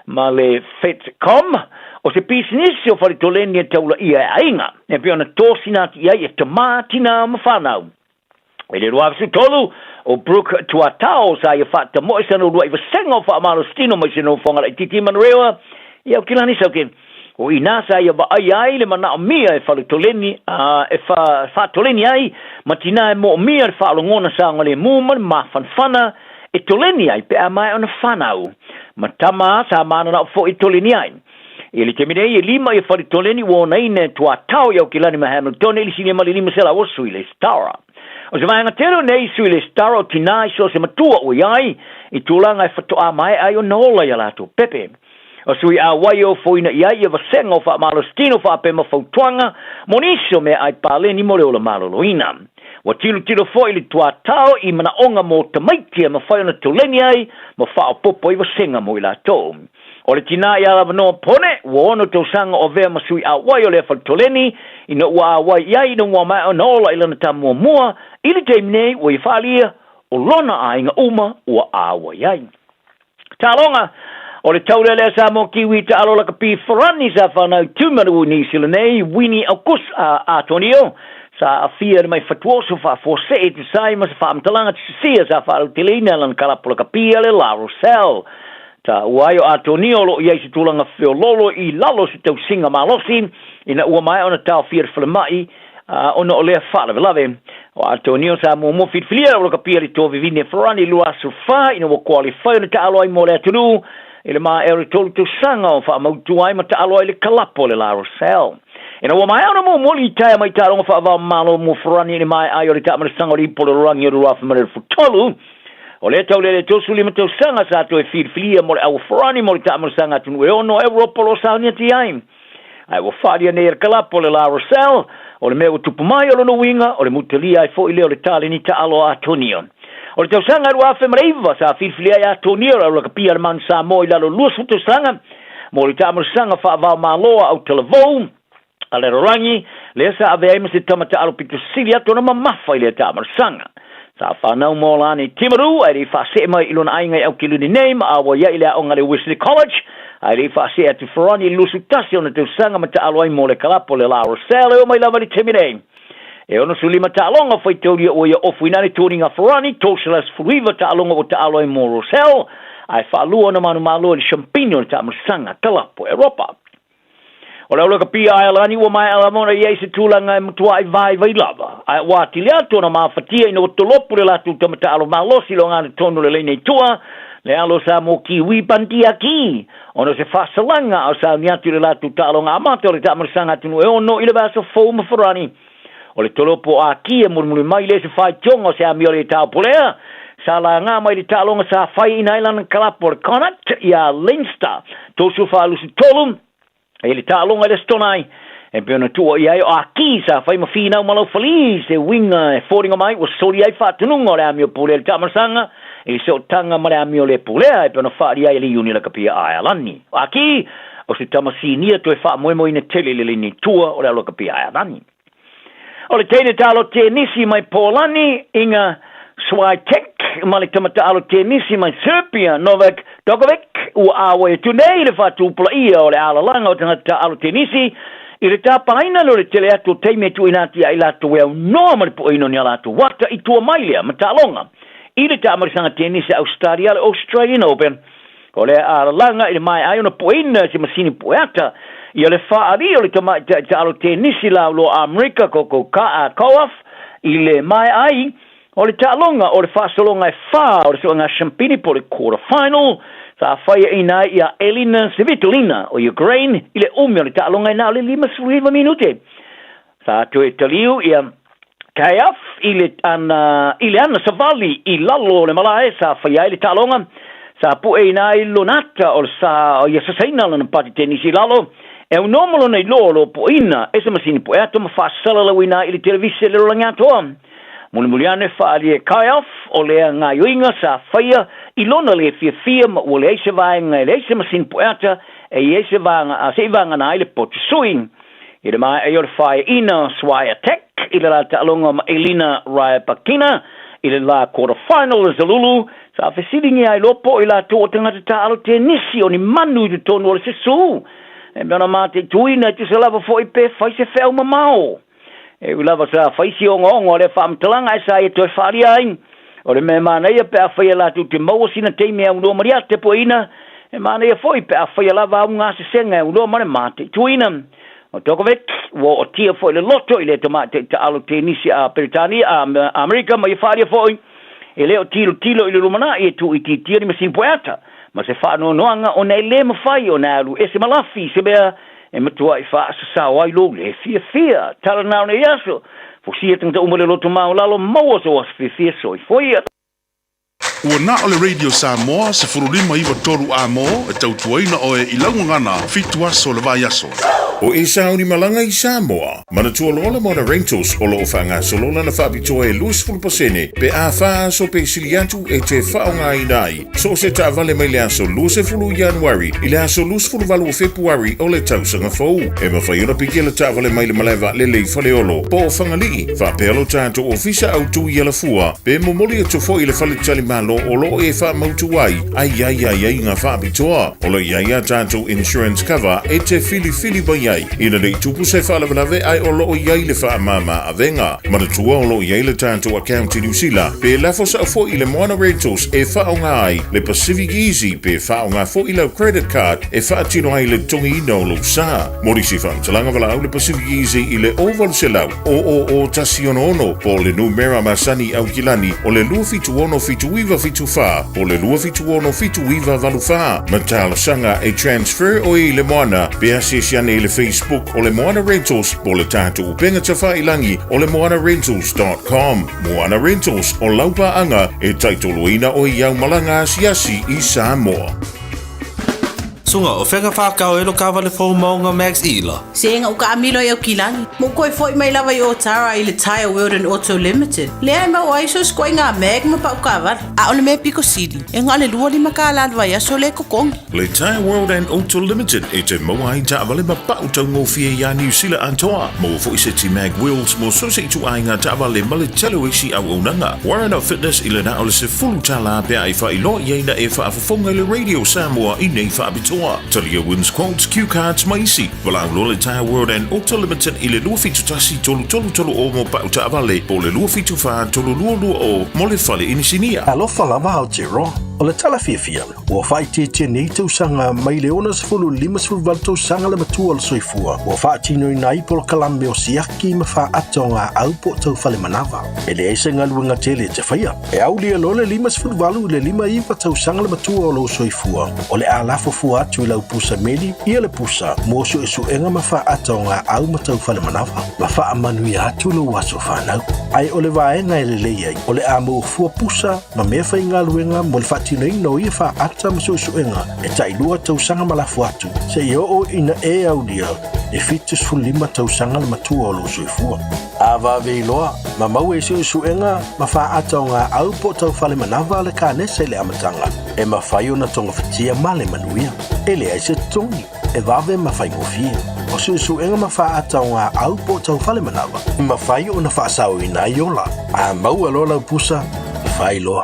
ma le Fitzcom, o se pisinisi o fale toleni e taulaia e aiga, e pei ona tosina atu i ai e tamā, tinā ma whanau. I le 2013, o Brooke Tuatao sa ia faatamoe sana uluai vasega o faamalositino mai se nofoaga laitiiti i Manurewa i Aukilani Sauke. O i ina sa ia vaaia ai le manaomia e faletoleni a e faatoleni ai ma tinā e moomia le faalogona saogalemu ma le mafanafana e toleni ai pe a maea ona fanau. Ma tama sa mananao foi e toleni ai. I le taimi nei, e lima ia faletoleni ua onaina e Tuatao i Aukilani ma Hamiltone i le silia ma le 500 o sui lesitara. O se vaega tele o nei sui lesitara o tinā i so o se matua ua i ai i tulaga e fatoā maea ai ona ola i a latou pepe. O sui auai e ofoina i ai ia vasega o faamalositino faapea ma fautuaga mo nisi o meaai paleni mo le ola maloloina. Ua tilotilo foi le Tuatao i manaoga mo tamaiti e mafai ona toleni ai ma faaopoopo ai vasega mo i latou. O le tinā ia Lavanoa Pone, ua ono tausaga o avea ma sui auai o lea faletoleni, ina ua auai i ai ina ua maea ona ola i lana ta muamua, i le taimi nei ua ia faaalia, o lona aiga uma ua auai ai. Taaloga, O le taula lea Samoa Kiwi taalo lakapi Farani sa whanau Tūmanu i Niu Sila nei, Wini Aukus a Atonio, sa aafia le mai fatuoso faafuasei te sai ma se faamatalaga te sisia sa faalauteleina lana kalapu lakapi a le La Rochelle. Taua ai o Atonio o lo o i ai se tulaga feoloolo i lalo o se tausiga malosi ina ua maea ona taofia le falemai ona o lea faalavelave. O Atonio sa muamua filifilia o lakapi a le toa vivine Farani i 24 ina ua koalifai ona taalo ai mo le atunuu i le maea o le tolu tausaga o faamautu ai ma taalo ai le kalapo o le La Rochelle. Ina ua maea ona muamua litaea mai taaloga faava-o-Malo mo Farani i le maea ai o le taamalasaga o le ipu o le lalolagi o le 2013, O lea taulele 35 tausaga sa toe filifilia mo le aua Farani mo le taamalasaga atunuu e ono a Europa o lo o sauni atu i ai. Ae ua faaalia nei e le kalapo le La Rochelle, o le mea ua tupu mai o lona uiga, o le mutalia ai foi lea o le taleni taalo a Atonio. O le tausaga 2009 sa filifilia ai Atonio le aulakapia a le Manu Samoa i lalo o 20 tausaga mo le taamalasaga faava-o-Malo a Autalavou, a le lalolagi, lea sa avea ai ma se tama taalo pito sili atu ona mamafa i lea taamalasaga. Sa fanau mo Lani Timaru, ae le i faasee mai i lona aiga i Aukiluni nei ma auai ai i le aoga a le Wesley College, ae le i faasee atu Ferroni i le 21 ona tausaga ma taalo ai mo le kalapo le La Rochelle e oo mai lava i le taimi nei. E 65 taaloga faitaulia ua ia ofu ina le toniga Ferroni, 319 taaloga ua taalo ai mo Rochelle, ae faalua ona manumalo i le Champino i le taamalasaga kalapo Europa. O le aulakapia Aelani ua maea lava ona i ai se tulaga e matuai vaivai lava, ae ua atili atu ona mafatia ina ua tolopu le latou tama taalo malosi i le ogatotonu o le laina i tua, le alo o Samoa Kiwi Pantiaki, ona o se faasalaga a o sauni atu i le latou taaloga amata o le taamalasaga atunuu e ono i le vaiaso fou ma Farani. O le tolopo o Aki e mulimuli mai lea i se faitioga o se amio le taupolea, sa laga mai le taaloga sa fai ina ai lana kalapo o le Connacht iā Leinster 34 23 i le taaloga i le Aso Toonai. E pei ona tuua i ai o Aki sa fai ma finau ma laufali se uiga e foliga mai ua soli ai faatunuga o le amio pulea i le taamalasaga i le sootaga ma le amio le pulea e pei ona faaali ai e le Iuni Lakapia a Aealani. O Aki, o se tama sinia toe faamoemoeina tele i le laina i tua o le Alokapia Aealani. O le teine taalo tenisi mai Polani, Iga Swiatek, ma le tama taalo tenisi mai Serbia, Novak Djokovic, ua āwai atu nei i le faatupulaia o le alalaga o tagata taalo tenisi i le tapaina lea o le tele atu o taimi e tuuina atu ia i latou e aunoa ma le pueina o ni a latou ata i tua mai lea ma taaloga i le taamalisaga tenisi a Ausetalia le Australian Open. O lea alalaga i le maea ai ona pueina e se masini pueata ia le faaali o le tamaitai taalo tenisi lauloa Amerika Coco Gauff i le maea ai. O le taaloga o le faasologa e fa o le suega siampini po o le quarter final, sa faiaina ai ia Elina Svitolina o Ukraine i le umi o le taaloga e na o le 59 minute. Sa toe taliu ia Kayaf i le ana i le ana savali i lalo o le malae sa faia ai le taaloga, sa pueina ai lona ata o le sa o ia sasaina lana pati tenisi i lalo, e aunoa ma lona iloa o lo o pueina e se masini pueato ma faasalalauina ai i le televise le lalolagi atoa. Mulimuli ane faaalia e Kayaf o lea gaoioiga sa faia i lona lē fiafia ma ua leai se vaega e leai se masini pueata e i ai se vaga a seʻi vagana ai le potu sui. I le maea ai o le faeaina o Swiatek i le la taaloga ma Elina Rybakina i le la quarter final o Zalulu, sa fesiligia ai loa po o i latou o tagata taaalo tenisi o ni manu i totonu o le sesū. E mea ona mataituina e tusa lava foi pe fai se feau mamao. E ui lava sa fai si ogaoga o lea faamatalaga ae sa ia toe faaalia ai. O le mea e manaia pe afai e latou te maua sina taimi e aunoa ma le tepuaiina, e manaia foi pe afai e lava au gasesega e aunoa ma le mataituina. O Djokovic, ua ootia foi le loto i le tamaitai taaalo tenisi a Peretania, a Amerika ma ia faaalia foi, e le o tilotilo i le lumanai e tuuitiitia ni masini pueata ma se faanoanoaga ona e lē mafai ona alu ese ma lafi i se mea e matuaʻi faasasao ai lou lē fiafia. Tala na o nei aso, fosia tagata uma le loto maualalo, maua sou aso fiafia. Soifua ia. Ua na o le Radio Samoa 15 93 A-mo e tautuaina oe i lau gagana fitu aso o le vaiaso. O e sauni malaga i Samoa, manatua loa le Moana Rentals o lo o faagasolo lana faapitoa e 20% pe a fa aso pe sili atu e te faaaogaina ai so o se taavale mai le aso 20 Ianuari i le aso 28 o Fepuari o le tausaga fou. E mafai ona piki le taavale mai le malae vaalele i Faleolo po o Fagalii, faapea lo tatou ofisa autū i Alafua, pe momoli atu foi i le faletalimalo o lo o e faamautu ai a i ai aiaiga faapitoa. O lo o i ai a tatou insurance cover e te filifili mai ai ina nei tupu se faalavelave ae o lo o i ai le faamāmā avega. Manatua o lo o i ai le tatou account i Niu Sila, pe lafo sao foi i le Moana Rentals e faaaoga ai le Pacific Easy pe faaaoga foi lau credit card e faatino ai le totogiina o lou sa. Mo nisi faamatalaga valaau le Pacific Easy i le 0800 000 166 po o le numera masani i Aukilani o le 276 7974 po o le 276 7984 ma talosaga e transfer oe i le Moana pe asiasi ane i le Facebook o le Moana Rentals po o le tatou upega tafailagi o le moanarentals.com. Moana Rentals, o lau paaga e taitoloina oe i au malaga asiasi i Samoa. Suga, o fea ka whākau e lo kāwale fou maunga Max Ila? Se nga u kaamilo i Aukilani. Mo koe foi mai lava i Otara i le Tyre World and Auto Limited. Lea e mau ai so skoe ngā mag ma pau kāwale. A o le mea piko sili, e ngā le lua lima kā la vai aso le kokongi. Le Tyre World and Auto Limited e te maua ai taavale ma pau taugofie iā Niu Sila atoa. Maua foi se ti mag wheels mo so se ituaiga taavale ma le tele o isi auaunaga. Warren of Fitness i le na o le $10 pe a e faailoa i ai na e faafofoga i le Radio Samoa i nei faapitoa. Talia wins quotes, cue cards ma isi. Valaau loa le Tyre World and Auto Limited i le 271 3330 mo pau taavale po o le 274 3220 mo le fale inisinia. Alofa lava Aotearoa. O le tala fiafia, ua faaitiitia nei tausaga mai le 60 58 tausaga le matua o le soifua, ua faatinoina ai polokalame o siaki ma faaata o ngā au po o tau fale manava. E leai se galuega tele e te faia. E aulia loa le 58 i le 59 tausaga le matua o lou soifua, o le a lafo fua atu i lau pusa meli ia le pusa mo suesuega ma faaata o ngā au ma tau fale manava, ma faamanuia atu lou aso whanau. Ae o le vaega e lelei ai, o le a maua fua pusa ma mea faigaluega mo le faatinoina o ia faaata ma suesuega e tailua tausaga ma lafo atu, seia oo ina e aulia e 75 tausaga le matua o lou soifua. A vave iloa, ma maua i suesuega ma faaata o ngā au po o tau fale manava le kanesa i le amataga, e mafai ona togafitia ma le manuia. E leai se totogi, e vave ma faigofie. O suesuega ma faaata o ngā au po o tau fale manava, e mafai ona faasaoina ai ola. A maua loa lau pusa, fai loa.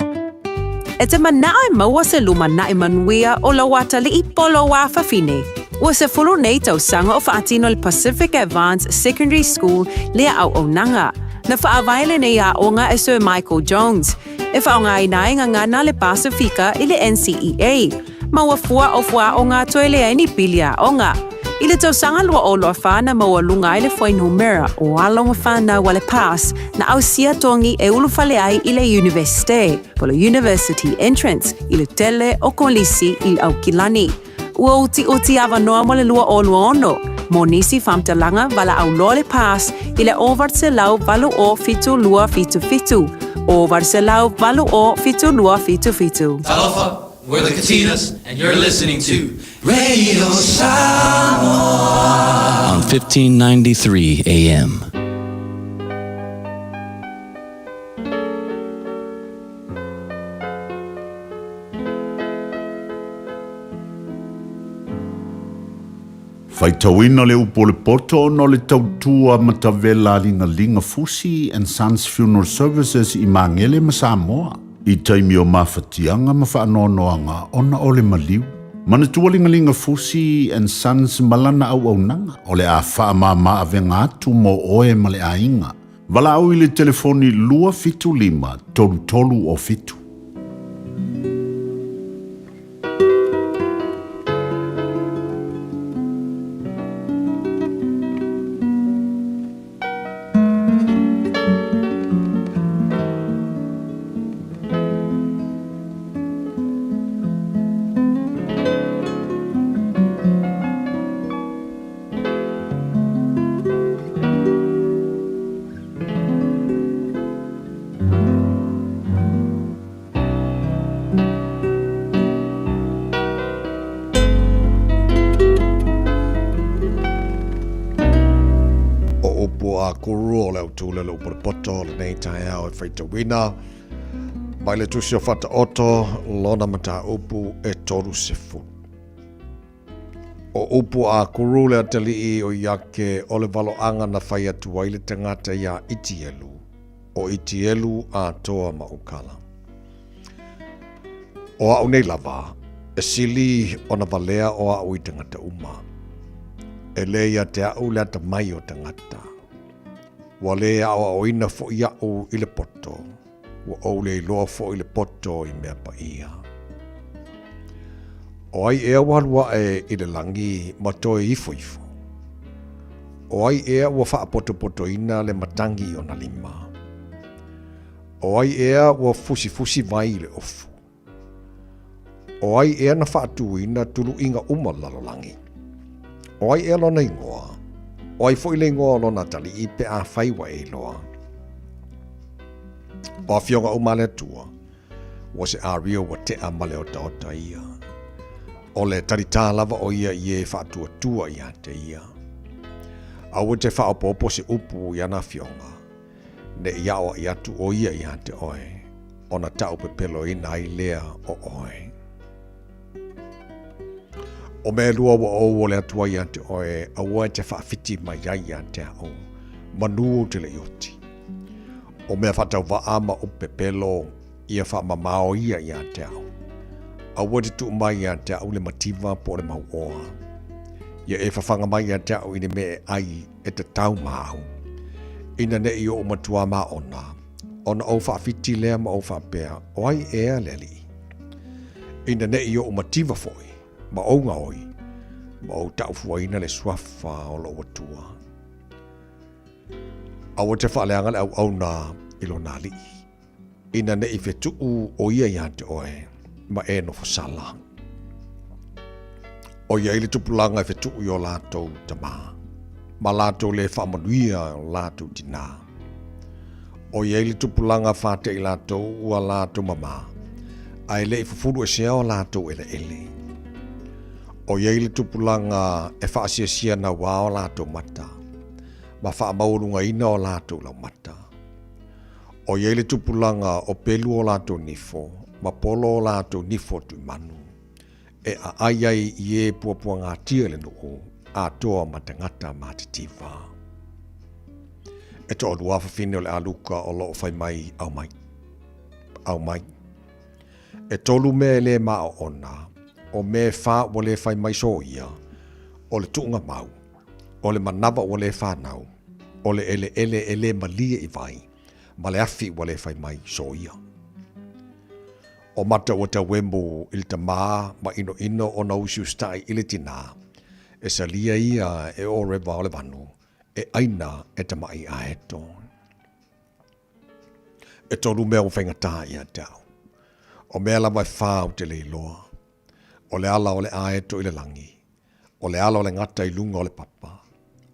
E te manao e maua se lumanai manuia o lou atalii po o lou afafine. Ua 10 nei tausaga o faatino le Pacific Advance Secondary School lea auaunaga. Na faavae lenei aoga e Sir Michael Jones, e faaaogaina ai gagana a le Pasifika i le NCEA, ma ua fua o fuaaoga toe leai ni pili aoga. I le tausaga 2024 na maualuga ai le fuainumera o alo ma fanau a le PASS na ausia togi e ulufale ai i le Iunivesite, po o le University Entrance, i le tele o kolisi i Aukilani. Ua utiuti avanoa mo le 2026 mo nisi faamatalaga valaau loa le PASS i le 800 0 72 77, 800 0 72 77. Talofa, we're the Katinas, and you're listening to Radio Samoa on 1593 AM. Faitauina le upu o le poto ona o le tautua matavela a Ligalinga Fusi and Sons Funeral Services i Magele ma Samoa i taimi o mafatiaga ma faanoanoaga ona o le maliu. Manatua Ligalinga Fusi and Sons ma lana auaunaga o le a faamama avega atu mo oe ma le aiga. Valaau i le telefoni 275 3307. O upu a Kuru o le autū le upu le poto o lenei taeao e faitauina mai le tusi o Fataoto lona mataupu e 30. O upu a Kuru le atalii o Iake o le valoaga na fai atu ai le tagata iā Itielu, o Itielu atoa ma Ukala. O a'u nei lava, e sili ona valea o a'u i tagata uma. E lē ia te a'u le atamai o tagata. Ua lē aʻoaʻoina foʻi aʻu i le poto, ua ou le iloa foʻi le poto i mea paia. O ai ea ua alu aʻe i le lagi ma toe ifo ifo? O ai ea ua faapotopotoina le matagi i ona lima? O ai ea ua fusifusi vai i le ofu? O ai ea na faatuina tuluiga uma o le lalolagi? O ai ea lona igoa? O ai foi le igoa o lona atalii pe afai ua e iloa? O afioga uma a le Atua, ua se ario ua tea ma le otaota ia. O le talitā lava o ia i e faatuatua ia te ia. Aua e te faaopoopo se upu i ana afioga, ne i aoaʻi atu ʻo ia iā te ʻoe, ona taʻupepeloina ai lea o ʻoe. O mea e lua ua ou ole atu ai iā te ʻoe, aua e te faawhiti mai ai iā te aʻu, manu ou te le i oti. O mea faatauvaa ma upu pepelo, ia faamamao ia iā te aʻu. Aua e te tuu mai iā te aʻu le mativa po o le mauoa. Ia e fafaga mai iā te aʻu i le mea e ʻai e tatau ma au. Ina ne i oʻu matua māʻona, ona ou faawhiti lea ma ou faapea, O ai ea le alii? Ina ne i oʻu mativa foʻi, ma ou gaoi, ma ou taʻufuaina le suafa o loʻu Atua. Aua te faaleaga le auauna i lona alii, ina ne i fetuʻu ʻo ia iā te ʻoe, ma e nofo sala. ʻOiai le tupulaga e fetuʻu i o latou tamā, ma latou lē faamanuia o latou tinā. ʻOiai le tupulaga fāteʻi latou ua latou mamā, a e le i fufulu esea o latou ʻeleʻele. ʻOiai le tupulaga e faasiasia nauā o latou mata, ma faamaualugaina o latou laumata. ʻOiai le tupulaga o pelu o latou nifo, ma polo o latou nifo tuimanu, e ʻaʻai ai i e puapuagatia le nuʻu atoa ma tagata matitiva. E toʻalua fafine o le ʻĀluka o lo o fai mai au mai, au mai. ʻEtolu mea e lē maʻoʻona, o mea e fā ua lē fai mai soia, o le tuʻuga mau, o le manawa ua lē whānau, o le ʻeleʻele e lē malie i wai, ma le afi ua lē fai mai soia. O mata ua tauemu i le tamā ma ʻinoʻino ona usiusitaʻi i le tinā, E salia ia e o rewa o le vanu, e ʻaina e tamaʻi aeto. E tolu mea ua faigata ia te au. O mea lava e whā ou te le iloa. O le ala o le aeto i le langi. O le ala o le gata i luga o le papa.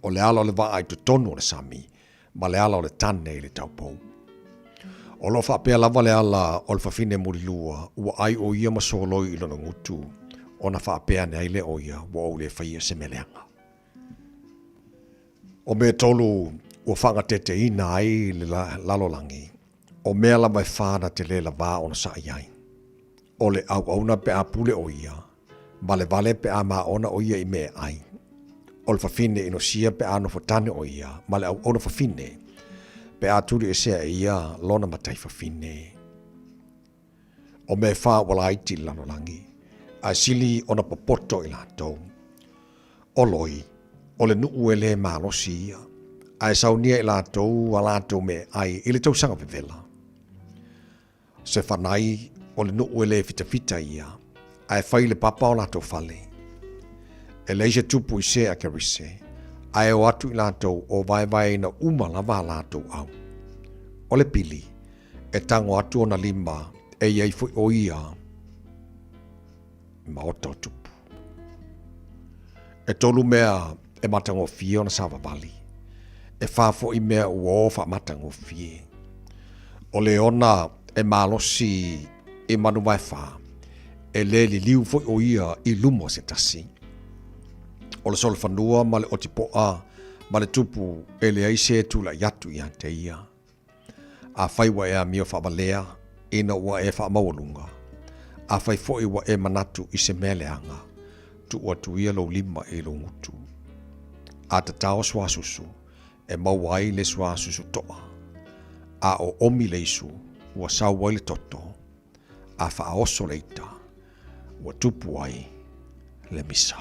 O le ala o le vaa i totonu o le sami, ma le ala o le tane i le taupou. O lo o faapea lava le ala o le fafine mulilua, ua ʻai ʻo ia ma soloi i lona gutu, ona faapea ane ai lea o ia, ua ou le faia se mea leaga. O mea tolu ua faagateteina ai le lalolagi, o mea lava e whā na te le lavā ona saʻi ai. O le auauna pe a pule ʻo ia, Valevale pe a māʻona ʻo ia i mea e ʻai. ʻO le fafine inosia pe a nofo tane ʻo ia ma le auauna fafine pe a tuliʻesea e ia lona matai fafine. ʻO mea e whā ua laiti i le lalolagi, a e sili ona popoto i latou. ʻO Loi, ʻo le nuʻu e lē malosi ia, a e saunia i latou a latou mea e ʻai i le tausaga vevela. Sefanai, o le nuʻu e lē fitafita ia, a e fai le papa o latou fale. E leai se tupu i se a Kerise, a e o atu i latou o vaevaeina uma lava a latou au. O le pili, e tago atu ona lima e i ai foi ʻo ia i maota o tupu. E tolu mea e matagofie ona savavali. E whā foʻi mea ua o faamatagofie. O le ona e malosi i manu vaewhā, e lē liliu foʻi ʻo ia i luma o se tasi. O le solofanua ma le ʻotipoʻa ma le tupu e leai se tulaʻi atu iā te ia. Afai ua e amio faavalea ina ua e faamaualuga, afai foi ua e manatu i se mea leaga, tuu atu ia lou lima i lou gutu. A tatao suasusu, e maua ai le suasusu toʻa. A ʻoʻomi le isu, ua sau ai le toto, a faaoso le ita, ua tupu ai le misa.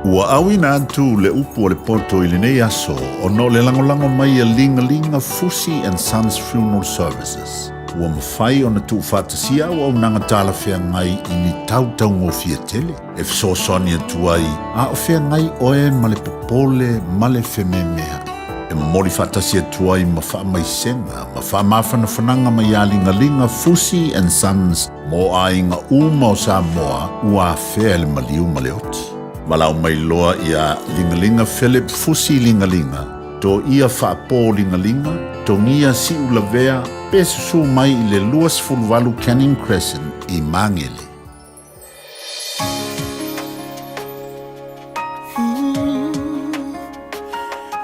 Ua auina atu le upu o le poto i lenei aso ona o le lagolago mai a Ligalinga Fusi and Sons Funeral Services. Ua mafai ona tuufaatasia auaunaga talafeagai i ni tautaugofie tele e fesoasoani atu ai a o feagai oe ma le popole ma le fememeaʻi. E momoli faatasi atu ai ma faamaisega ma faamafanafanaga mai iā Ligaliga Fusi and Sons mo aiga uma o Samoa ua afea e le maliu ma le oti. Valaau mai loa iā Ligaliga Philip Fusi Ligaliga, to ia faapō Ligaliga, togia Siulavea pe susū mai i le 28 Canning Crescent i Magele.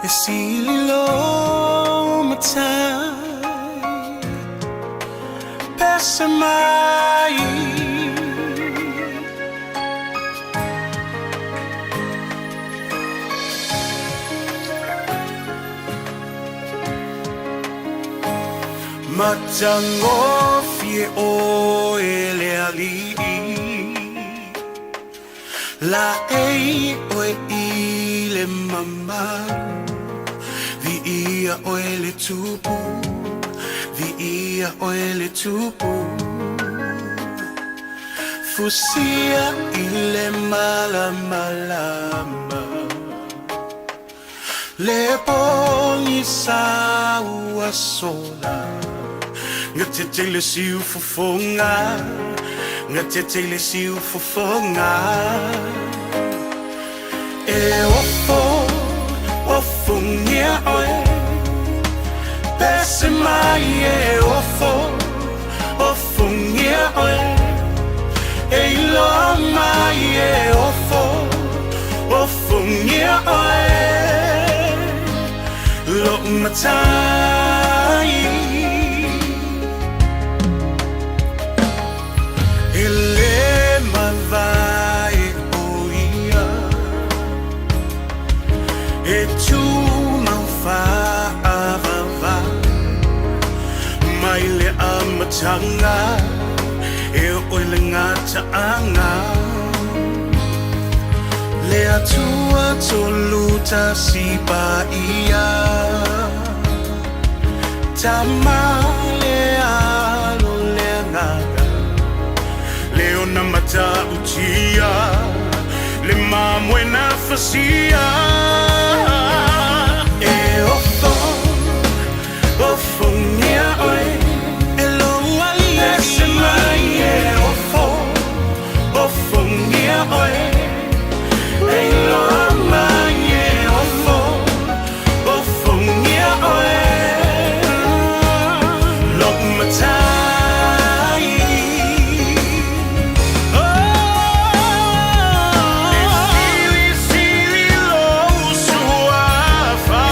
E sili lo matai Pese mai Matagofie oe le alii Laei oe i le mamalu Viia oe le Tupu Viia oe le Tupu Fusia i le malamalama Le pogisa ua sola Gatete i le siufofoga Gatete i le siufofoga E ofo, ofogia oe Pese mai e ofo, ofogia oe E iloa mai e ofo, ofogia oe Loʻu matai E le mavae ʻo ia E tumau faavavau Mai le amataga E o i le gataaga Le Atua Tolutasi Paia Tama le Alo le Agaga Le ona Matautia. mamoe na fasia. E ofo, ofongia oe, e lou ali'i ese mai. E ofo, ofongia oe, e iloa mai. E ofo, ofongia oe, lou matai. E silisili lou suafa,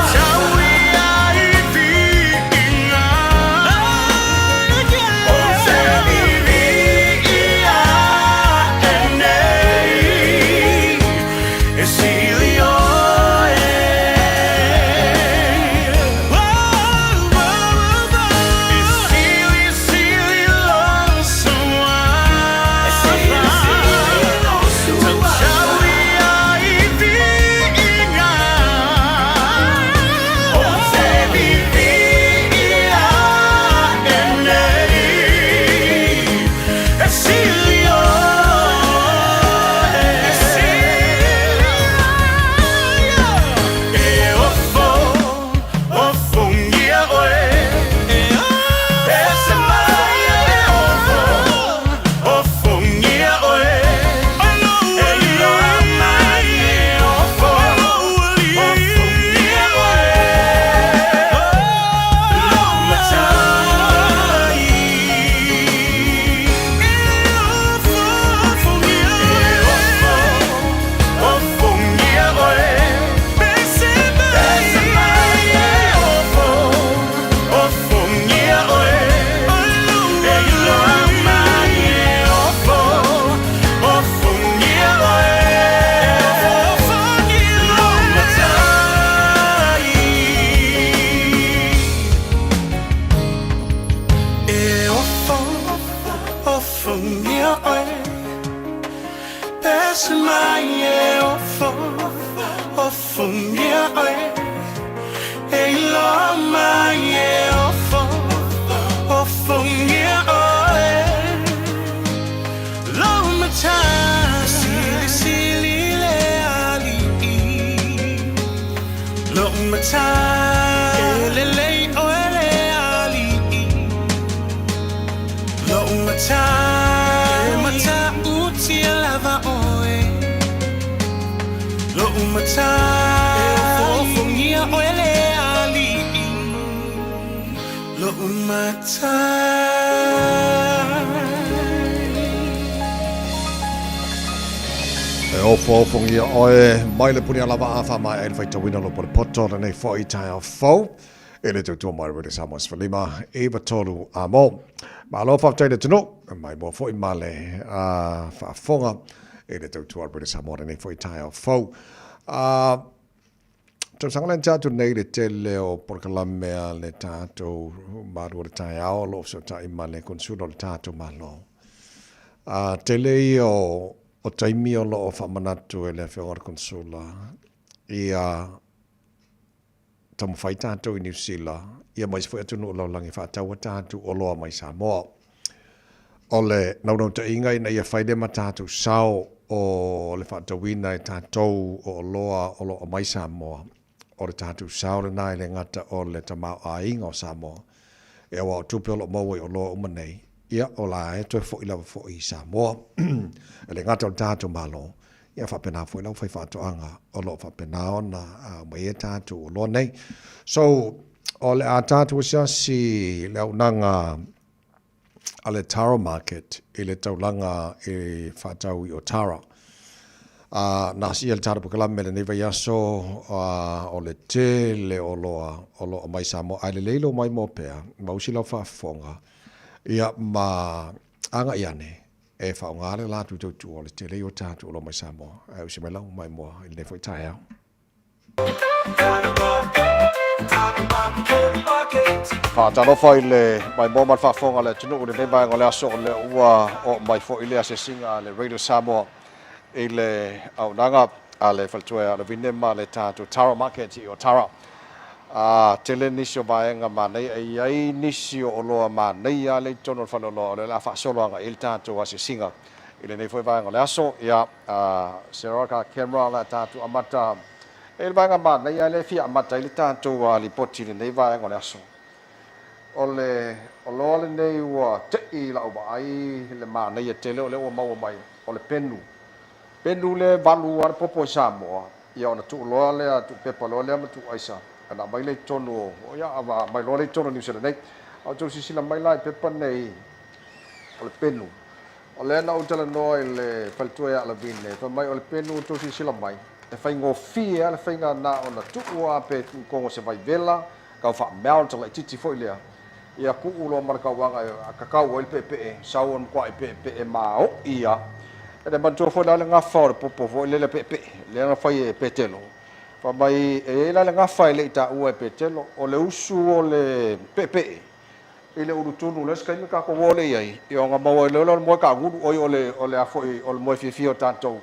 tatau ia i viiga. O te viviia e nei, e sili oe. E silisili lou suafa, tatau ia i viiga. O te viviia e nei, e sili oe. E ofo, ofongia oe, ese mai. E ofo, ofongia oe, e iloa mai. E ofo, ofongia oe, lou matai. E ofo, ofongia oe, ese mai. E ofo, ofongia oe, e iloa mai. E ofo, ofongia oe, lou matai. E ofo, ofongia oe, ese mai. E ofo, ofongia oe, e iloa mai. E ofo, ofongia oe, lou matai. Silisili le ali'i, lou matai. E lelei oe le ali'i, lou matai. E matautia lava oe, lou matai. E ofoofogia oe le ali'i, lou matai. E ofoofogia oe mai le puni alava a faamaea ai le faitauina o lou polepoto lenei foi taeao fou e le tautua mai Radio Samoa 15 9 3 a mo. Malo faafetai le atunuu mai moa foi ma le faafofoga i le tautua Radio Samoa lenei foi taeao fou. Tausaga lea na tea atu nei le tele o polokalame a le tatou malu o le taeao o lo o fesootai ma le Konesula o le tatou Malo. Tele ia o taimi o lo o faamanatu e le Afioga i le Konesula ia taumafai tatou i Niu Sila ia ma isi foi atunuu lalolagi e faatau a tatou oloa mai Samoa. O le naunautaiga ina ia fai lea ma tatou sao o le faatauina e tatou o oloa o lo o aumai Samoa. O le tatou sao lena e le gata o le tamaoaiga o Samoa, e aua o tupe o lo o maua i oloa uma nei, ia o la e toe foi lava foi i Samoa. E le gata o le tatou Malo, ia faapena foi le aufaifaatoaga o lo o faapena ona aumai ai tatou oloa nei. So, o le a tatou asiasi le auaunaga a le Tara Market i le taulaga e faatau i Otara. Na asia le Tara Pokalame lenei vaiaso o le tele o oloa o lo o aumai Samoa ae lelei lou maimoa pea ma usi lau faafofoga ia ma agai ane e faaaoga le latou tautua o le tele o tatou oloa mai Samoa ae usi mai lau maimoa i lenei foi taeao. Faatalofa i le maimoa ma le faafofoga a le atunuu i lenei vaega o le aso, o lea ua oo mai foi le asiasiga a le Radio Samoa i le auaunaga a le faletua ia Lavine ma le tatou Tara Market i Otara. Tele nisi o vaega manaia e i ai nisi o oloa manaia lea i totonu o le faleoloa o lea o le a faasolo agai i ai le tatou asiasiga i lenei foi vaega o le aso. Ia, Sarah ka camera o le a tatou amata e le vaega manaia lea e fia amata ai le tatou lipoti i lenei vaega o le aso. O le oloa lenei ua tei i lau vaai le manaia tele o lea ua maua mai o le penu. Penu lea e valu lava le popo i Samoa, ia ona tuu loa lea, tuu pepa loa lea ma tuu aisa, ona aumai lea i totonu o, ia aumai loa lea i totonu o Niu Sila nei. A outou silasila mai la i pepa nei o le penu, o lea na ou talanoa i le faletua ia Lavine, fai mai o le penu outou silasila mai, e faigofie lava le faiga na ona tuu lava pe tuu i kogo o se vaivela, tau faa-melt laitiiti foi lea, ia tuu loa ma le tauaga e kakau ai le peepee, sau o le matuai peepee maoi lava. E le manatua foi la le gafa o le popo foi lele peepee, lea na fai e Petelo. Fai mai e i ai la le gafa e le i taua e Petelo, o le usu o le peepee i le ulutunu le isi taimi tatou o lea i ai, ia ona maua ai loa lea o le moe taagulu, oi o le, o le a foi, o le moe fiafia o tatou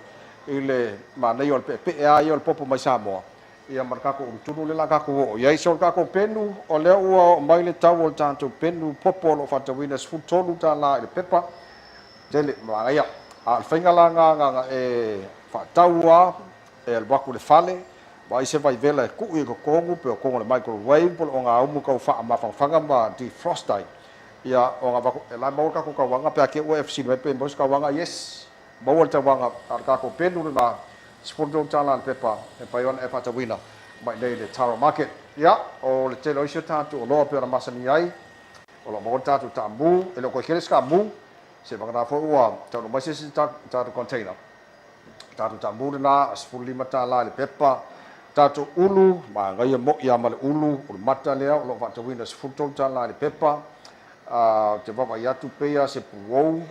i le manaia o le peepee lava ia o le popo mai Samoa. Ia ma le tatou ulutunu lea la tatou oo i ai. So o le tatou penu, o lea ua oo mai le tau o le tatou penu popo o lo o faatauina e $13 i le pepa tele ma manaia. A o le faiga la lena na ona e faatau lava, e alu atu i le fale, vaai se vaivela e tuu i totonu pe o totonu o le microwave po o le ogaumu tau faamafanafana ma defrost ai. Ia ona avatu, e la e maua le tatou tauaga pe a te i ua e fesili mai pe maua se tauaga, yes, maua le tauaga, a o le tatou penu lena $13 le pepa e mafai ona e faatauina mai nei le Taro Market. Ia, o le tele o isi o tatou oloa pei ona masani ai, o lo o maua le tatou taamu, e le o toe tele se taamu, seivagana foi ua taunuu mai se isi tatou container. Tatou taamu lena, $15 i le pepa. Tatou ulu, manaia moi lava ma le ulu, ulu mata lea o lo o faatauina i le $13 i le pepa. Ou te vaavaai atu pei lava se puou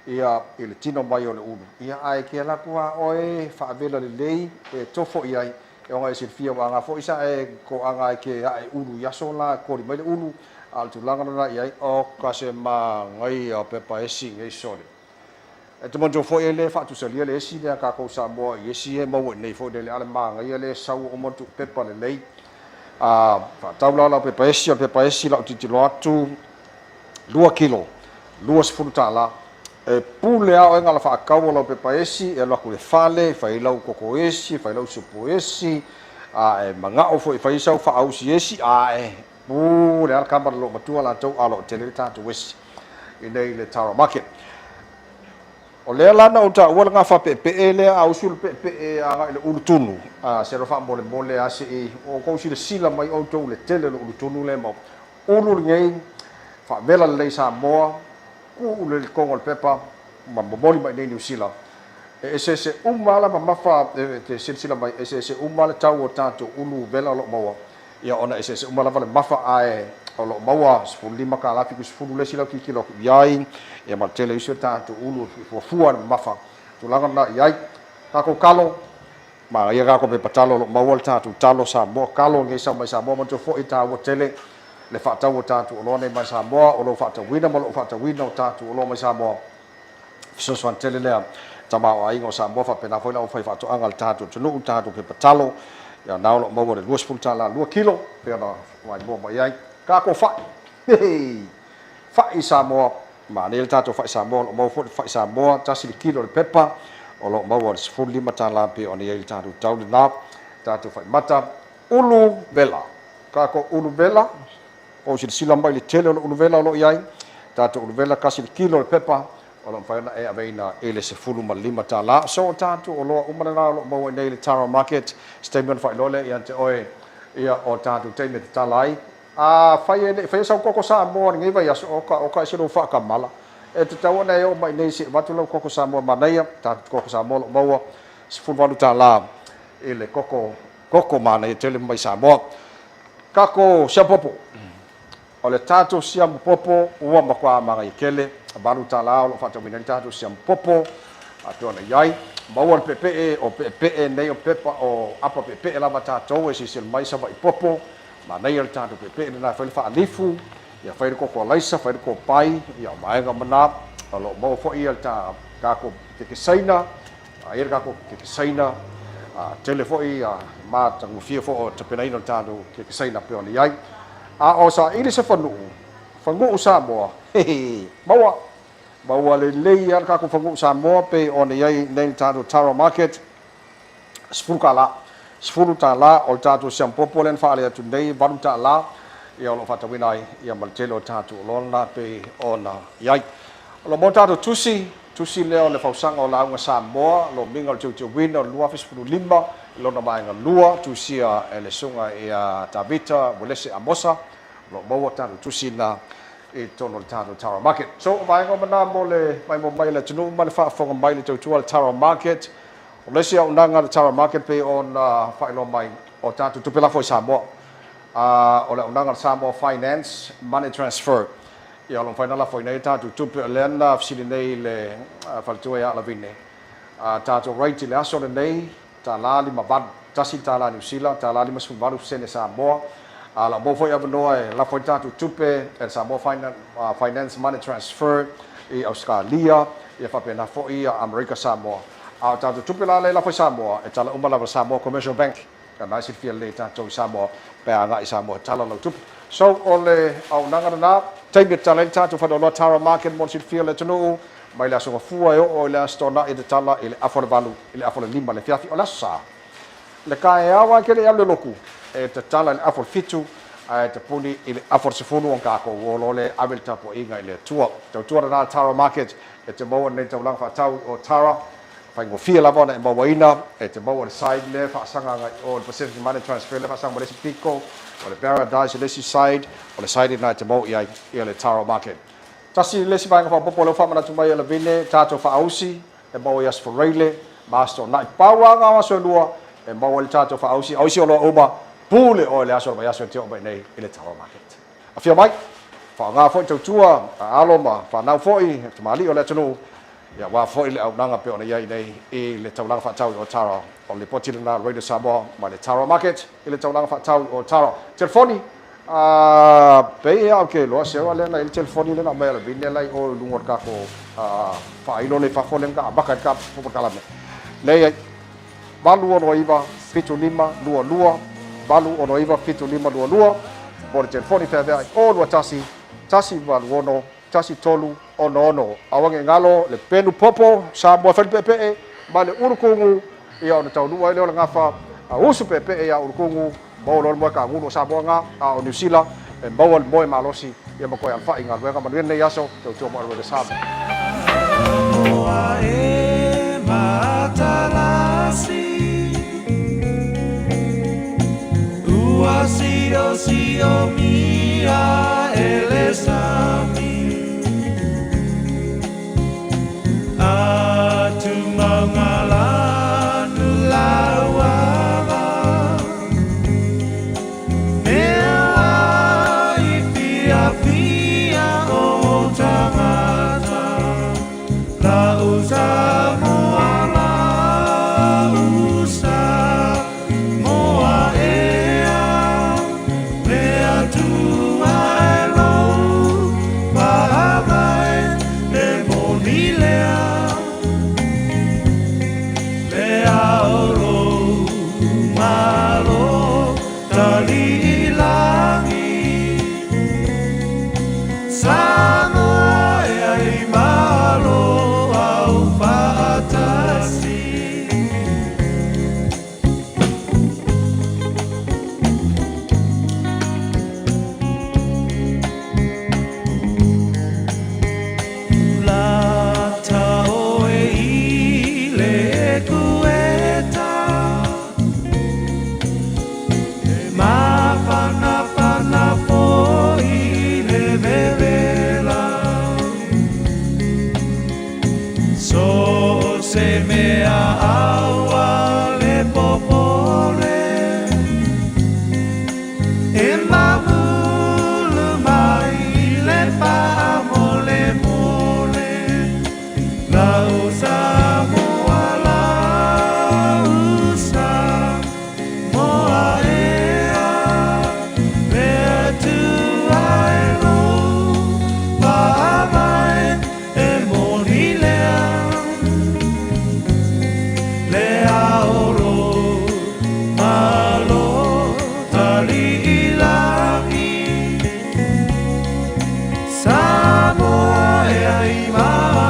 ia i le tino mai o le ulu. Ia ae ke ala atu a oe faavela lelei e tofo i ai, e ona e silafia ua aga foi sa e toaga ai ke ae ulu i aso la e koli mai le ulu, a o le tulaga lena i ai, oka se manaia o pepa esi nei sole. E te manatua foi e le faatusalia le esi lea a tatou Samoa i esi e maua i nei foi lele, a o le manaia lea e sau uma le tuupepa lelei, a faatau la lau pepa esi, o le pepa esi lau tilotilo atu, 2 kilo, $20. E pule lava oe na o le faatau o lau pepa esi, e alu atu i le fale, e fai ai lau koko esi, e fai ai lau supu esi, a e manao foi e fai ai sau faausi esi, a e pule lava le kama le loomatua latou a o lo o tele le tatou esi i nei i le Tara Market. O lea la na ou taua le gafa peepee lea a usu le peepee agai i le ulutunu, a se alo faamolemole lava se i outou silasila mai outou i le tele o le ulutunu lea e maua. Ulu lenei, faavela lelei Samoa, tuu le litoga o le pepa ma momoli mai nei Niu Sila. E eseese uma lava la mamafa e te silasila mai, e eseese uma le tau o tatou ulu vela o lo o maua. Ia ona eseese uma lava le mafa ae o lo o maua $15 70 le isi lau tilotilo atu i ai, ia ma le tele o isi o tatou ulu e fuafua le mamafa. Tulaga lena i ai. Tatou talo, Manaia tatou pepa talo o lo o maua le tatou talo Samoa talo nei sau mai Samoa manatua foi e taua tele le faatau o tatou oloa nei mai Samoa o lou faatauina ma lou faatauina o tatou oloa mai Samoa fesoasoani tele lea tamaoaiga o Samoa faapena foi le aufaifaatoaga a le tatou atunuu tatou pepa talo ia na o lo o maua le $20 2 kilo pei ona vaimoa mai ai tatou fai hei fai Samoa Manaia le tatou fai Samoa, o lo o maua foi le fai Samoa, tasi le kilo o le pepa, o lo o maua i le $15 pei ona i ai le tatou tau lena, tatou fai mata, ulu vela, tatou ulu vela, ua ou silasila mai i le tele o le ulu vela o lo o i ai, tatou ulu vela, tasi le kilo o le pepa, o lo o mafai ona e aveina i le $15. So o tatou oloa uma lena o lo o maua i nei i le Tara Market, se taimi ona faailoa lea ia te oe ia o tatou taimi e tatala ai. Afai e le i faia sau koko Samoa i lenei vaiaso, oka, oka ese lou faakamala. E tatau ona e oo mai nei se i avatu lau koko Samoa manaia, tatou koko Samoa o lo o maua $18 i le koko, koko manaia tele mai Samoa. Kako siamu popo. O le tatou siamu popo ua matua manaia tele, $8 o lo o faatauina ai le tatou siamu popo, a pei ona i ai. Maua le peepee, o peepee nei o pepa o apa peepee lava tatou e silasila mai Savaii popo, Manaia le tatou peepee lena e fai le faalifu, ia fai le koko alaisa, fai le kopai, ia o vaega uma na. O lo o maua foi ia le tatou keke saina, a i ai le tatou keke saina, a tele foi ia matagofie foi o le tapenaina o le tatou keke saina pei ona i ai. A o saili se fanuu, fanuu Samoa, hehe, maua! Ma ua lelei lava le tatou fanuu Samoa pei ona i ai nei le tatou Taro Market, $10, $10 o le tatou siamupopo lea na faalei atu nei, $8, ia o lo o faatauina ai ia ma le tele o tatou oloa lena pei ona i ai. O lo o maua tatou tusi, tusi lea o le fausaga o lauga Samoa, lomiga o le teuteuina o le 2015 i lona vaega lua, tusia e le Susuga ia Tavita Uelese Amosa, o lo o maua tatou tusi na i totonu o le tatou Tara Market. So, o vaega uma na mo le maimoa mai a le atunuu ma le faafofoga mai i le tautua a le Tara Market. O le isi auaunaga a le Tara Market pei ona faailoa mai, o tatou tupe lafo i Samoa. A o le auaunaga a le Samoa Finance Money Transfer, ia o lo o mafai ona lafoina ai tatou tupe. O lea na fesili nei le faletua ia Lavine, a tatou rate i le aso lenei, $58, $1 Niu Sila, $58 sene Samoa. A o lo o maua foi avanoa e lafo ai tatou tupe e le Samoa Finance Money Transfer i Ausetalia, ia faapena foi Amerika Samoa. A o tatou tupe la lea e lafo i Samoa, e tala uma lava i le Samoa Commercial Bank. O lena e silafia lelei e tatou i Samoa pe a agai i Samoa e tala lau tupe. So, o le auaunaga lena, taimi e tatala ai le tatou faleoloa Tara Market mo le silafia o le atunuu, mai le Aso Gafua e oo i le Aso Toonai e tatala i le afa o le 8 i le afa o le 5 i le afiafi. O le Aso Sa, le taeao lava e te le i alu i le lotu, e tatala i le afa o le 7 ae tapuni i le afa o le 10 ona tatou o loa lea e ave le tapuaiga i le Atua. Tautua lena Tara Market e te maua nei taulaga faatau o Tara. Faigofie lava ona e mauaina, e te maua le side lea e faasaga agai i o i le Pacific Money Transfer lea e faasaga ma le isi pito, o le Paradise i le isi side, o le side lena e te maua i ai ia le Taro Market. Tasi le isi vaega faaopoopo lea ua faamanatu mai e Lavine, tatou faaausi e maua i Aso Faraile ma Aso Toonai. Pau lava na o aso e lua e maua ai le tatou faaausi, a o isi oloa uma, pule oe i le aso o le vaiaso e te oo mai nei i le Taro Market. Afio mai, faaaoga foi tautua a alo ma fanau foi, tamalii o le atunuu, Ia, aua foi le auaunaga pei ona i ai nei i le taulaga faatau i Otara. O le lipoti lena a Radio Samoa mai le Tara Market i le taulaga faatau i Otara. Telefoni, A, pei lava ou te iloa Sarah lea na i ai le telefoni lea na aumai e Lavine la i o i luga o le tatou faailo lea i fafo lea na amata ai le tatou polokalame. Leai, 869 75 22, 869 75 22, mo le telefoni feaveai o 21 186 1366. Aua ne i galo le penu popo, Samoa e fai le peepee ma le ulukugu, ia ona taunuu ai lea o le gafa a usu peepee ia ulukugu, maua loa le moe kagulu o Samoa ga, a o Niu Sila e maua le moe malosi ia ma toe alafai i galuega. Manuia lenei aso, tautua mo Aluele Samoa. Samoa e matalasi Ua siosiomia e le sami Atu maungalanu lauava Mea i fiafia o tangata Lau Samoa lau Samoa ea Le Atua e lou faavae E moni lea Le ao lou malo Taliilagi. Samoa e ai malo au faatasi. Lata oe i le ekueta. E mafanafana foi le vevela. So se mea aua le popole. E mamulu mai le faamolemole. Lau Samoa, lau Samoa ea, Le Atua e lou faavae e moni lea, Le ao lou malo taliilagi. Samoa e ai malo.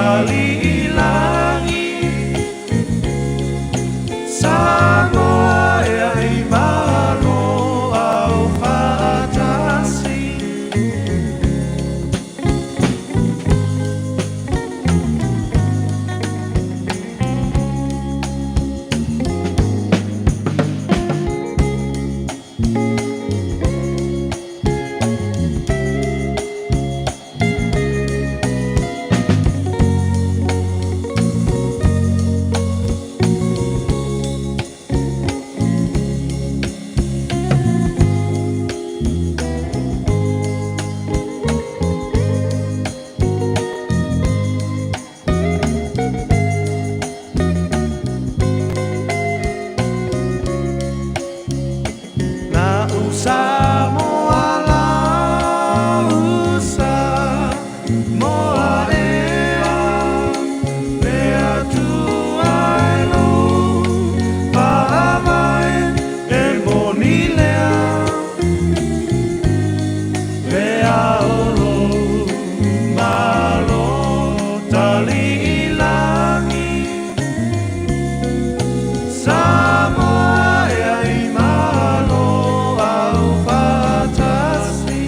Taliilagi Samoa e ai malo au faatasi. Na usa moa la usa moa ea le atua e lo faavae e moni lea le aolo malo taliilagi Samoa e ai malo au faatasi.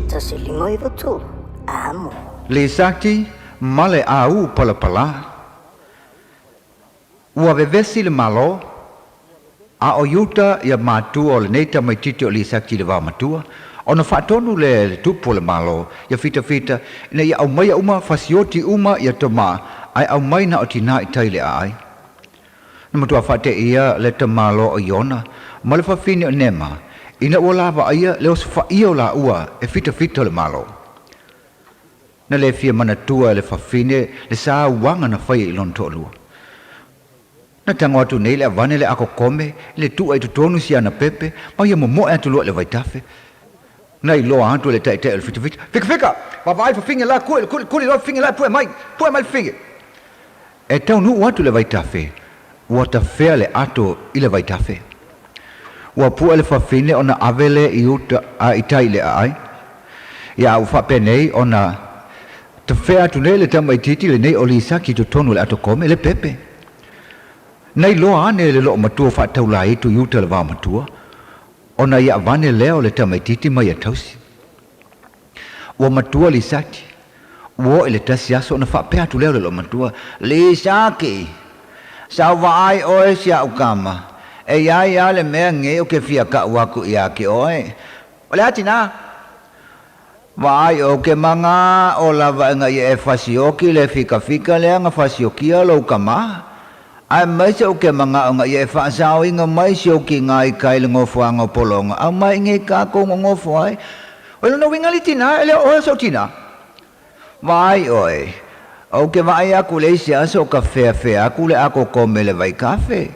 1 5 9 3 Amo. Le Isaki ma le āū palapalā. Ua vevesi le Malo, a o Iuta ia matua o lenei tamaitiiti o Lisaki i le vaomatua, ona faatonu lea e le tupu o le Malo ia fitafita ina ia aumaia uma fasioti uma ia tamā ae aumai na o tinā i tai le aai. Na matua faateia le tamāloa o Iona ma le fafine o Nema ina ua lavaaia le osofaia o laua e fitafita o le Malo. Na le fia manatua e le fafine le sauaga na faia i lona toalua. Na tago atu nei le avane le akokome le tu'a i totonu si ana pepe ma ia momo'e atu loa i le vaitafe. Na iloa atu e le ta'ita'i o le fitafita, Fikafika! Vaavaai fafine la kue kuli kuli loa fafine la pue mai! Pue mai le fafine! E taunu'u atu le vaitafe, ua tafea le ato i le vaitafe. Ua pu'e le fafine ona ave lea i uta a i tai i le aai. Ia a ua faapenei ona tafea atu nei le tamaitiiti lenei o Lisaki i totonu o le ato kome, le pepe. Na iloa ane e le loomatua faataulaitu i uta le vaomatua, ona ia avane lea o le tamaitiiti ma ia tausi. Ua matua Lisaki, ua oo i le tasi aso ona faapea atu lea o le loomatua, Lisaki! Sa ou vaai oe si a'u kama, e iai a le mea ngei o ke fia ka'u aku ia ke oe. O le a tinā? Vaai ou ke maga o lava ina ia e fasioki le fikafika lea na fasiokia lou kama. Aemaise ou ke mana'o ina ia e faasaoina mai si ou kiga i kai le nofoaga o pologa au mai nei kākou nonofo ai. O lona uiga le tinā, e le o oe o sou tinā. Vaai oe, ou ke vaai aku le isi aso o ka feafea aku le akokome le vaikafe.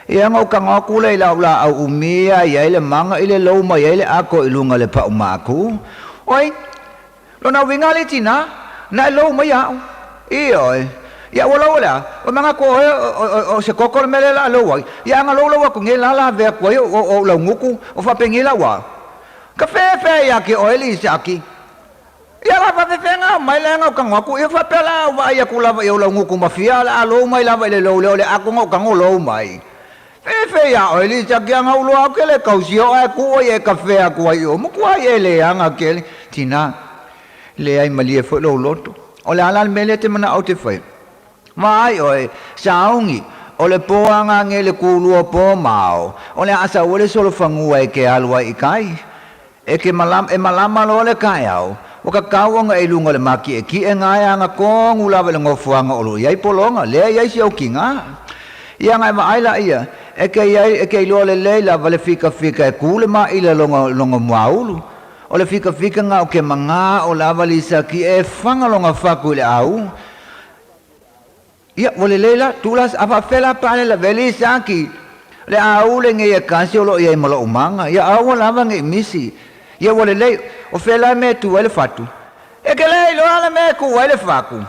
Ia na ou kago aku lea i lau laau umi a i ai le maga i le lou mai ai le ako i luga le pau maku. Oi, Lona uiga le tinā, na e lou mai a'u. Ioe. Ia ua lou o le a? Ua manatu oe o se koko le mea lea o le a lou ai. Ia a na lou lou atu nei la la ave atu ai o ou laugutu, o faapenei la ua. Ka feafea ia te oe Lisaki. Ia la faafefea mai lea na ou tago atu, ia faapea la au vaai atu lava i ou laugutu ma fia o le a lou mai lava i le lou lea o le ato na ou tago lou mai. Fefe iā oe Lisaki ana ou loa ake le kausia o ae ku oe e kafe atu ai i o matua ai e leaga kele. Tina, leai malie foi lou loto. O le a la le mea lea te manao te fai? Vaai oe, sauni, o le po aga age le kulua po mao, o le a sau ai le solofanua e ke alu ai i kai. E ke malama, e malama loa le kaeao, ua kakau ona e i luga o le makiʻekiʻe gae aga tonu lava i le nofoaga o lo o i ai pologa, lea e i ai si ou kiga. Ia aga e vaai laia, e ke i ai, e ke iloa lelei lava le fikafika e ku le maʻila lona, lona muaulu. O le fikafika ga o ke magao lava Lisaki e faga lona faku i le au. Ia, ua lelei la, tu la, a faafefea la pale la veli Lisaki. Le au lenei e kasi o loo i ai ma lo'u maga, ia aua lava ne i misi. Ia ua lelei, o fea la le mea e tu ai le fatu? E te le iloa le mea e tu ai le fatu.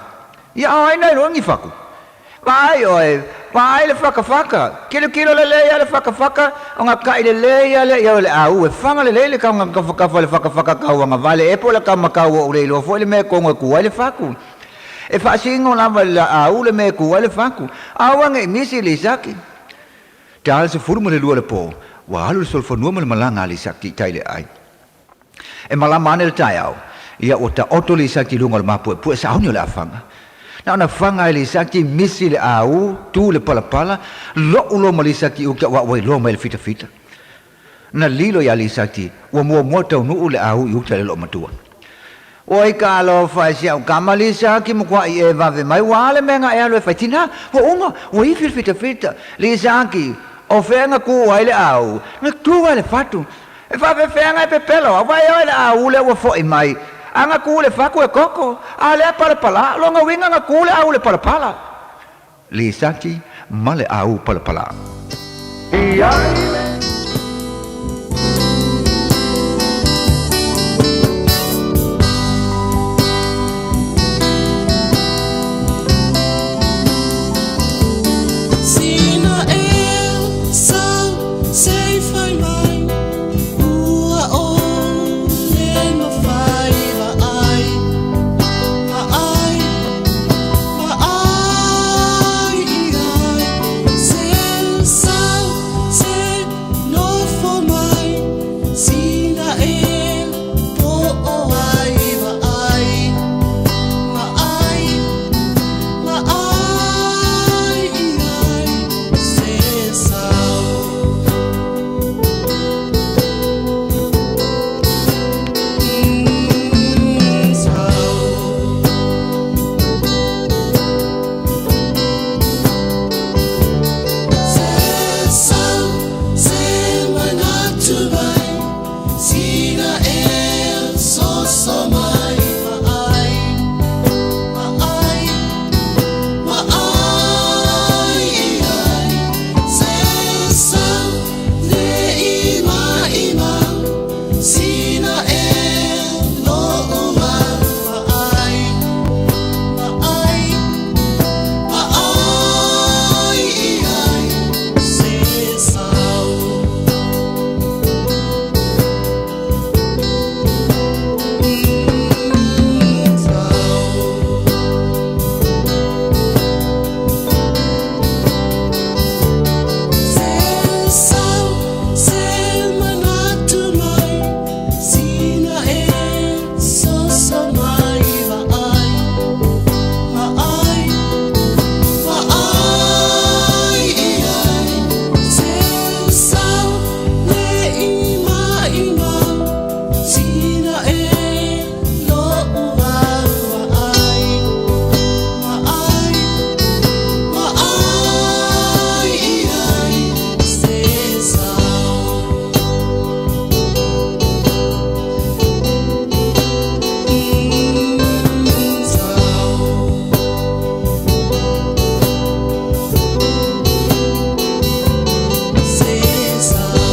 Ia o ai na iloa ni fatu? Vaai oe, vaai le fakafaka, tilotilo lelei lava le fakafaka, ona ta'i lelei lava lea ia o le au e faga lelei le tauga tafatafa i le fakafaka tauagavale ea po o le taumatau ua ou le iloa foi le mea e tonu e tu ai le fatu. E faasino lava i le au le mea e tu ai le fatu. Aua ne i misi le Isaki. Ta le 12 o le po, ua alu le solofanua ma le malaga a le Isaki i tai i le ai. E malama ane le taeao, ia ua taoto le Isaki i luga o le mapuepue sauni o le afaga. Na ona faga ai le Isaki, misi le au, tu le palapala, lo'u loa ma le Isaki i uta ua ua iloa mai le fitafita. Na lilo ia le Isaki, ua muamua taunuu le au i uta i le loomatua. Oi ka alofa e si au kama le Isaki makuaʻi e vave mai, ua a le mea na e alu e fai? Tina, ua uma, ua ifi le fitafita. Le Isaki, o fea na ku ai le au? Na tu ai le fatu. E faafefea e pepelo au, vaai oe i le au lea ua fo'i mai. A na ku le fatu e koko, a lea palapala, lona uiga na ku le au i le palapala. Lisaki ma le au palapala. Sina e sau se i fai mai ua ʻole mafai vaai vaai vaai i ai se sau se nofo mai sina e po o ai vaai vaai vaai i ai se sau. Se sau se manatu mai sina e soso mai vaai vaai vaai i ai se sau le ima ima sina e lo'u au vaai vaai vaai i ai se sau. Se sau se manatu mai sina e soso mai vaai vaai vaai i ai se sau le ima ima sina e lo'u au vaai vaai vaai i ai se sau. Se sau.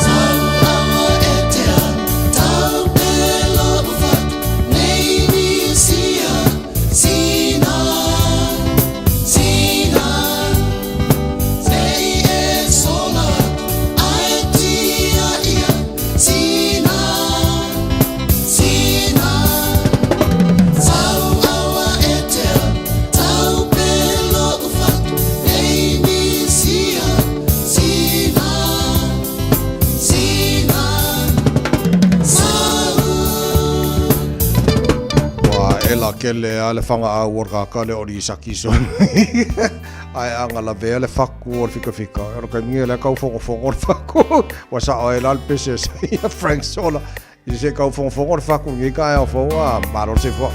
Tau aua e te ao, tau pe lo'u fatu, nei misia, sina, sina, sei e sola atu, ae tia ia, sina, sina. Tau aua e te ao, tau pe lo'u fatu, nei misia, sina, sina, sau. Ua ela kele a le fanga au o le kaka le o Isaki so. Ae anga lavea le faku o le fikafika. O le kaimia le kau fongofongo le faku. Ua sao e la le pese sa ia Frank Sola. I se kau fongofongo le faku ngi ka e o fau a malo se fua.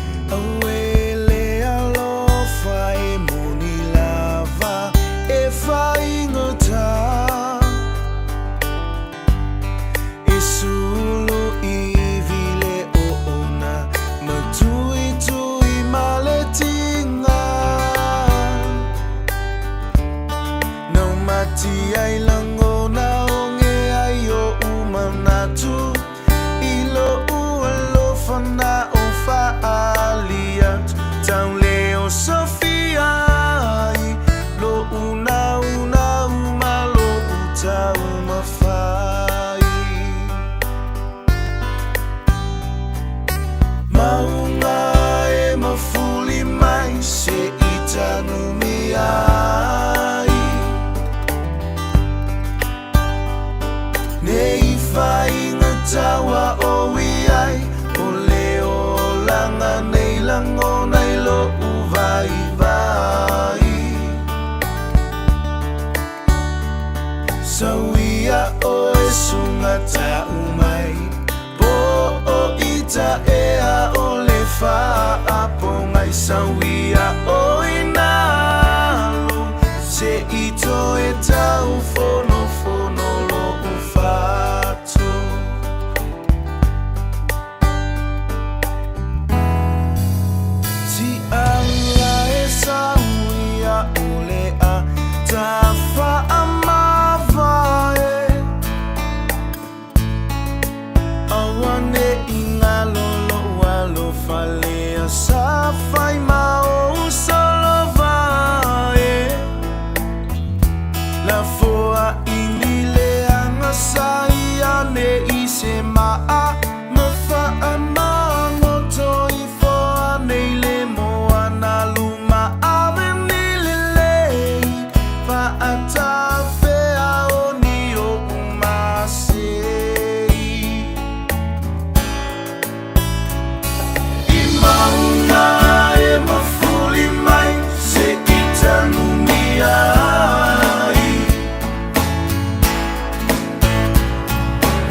Ti ai lagona o ge ai oʻu manatu i loʻu alofa na ou faaali atu tauleosofia ai loʻu naunau ma loʻu taumafai. Mauga e mafuli mai seʻi tanumia ai Nei faiga taua o iai o le olaga nei lagona i loʻu vaivai Sauia oe suga ta'u mai po o ita ea o le faapogai Sauia oe nalo seʻi toe taufonofono loʻu fatu. Tiaula e sauia o le a tafaamavae Aua neʻi galo loʻu alofa lea sa fai ma ou solovae Lafoaʻi ni leaga saia neʻi se maʻa ma faamagoto ifo anei le moana luma ave ni lelei faatafea o ni oʻu masei. I mauga e mafuli mai seʻi tanumia ai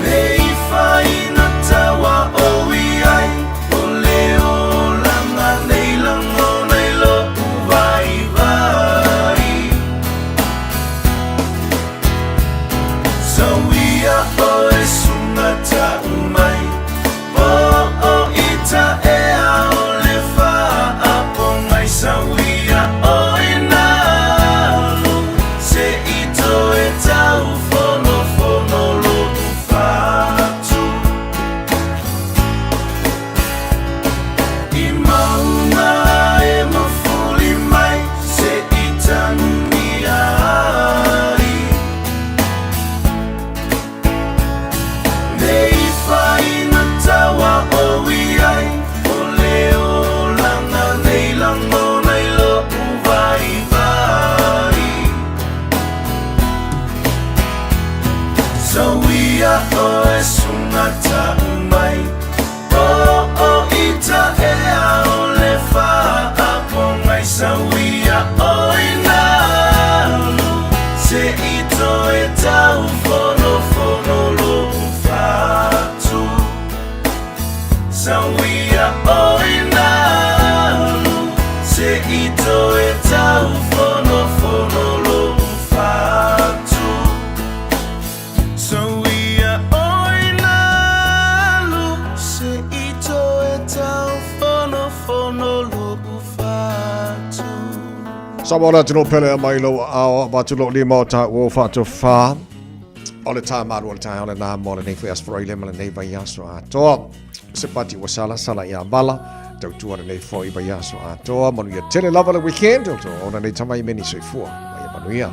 Nei faiga taua o iai o le olaga nei lagona i loʻu vaivai Sauia oe suga ta'u mai po o ita ea o le faapogai Sauia oe nalo seʻi toe taufonofono loʻu fatu. I mauga e mafuli mai seʻi tanumia ai Nei faiga taua o iai o le olaga nei lagona i loʻu vaivai Sauia oe suga ta'u mai po o ita ea o le faapogai Sauia oe nalo seʻi toe taufonofono loʻu fatu Sauia oe nalo seʻi toe taufonofono loʻu fatu Sauia oe nalo seʻi toe taufonofono loʻu fatu. Samoa le atunuu pele e aumai i lou aao avatu lou lima o taua faatofa. O le tā malu o le taeao lenā mo lenei foi Aso Faraile ma lenei vaiaso atoa. Se pati ua salasala ia vala, tautua lenei foi vaiaso atoa. Manuia tele lava le weekend, o tō ona nei tama i meni soifua. Mai e manuia.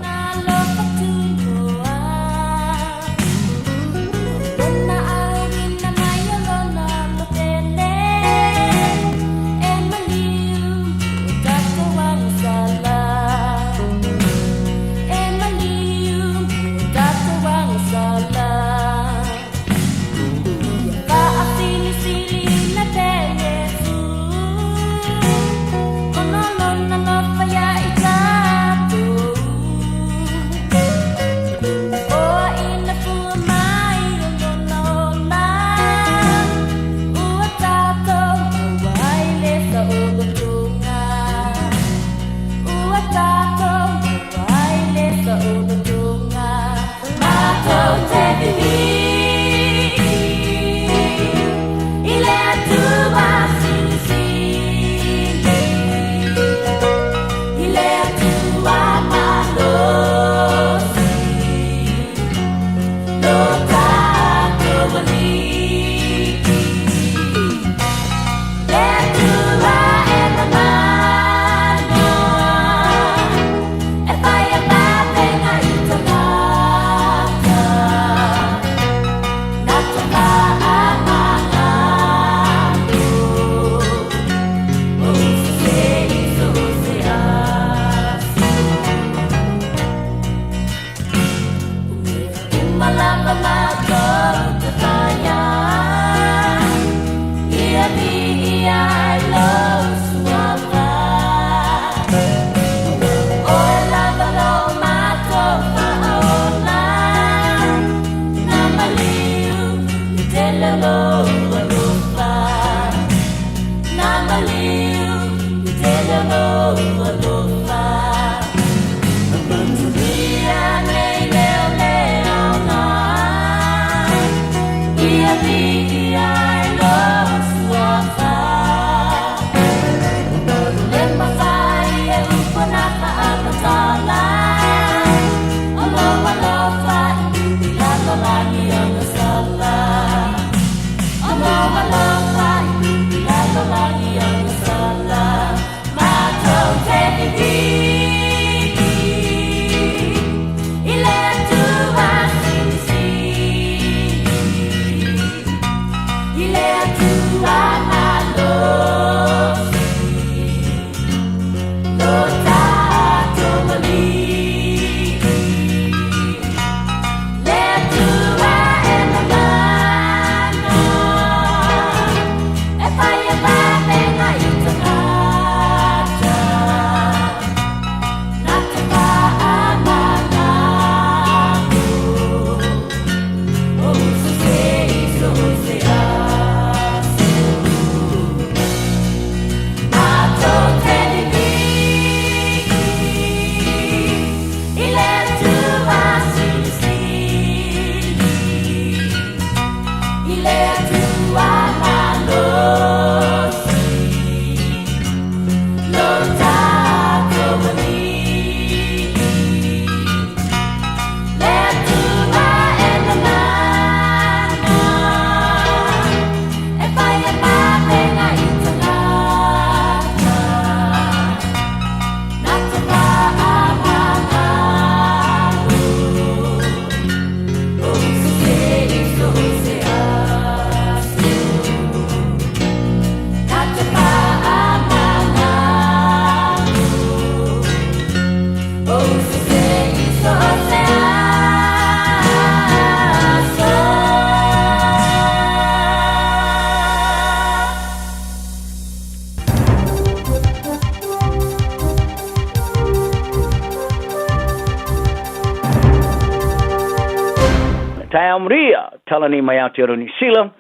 taeao maria, talani mai Aotearoa Niu Sila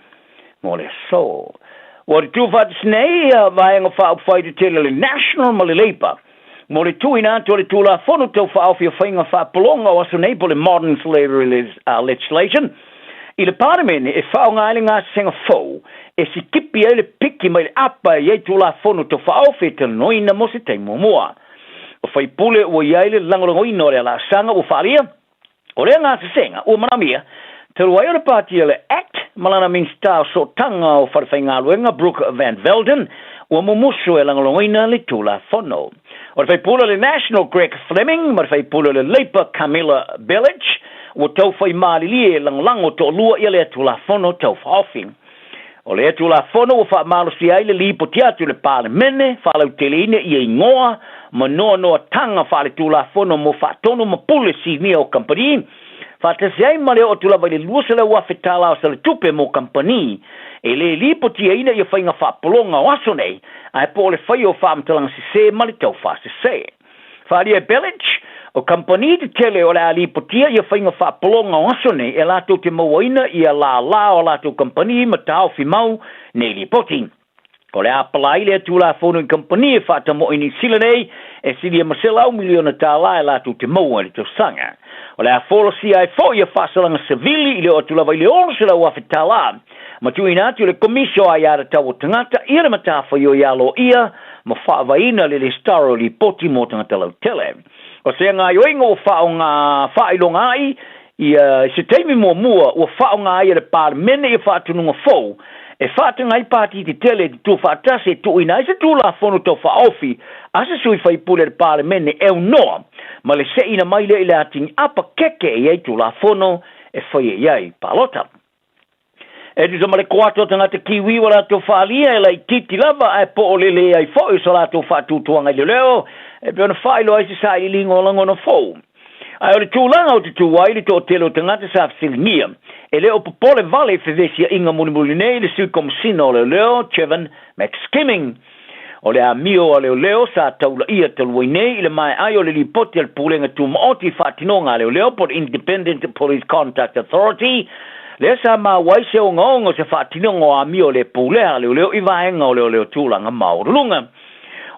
mo le aso. Ua tutū faatasi nei Vaega Faaupufai Tetele o le National ma le Labour mo le tuuina atu o le Tulafono Tau Faaofi o Faiga Faapologa o aso nei po o le Modern Slavery Legislation i le Palemene e faaaoga ai le gasesega fou e sikipi ai le piki mai le apa e i ai Tulafono Tau Faaofi e talanoaina mo se taimi muamua. O faipule ua i ai le lagolagoina o le alaasaga ua faaalia, o lea gasesega ua manaomia talu ai o le pati a le act ma lana Minisita o Sootaga o Falefaigaluega Brooke Van Velden ua mumusu e lagolagoina le Tulafono. O le faipule o le National Greg Fleming ma le faipule o le Labour Camilla Belich ua tau fai malilie e lagolago toalua ia lea Tulafono Tau Faaofi. O lea Tulafono ua faamalosia ai le lipoti atu i le Palemene faalauteleina ia igoa ma noanoataga faaletulafono mo faatonu ma pule sinia o kamupani, faatasi ai ma le oo atu lava i le $200,000 o saletupe mo kamupani e le lipotiaina ia faiga faapologa o aso nei, ae po o le faia o faamatalaga sese ma le taufaasese. Faaalia e Belich, o kamupani tetele o le a lipotia ia faiga faapologa o aso nei e latou te mauaina ia lālā o a latou kamupani ma taofi mau nei lipoti. O le a apalai lea Tulafono i kamupani e faatamoe i Niu Sila nei e silia ma $100 miliona e latou te maua i le tausaga. O le a folasia ai foi ia faasalaga savili i le oo atu lava i le $600,000 ma tuuina atu i le Komisi o Aia Tatau o Tagata ia le matafaioi aloaia ma faavaeina le lesitala o lipoti mo tagata lautele. O se gaoioiga ua faaaoga faailoga ai ia i se taimi muamua ua faaaoga ai e le Palemene ia faatunuga fou e faataga ai pati tetele e tutu faatasi e tuuina ai se Tulafono Tau Faaofi a se sui faipule a le Palemene e aunoa ma le seina mai lea i le atigi apa keke e i ai Tulafono e faia i ai palota. E tusa ma le koata o tagata Kiwi ua latou faaalia e laitiiti lava ae po o lele ai foi so latou faatuatuaga i leoleo e pei ona faailoa ai se sailiiliga o lagona fou. Ae o le tulaga o te tu ai le toatele o tagata sa fesiligia, e le o popole vale i fevesiaiga mulimuli nei le Sui Komesina o Leoleo Trevin McSkimming. O le amio a leoleo sa taulaia talu ai nei i le maeai o le lipoti a le Pulega Tumaoti i Faatinoga a Leoleo po o le Independent Police Conduct Authority, lea sa maua ai se ogaoga o se faatinoga o amio le pulea a leoleo i vaega o leoleo tulaga maualuluga.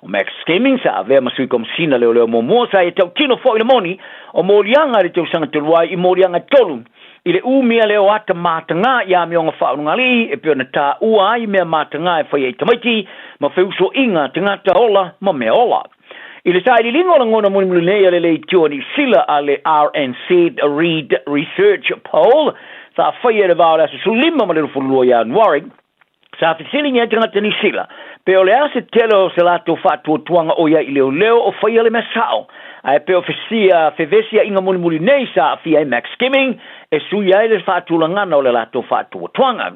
O Max Skimming sa avea ma Sui Komesina Leoleo muamua sa ia tautino foi le moni o moliaga i le tausaga talu ai i moliaga e tolu I le umia lea o ata matagā i amioga faaulugalii e pei ona taua ai mea matagā e faia i tamaiti ma feusoiga tagata ola ma mea ola. I le sailiiliga o lagona mulimuli nei a le leitio a Niu Sila a le RNZ Reid Research Poll sa faia i le va o le aso 15 ma le 22 Ianuari, Sa fesiligia ai tagata Niu Sila, pe o le a se tele o se latou faatuatuaga o i ai i leoleo o faia le mea sao, ae pe o fesia fevesiaiga mulimuli nei sa aafia ai Max Skimming e sui ai le faatulagana o le latou faatuatuaga.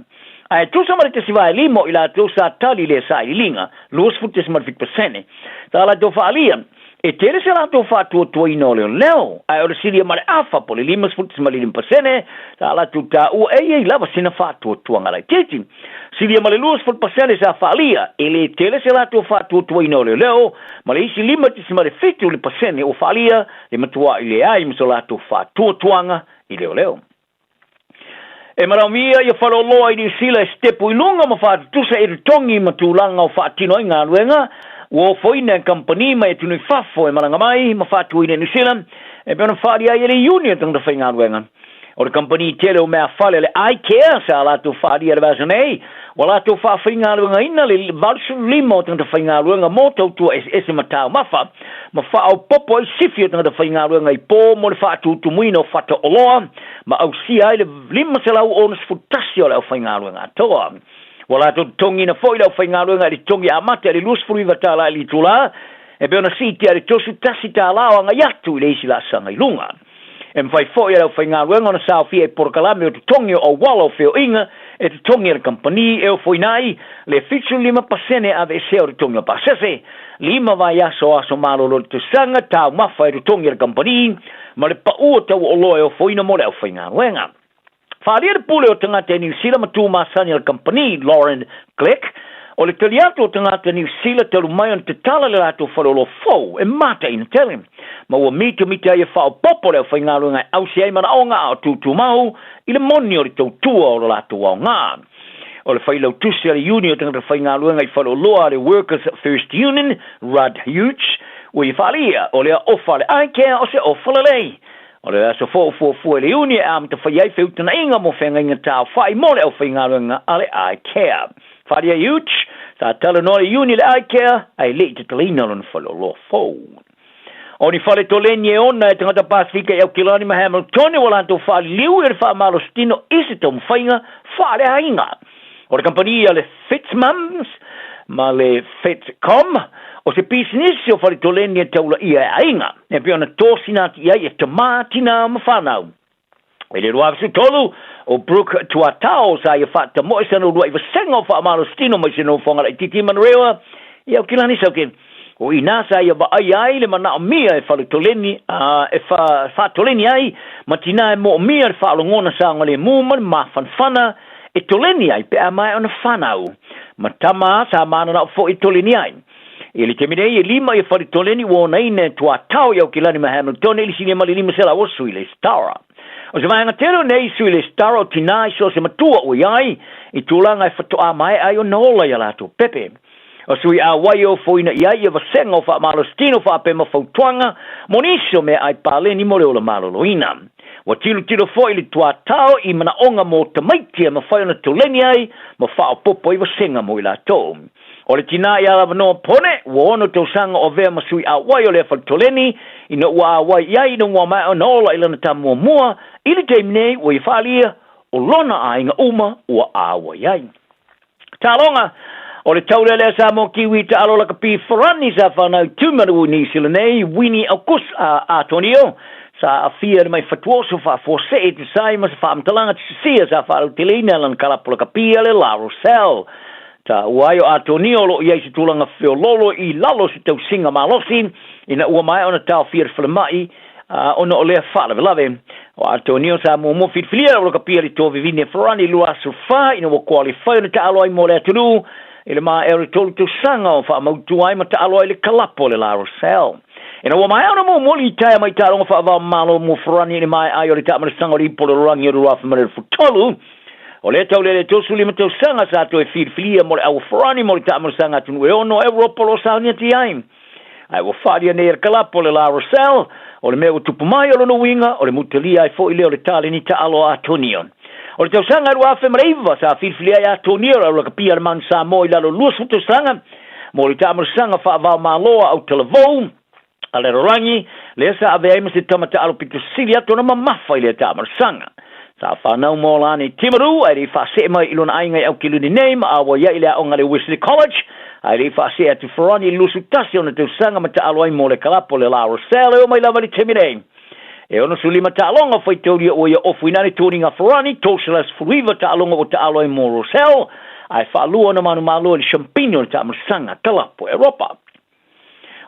Ae tusa ma le 1.5 o i latou sa tali i lea sailiiliga, 20.7 pasene, sa latou faaalia, E tele se latou faatuatuaina o leoleo, ae o le silia ma le afa po o le 55%, sa latou taua e i ai lava sina faatuatuaga laitiiti. Silia ma le 20% sa faaalia, e le tele se latou faatuatuaina o leoleo, ma le isi 5.7% ua faaalia le matua'i leai ma so latou faatuatuaga i leoleo. E manaomia ia faleoloa i Niu Sila e sitepu i luga ma faatutusa i totogi ma tulaga o faatino ai galuega ua ofoina e kamupani mai atunuu i fafo e malaga mai ma faatuina i Niu Sila e pei ona faaalia ai e le Iuni o Tagata Faigaluega. O le kamupani tele o meafale a le iCare sa latou faaalia i le vaiaso nei, ua latou faafaigaluegaina le 85 o tagata faigaluega mo tautua eseese ma taumafa ma faaopoopo ai sifi o tagata faigaluega i po mo le faatutumuina o fata oloa ma ausia ai le 561 o le aufaigaluega atoa. Ua latou totogiina foi le aufaigaluega i le totogi amata i le $29 i le itula, e pei ona siitia i le $31 o agai atu i le isi laasaga i luga. E mafai foi e le aufaigaluega ona saofia i polokalame o totogi o auala o feoaiga e totogi e le kamupani e ofoina ai le 75% aveesea o totogi o pasese, lima vaiaso o aso malolo o le tausaga, taumafa e totogi e le kamupani, ma le pau o tau oloa e ofoina mo le aufaigaluega. Faaalia le pule o tagata i Niu Sila ma tu masani a le kamupani, Lauren Glick, O le tali atu o tagata Niu Sila talu mai ona tatala le latou faleoloa fou e mataina tele, ma ua mitamita ai e faaopoopo le aufaigaluega e ausi ai manaoga a o tutumau i le moni o le tautua o lo latou aoga. O le failautusi a le Iuni o Tagata Faigaluega i Faleoloa a le Workers First Union, Rudd Hughes, ua ia faaalia, o lea ofa a le iCare o se ofa lelei. O le aso fou fuafua i le Iuni e amata fai ai feutagaiga mo feagaiga taaofai mo le aufaigaluega a le iCare. Faaalia Hughes, sa talanoa le Iuni i le iCare ae le i tatalaina lona faleoloa fou. O ni fale toleni e ona e tagata Pasefika i Aukilani ma Hamiltone ua latou faaliliu i le faamalositino i se taumafaiga faaleaiga. O le kamupani a le Fitzmums ma le Fitzcom, o se pisinisi o fale toleni e taulaia e aiga, e pei ona tosina atu i ai e tamā, tinā ma fanau. I le 2013, o Brooke Tuatao sa ia faatamoe sana uluai vasega o faamalositino mai se nofoaga laitiiti i Manurewa i Aukilani Sauke. O i ina sa ia vaaia ai le manaomia e faletoleni, a e faatoleni ai ma tinā e moomia le faalogona saogalemu ma le mafanafana e toleni ai pe a maea ona fanau. Ma tama sa mananao foi e toleni ai. I le taimi nei, e lima ia faletoleni ua onaina e Tuatao i Aukilani ma Hamiltone i le silia ma le 500 o sui lesitara. O se vaega tele o nei sui lesitara o tinā i so o se matua ua i ai i tulaga e fatoā maea ai ona ola i a latou pepe. O sui auai e ofoina i ai ia vasega o faamalositino faapea ma fautuaga mo nisi o meaai paleni mo le ola maloloina. Ua tilotilo foi le Tuatao i manaoga mo tamaiti e mafai ona toleni ai ma faaopoopo ai vasega mo i latou. O le tinā ia Lavanoa Pone, ua ono tausaga o avea ma sui auai o lea faletoleni, ina ua auai i ai ina ua maea ona ola i lana tama muamua, i le taimi nei ua ia faaalia, o lona aiga uma ua auai ai. Taaloga, O le taulele a Samoa Kiwi taalo lakapi Farani sa whanau i Tūmanu i Niu Sila nei, Wini Aukus a Atonio, sa aafia i le mai fatuoso faafuasei te sai ma se faamatalaga tisia sa faalauteleina lana kalapu lakapi a le La Rochelle. Taua ai o Atonio o lo o i ai se tulaga feoloolo i lalo o se tausiga malosi ina ua maea ona taofia le falemai ona o lea faalavelave. O Atonio sa muamua filifilia le aulakapia i le toa vivine Farani i le 24 ina ua koalifai ona taalo ai mo le atunuu i le maea o le tolu tausaga o faamautu ai ma taalo ai le kalapo le La Rochelle. Ina ua maea ona muamua litaea mai taaloga faava-o-Malo mo Farani i le maea ai o le taamalasaga o le ipu o le lalolagi o le 2013, O lea taulele 35 tausaga sa toe filifilia mo le aua Farani mo le taamalasaga atunuu e ono Europa o lo o sauni atu i ai. Ae ua faaalia nei e le kalapo le La Rochelle, o le mea ua tupu mai o lona uiga, o le mutalia ai foi lea o le taleni taalo a Atonio. O le tausaga 2009 sa filifilia ai a Atonio le aulakapia a le Manu Samoa i lalo 20 tausaga mo le taamalasaga faava-o-Malo a Autalavou, a le lalolagi, lea sa avea ai ma se tama taalo pito sili atu ona mamafa i lea taamalasaga. Sa fanau mo Lani Timaru, ae le i faasee mai i lona aiga i Aukiluni nei ma auai ai i le aoga a le Wesley College, ae le i faasee atu Ferroni i le 21 ona tausaga ma taalo ai mo le kalapo le La Rochelle e oo mai lava i le taimi nei. E 65 taaloga faitaulia ua ia ofuina ai le toniga Ferroni, 319 taaloga ua taalo ai mo Rochelle, ae faalua ona manumalo i le Champine o le taamalasaga kalapo Europa.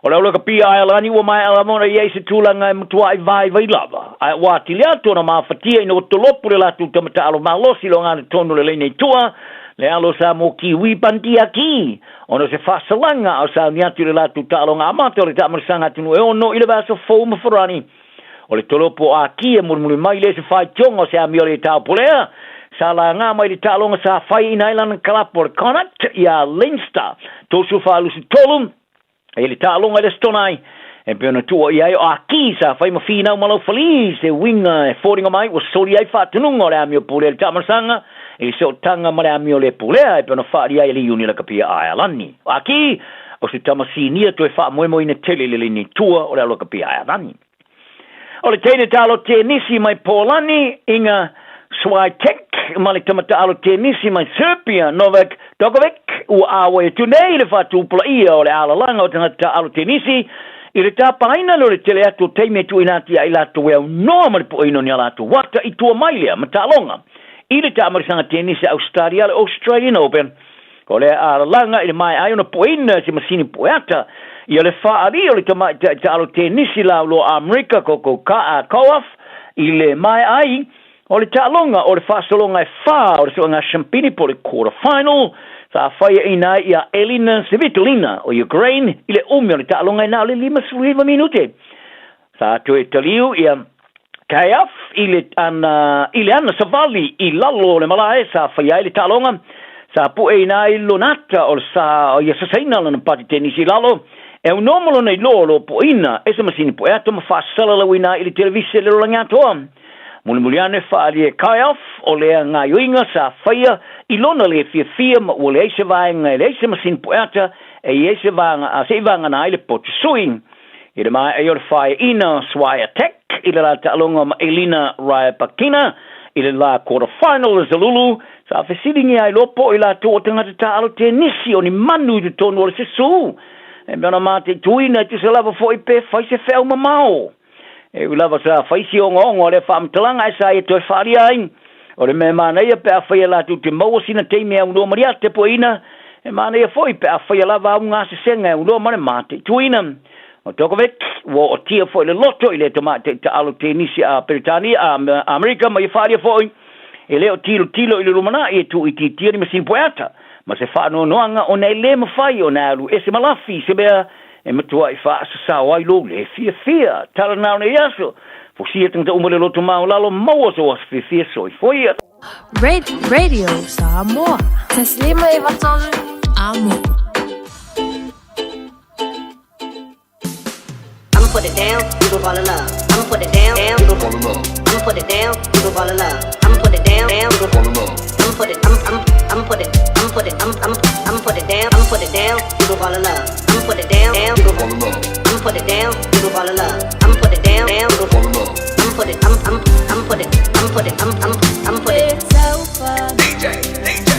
O le aulakapia Aelani ua maea lava ona i ai se tulaga e matuai vaivai lava, ae ua atili atu ona mafatia ina ua tolopo le latou tama taalo malosi i le ogana tonu o le laina i tua, le alo o Samoa Kiwi Bunty Aki, ona o se faasalaga a o sauni atu i le latou taaloga amata o le taamalasaga atunuu e ono i le vaiaso fou ma Farani. O le tolopo o Aki e mulimuli mai lea i se faitioga o se amio le taupolea, sa laga mai le taaloga sa fai ina ai lana kalapo o le Connacht iā Leinster 34-23 i le taaloga i le Aso Toonai. E pei ona tuua i ai o Aki sa fai ma finau ma Laufali se uiga e foliga mai ua soli ai faatonuga o le amio pulea i le taamalasaga i le sootaga ma le amio le pulea e pei ona faaalia ai e le Iuni Lakapia a Aealani. O Aki, o se tama sinia toe faamoemoeina tele i le laina i tua o le Alokapia Aealani. O le teine taalo tenisi mai Polani, Iga Swiatek, ma le tama taalo tenisi mai Serbia, Novak Djokovic, ua āwai atu nei i le faatupulaia o le alalaga o tagata taalo tenisi i le tapaina lea o le tele atu o taimi e tuuina atu ia i latou e aunoa ma le pueina o ni a latou ata i tua mai lea ma taaloga i le taamalasaga tenisi a Ausetalia le Australian Open. O le alalaga i le maea ai ona pueina e se masini pueata ia le faaali o le tamaitai taalo tenisi lauloa Amerika Coco Gauff i le maea ai o le taaloga o le faasologa e fa o le suega Champini po o le quarter final. Sa faiaʻiina ai iā Elina Svitolina o Ukraine i le umi o le taaloga e na o le 59 minute. Sa toe taliu ia Caeaf i le ana i le ana savali i lalo o le malae sa faia ai le taaloga. Sa pueina ai lona ata o le sa o ia sasaina lana pati tenisi i lalo. E aunoa ma lona iloa o lo o pueina e se masini pueata ma faasalalauina ai i le televise le lalolagi atoa. Mulimuli ane faaalia e Caeaf o lea gaoioiga sa faia i lona lē fiafia ma ua leai se vaega e leai se masini pueata e i ai se vaga a seʻi vagana ai le potu sui. I le maea ai o le faeaina o Swiatek i le la taaloga ma Elina Rybakina i le la quarter final o le Zalulu, sa fesiligia ai loa po o i latou o tagata taaalo tenisi o ni manu i totonu o le sesū. E mea ona mataituina e tusa lava foi pe fai se feau mamao. E ui lava sa fai si ogaoga o lea faamatalaga ae sa ia toe faaalia ai. O le mea e manaia pe afai e latou te maua sina taimi e aunoa ma le pueina, e manaia foi pe afai lava au gasesega e aunoa ma le mataituina. O Djokovic ua ootia foi le loto i le tamaitai taaalo tenisi a Peretania a Amerika ma ia faaalia foi e le o tilotilo i le lumanai e tuuitiitia ni masini pueata ma se faanoanoaga ona e lē mafai ona alu ese ma lafi i se mea e matuaʻi faasasao ai lou lē fiafia. Tala na o nei aso, fosia tagata uma le loto maualalo, maua sou aso fiafia, soifua ia. Radio Samoa. 1 5 3 Amo. I'ma put it down, you gon' fall in love. I'ma put it down, down, you gon' fall in love. I'ma put it down, you gon' fall in love. I'ma put it down, down, you gon' fall in love. I'ma put it, I'm, I'm, I'ma put it, I'ma put it, I'm, I'm, I'ma put it down, I'ma put it down, you gon' fall in love. I'ma put it down, down, you gon' fall in love. I'ma put it down, you gon' fall in love. I'ma put it down, down, you gon' fall in love. I'ma put it, I'm, I'm, I'ma put it, I'ma put it, I'm, I'm, I'ma put it. DJ, DJ.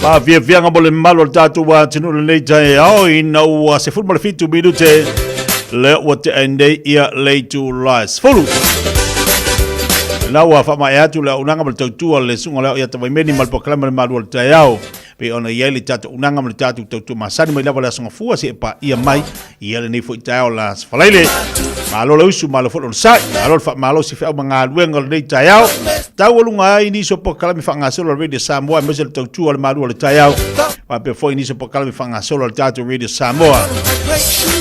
Faafiafiaga mo le mamalu o le tatou atunuu lenei taeao ina ua 17 minute lea ua tea nei ia le itula e 10. La ua faamaea atu le auaunaga ma le tautua a le susuga o le Ao ia Tavaimeni ma le polokalame o le Malu o le Taeao. Pei ona i ai le tatou auaunaga ma le tatou tautua masani mai lava le Aso Gafua seia paia mai ia lenei foi taeao la Aso Faraile. Malo le usu, malo foi le onosai, malo le faamalosi feau ma galuega o lenei taeao. Taualuga ai nisi o polokalame faagasolo a le Radio Samoa aemaise le tautua o le malu o le taeao. Faapea foi nisi o polokalame faagasolo a le tatou Radio Samoa.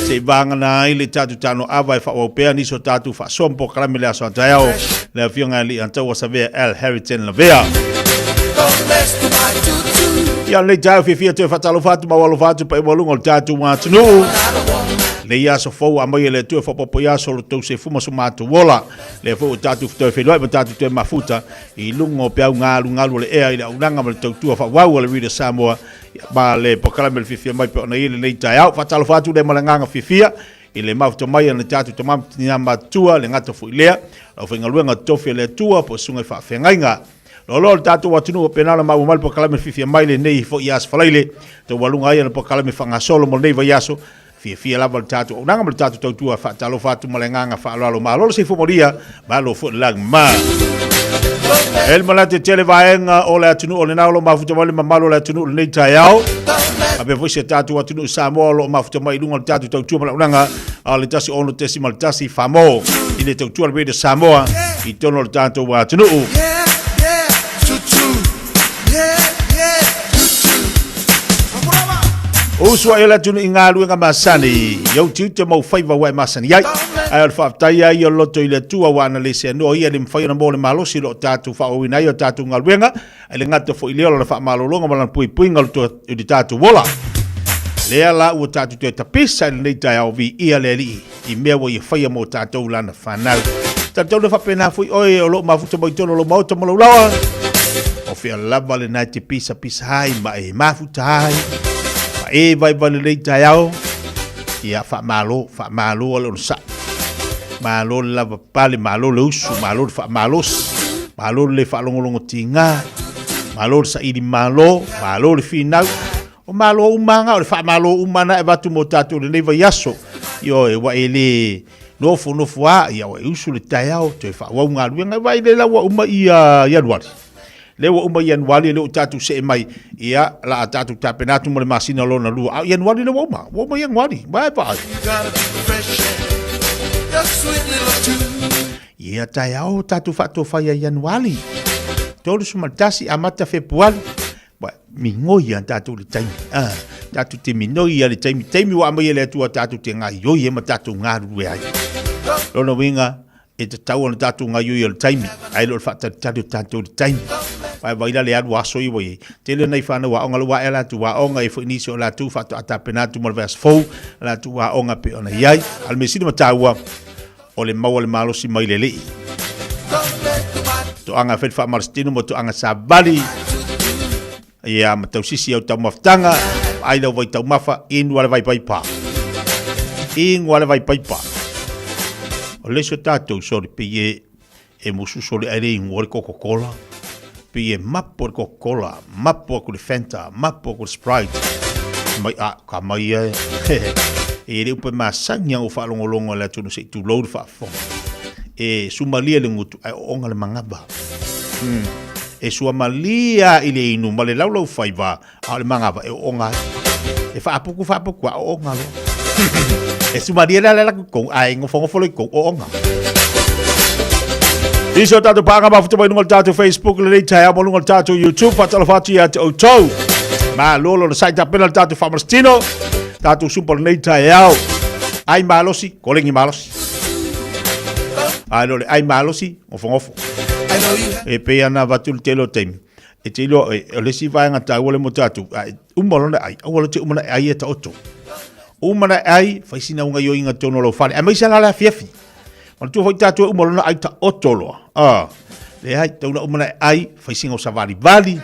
Se i vagana ai le tatou tanoava e faaauau pea nisi o tatou faasoa ma polokalame i le aso a taeao. Le afioga ia Alii Savea L. Harrington Lavea. Ia lenei taeao fiafia toe faatalofa atu ma alofa atu pa i luga o le tatou atunuu. Lenei aso fou a mai e le Atua e faaopoopo i aso o lo tou sefu ma so matou ola. Lea foi ua tatou toe feiloai ma tatou toe mafuta i luga o peau galugalu o le ea i le auaunaga ma le tautua faaauau a le Radio Samoa ma le polokalame o le fiafia mai pei ona i ai lenei taeao. Faatalofa atu lea ma le agaga fiafia i le mafuta mai a le tatou tama ma tina matutua, le gata foi lea, le aufaigaluega totofi a le Atua po o susuga i faafeagaiga. Loaloa o le tatou atunuu faapena ona maua mai le polokalame fiafia mai lenei foi Aso Faraile, taualuga ai ana polokalame faagasolo mo lenei vaiaso. Fiafia lava le tatou auaunaga ma le tatou tautua. Faatalofa atu ma le agaga faaaloalo. Malo le soifua manuia, malo foi le lagima. E le manatu e tele vaega o le atunuu o lena o lo o mafuta mai le mamalu o le atunuu i lenei taeao. Faapea foi si o tatou atunuu Samoa o lo o mafuta mai i luga o le tatou tautua ma le auaunaga a le 16.1 Famo i le tautua a le Radio Samoa i totonu o le tatou atunuu. Usu ai o le atunuu i galuega masani, i ou tiute ma ou faiva ua e masani ai. Ae o le faafetai ai o le loto i le Atua ua ana le seanoa ia le mafai ona mo le malosi o lo o tatou faaauauina ai o tatou galuega, ai le gata foi lea o lana faamalologa ma lana puipuiga o le tatou ola. Lea la ua tatou toe tapisa i lenei taeao viia le Alii i mea ua ia faia mo tatou lana fanau. Talitonu e faapena foi oe o lo o mafuta mai totonu o lou maota ma lou laoa. O fea lava lena e te pisapisa ai ma e mafuta ai ma e vaivai lenei taeao. Ia faamalo, faamalo a le onosai. Malo le lava pale, malo le usu, malo le faamalosi, malo le le faalogologo tiga, malo le saili malo, malo le finau. O malo uma lava, o le faamalo uma lena e avatu mo tatou i lenei vaiaso. Ioe, ua e le nofonofo lava, ia ua e usu le taeao, toe faaauau galuega. Vaai lea la ua uma ia Ianuari. Lea ua uma Ianuari, lea ua tatou see mai, ia, la a tatou tapena atu mo le masina lona lua. A o Ianuari lea ua uma, ua uma Ianuari. Vaai vaai. Ia taeao tatou faatofai ia Ianuari. 31 amata Fepuari. Wa, migoi a tatou le taimi. Ah, tatou te minoi a le taimi. Taimi ua aumai e le Atua tatou te gaioi ai ma tatou galulue ai. Lona uiga, e tatau ona tatou gaioi o le taimi, ae le o le faatalitali o tatou i le taimi. Vae vai la le alu aso ia ua i ai. Tele nai whanau aoga lo wae latou aoga e foi nisi o latou faatoa tapena atu mo le vaiaso fou, latou aoga pe ona i ai. A o le mea sili ma taua, o le maua le malosi mai le Alii. Toaga e fai le faamalositino mo toaga savali. Ia ma tausisi au taumafataga, ai lau vai taumafa, inu a le vai paipa. Inu a le vai paipa. O le isi o tatou, sorry, pei e, e mususu le ai le ingoa le Coca-Cola. Pei e mapo le Coca-Cola, mapo aku le Fanta, mapo aku le Sprite. Mai, a, ka mai e. E le upe masani au faalogologo le atunuu se i tulou le faafofoga. E sumalia le gutu, ae ooga le magava. E suamalia i le inu ma le laulau faiva, a o le magava e ooga ai. E faapuku faapuku a ooga loa. E sumalia le ala la kou, ae gofogofo loa i kou ooga. Nisi o tatou paaga mafuta mai luga o le tatou Facebook lenei taeao ma luga o le tatou YouTube. Faatalofa atu ia te outou. Malo lona sai tapena le tatou faamalositino. Tatou supa lenei taeao. Ai malosi, kolegi malosi. Ai lo le ai malosi, gofogofo. E pei ana avatu le tele o taimi. E te iloa, e, o le isi vaega taua le mo tatou, a uma lona ai, aua lo te uma na ai e taoto. Uma na ai, fai sina unga ioinga tonu o lau fale. Aemaise la le afiafi. Manatua foi tatou e uma lona ai taoto loa. Ah, leai, tau na uma na ai, fai sina o savalivali,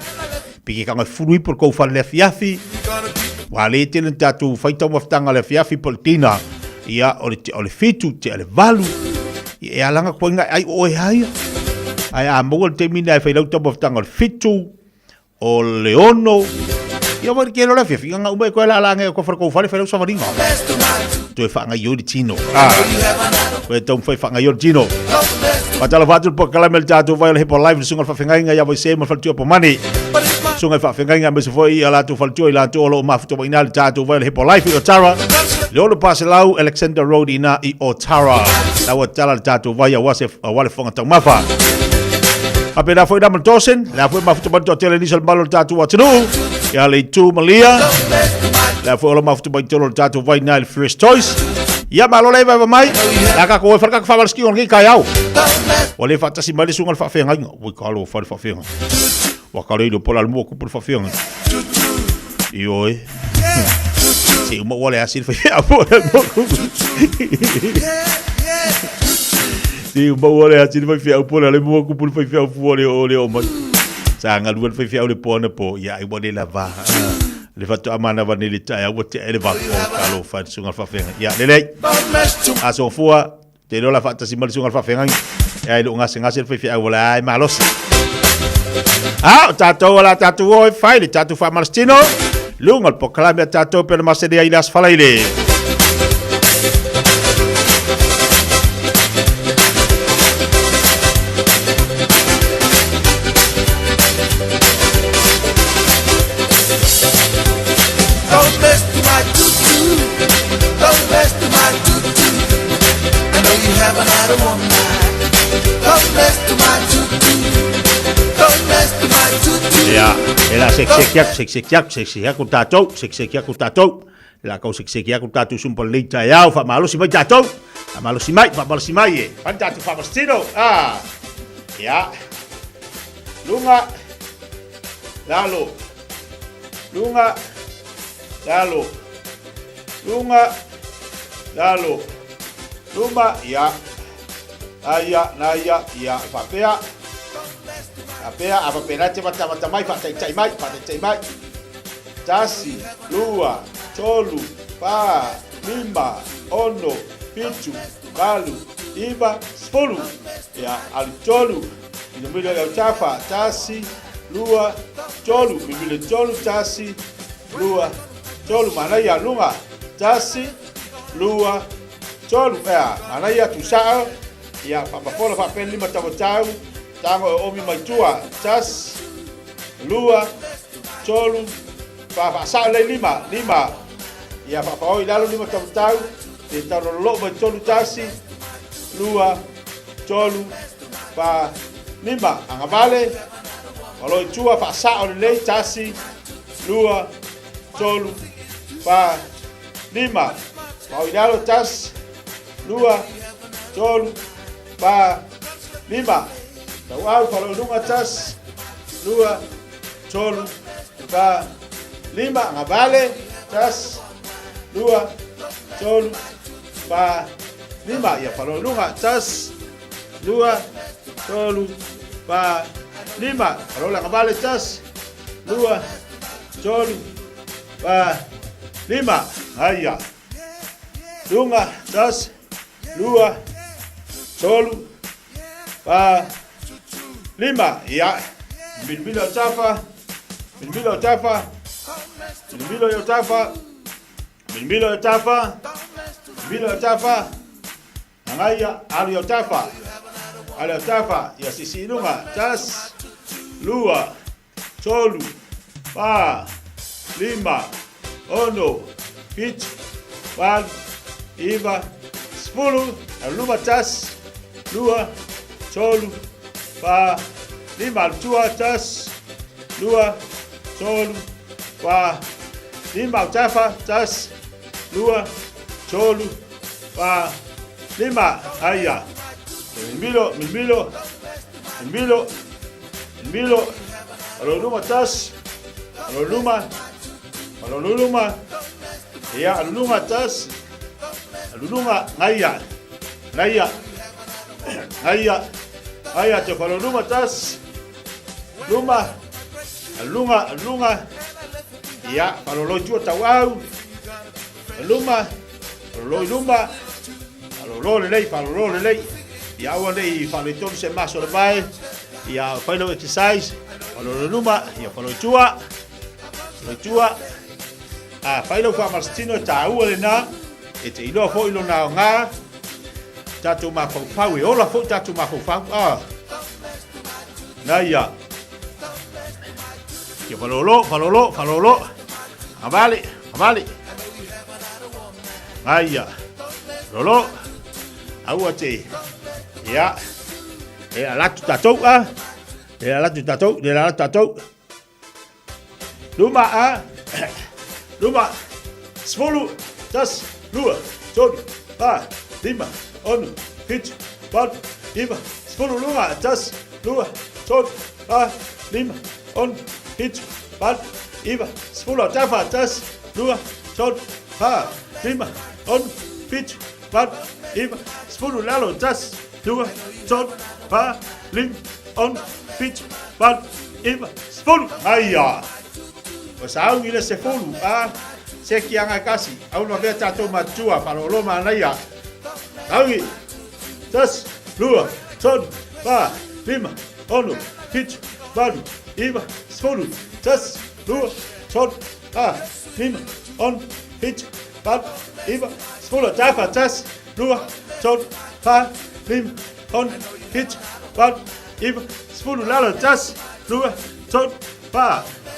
pe ke kanga fulu ipo le kou fale le afiafi. Ua le tele na tatou fai taumafataga le afiafi po le tina. Ia, o le tea o le fitu, tea o le valu. Ia, e alanga koe ngai ai o oe aia. Ae a maua le taimi lena e fai lau taumafataga o le fitu, o le ono, Ia wai ke lola fiafi nga uma e koe la la nge ko fara ko fale fale usavaliga. Toe whaangai le tino. Ah. Koe tau whai whaangai le tino. Patala whātu po kalame le tātou vai o le hepo live le sunga le whawhengainga ia vai se ma whalatua po mani. Sunga whawhengainga me se foi a lātou whalatua i lātou o lo o mafuta wa ina le tātou vai o le hepo live i Otara. Le olo paselau Alexander Road ina i Otara. Lau tala le tātou vai a wase a wale whanga taumafa. A pena foi na Dawson, la foi mafuta mai tele ni sal malo le tātou atunuu. Ia le itu malia. La foi ola mafuta mai tolo le tātou vai na le First Choice. Ia malo le vai mai. La ka ko e wharka whawal ski on ki kai au. Wa le whatasi mai le sunga le whawhengainga. Ui ka lo whare whawhenga. Wa ka reiro pola le mua kupu le whawhenga. I oe. Se uma wale asi le whawhenga pola le mua kupu. Se uma wale asi le whawhenga pola le mua kupu le whawhenga fua le o le o mai. Sa ngalu le whawhenga le pona po. Ia ai wale la va. Le whatu amana wa ni le tai au te ele va o ka lo whare sunga le whawhenga. Ia lelei. A so fua. Te lola whatasi mai le sunga le whawhenga. Ia i lo ngase ngase le whawhenga wala ai malosi. Ah, o tātou ala tātou oi whai le tātou whamalastino. Lunga le pokalame a tātou pena masene ai las whalaile. Don't mess with my tutu. Don't mess with my tutu. I know you haven't had a one night. Don't mess with my tutu. Don't mess with my tutu. Ia, e la sekseki aku, sekseki aku, sekseki aku tātou, sekseki aku tātou. E la kau sekseki aku tātou sumpa lei tai au, whamalosi mai tātou. Whamalosi mai, whamalosi mai e. Whan tātou whamalostino. Ah. Ia. Lunga. Lalo. Lunga. Lalo. Lunga. Lalo. Luma. Ia. Aia, naia, ia, whapea. Whapea, a whapea te mata mata mai, whataitai mai, whataitai mai. Tasi, lua, tolu, wha, lima, ono, fitu, valu, iva, sefulu. Ia, alu tolu. Minomilo ya utafa, tasi, lua, tolu. Mimilo tolu, tasi, lua, tolu. Mana ia lunga, tasi, lua, tolu. Ia, mana ia tusaa. Ia, whapafola whapeni lima tawa tau. Tango e omi mai tua, tasi, lua, tolu, wha whaasao lei lima, lima. Ia, whapaoi lalo lima tawa tau. Te tau lolo mai tolu tasi, lua, tolu, wha, lima. Angavale, waloi tua whaasao lelei tasi, lua, tolu, wha, lima. Whaoi lalo tasi, lua, tolu, wha, lima. Tau au whaloi lunga tasi, lua, tolu, wha, lima. Angavale, tasi, lua, tolu, wha, lima. Ia whaloi lunga tasi, lua, tolu, wha, lima. Whaloi angavale tasi, lua, tolu, wha, lima. Aia. Lunga, tasi, lua, tolu, wha, lima. Ia. Milmilo o tafa, milmilo o tafa, milmilo o tafa, milmilo o tafa, milmilo o tafa. Angaia, alu o tafa. Alu o tafa, ia sisi lunga, tas, lua, tolu, wha, lima, ono, fitu, valu, iva, sefulu, alu luma tas, lua, tolu, wha, lima, alu tua, tas, lua, tolu, wha, lima, alu tafa, tas, lua, tolu, wha, lima, aia. Milo, milo, milo, milo, alo luma tas, alo luma, alo luma, ia, alo lunga tas, alo lunga, ngaia, ngaia, ngaia, aia, te whalo luma tas, luma, alo lunga, alo lunga, ia, whalo loi tua tau au, luma, alo loi luma, alo lo lelei, whalo lo lelei, ia aua nei whalo i tonu se maso le vai, ia whailo exercise, whalo le luma, ia whalo i tua, Faletua, a fai lau faamalositino e tāua lenā, e te iloa foi lona aogā, tatou mafaufau, e ola foi tatou mafaufau. A, naia. Ia falolo, falolo, falolo. Agavale, agavale. Aia. Lolo. Aua te. Ia. E alatu tatou a. E alatu tatou, e alatu tatou. Luma a. Luma. 10, 1, 2, 3, 4, 5, 6, 7, 8, 9, 10 luga, 1, 2, 3, 4, 5, 6, 7, 8, 9, tafa, 1, 2, 3, 4, 5, 6, 7, 8, 10, lalo, 1, 2, 3, 4, 5, 6, 7, 8, 10. Aia! Ua saaugi le sefulu, a se kianga e kasi, au no vea tātou matua, whalolo manaia. Augi, 1, 2, 3, 4, 5, 6, 7, 8, 9, 10, 1, 2, 3, 4, 5, 6, 7, 8, 9, 10, tafa, 1, 2, 3, 4, 5, 6, 7, 8, 10, lalo, 1, 2,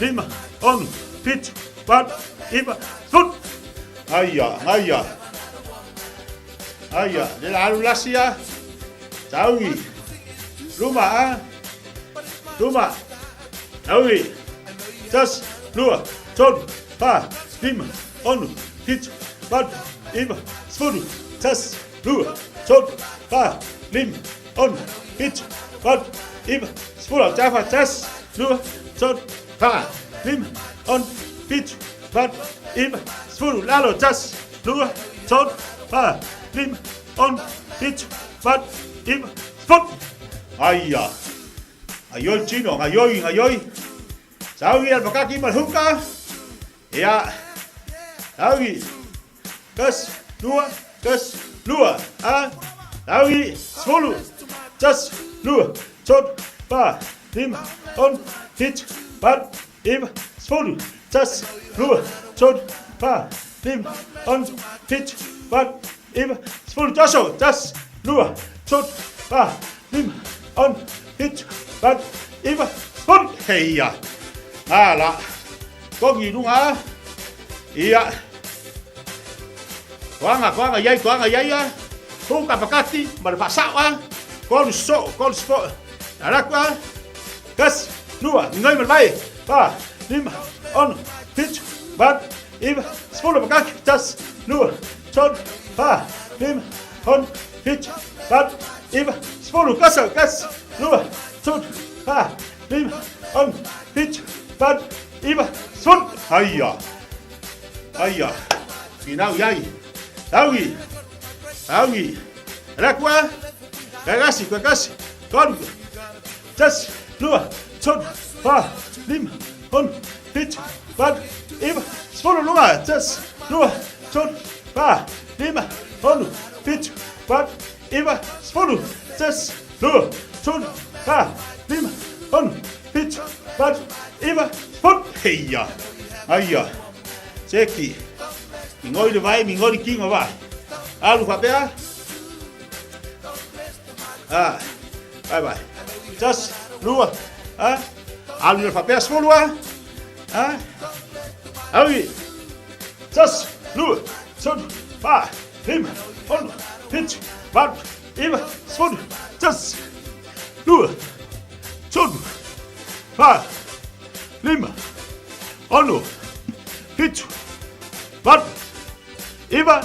3, 4, 5, 6, 7, 8, 10. Aia, aia. Aia, le la alu lasi a. Taugi. Luma a. Luma. Taugi. 1, 2, 3, 4, 5, 6, 7, 8, 9, 10, 1, 2, 3, 4, 5, 6, 7, 8, 9, 10, tafa, 1, 2, 3, 4, 5, 6, 7, 8, 9, lalo, 1, 2, 3, 4, 5, 6, 7, 8, 9. Aia. Aioi tino, ngaioi, ngaioi. Saugi al pakaki ma le huka. Ia. Saugi. 1, 2, 1, 2, a. Saugi, 10, 1, 2, 3, 4, 5, 6, 7, 8, 9, 10, 2, 3, 4, 5, 6, 7, 8, 9, 10, 1, 2, 3, 4, 5, 6, 7, 8, 9. Heia. Ala. Kongi lunga. Ia. Toanga, toanga iai, toanga iai a. Hu ka pakati, ma le faasao a. Kolu soo, kolu soo. Alaku a. 1, 2, migoi ma le vae. 4, 5, 6, 7, 8, 9, 10 pakaki. 1, 2, 3, 4, 5, 6, 7, 8, 9, 10, 1, 2, 3, 4, 5, 6, 7, 8, 9. Aia. Aia. Finau iai. Taugi. Taugi. Rakua. Kakasi, kakasi. Tolu. 1, 2, 3, 4, 5, 6, 7, 8, 10 luga. 1, 2, 3, 4, 5, 6, 7, 8, 9, 1, 2, 3, 4, 5, 6, 7, 8, 9. Heia. Aia. Seki. Migoi le vai, migoi le kingo vai. Alu faapea. Ah. Bye bye. 1, 2, ah. Alu le faapea 10 ah. Ah. Augi. 1, 2, 3, 4, 5, 6, 7, 8, 9, 10, 2, 3, 4, 5,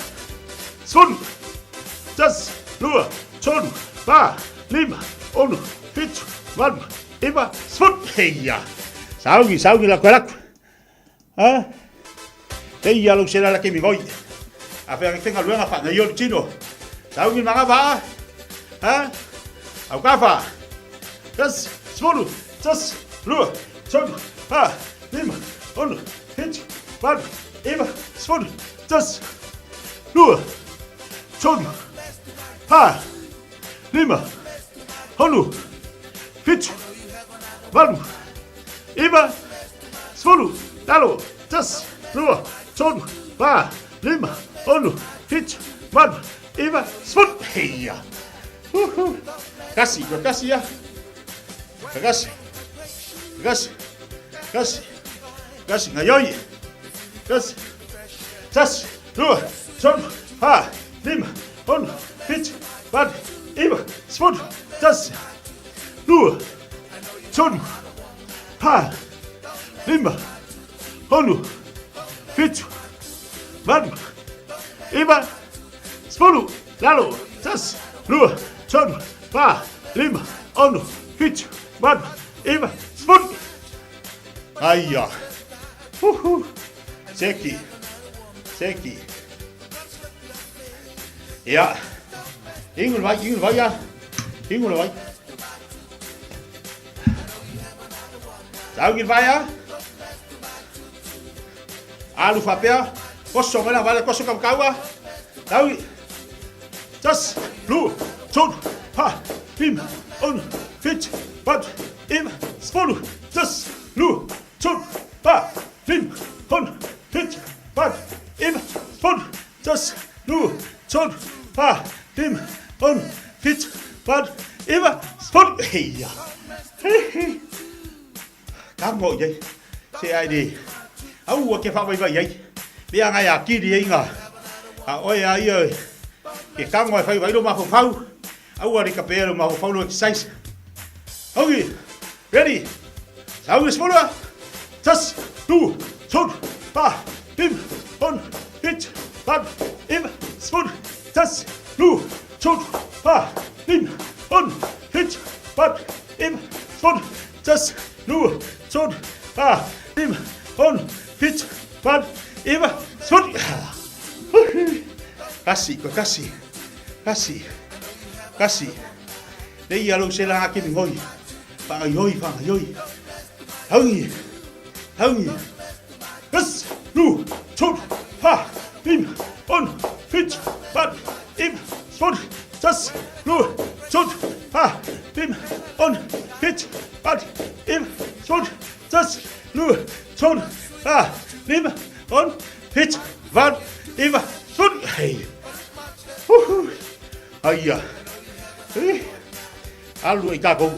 6, 7, 8, 9, 10, 1, 2, 3, 4, 5, 6, 7, 8, 9, 10. Heia. Saugi, saugi la koe laku. Ha? Heia lou sela la ke migoi. A fea ke galuega whaangaio le tino. Saugi manga va. Ha? Au kafa. 1, 10, 1, 2, 3, 4, 5, 6, 7, 8, 9, 10, 2, 3, 4, 5, 6, 7, 8, 9, 10, lalo. Tasi, lua, tolu, fa, lima, ono, fitu, valu, iva, sefulu. Heia. Uhu. Kasi, kasi ia. Kasi. Kasi. Kasi. Kasi, gaioi. Kasi. Tasi, lua, tolu, fa, lima, ono, fitu, valu, iva, sefulu. Tasi, lua, tolu, fa, lima, ono, fitu, valu, iva, sefulu. Lalo, tasi, lua, tolu, fa, lima, ono, fitu, valu, iva, sefulu. Aia. Uhu. Seki. Seki. Ia. Inu le vai, inu le vai ia. Inu le vai. Tau ki le vai ia. Alu faapea. Oso mai la vai le koso kaukau a. Tau i. Tasi, lua, tolu, fa, lima, ono, fitu, valu, iva, sefulu. Tasi, lua, tolu, fa, lima, ono, fitu, valu, iva, sefulu. Tasi, lua, tolu, fa, lima, ono, fitu, valu, iva, sefulu. Heia. Hehe. Kago i ai. Se ai le. Aua ke faavaivai ai. Mea ngai akili ai nga. A oe a ia ke kago e fai vai lo mafaufau. Aua le kapea lo mafaufau lo exercise. Augi. Ready. Sau sefulu. Tasi, lua, tolu, fa, lima, ono, fitu, valu, iva, sefulu. Tasi, lua, tolu, fa, lima, ono, fitu, valu, iva, sefulu. Tasi, lua, tolu, fa, lima, ono, fitu, valu, iva, sefulu. Kasi, kasi, kasi, kasi. Nei ia lou selaga ke migoi. Faagaioi, faagaioi. Augi, augi. Tasi, lua, tolu, fa, lima, ono, fitu, valu, iva, sefulu. Tasi, lua, tolu, fa, lima, ono, fitu, valu, iva, sefulu. Tasi, lua, tolu, fa, lima, ono, fitu, valu, iva, sefulu. Hei. Uhu. Aia. Eh. Alu ai takou.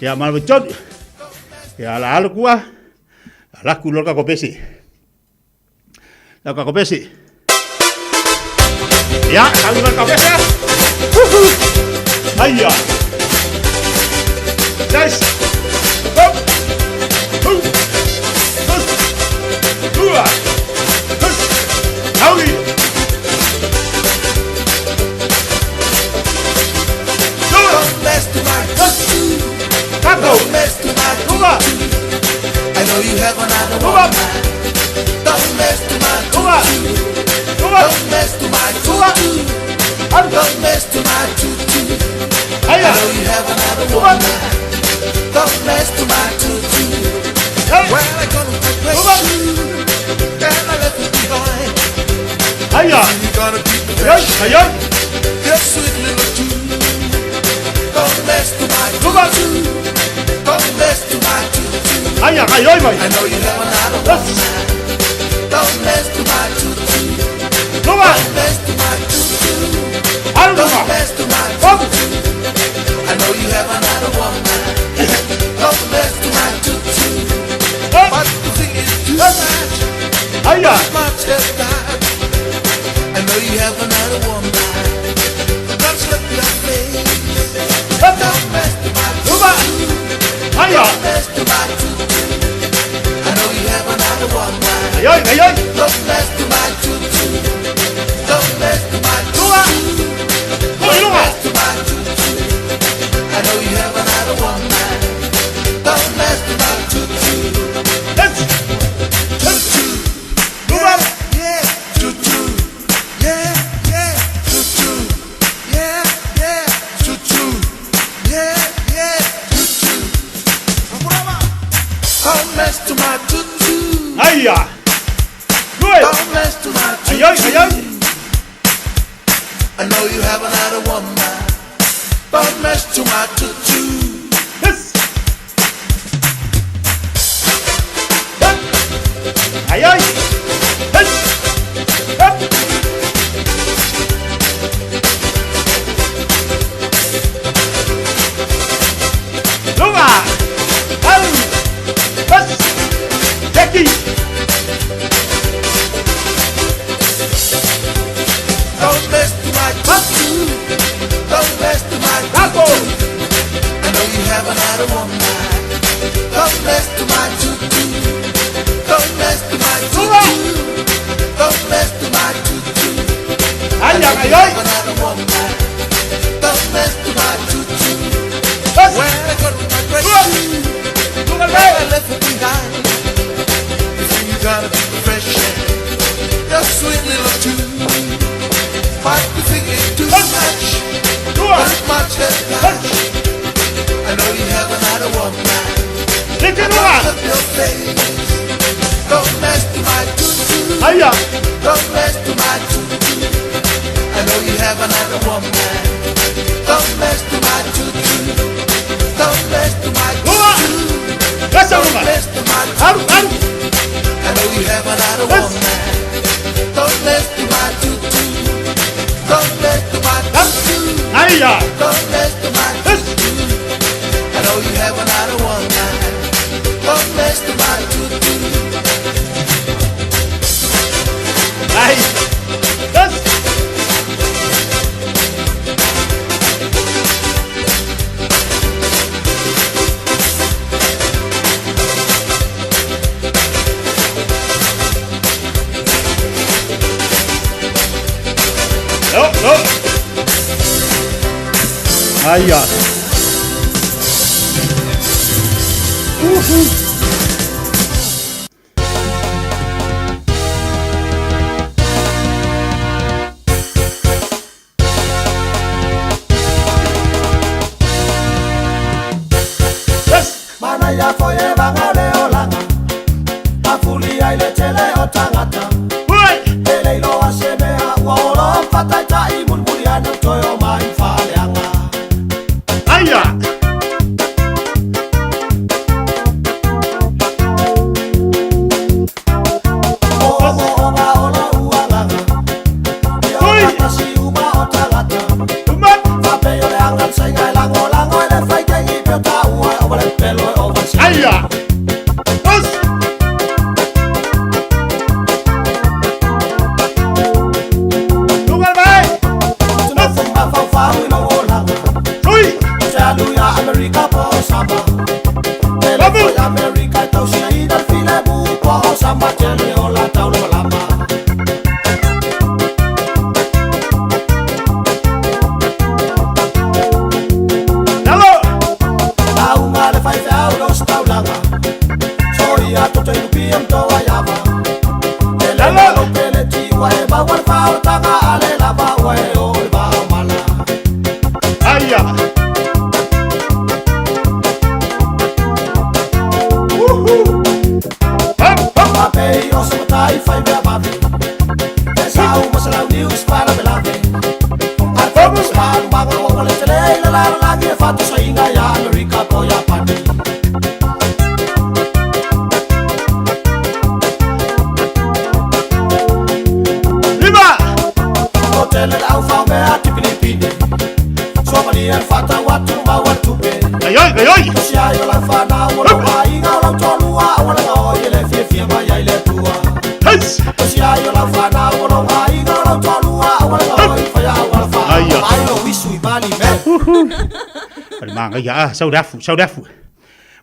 Ia malawa tolu. Ia ala alu kua. Alaku loa le takou pese. Lau takou pese. Ia, tau loa le takou pese. Uhu. Aia. Nice. Hop. Hu. Hus. Lua. Hus. Augi. Don't mess to my tutu. Don't mess to my tutu. I know you have another woman. Don't mess to my tutu. Don't mess to my tutu. Don't mess to my tutu. I know you have another woman. Don't mess to my tutu. Well, I gonna regret you. And I left you behind. Aia. You gonna keep me Ai, ai, ai. Your sweet little tutu. Don't mess to my tutu. Don't mess to my tutu. Aia, gaioi mai. I know you have another woman. Don't mess to my tutu. Luma. Don't mess to my tutu. Alu Don't luma. mess to my tutu. I know you have another woman. Don't mess to my tutu. But the thing is too much. Aia. Too much has died. I know you have another woman. Don't slip your face. Don't mess to my tutu. Aia. Don't mess to my tutu. I know you have another woman. Ai, ai, ai. Don't mess to my tutu. Don't mess to my tutu. Oi, Don't luma. mess to my tutu. I know you have another woman. Don't mess to my tutu. Yes. Tutu. Luma. Yeah, tutu. Yeah, yeah, tutu. Yeah, yeah, tutu. Yeah, yeah, tutu. Don't mess to my tutu. Aia. Lua. Don't mess to my Ai, ai, tutu. ai, ai. I know you have another woman. Don't mess to my tutu. Yes. Ai ai. Hey. Hey. Luma. Alu. Bas. Jackie. Don't mess to my tutu. Don't mess to my tutu. I know you haven't had a one night. Don't mess to my tutu. Don't mess to my tutu. Don't mess to my tutu. Ai I know ai you ai. haven't had a one night. Don't mess to my tutu. When I got my fresh shoe, I left it behind. You think you gotta be fresh, yeah? Your sweet little tune. Might be thinking too much, but much less flash. I know you haven't had a one night. I love your face. Don't mess to my tutu. Hiya. Don't mess to my tutu. I know you haven't had a one night. Don't mess to my tutu. Don't mess to my tutu. Don't mess to my tutu. I know you haven't had a one night. Don't mess to my tutu. Don't mess to my tutu. Hiya. Don't mess to my tutu. I know you haven't had a one night. Don't mess to my tutu. Ai. Bas. No, no. Aia. Uhu. Mana ya foye bangale olanga Afulia ile tele otangata Ele ilo asemea ua olo fataita i mulmulia na toyo mai faleanga. Aia. O onga ola ualanga Ia o si uma otangata Fape yo le anga senga lango lango ele faitengi peta ua o vale pelo e o vale. Aia. Bas. Luga mai. America po samba Tele foi America tau sia ida file bu po samba tele ola tau lo lama. Nalo. Au ngale fai fau los tau langa. Soria toto ilupi am toa yava. Tele lo pele tiwa e ba war fau tanga ale lava wa e o e ba mala. Aia. Pape o se matai fai mea mavi. Esa u masalau news para belave. Vamos para maga o le tele la la la ge fatu sa inga ya America po ya pani. Lima. Hotel au fa mea ti Filipine. Somalia fata watu ma watu pe. Ai ai ai ai. Sia yo la fa na o lo inga o lo tolua o la o ile fie fie ma ya ile tua. Sia yo la fa na o lo inga o lo tolua o la o fa ya o la fa. Aia. Ai lo wisu i bali me. O le maga ia, sau le afu, sau le afu.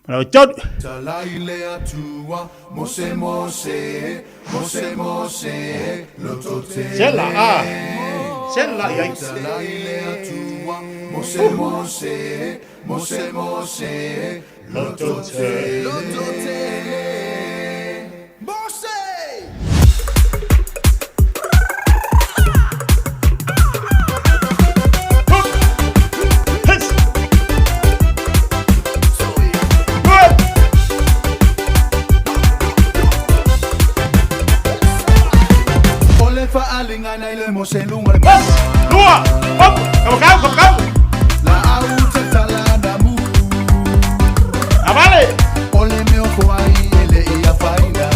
Mana o tolu. Talaile atua, mose mose, mose mose, lototele. Sela, ah. Sela, ia. Talaile atua, mose mose, mose mose, lototele. Lototele. Mose! Ole fa'alingana ile mose lunga le Bas. Lua. Hop. Kau kau kau kau. La au tatala na mu. Avale. Ole me ofo ai ele ia faina.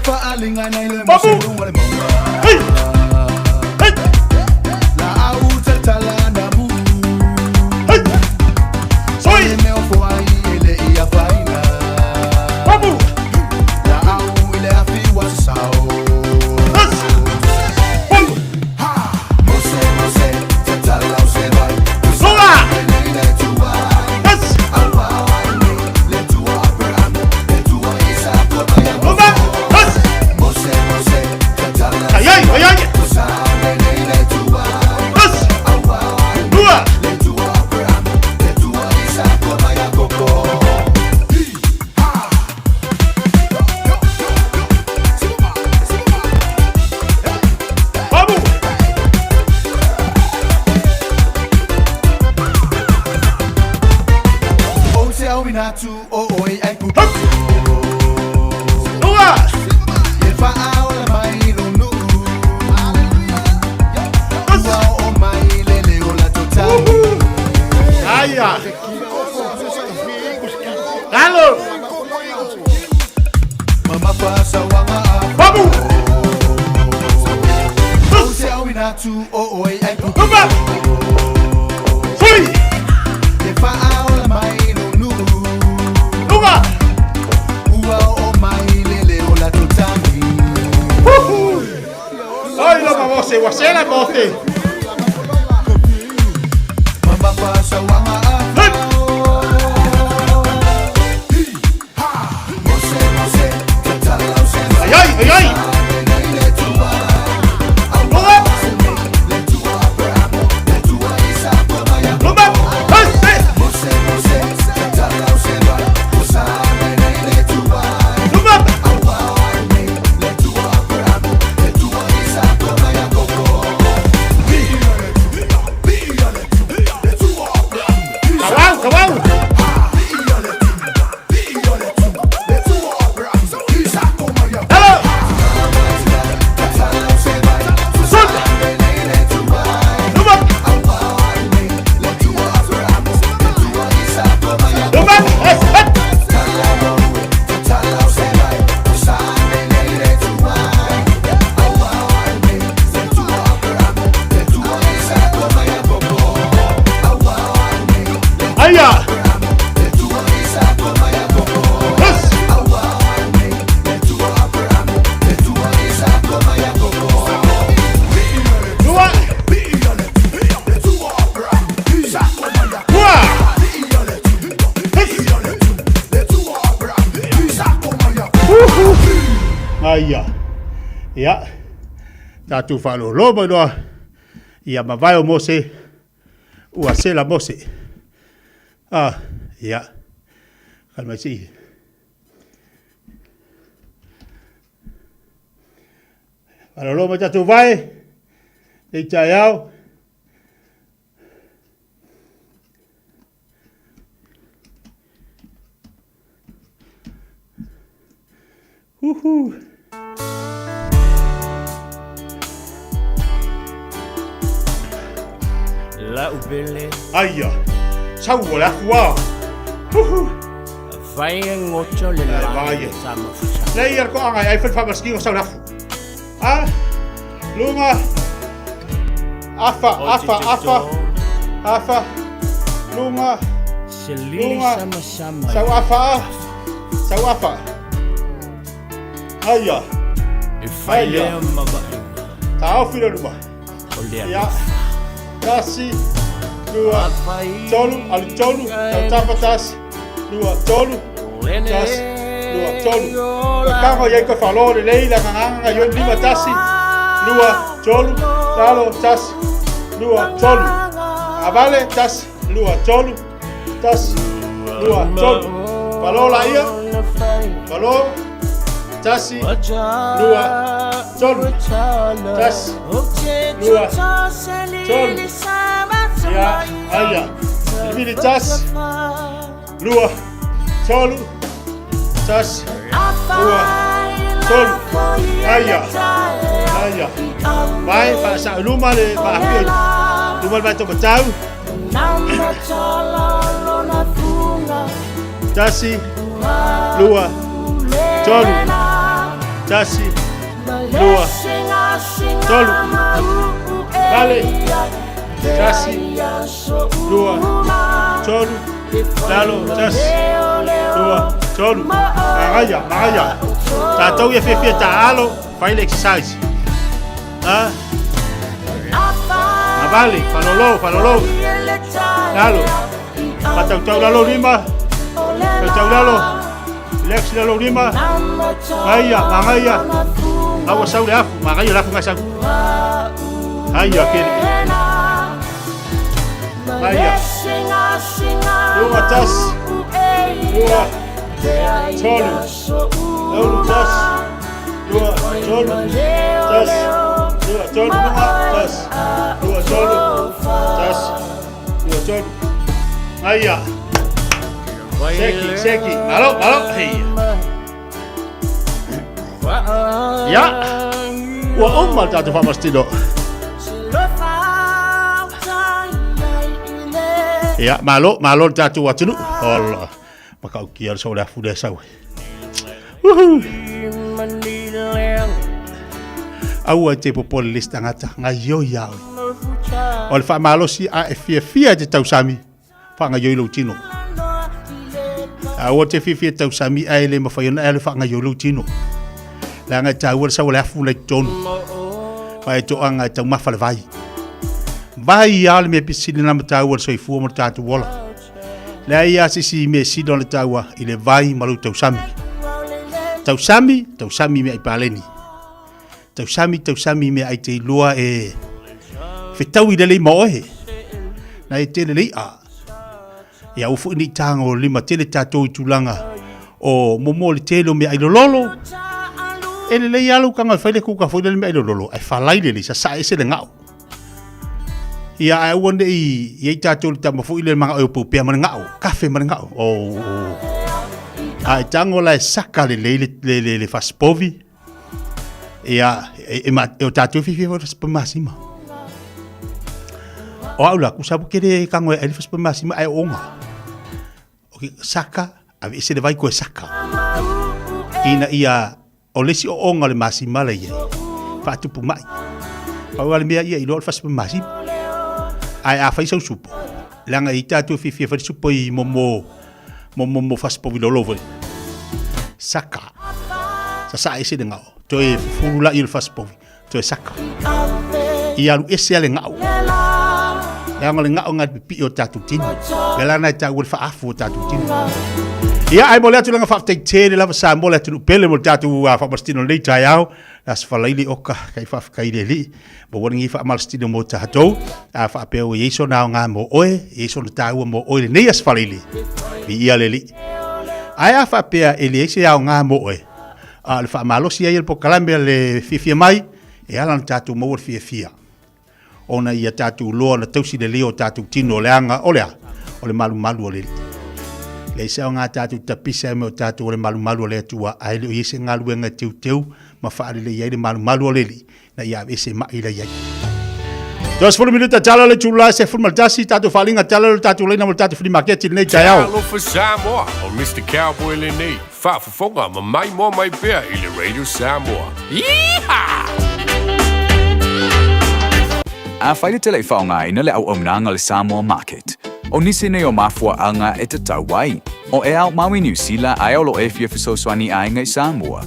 faaaliga nai le moseluga le mauga. Laau tatala namu. Soi. Le mea foai e le ia faina. Laau i le afi ua sasao. Mose, Mose, tatala o se vai. Luga. Nei le tua. Aua ai nei le tua Abraham, le tua Isako ma Iakopo. Mose, Mose, tatala o Ai, se ai, ai, ai. vai. Usane nei le tua. Aua ai nei Lua. le tua Abraham, le tua Isako ma Iakopo. Babu. O te au inatu o oi ai pupu. Lua. E faaola mai lo nuu. Ua oo mai le leo la totali. Aia. Lalo. Mama faasauaga a. Babu. O te au inatu o oi ai pupu. Luma. Sui. E faaola mai lo nuu. Luma. Ua oo mai le leo la totali. Ai lama Mose, ua sela Mose. Mama faasauaga a. Mose, Mose, tatala o se vai. Ai, ai, ai. Luma. Luma. Luma. Kawau, kawau. Lalo. Sun. Luma. Luma. Es, es. Aia. Es. Lua. Lua. Aia. Ia. Tatou faalōlō mai loa. Ia mavae o Mose. Ua sela Mose. Ah, ia. Kal mai sei. Faalōlō mai tatou vae. Nei taeao. Uhu. La upele. Aia. Sau o le afu a. Uhu. Vai ngoto le Ai, la. vai. Sama fusa. Lei ia ko anga ai fa maski o sau le afu. Ah. Lunga. Afa, afa, afa. Afa. Lunga. Selili Lunga. sama sama. Sau afa. Sau afa. Aia. E fai Aia. lea mavae. Taofi le luma. O lea. Ia. Tasi, lua, tolu, alu tolu, tautafa tasi, lua, tolu, tasi, lua, tolu. O kango iai koe whaaloa lelei la nganganga ioi lima tasi, lua, tolu, lalo, tasi, lua, tolu. Avale, tasi, lua, tolu, tasi, lua, tolu. Whaaloa la ia, whaaloa, tasi, lua, tolu, tasi, lua, tolu. Ia, aia. Vilivili tasi, lua, tolu, tasi, lua, tolu. Aia, aia. Vai, faasaʻuluma le faafia luma le matou matau. Tasi, lua, tolu, Tasi, lua, tolu, vale, tasi, lua, tolu, lalo, tasi, lua, tolu. Magaia, magaia. Tatou ia fiafia taalo, fai le exercise. Ha? Mavale, falolo, falolo. Lalo. Fatautau lalo lima. Tautau lalo. Relax lalo lima. Gaia, magaia. Aua sau le afu, magaia le afu ngai sau. Aia kele. Gaia. Lua tas. Lua. Tolu. Lolu tas. Lua, tolu. Tas. Lua, tolu, lua, tas. Lua, tolu. Tas. Lua, tolu. Aia. Seki, seki. Malo, malo. Heia. Ia. Ua uma le tatou faamasitino. Ia, malo, malo le tatou atunuu. Ola. Makaukia le sau le afu lea sau. Uhu. Aua e te popole le isi tagata, gaioi ia oe. O le faamalosi a e fiafia e te tausami, faagaioi lou tino. Aua te fiafia e tausami ae le mafai ona e alu e faagaioi lou tino. Leaga e taua le sau o le afu la i totonu. Ma e toaga e taumafa le vai. Vai lava le mea pisili na ma taua le soifua ma le tatou ola. Leai lava se isi mea sili ona taua i le vai ma lou tausami. Tausami, tausami i meaai paleni. Tausami, tausami i meaai te iloa e fetaui lelei ma oe. Na e tele le i'a. Ia aua foi ne i tagolima tele tatou i tulaga o momo le tele o meaai lololo. E lelei lava lou tago e fai le kuka foi lele meaai lololo, ae falai lelei, sasaa ese le gao. Ia ae aua ne i i ai tatou le tama foi lele magao e opeopea ma le gao, kafe ma le gao. Oh, oh. A e tago la e saka lelei le, le, le, le fasipovi. Ia, e, e, ma, e o tatou e fiafia foi le fasipovi masima. O au la, kusa kere kago e ai le fasipovi masima ae o oga. Okay, saka, ave ese le vai koe saka. Ina ia O le isi ooga o le masima la i ai, faatupu mai. Pau lava le mea ia iloa o le fasipa masima. Ae a fai sau supo, leaga e i ai tatou e fiafia e fai le supo i momo momo mo fasipovi lolo foi. Saka. Sasaa ese le gao. Toe fufulu laia o le fasipovi, toe saka. Ia alu ese lava le gao. Leaga o le gao lena i le pipii o tatou tino. O le ala lena e taua ai le faaafu o tatou tino. Ia, ae momoli atu le agaga faafetai tele lava Samoa le atunuu pele mo le tatou faamalositino i lenei taeao. Le Aso Faraile oka kai faafetai i le Alii maua lenei faamalositino mo tatou. A faapea ua i ai sona aoga mo oe, i ai sona taua mo oe i lenei Aso Faraile, viia le Alii. Ae a faapea e leai se aoga mo oe, a o le faamalosi ai o le polokalame a le fiafia mai, e ala ona tatou maua le fiafia ona ia tatou loa ona tausi lelei o tatou tino leaga o le a? O le malumalu o le Alii. Leai se aoga tatou tapisa ai me o tatou o le malumalu o le Atua, ae le o i ai se galuega e teuteu ma faalelei ai le malumalu o le Alii, na ia aveese mai la i ai. 20 minuta tala le itula e 11, tatou faaaliga tala le tatou laina mo le tatou flea market i lenei taeao. Talofa Samoa, o Mister Cowboy lenei, faafofoga ma maimoa mai pea i le Radio Samoa. Yeehaw! Afai le tele i faaaogaina le auaunaga o le Samoa Market, o nisi nei o mafuaaga e tatau ai. O e ao mau i Niu Sila ae o lo e fia fesoasoani aiga i Samoa.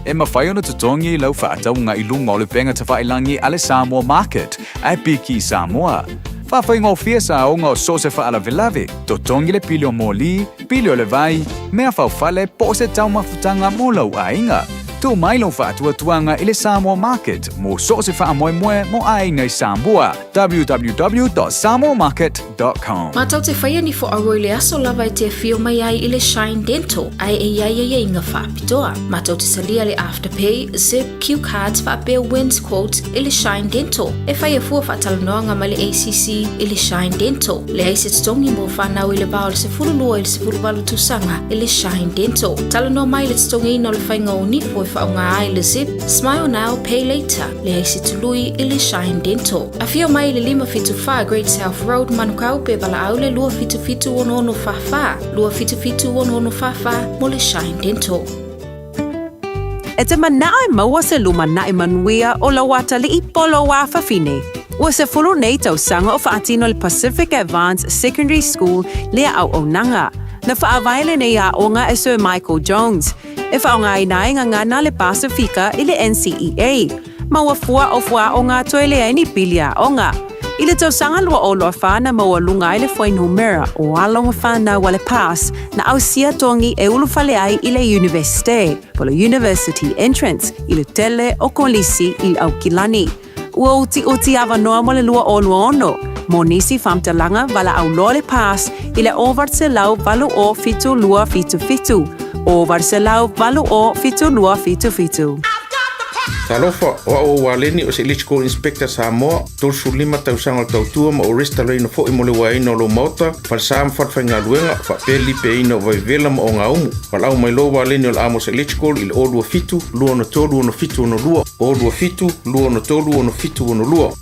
E mafai ona totogi lau faatauga i luga o le upega tafailagi a le Samoa Market ae piki i Samoa. Faafaigofie saoga o so o se faalavelave, totogi le pili o moli, pili o le vai, mea faufale po o se taumafutaga mo lou aiga. Tuu mai lou faatuatuaga i le Samoa Market mo so o se faamoemoe mo aiga i Samoa. www.samoamarket.com. Matou te whaia ni fo-aua i le aso lava e te awhio mai ai i le Shine Dental, ae e iai aiaiga faapitoa. Matou te talia le Afterpay, Zip, Q Cards faapea Wins Quotes i le Shine Dental. E whaia fua faatalanoaga mai le ACC i le Shine Dental. Leai se totogi mo whanau i le va o le 12 i le 18 tausaga i le Shine Dental. Talanoa mai i le totogiina o le whainga o nifo e whaonga ai le Zip, Smile Now, Pay Later. Leai se tului i le Shine Dental. Afio mai i le 574 Great South Road, Manukau, pe valaau le 277 6644, 277 6644 mo le Shine Dental. E te manao e maua se lumanaʻi manuia o lou atalii po o lou afafine. Ua 10 nei tausaga o faatino e le Pacific Advance Secondary School lea auaunaga. Na faavae lenei aoga e Sir Michael Jones, e faaaogaina ai gagana a le Pasifika i le NCEA, ma ua fua o fuaaoga toe leai ni pili aoga. I le tausaga 2024 na maualuga ai le fuainumera o alo ma fanau a le PASS na ausia togi e ulufale ai i le Iunivesite, po o le University Entrance, i le tele o kolisi i Aukilani. Ua utiuti avanoa mo le 2026 mo nisi faamatalaga valaau loa le PASS i le 0800 80 7277, 0800 80 7277. Talofa, o au o Waleni o se Electrical Inspector Samoa, 35 tausaga o le tautua ma o restalaina foi mo le uaeina o lou maota, falesa ma falefaigaluega, faapea le lipeaina o vaivevela ma ogaumu. Valaau mai loa Waleni o le Amos Electrical i le 027 263 6762, 027 263 6762.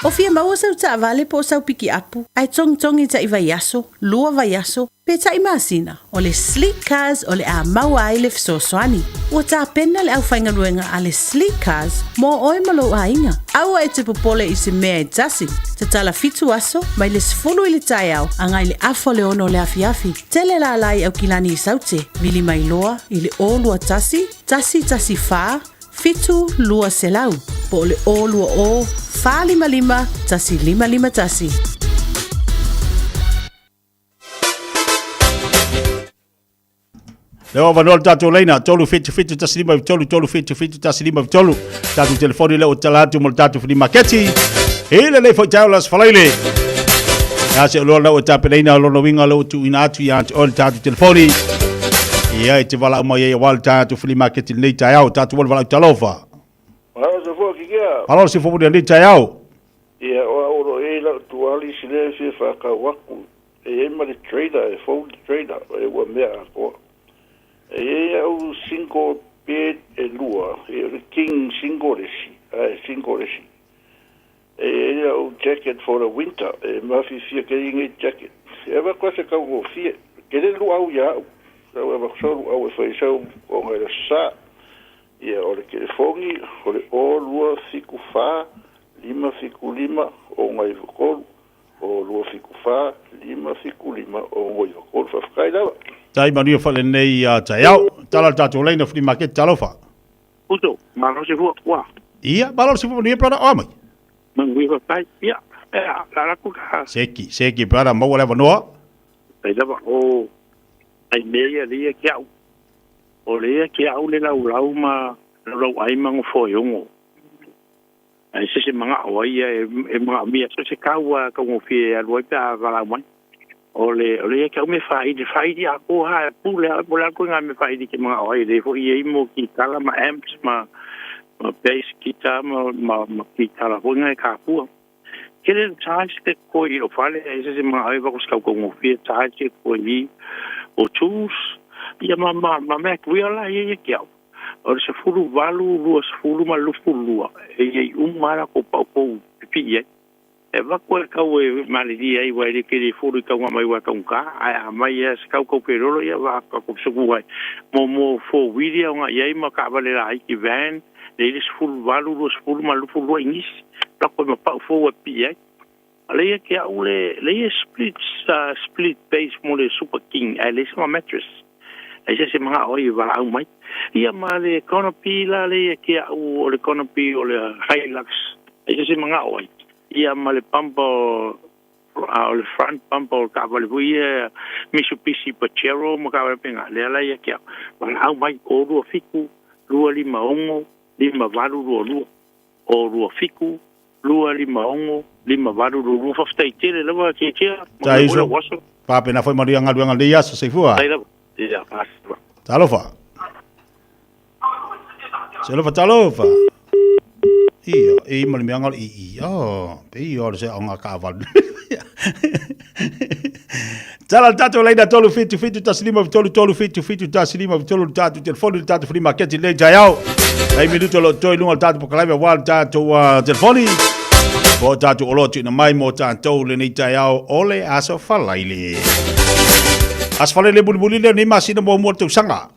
O fia maua sau taavale po o sau pikiapu, ae togitogi taʻi vaiaso, lua vaiaso, pe taʻi masina, o le Sleek Cars o le a maua ai le fesoasoani. Ua tapena le aufaigaluega a le Sleek Cars mo oe ma lou aiga. Aua e te popole i se mea e tasi. Tatala 7 aso, mai le 10 i le taeao agai le afa o le 6 o le afiafi. Tele lala i Aukilani i Saute, vili mai loa i le 021 114 7200 po o le 020 455 1551. Le o avanoa le tatou laina, 377 153 377 153. Tatou telefoni lea ua tala atu mo le tatou flea maketi. I lenei foi taeao le Aso Faraile. Ia se oloa lau e tapenaina lona uiga lea ua tuuina atu ia te oe le tatou telefoni. Ia e te valaau mai ai aua le tatou flea maketi i lenei taeao. Tatou o le valaau talofa. Malo se fua kikia. Malo se fua i lenei taeao. Ia, o au o lo o i ai lau tuali sile e fia faakau aku. E i ai ma le trailer, e fou le trailer, e ua mea atoa. E i ai au single bed e lua, e o le king single le isi, ae single le isi. E i ai au jacket for the winter, e mafiafia ke i nei jacket. E avatu lava se taugofie, tele le luau ia au. Sau e avatu sau luau e fai sau ona i le aso Sa. Ia, o le telefoni, o le 0 2 7 4 5 7 5 6 9 3. O 2 7 4 5 7 5 6 9 3. Faafetai lava. Tai manuia foi lenei taeao. Tala le tatou laina flea market talofa. Uso, malo se fua, ua. Ia, malo se fua manuia brother, o a mai. Manuia faafetai, ia, ea, la la ku ka. Seki, seki brother, maua le avanoa. Tai lava, o, ai mea ia le ia ke au. O le ia ke au le laulau ma laulau ai ma ngofo e ongo. Ai se se manaʻo ai ia e manaʻomia so se kaua taugofie e alu ai pe a valaau mai. O le o le ia ke au mea faaili, faaili atoa lava e pule lava po o le a le ituaiga mea faaili e te manaʻo ai, e le foi i ai mo kitala ma amps ma ma bass guitar ma ma ma kitala foi na e kapua. Tele le charge te koe i lou fale, ai se se manaʻo ai vako se kau taugofie charge te koe i o tools ia ma ma ma mea tuia la ia ia ke au. O le 18, 20 ma le 22, e i ai uma lava latou paupau pipii ai. E avatu ai le tau e malilie ai, aua e le tele fulu i tauga mai aua e taugata, ae a aumai lava se tau taufelolo, ia ua tatou fesogu ai. Mo mo four wheel ia ona i ai ma taavale laiti van, le i le 18, 20 ma le 22 inisi, lako ai ma pau fou e pipii ai. A le ia ke au le, le ia split, split base mo le Super King, ae leai sama mattress. Ai se se manaʻo ai e valaau mai. Ia ma le canopy la le ia ke au o le canopy o le Hilux. Ai se se manaʻo ai. Ia ma le bumper o, o le front bumper o le taavale foi ia Mitsubishi Pajero ma taavale faapena. Lea la ia ke au. Valaau mai, o 2 7 2 5 6 5 8 2 2. O 2 7 2 5 6 5 8 2 2. Faafetai tele lava Tietia, Tai manuia foi uso. lau aso. Faapena foi manuia galuega lenei aso. Soifua. Tai lava. Ia, faasava. Talofa. Selofa talofa. Ia, e ma le meaga o le ii. Oh, pe ia o le se aoga kaavalu. Tala le tatou laina 3 7 7 1 5 3 3 7 7 1 5 3 le tatou telefoni le tatou flea market i lenei taeao. Ai minuto o lo o totoe i luga o le tatou pokalaime aua le tatou telefoni. Po o tatou oloa tuuina mai mo tatou lenei taeao o le Aso Faraile. Aso Faraile mulimuli lea o lenei masina muamua o le tausaga.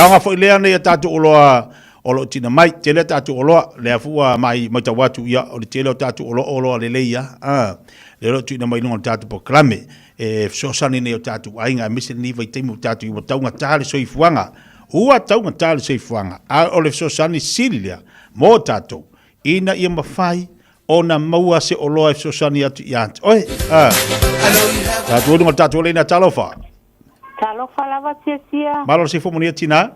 Aoga foi lea nei a tatou oloa o lo o tina mai. Tele a tatou oloa, lea foi ua mai matau atu, ia, o le tele o tatou oloa, oloa lelei lava, a, lea o lo o tuuina mai i luga o le tatou polokalame e fesoasoani nei o tatou aiga, aemaise lenei vaitaimi ua tatou i ua taugata le soifuaga. Ua taugata le soifuaga, a o le fesoasoani sili lea mo tatou ina ia mafai ona maua se oloa e fesoasoani atu ia te oe. A. Tatou i luga o le tatou lane, talofa. Talofa lava Tiatia. Malo le soifua manuia tina.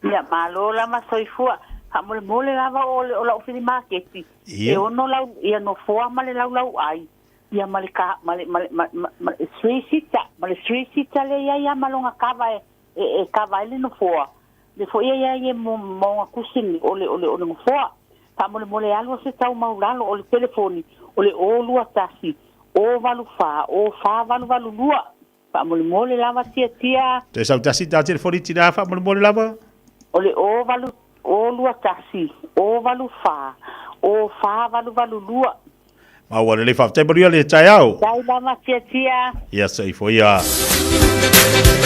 Ia malo lava soifua. Faamolemole lava o le o lau filimaketi. E ono lau ia nofoa ma le laulau ai. Ia ma le ka ma le ma le ma, ma, ma le three seater, ma le three seater le iai a ma longa kava e e, e kava ai le nofoa. Le foi ia iai e mo mo nga kusini o le o le o le nofoa. Faamolemole alu se tau mau lalo o le telefoni o le 021 084 04882. Faamolemole lava Tiatia. Toe sau tasi ta telefoni tina faamolemole lava. O le 0 8 0 21 0 8 4 0 4 8 8 2. Maua lelei faafetai manuia le taeao. Tai lava Tiatia. Ia soifua ia.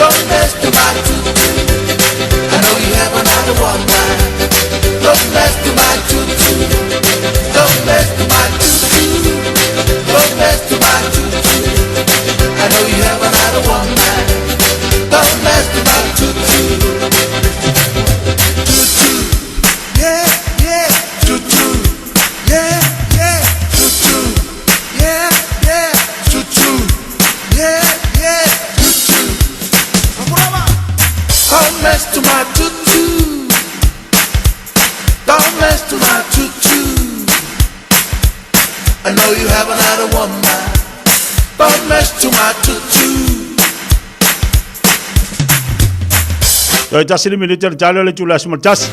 Don't mess to my tutu. I know you have another one now. Don't mess to my tutu. Don't mess to my tutu. Don't mess to my tutu. I know you have another one now. Don't mess to my tutu. Tutu. Yeah, yeah. Tutu. Yeah, yeah. Tutu. Yeah, yeah. Tutu. Yeah, yeah. Tutu. Don't mess to my tutu. Don't mess to my tutu. I know you have another one now. Don't mess to my tutu. Toe tasi le minute le talo le tula 11.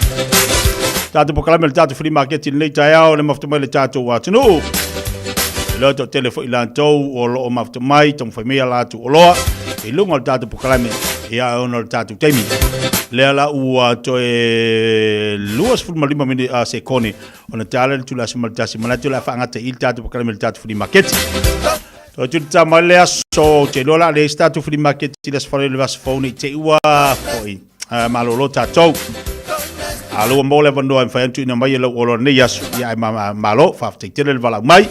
Tatou polokalame le tatou flea market i lenei taeao le mafuta mai le tatou atunuu. E loa toatele foi latou o lo o mafuta mai, taumafai mai a latou oloa i luga o le tatou polokalame ia ona o le tatou taimi. Lea la ua toe 25 minute a sekone ona tala le tula 11 manatu o le a faagata i le tatou polokalame le tatou flea market. Toe tu ta mai le aso, te loa la le isi tatou flea market i le aso Faraile le vaiaso fou nei te ua foi malolo tatou. A lua mo le avanoa e mafai ona tuuina mai e lau oloa lenei aso, ia ae malo, faafetai tele le valaau mai.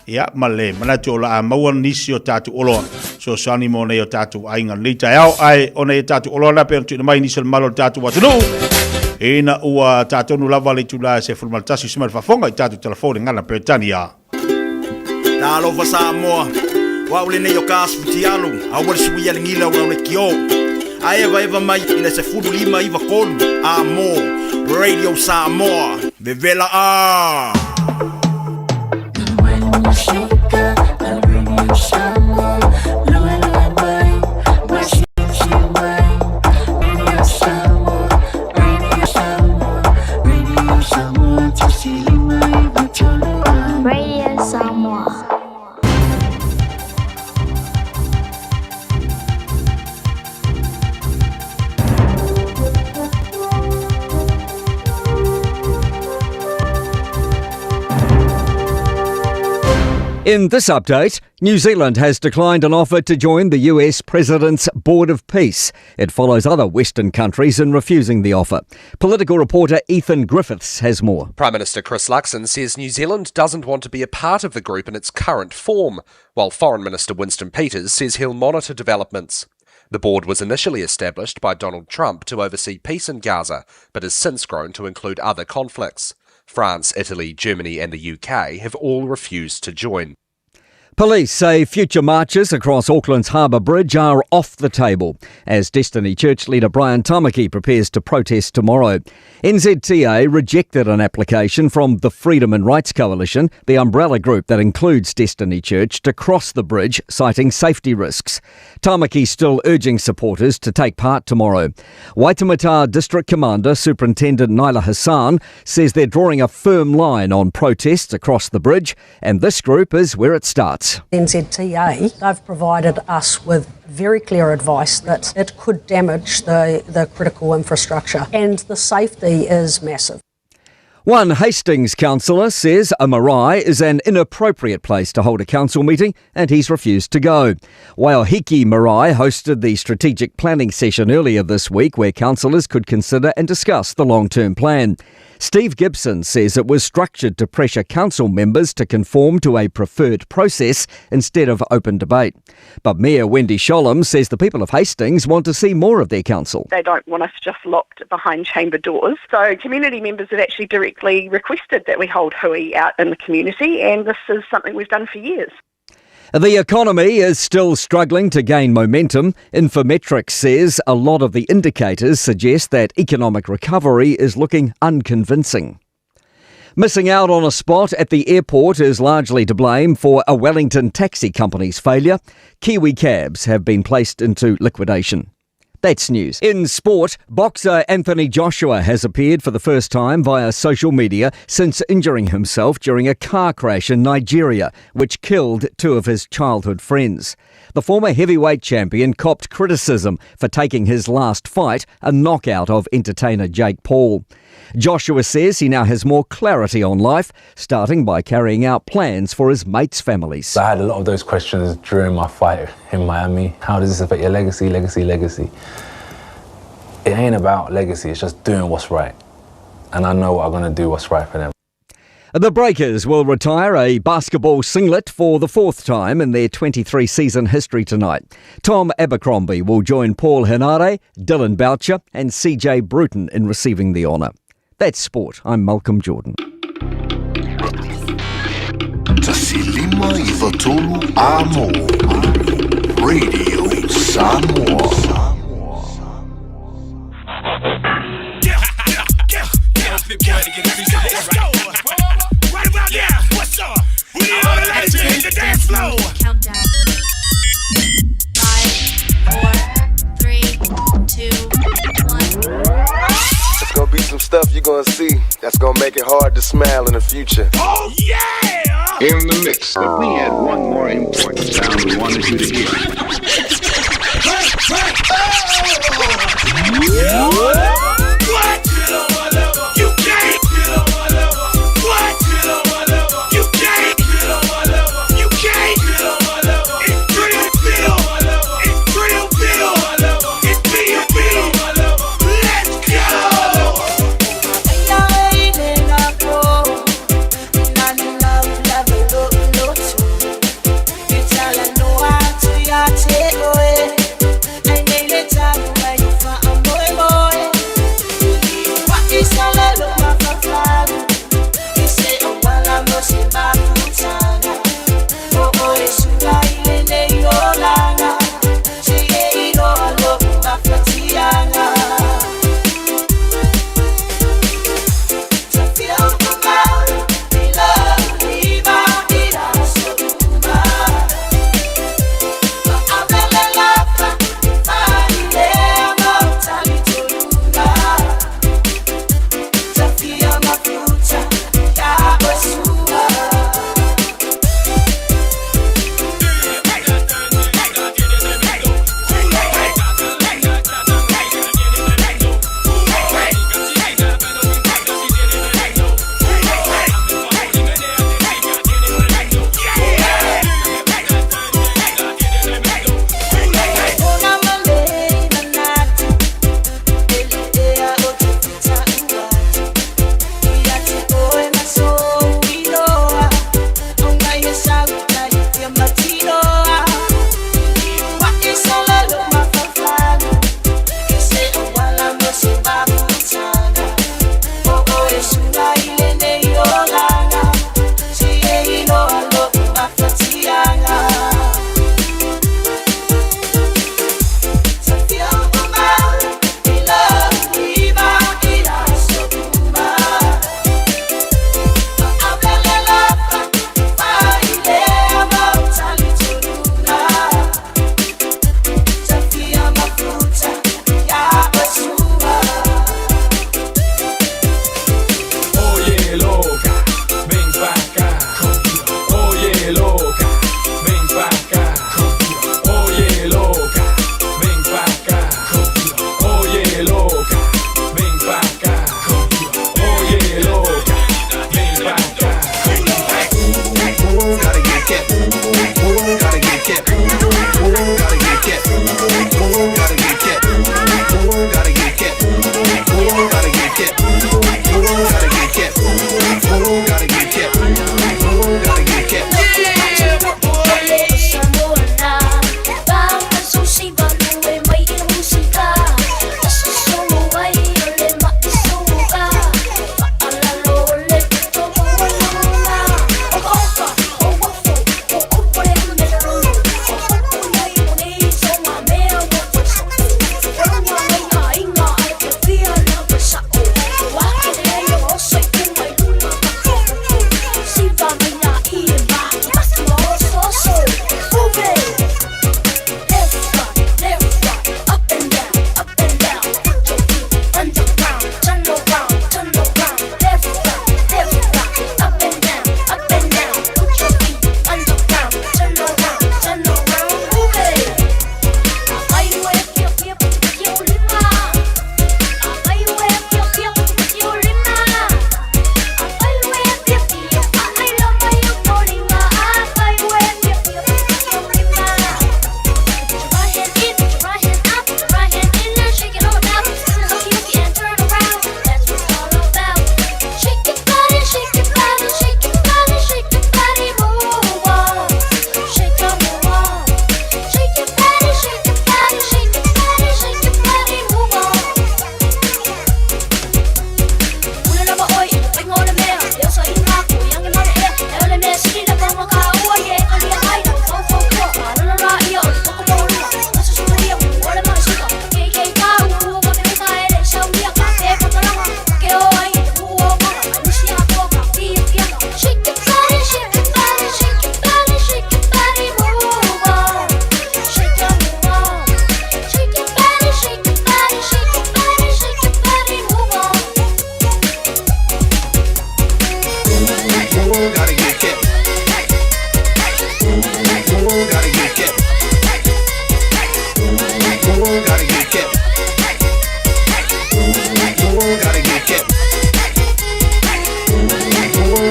Ia ma le manatu o le a maua nisi o tatou oloa fesoasoani mo nei o tatou aiga lenei taeao, ae o nei o tatou oloa na pei ona tuuina mai nisi o le malo o le tatou atunuu. Ina ua tatonu lava le itula e 11 usi mai le faafofoga i tatou telefoni gana Peretania. Talofa Samoa, o au lenei o ka asu futialu, aua le suia le gila o lau leitio. A eva mai i le 15 93, a mo, Radio Samoa, vevela a! Radio Samoa, lua lua mai, ua siusiu mai. Radio Samoa, Radio Samoa, Radio Samoa, 1.593 a. Radio Samoa. In this update, New Zealand has declined an offer to join the US President's Board of Peace. It follows other Western countries in refusing the offer. Political reporter Ethan Griffiths has more. Prime Minister Chris Luxon says New Zealand doesn't want to be a part of the group in its current form, while Foreign Minister Winston Peters says he'll monitor developments. The board was initially established by Donald Trump to oversee peace in Gaza, but has since grown to include other conflicts. France, Italy, Germany, and the UK have all refused to join. Police say future marches across Auckland's Harbour Bridge are off the table as Destiny Church leader Brian Tamaki prepares to protest tomorrow. NZTA rejected an application from the Freedom and Rights Coalition, the umbrella group that includes Destiny Church, to cross the bridge, citing safety risks. Tamaki still urging supporters to take part tomorrow. Waitemata District Commander Superintendent Nyla Hassan says they're drawing a firm line on protests across the bridge, and this group is where it starts. NZTA, they've provided us with very clear advice that it could damage the critical infrastructure, and the safety is massive. One Hastings councillor says a marae is an inappropriate place to hold a council meeting and he's refused to go. Waiohiki Marae hosted the strategic planning session earlier this week where councillors could consider and discuss the long-term plan. Steve Gibson says it was structured to pressure council members to conform to a preferred process instead of open debate. But Mayor Wendy Sholem says the people of Hastings want to see more of their council. They don't want us just locked behind chamber doors. So community members have actually directly requested that we hold hui out in the community, and this is something we've done for years. The economy is still struggling to gain momentum. Infometrics says a lot of the indicators suggest that economic recovery is looking unconvincing. Missing out on a spot at the airport is largely to blame for a Wellington taxi company's failure. Kiwi Cabs have been placed into liquidation. That's news. In sport, boxer Anthony Joshua has appeared for the first time via social media since injuring himself during a car crash in Nigeria, which killed two of his childhood friends. The former heavyweight champion copped criticism for taking his last fight, a knockout of entertainer Jake Paul. Joshua says he now has more clarity on life, starting by carrying out plans for his mates' families. I had a lot of those questions during my fight in Miami. How does this affect your legacy, legacy, legacy? It ain't about legacy, it's just doing what's right. And I know what I'm gonna do what's right for them. The Breakers will retire a basketball singlet for the fourth time in their 23 season history tonight. Tom Abercrombie will join Paul Henare, Dylan Boucher, and CJ Bruton in receiving the honour. That's sport. I'm Malcolm Jordan. Tasilima i Fatolu Amo. Radio Samoa. Right about now, what's up? We need all the ladies to hit the dance floor. Countdown. 5, 4, 3, 2, 1. It's gonna be some stuff you're gonna see that's gonna make it hard to smile in the future. Oh yeah! In the mix. But we had one more important sound we wanted you to hear. What? You can't. What? You can't. You can't. It's Drill Bill. It's Drill Bill. It's B.B. Let's go.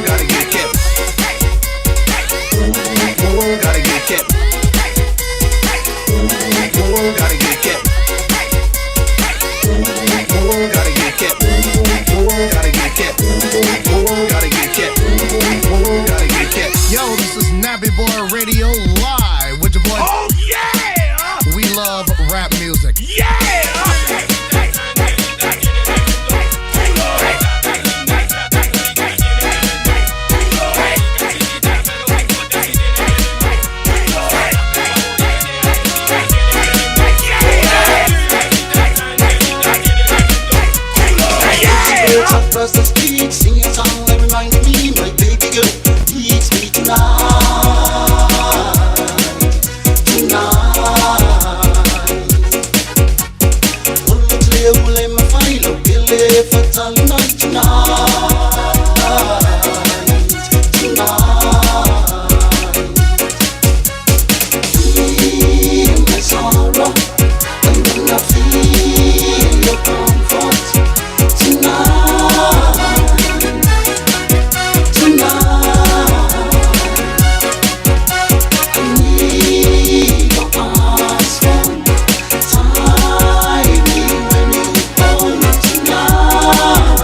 Gotta get kept. Gotta get kept. Gotta get kept. Gotta get kept. Gotta get kept. Gotta get kept. Gotta get kept. Yo, this is Nappy Boy Radio Live with your boy. Oh, yeah! We love rap music. Birds across the street singing song that remind me my baby girl needs me tonight, tonight. Olo ule mafailo kele fatali night tonight, tonight. Feel my sorrow and then I feel your comfort. Tonight, tonight, I need your arms warm. Tie me when you hold me tonight,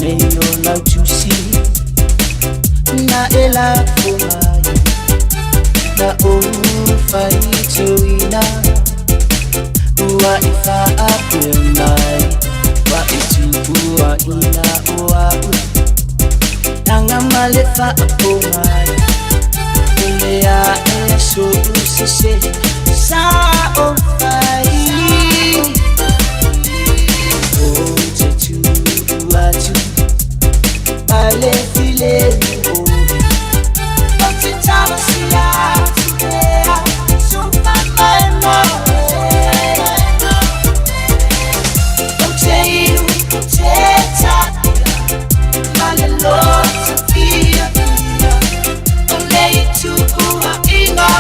Nei o lau tusi Na e la fomai Na o whaituina Ua i whaapea mai Wa e tupua ina o au Tanga male whaapo mai O lea e aso usese Sa o whai O te tū atu Male file o O te tawasi atu ea Supa mai moe O te inu te tatia Male lota fia fia O lei tuua inga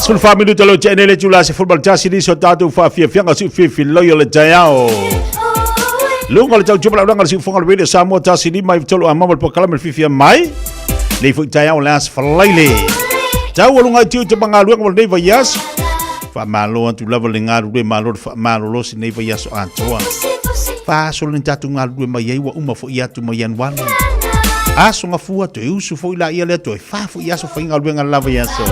14 minuta lo te nele tula se fulbal tasi ni so tātou whaafiafianga si whiwhi o le taiao. Lunga le tau tupala uranga le siufonga le Radio Samoa tasi lima i tolu a mama le pokalame le whiwhia mai. Nei fui taiao le as falaile. Tau alunga i tiu te mangaluenga mo le nei vai aso. Whaamalo atu lava le ngalue malo le whaamalo losi nei vai aso atoa. Whaasolo ni tātou ngalue mai ai wa uma fo i atu mai anuanu. Aso nga fua toe usu foi la ia lea toe fa foi aso fai galuega le lava ia aso.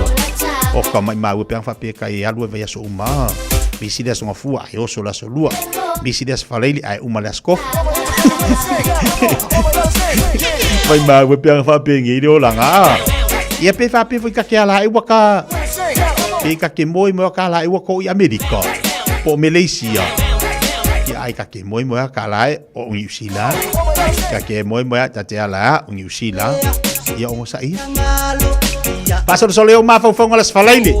O ka mai mau e peang faapea ka e alu e vai aso uma. Misi le aso nga fua ai oso le aso lua. Misi le aso faleili ai uma le aso kofi. Mai mau e peang faapea ngi le olanga. Ia pe faapea foi ka ke ala e waka. Pe ka ke moe moe ka ala e waka o i Amerika. Po Malaysia. Ia ai ka ke moe moe ka ala e o New Zealand. Ka ke moe moe ta te ala o New Zealand. Ia o sa ia. Pasolosolo e o mafaufauga o le Aso Faraile.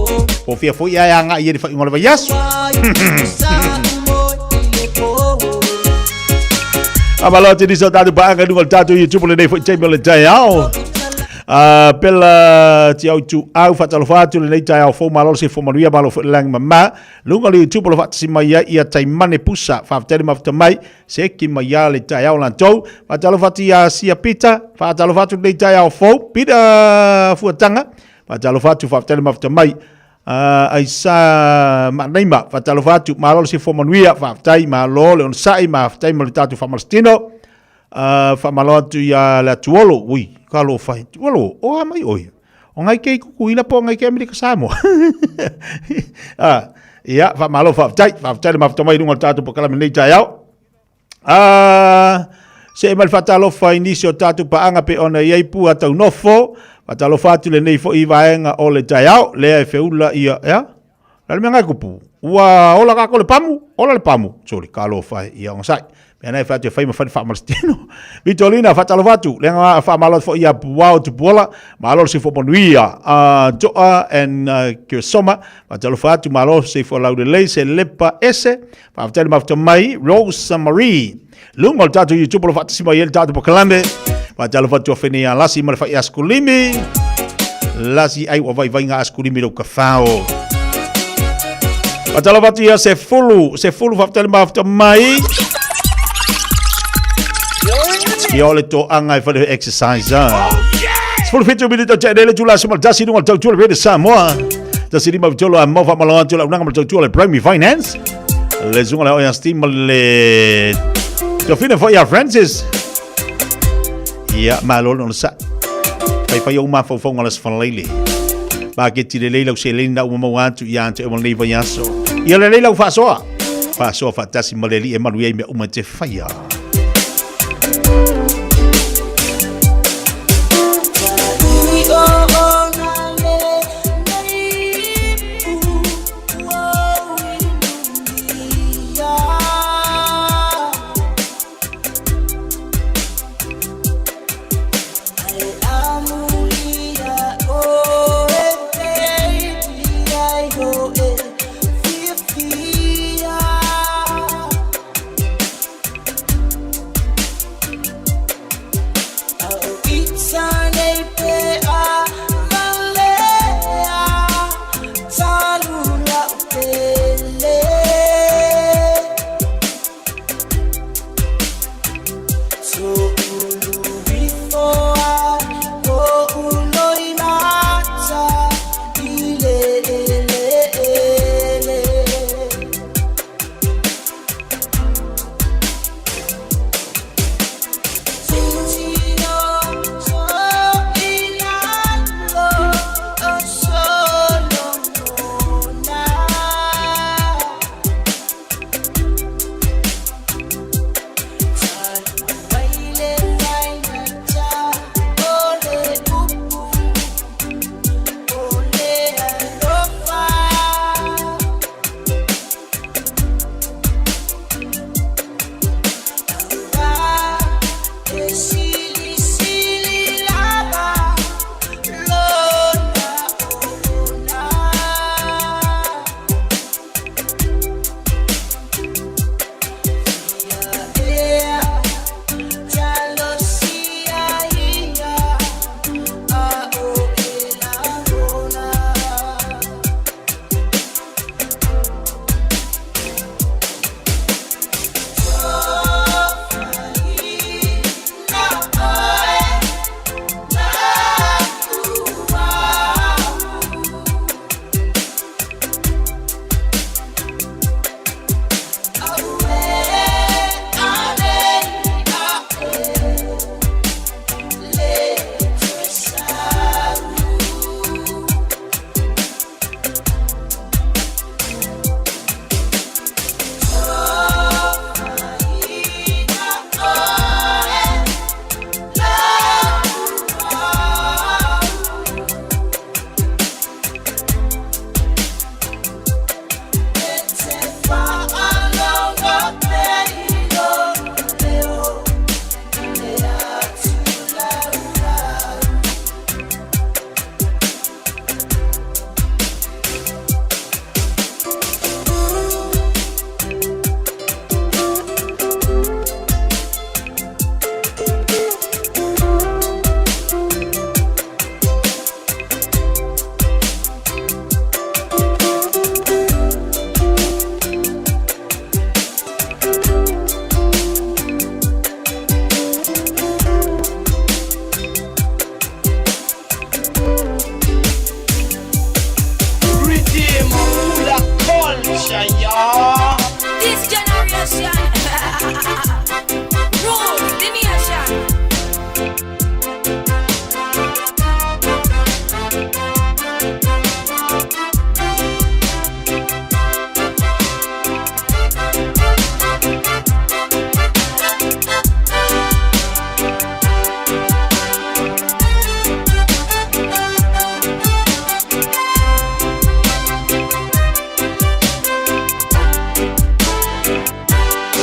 Po fia foi ae agai i le faaiuga o le vaiaso. Amalo atu nisi o tātou paanga i luga o le tātou YouTube o lenei foi taimi o le taeao. Pela ti au tu au whatalofa atu lenei taeao fou malo le seifua manuia malo foi le lagi mama. Luga o le YouTube o lo whaatasi mai ai ia Taimane Pusa. Whaafetele mawhita mai se ki mai ia le taeao lantou. Whaatalofa atu ia Sia Peter. Whaatalofa atu lenei taeao fou. Peter Fuatanga. Whaatalofa atu whaafetele mawhita mai. Aisa Maanaima. Whaatalofa atu malo le seifua manuia. Whaafetai malo le onosai. Mawhetai ma le tātou whaamalositino. Whaamalo atu ia le atuolo. Ui, ka lo whai. Tuolo, o a mai oia. O ngai kei kuku ila po ngai kei Amerika Samoa. Ia, whaamalo whaafetai. Whaafetai le mawhita mai runga o tātou pakalame nei taeao. Se e mai le whaatalofa i nisi o tātou paanga pe ona i ai pua taunofo. Whaatalofa atu le nei fo i vaenga o le taeao. Lea e feula ia, ea? La le mea ngai kupu. Ua ola kako le pamu, ola le pamu. Sorry, ka alofa e ia ongasai. Mea nei whaatu e whai ma whai whaamalositino. Vitolina, whaatalofa atu. Le nga whaamalo atu fo ia puao tupuola. Malo se fo manuia. Toa and Kirsoma. Whaatalofa atu, malo se fo laulelei, se lepa ese. Whaafetele mafuta mai, Rose Marie. Lunga o le tātou YouTube o lo whaatasi mai e le tātou pakalame. Whaatalofa atu a whene ia lasi ma le whai askulimi. Lasi ai ua vai vai ngā askulimi rau ka whao. Whaatalofa atu ia se fulu, se fulu whaafetele mafuta mai. Ia o le toanga e whare exercise. 17 minuta te lele tula se maltasi lunga le tautua le Radio Samoa. Tasi lima vitolo a mau whaamalo atu la unanga ma le tautua le Prime Finance. Le zunga le oia steam le Tofina fo ia Francis. Ia malo no sa. Pai pai o mafaufauga o le Aso Faraile. Maketi lelei lau seleni na uma maua atu ia te o lenei vaiaso. Ia lelei lau faasoa. Faasoa faatasi ma le Alii e manuia ai mea uma e te faia. generation, y'all. This generation rules the nation.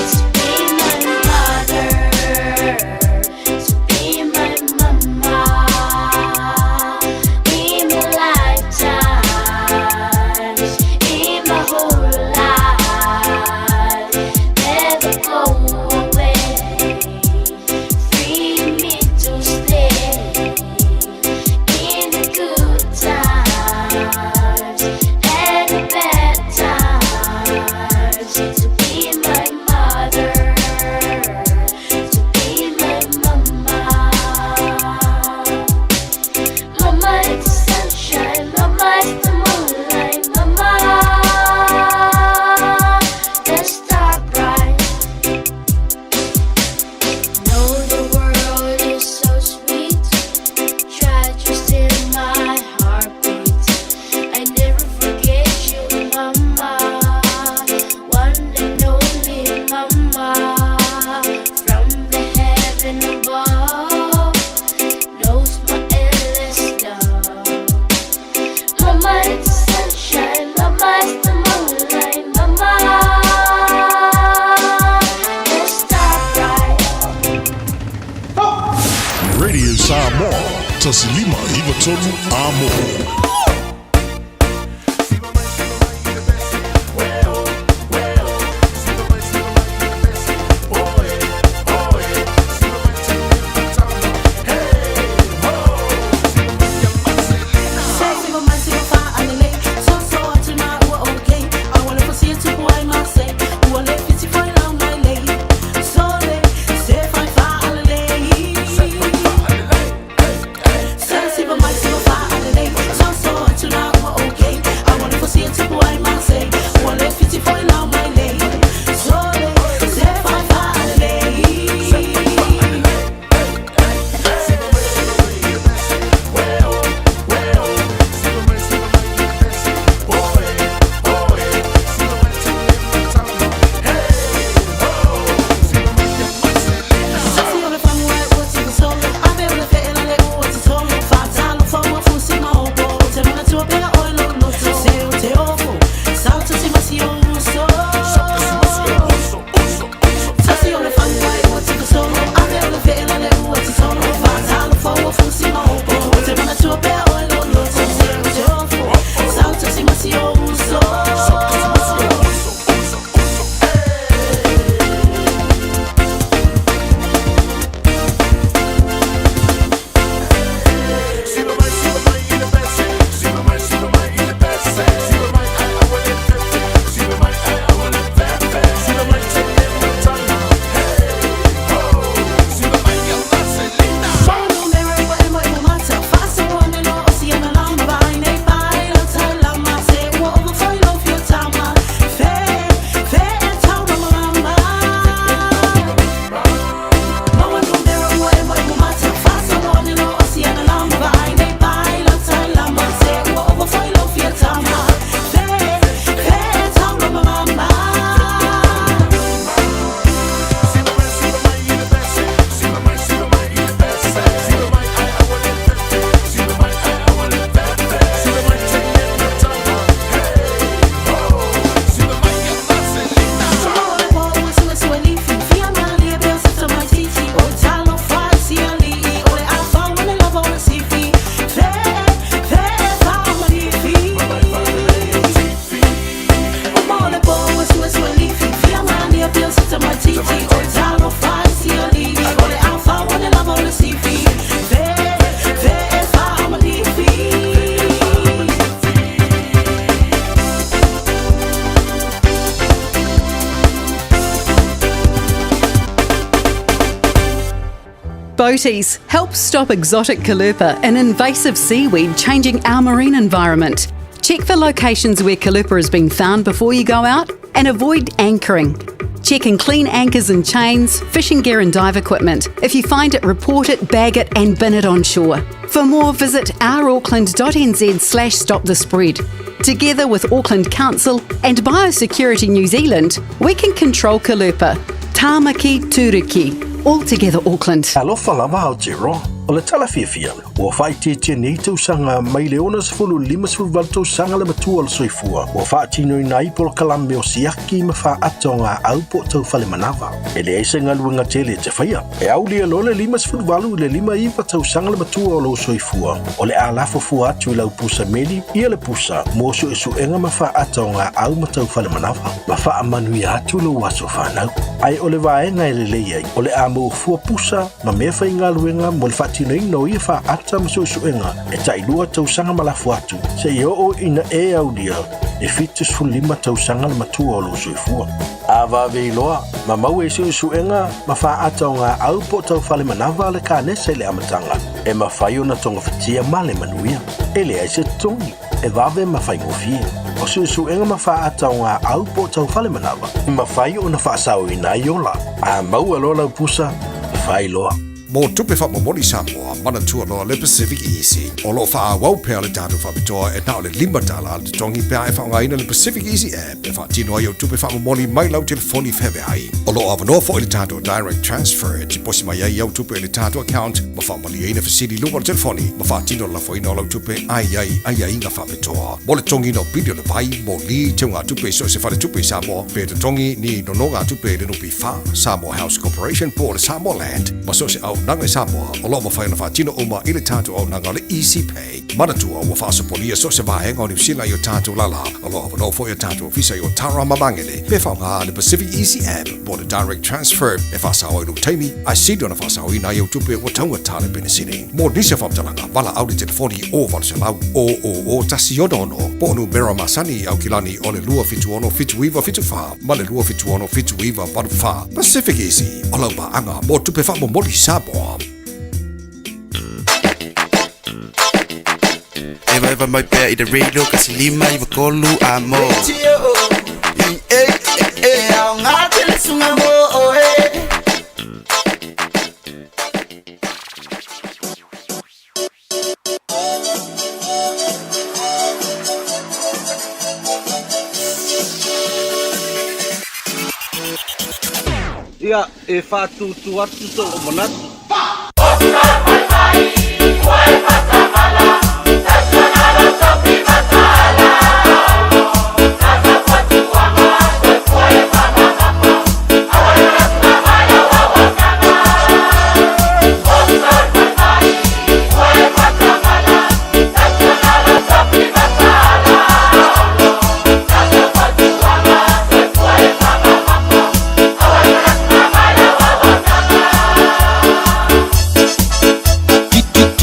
To be my mother, to be my mama, in my lifetimes, in my whole life, never go away. Free me to stay in the good times and the bad times. To be my mother, to be my mama. Mama is the sunshine, mama is the moonlight, mama the star bright. Know the world is so sweet. Try to steal my heartbeat. I never forget you, mama. One and only mama. From the heaven above knows my endless love. Mama is the sunshine, mama is the moonlight, mama the star bright. Radio Samoa, Tasilima Ivatonu Amo. Boaties, help stop exotic caulerpa, an invasive seaweed changing our marine environment. Check for locations where Caulerpa has been found before you go out and avoid anchoring. Check and clean anchors and chains, fishing gear and dive equipment. If you find it, report it, bag it and bin it on shore. For more, visit ourauckland.nz slash stop the spread. Together with Auckland Council and Biosecurity New Zealand, we can control Caulerpa. Tāmaki Turuki. All together Auckland. Alofa lava Aotearoa. O le tala fiafia, ua faaitiitia nei tausaga mai le 65 18 tausaga le matua o le soifua, ua faatinoina ai polokalame o siaki ma faaata o gaau po o taufalemanawa. E leai se galuega tele e te faia. E aulia loa le 58 i le 59 tausaga le matua o lou soifua, o le a lafo fua atu i lau pusa meli ia le pusa mo suesuega ma faaata o gaau ma taufalemanawa, ma faamanuia atu lou aso fanau. Ae o le vaega e lelei ai, o le a maua fua pusa ma mea faigaluega mo le faatinoina o ia faaata ma suesuega e tailua tausaga ma lafo atu, seia oo ina e aulia e 75 tausaga le matua o lou soifua. A vave iloa, ma maua i suesuega ma faaata o gaau po o taufalemanawa le kanesa i le amataga, e mafai ona togafitia ma le manuia. E leai se totogi, e vave ma faigofie. O suesuega ma faaata o gaau po o taufalemanawa, e mafai ona faasaoina ai ola. A maua loa lau pusa, fai loa. Mo tupe faamomoli Samoa, manatua loa le Pacific Easy. O loo faaauau pea le tatou faapitoa e na o le $5 le totogi pe a e faaaogaina le Pacific Easy app e faatino ai au tupe faamomoli mai lau telefoni feaveai. O loo avanoa foi le tatou direct transfer e tiposi mai ai au tupe i le tatou account ma faamalieina fesili i luga o le telefoni ma faatino le lafoina o lau tupe ai ai aiaiga faapitoa. Mo le totogiina o pili o le vai, moli, teugatupe i so o se faletupe i Samoa, pe totogi ni nonogatupe i le NPF, Samoa House Corporation po o le Samoa Land, ma so o se auaunaga i Samoa o lo o mafai ona faatino uma i le tatou auaunaga o le Easy Pay. Manatua ua faasopolia so o se vaega o Niu Sila i o tatou lala. O lo o avanoa foi o tatou ofisa i Otara ma Magele pe faaaoga le Pacific Easy App po o le Direct Transfer e faasao ai lou taimi ae sili ona faasaoina ai au tupe ua taugata le penisini. Mo nisi o faamatalaga, valaau i le telefoni o 800 000 166 po o numera masani i Aukilani o le 276 7974 ma le 276 7984. Pacific Easy, o lau paaga mo tupe faamomoli Samoa. Evaeva mai pea i le radio kasi lima iwa tolu a mo. E aoga tele suga mo oe. Ia, e faatūtū atu sou manatu.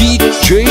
DJ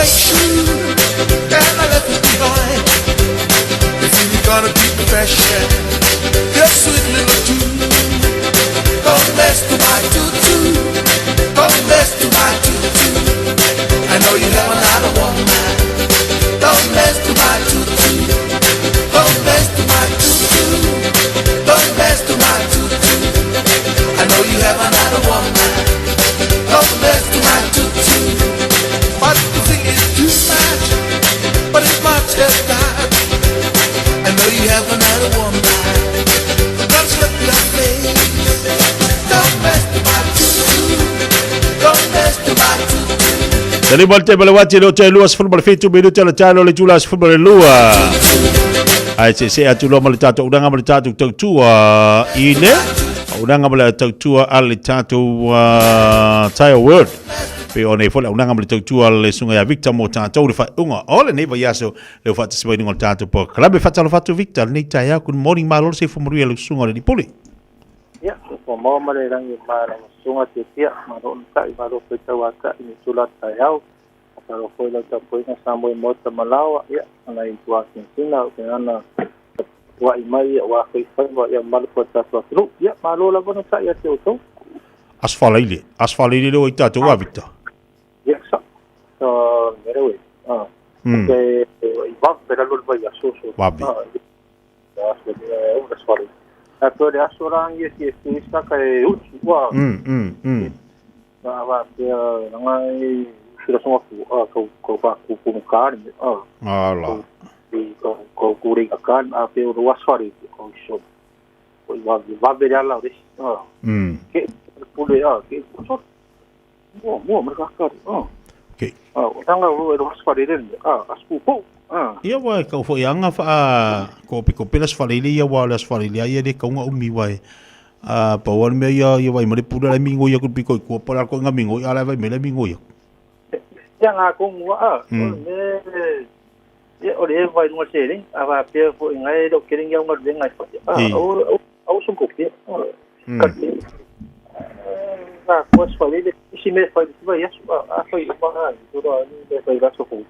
white shoe, and I left it behind. You feel you're gonna keep me fresh, yeah. Your sweet little tune. Don't mess to my tutu. Don't mess to my tutu. I know you have another woman. Don't mess to my tutu. Don't mess to my tutu. Don't mess to my tutu. I know you have another woman. Don't mess to my tutu. But the thing is too much, but it's much as that. I know you have another woman. Don't slip your face. Don't mess to my tutu. Don't mess to my tutu. Tali mo le tema le wati le o te lua sefulu ma le fitu minute le taelo le itula 12. Ae seesee atu loa ma le tatou unaga ma le tatou tautua i le auaunaga ma le tautua a le tatou Tire World. Pe o nei foi le auaunaga ma le tautua a le susuga ia Victor mo tatou le faaiuga o lenei vaiaso le ua faatasi mai i luga o le tatou polokalame. Faatalofa atu Victor lenei taeao. Good morning, malo le soifua manuia i lau susuga o le alii pule. Ia, ua maua ma le lagi ma lau susuga Tiatia, malo onosai, malo foi tauatai i le itula taeao. Malo foi lau tapuaiga sa moe maota ma laoa, ia, ma nai tuasinasina o ke ana tapuai mai aua foi faiva ia mamalu foi o le tatou atunuu. Ia, malo lava onosai ia te outou. Aso Faraile, Aso Faraile lea ua i tatou a Victor? Ia, sa, sa, mea lea ue, ah, ke i vave lalo le vaiaso, so, Vave. ah, aso le ua aso Faraile. A toe le aso la ia si e sa ka e utu, ua, a faapea laga e usu le asoga fu, ah, kau, kau faakupu ma ka le mea, ah, Ala. i kau, kau kūlei ka ka le mea, a pea o le aso Faraile, o so, o i vave, vave le ala o le isi, ah, ke, le pule, ah, ke, so, mua, mua ma le kakali, ah. Okay. Ah, o tanga o le aso Faraile le mea, ah, aso pupou, ah. Ia ua e kau foi anga faa kope le aso Faraile ia ua o le aso Faraile a ia le kaunga umi ua e a pau le mea ia ia vai ma le pule la mingo ia ku piko i kua pa la ko nga mingo ia la vai me la mingo ia. Ia ngā kongu a, o le me, ia o le e vai lunga se le, a va pea fo i ngai lo kere ngia unga lenga i fa. Ah, o o so ko pea. Ka te. Ngā ko aso Faraile, isi me fai le vai aso, a fai o mga, i tōra ni me fai raso fo.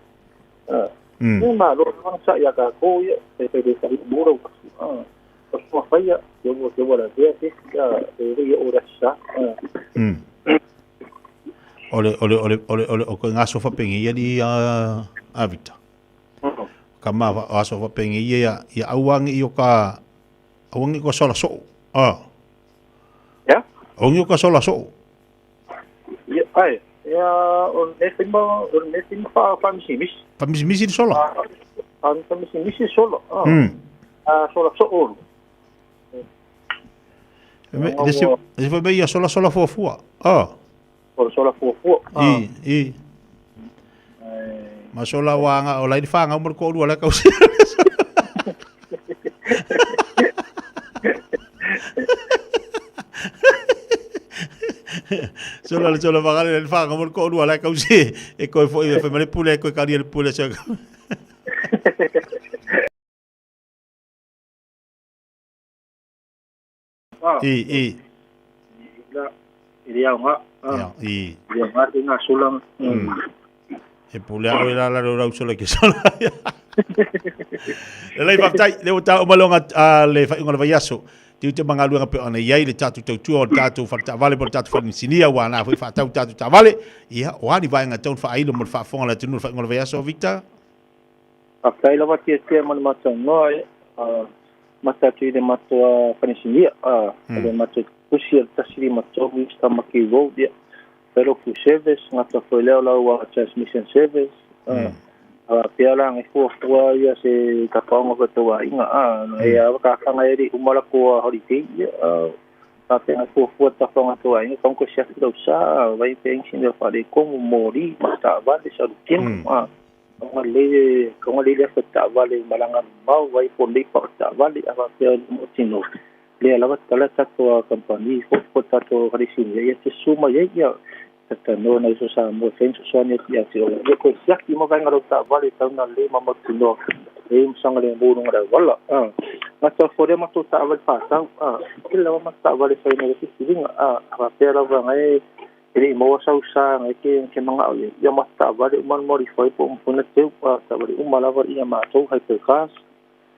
Ah. Ni ma lo nga sa ia ka ko ia, e fai le fai mura o kasu. Ah. O sua fai ia, te ua te ua la vea te, ia, e re ia o rasa. Ah. O le o le o le o le o le o ko ngaso fa pengi ia li a a Victor. Ka ma fa aso fa pengi ia ia ia auangi i o ka auangi ko sola so. Ah. Ya? Auangi o ka sola so. Ia, ai, ia, o le fima, o le fima fa fa misi misi. Fa misi misi sola. Ah, fa misi misi sola. Ah. Ah, sola so o. Me le se fa ia sola sola fua fua. Ah. Sola sola fua fua. I i. Ma sola wanga o lai whanga mo ko rua la kau. Sola le sola whangale le whanga mo ko rua la kau se e koe fo i whai mare pule e koe kari le pule se. I i. La i le au ngā. Ia, i. I le au ngā te ngā sola. E pule au e la la rau sola ke sola. Le lei whaktai, le o tā umalonga a le whaiunga le vaiaso. Te ute mga luanga pe ona iai le tātou tautua o le tātou wharetavale po le tātou wharenisinia ua nā foi whaatau tātou tavale. Ia, o ani vaenga taun whaailo mo le whaafonga le tunu le whaiunga le vaiaso, Victor? Whaktai lava tia tia mana mātou noa e. Mata atu i le matua wharenisinia. Le matua pusi al tasiri matou i Tamaki Road, ia. Fellow Food Service, ngata foi leo lau a Transmission Service. A pea la ngai fua fua ia se tapaonga ko tō inga. E a wakakanga e ri umala ko a holiday, ia. A pea ngai fua fua tapaonga tō inga. Kaunga ko siaki lau sa, vai pe ingi singa whare kongu mori, mata vale sa rukinu. Kaunga le, kaunga le lea whata vale malanga mau, vai po le pa whata vale, a pea mo tino. Lea lava tala tato a kampani, fo fo tato harisini, ia te suma ia ia. Tata no na iso sa mo fenso so ni ia te o. Ia ko siaki mo vainga ro ta vale tauna le mama tino. E msanga le mo nunga wala. Ngata fore ma to ta vale fa ta. Ke lava ma ta vale fa ina te siringa. A va pera va ngai E le'i maua sau sa agai ke ke maga'o i ai. Ia ma taavale uma na modify po o mafai ona teu taavale uma lava ia matou hypercars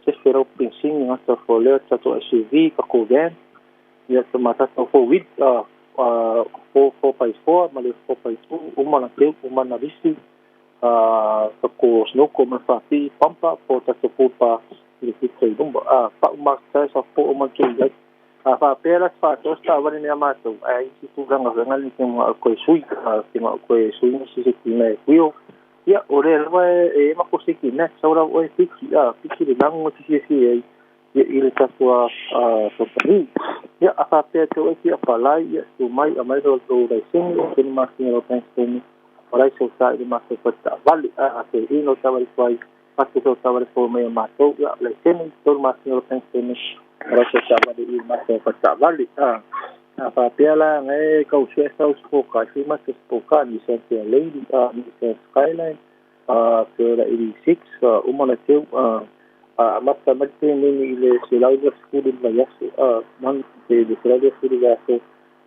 sefe lau penisini gata fua lea tatou SUV tatou van ia ma tatou four wheel 4x4 ma le 4x2 uma na teu uma na lisi tatou snoko ma le faapii pampa po o tatou pupa i le pito i luma pa'u master sa po'o ma le tui ai. A faapea la te faatoa se taavale nei a matou, ae ai isi tulaga foi lea te mana'o e toe sui, te mana'o toe sui nisi sekina e wheel. Ia, o lea lava e i ai matou sekina, sau lava oe e piki, a, piki le lagu e te fiafia ai ia i le tatou kamupani. Ia, a faapea te oe e fia apalai, ia, tu mai, aumai lou laisene, o tolu masina lau bank statement, apalai sau sa i le matou fale taavale, a feina lau taavale tuai, Atu sau taavale fou mai a matou, ia, laisene, tolu masina o le bank statement, rasa taavale i matou fale taavale. A, a faapea la ngai kau sue sau sport car, fi matou sport car, Nissan Fairlady, a, Nissan Skyline, a, Toyota 86, a, uma na teu, a, a amata mai le taimi i le 120 i le vaiaso, a, man, le 120 i le vaiaso,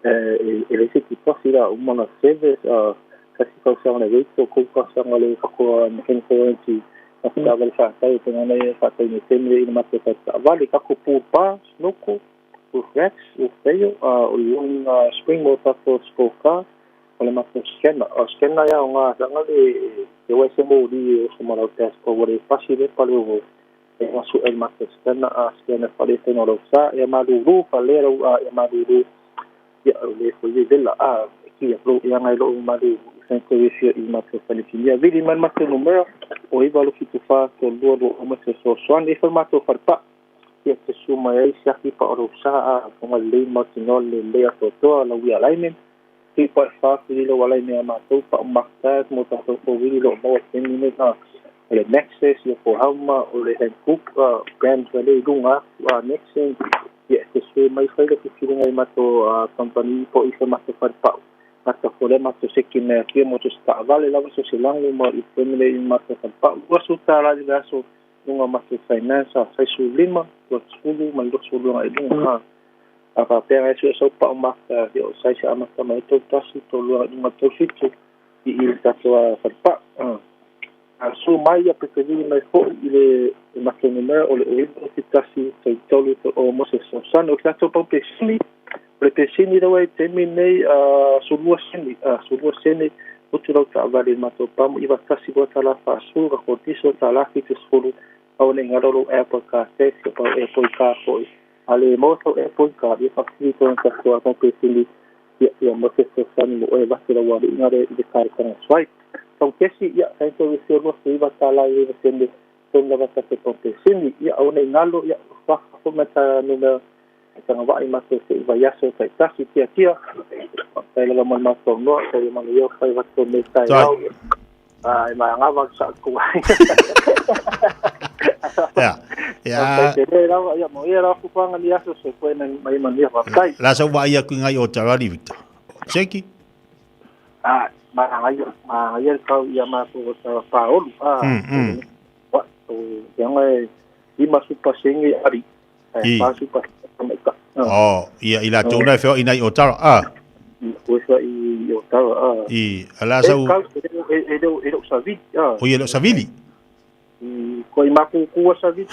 e leai se tipasi la, uma na service, a, tasi tausaga le rate, tolu tausaga le faatoa mechanical warranty, tatou taavale faatau e pei ona ia faatau nei taimi i le matou fale taavale. Tatou pool bar, snorkel, roof racks, roof rail, o le loading spring mo tatou sport car, o le matou scanner. O le scanner ia o ngā sanga le e wai se moli e oso ma lau dashboard ua le pasi le pale o e ngasu e le matou scanner a scanner fale tena o lau sa ia malulu fale lau a ia malulu ia o le foi e vela a e kia lou e agai lou malu i sanctuary fia i matou fale finia vili mai le matou numera o 9 8 7 4 3 2 2 uma se fesoasoani e fai matou fale pa'a ia te susu mai ai siaki pa o lou sa a foga lelei mautinoa le lelei atoatoa lau realignment 3.4 fili lou alignment a matou pa'u mark tag mo tatou fouili loo maua taimi nei a o le Maxxis ia po Hauma o le Hankook brand vale i luga atu a Nexen ia e te sue mai fai le filifiliga i matou kamupani po o i sa matou fale pa'u gata fua lea matou seki mai akia mo se taavale lava so se lagu ma i taimi nei i matou fale pa'u $20 i le aso luga o matou finance a sai 15 20 ma le 22 agai i luga a faapea agai sue sau pa'u maka ia o sai se amata mai 31 32 agai i luga 37 i i le tatou fale pa'u. A su mai ia pepelili mai fo'i i le matou numera o le 9 7 3 3 3 o mo se fesoasoani. O le tatou pau pesini, o le pesini lea ua i le taimi lenei, 12 sene, 12 sene utu lau taavale i le matou pamu, 91 2 tala 40, tatou diso tala 70, aua ne'i galo lou Apple car tax pau Apple car fo'i. A le maua sau Apple car, ia faafesili tonu tatou pau pesini ia ia mo se fesoasoani mo oe vake lau ali'iga lea i le kaletaga swipe. Paukesi, ia, saina toe $29 i 9 sene tonu lava tatou paukesini. Ia, aua ne'i galo, ia, faka fo'i mai ta numera e tagava'i matou se'i vaiaso ta'itasi tiatia. Faafetai lava mo le matou aunoa, tau manuia fai vato nei taeao. E maagava le sa'u ai. Ia. Ia. Tele lava, ia, mo ia lava fufuaga ni aso se koe na mai manuia, faafetai. La sau vaai atu i ngai o Tarari Victor. Seki. A, maagaia, maagaia le tau ia matou o ta paolu. A, wa, o, leaga e 50 pasenge ali. Ae 40 pasenge tamaita'i. Oh, ia i latou na e feoai nai o Tara. Ah. Ua feoai i Otara. Ah. I ala sau. E kau, e le o savili. Ah. O ia le o savili. I ko i makuku a savili.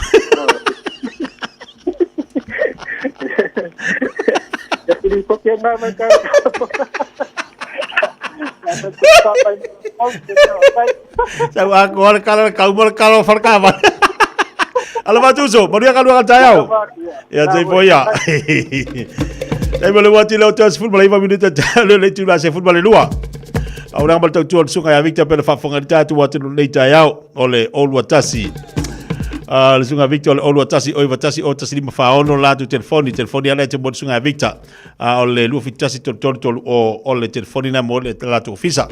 Ia pili koke ngā mai ka. Sau a ko le kala kau mo le kala o wharkava. Ala matuso, manuia ka lua ka taeao. Ia te po ia. Nei mo le wati le o te 19 minuta le le tula se 12. Au ranga mal tautua le sunga ia Victor pele whawhanga ni tātu watu nei taeao o le olua tasi. Le sunga Victor o le olua tasi oi watasi o tasi lima whaono la tu telefoni, telefoni ala e te mo le sunga ia Victor. O le 271 3 3 3 o le telefoni na mo le latou ofisa.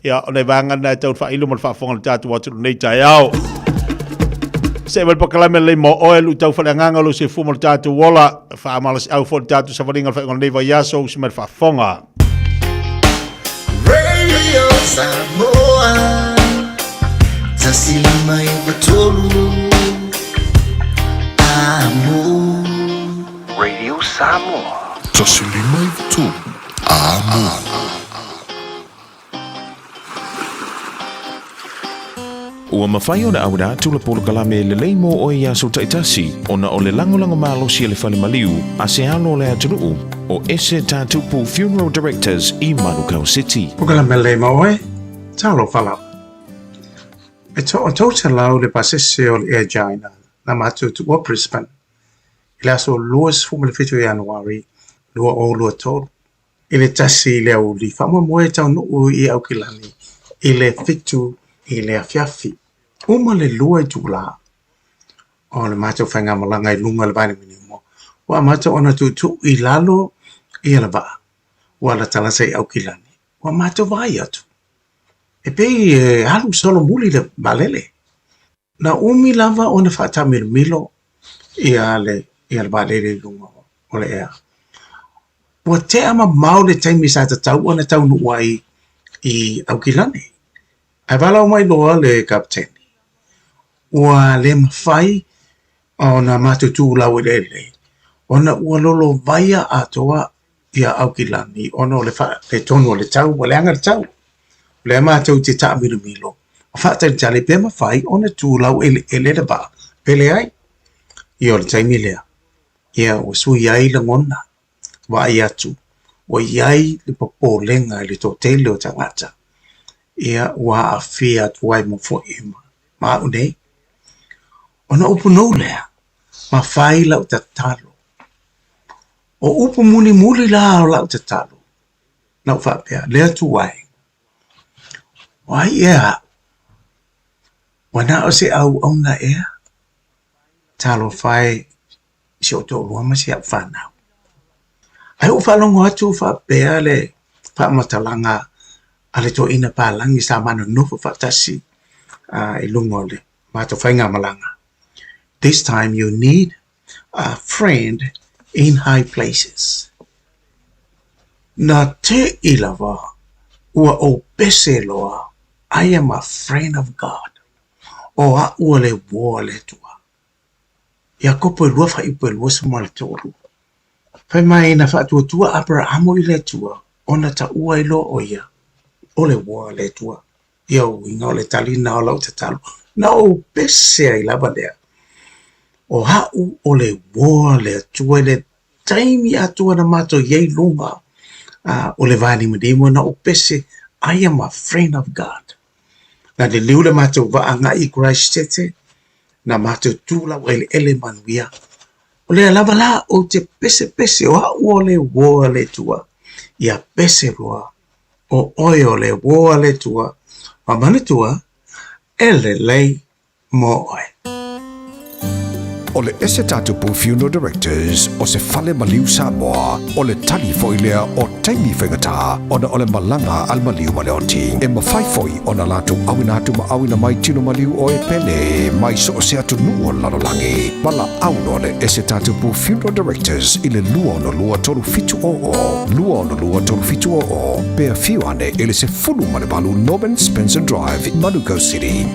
Ia, o le vaega lena e tau faailo ma le faafofoga le tatou atunuu nei taeao. Se mai pakalame lei mo oe lu tau whaleanganga lo se fumo le tatou ola. Whaamalasi au fo le tatou savaliga le whainga o lenei vaiaso usi mai le faafofoga. Radio Samoa 159 Amo. Radio Samoa. 159 Amo. Ua mafai ona auina atu le polokalame lelei mo oe i aso taitasi ona o le lagolago malosi a le fale maliu a se alo o le atunuu o Ese Tatupu Funeral Directors i Manukau City. Polokalame lelei mo oe, talofa lava. E toa 300 le pasese o le Air China na matou tuua Brisbane i le aso 27 o Ianuari 2023 i le 1 i le aoauli faamoemoe e taunuu i Aukilani i le 7 i le afiafi. Uma le 2 itula o le matou faigamalaga i luga o le vaanimanimo, ua amata ona tuutuu i lalo ia le vaa ua latalata i Aukilani. Ua matou vaai atu, e pei e alu solomuli le vaalele. Na umi lava ona faataamilomilo ia le ia le vaalele i luga o le ea. Ua tea mamao le taimi sa tatau ona taunuu ai i Aukilani. Ae valaau mai loa le kapeteni, ua le mafai ona matou tu laueleele ona ua lolovaia atoa ia Aukilani ona o le faaletonu o le tau, ua leaga le tau. O lea matou te taamilomilo ma faatalitali pe mafai ona tu laueleele le vaa pe leai. Ia o le taimi lea, ia ua sui ai lagona, vaai atu, ua i ai le popolega i le toatele o tagata, ia ua aafia atu ai ma foi ma au nei. Ona upu nou lea, ma fai lau tatalo. O upu mulimuli la o lau tatalo, na ou faapea, le Atua e, o ai ea au? Ua na o se auauna ea? Talofa e i si ou toalua ma si au fanau. Ae ua ou faalogo atu o faapea le faamatalaga a le toeaina palagi sa ma nonofo faatasi i luga o le matou faigamalaga, This time you need a friend in high places. Na te'i lava ua ou pese loa, I am a friend of God. O a'u o le uō a le Atua. Iakopo e lua faaiupu e 23. Fai mai na faatuatua Aperahamo i le Atua ona taua ai loa ʻo ia o le uō a le Atua. Ia uiga o le tali lena o lau tatalo. Na ou pese ai lava lea. O a'u o le uō a le Atua i le taimi atoa na matou i ai i luga o le vaanimanimo na ou pese I am a friend of God. Na liliu le matou vaa agai i Christchurch, na matou tu laueleele manuia. O lea lava la ou te pesepese o a'u o le uō a le Atua. Ia pese loa o oe o le uō a le Atua, ma manatua e lelei mo oe. O le Ese Tatupu Funeral Directors o se fale maliu Samoa, o le tali foi lea o taimi faigata ona o le malaga a le maliu ma le oti. E mafai foi ona latou auina atu ma auina mai tino maliu o e pele mai so o se atunuu o le lalolagi. Valaau loa le Ese Tatupu Funeral Directors i le 262 3700, 262 3700, pe afio ane i le 18 Norman Spencer Drive, Manukau City.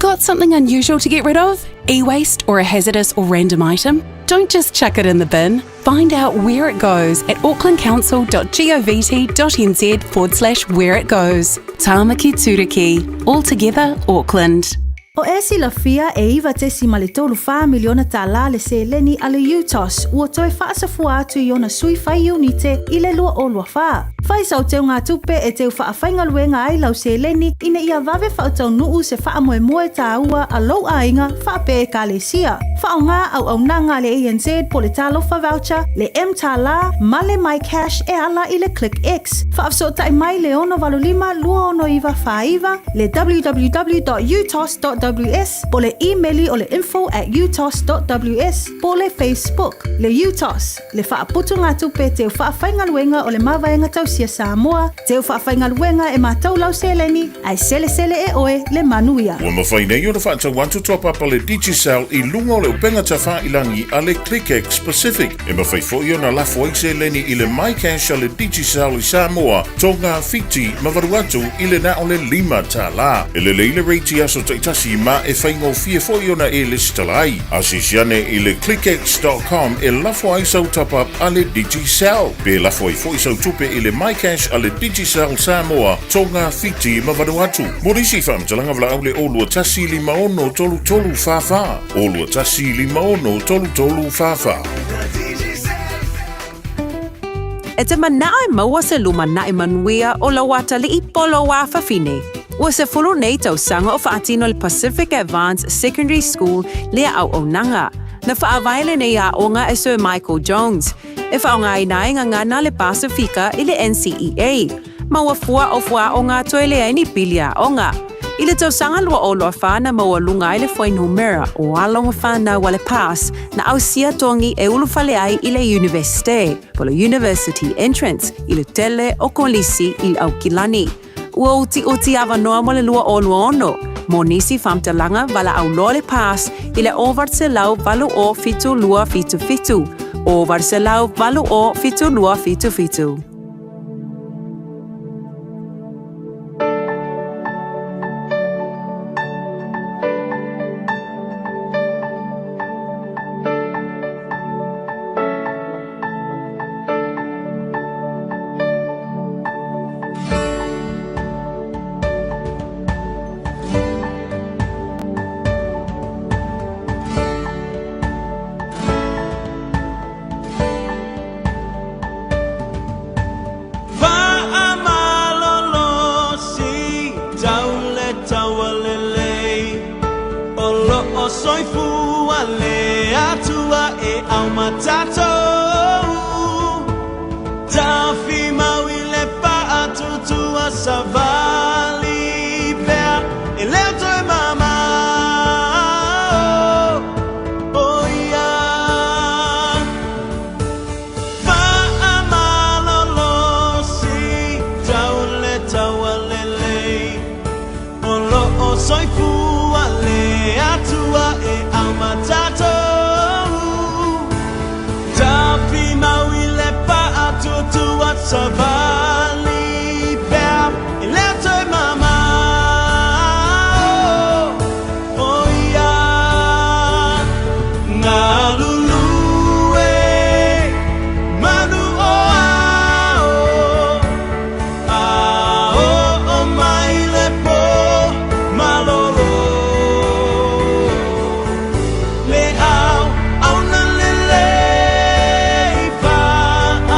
Got something unusual to get rid of? E waste or a hazardous or random item? Don't just chuck it in the bin. Find out where it goes at aucklandcouncil.govt.nz forward slash where it goes. Tāmaki Tūruki. All together, Auckland. O e silafia e 9.34 miliona tālā le seleni a le UTOS ua toe faasafua atu i ona sui fai iunite i le 2024. Fai sau teugatupe e teu faafaigaluega ai lau seleni ina ia vave faataunuu se faamoemoe tāua a lou aiga faapea Ekalesia. Faaaoga auaunaga a le ANZ po le Talofa Voucher, le mTālā ma le MyCash e ala i le ClickX. Faafesootai mai le 685 269 49, le www.utos.ws po le imeli o le info at utos.ws po le Facebook. Le UTOS, le faaputugatupe teu faafaigaluega o le Mavaega Tausia Samoa, teu faafaigaluega e matou lau seleni, ae selesele e oe le manuia. Ua mafai nei ona faatau atu toa papa le Digicel i luga o le upega tafailangi a le ClickX Pacific. E mafai foi ona lafo ai seleni i le MyCash a le Digicel i Samoa, Tonga, Fiti ma Vanuatu i le na o le $5. E lelei le rate i aso taitasi ma e faigofie foi ona e lesitala ai. Asiasi ane i le clickx.com e lafo ai sau top-up a le Digicel. Pe lafo ai foi sau tupe i le MyCash a le Digicel Samoa, Tonga, Fiti ma Vanuatu. Mo nisi faamatalaga valaau le 021 56 33 44, 021 56 33 44. E te manao e maua se lumanai manuia o lou atalii po o lou afafine. Ua sefulu nei tausaga o faatino e le Pacific Advance Secondary School lea auaunaga. Na faavae lenei aoga e Sir Michael Jones, e faaaogaina ai gagana a le Pasifika i le NCEA. Ma ua fua o fuaaoga toe leai ni pili aoga. I le tausaga 2024 na maualuga ai le fuainumera o alo ma fanau a le PASS na ausia togi e ulufale ai i le Iunivesite, po o le University Entrance, i le tele o kolisi i le Aukilani. Ua utiuti avanoa mo le 2026 mo nisi faamatalaga valaau loa le PASS i le 980 7277, 980 7277. Faamalolosi tau le taua lelei O loo soifua le Atua e aumatatou Tafimau i le faatutua savali pea E leo toe mamao o ia Faamalolosi tau le taua lelei O loo soifua le Atua e aumatatou Tafimau i le faatuatua savali pea E leo toe mamao o ia Galulue manu o ao A oo mai le po malolo Le au auna lelei faamaoni.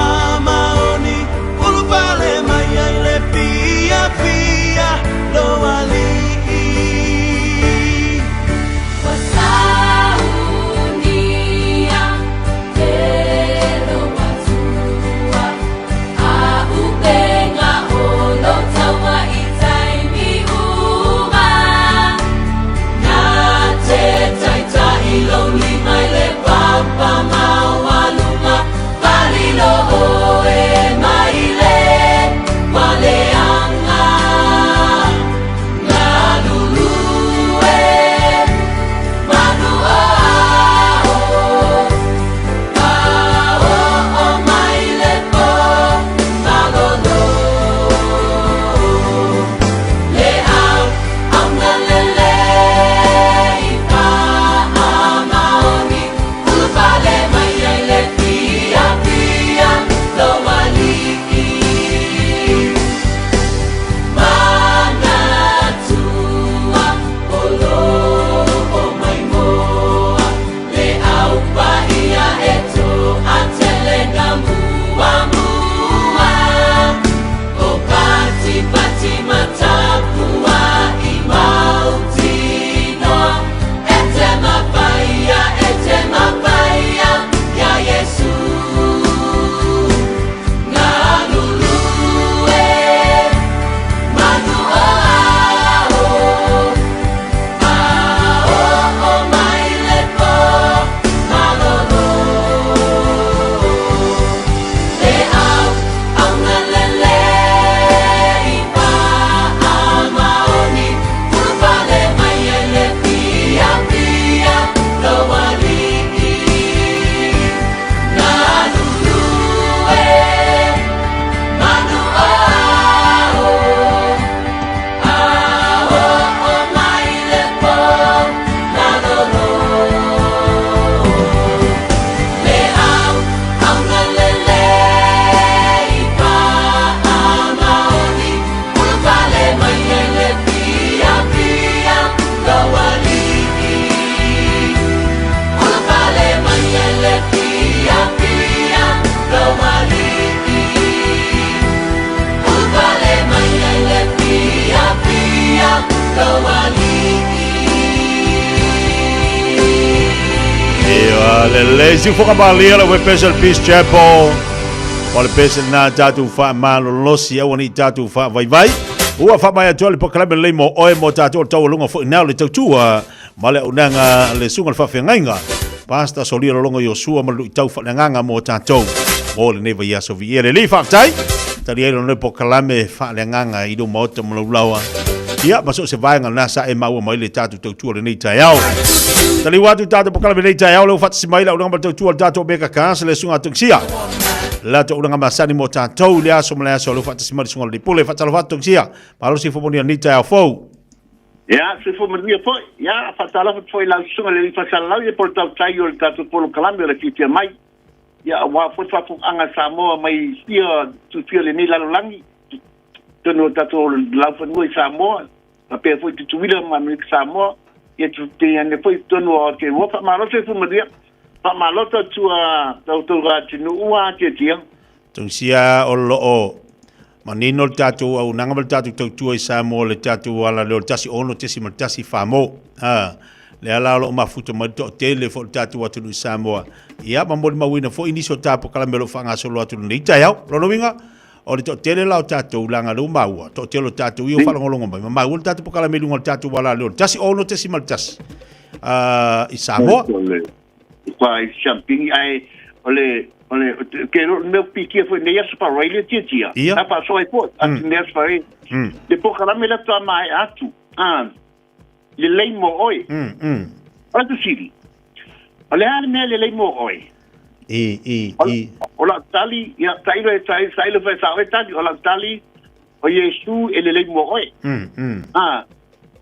Lelei siufoga malia le pese o le Peace Chapel. O le pese lena tatou faamalolosi aua nei tatou faavaivai. Ua faamai atu le polokalame lelei mo oe mo tatou o le taualuga foi nao le tautua ma le auaunaga le susuga le faafeagaiga. Pastor Solia Lologo Iosua ma le luitau faaleagaga mo tatou mo lenei vaiaso viia le Alii. Faafetai. Tali ai lona polokalame faaleagaga i lou maota ma lou laoa. Ia, ma so o se vaega lena sa e maua mai le tatou tautua lenei taeao. Taliu atu tatou polokalame lenei taeao lea ua faatasi mai le auaunaga ma le tautua le tatou Omega Cast le susuga a Tongisia. Le latou auaunaga masani mo tatou i le aso ma le aso lea ua faatasi mai le susuga o le Pule. Faatalofa atu Tongisia. Malosi fomoni lenei taeao fou. Ia, soifua manuia foi. Ia, faatalofa atu foi i lau susuga i le alii faasalalau ia po o le tautai o le tatou polokalame o le fiafia mai. Ia, aua foi le faafofogaaga a Samoa mai fia tufia o lenei lalolagi, totonu o tatou laufanua i Samoa, faapea foi Tutuila ma Amerika Samoa, ia tainane foi totonu o Aotearoa. Faamalo soifua manuia. Faamalo tautua tatou atunuu a Tiatia. Tausia o lo o manino le tatou auaunaga ma le tatou tautua i Samoa le tatou ala lea o le 16.1 famo. Ha, lea la o lo o mafuta mai le toatele foi o le tatou atunuu i Samoa. Ia, ma molimauina foi nisi o tapokalamme o lo o faagasolo atu lenei taeao. Lona uiga, o le toatele la o tatou leaga lea ua maua, toatele o tatou ia ua faalogologo mai, ma maua le tatou pokalame i luga o le tatou ala lea o le 16.1 i Samoa. Ua i siampini ae o le o le ke lo mea pikia foi nei aso pa le tia tia. Na pa so ai foi a nei aso pa Le polokalame le faatoa maea atu. Ah lelei mo oe. O le fesili. O le a le mea lelei mo oe? I i i. O lau tali, ia tailo e tailo tailo foi sa oe tali, o lau tali o Iesu e lelei mo oe. Ah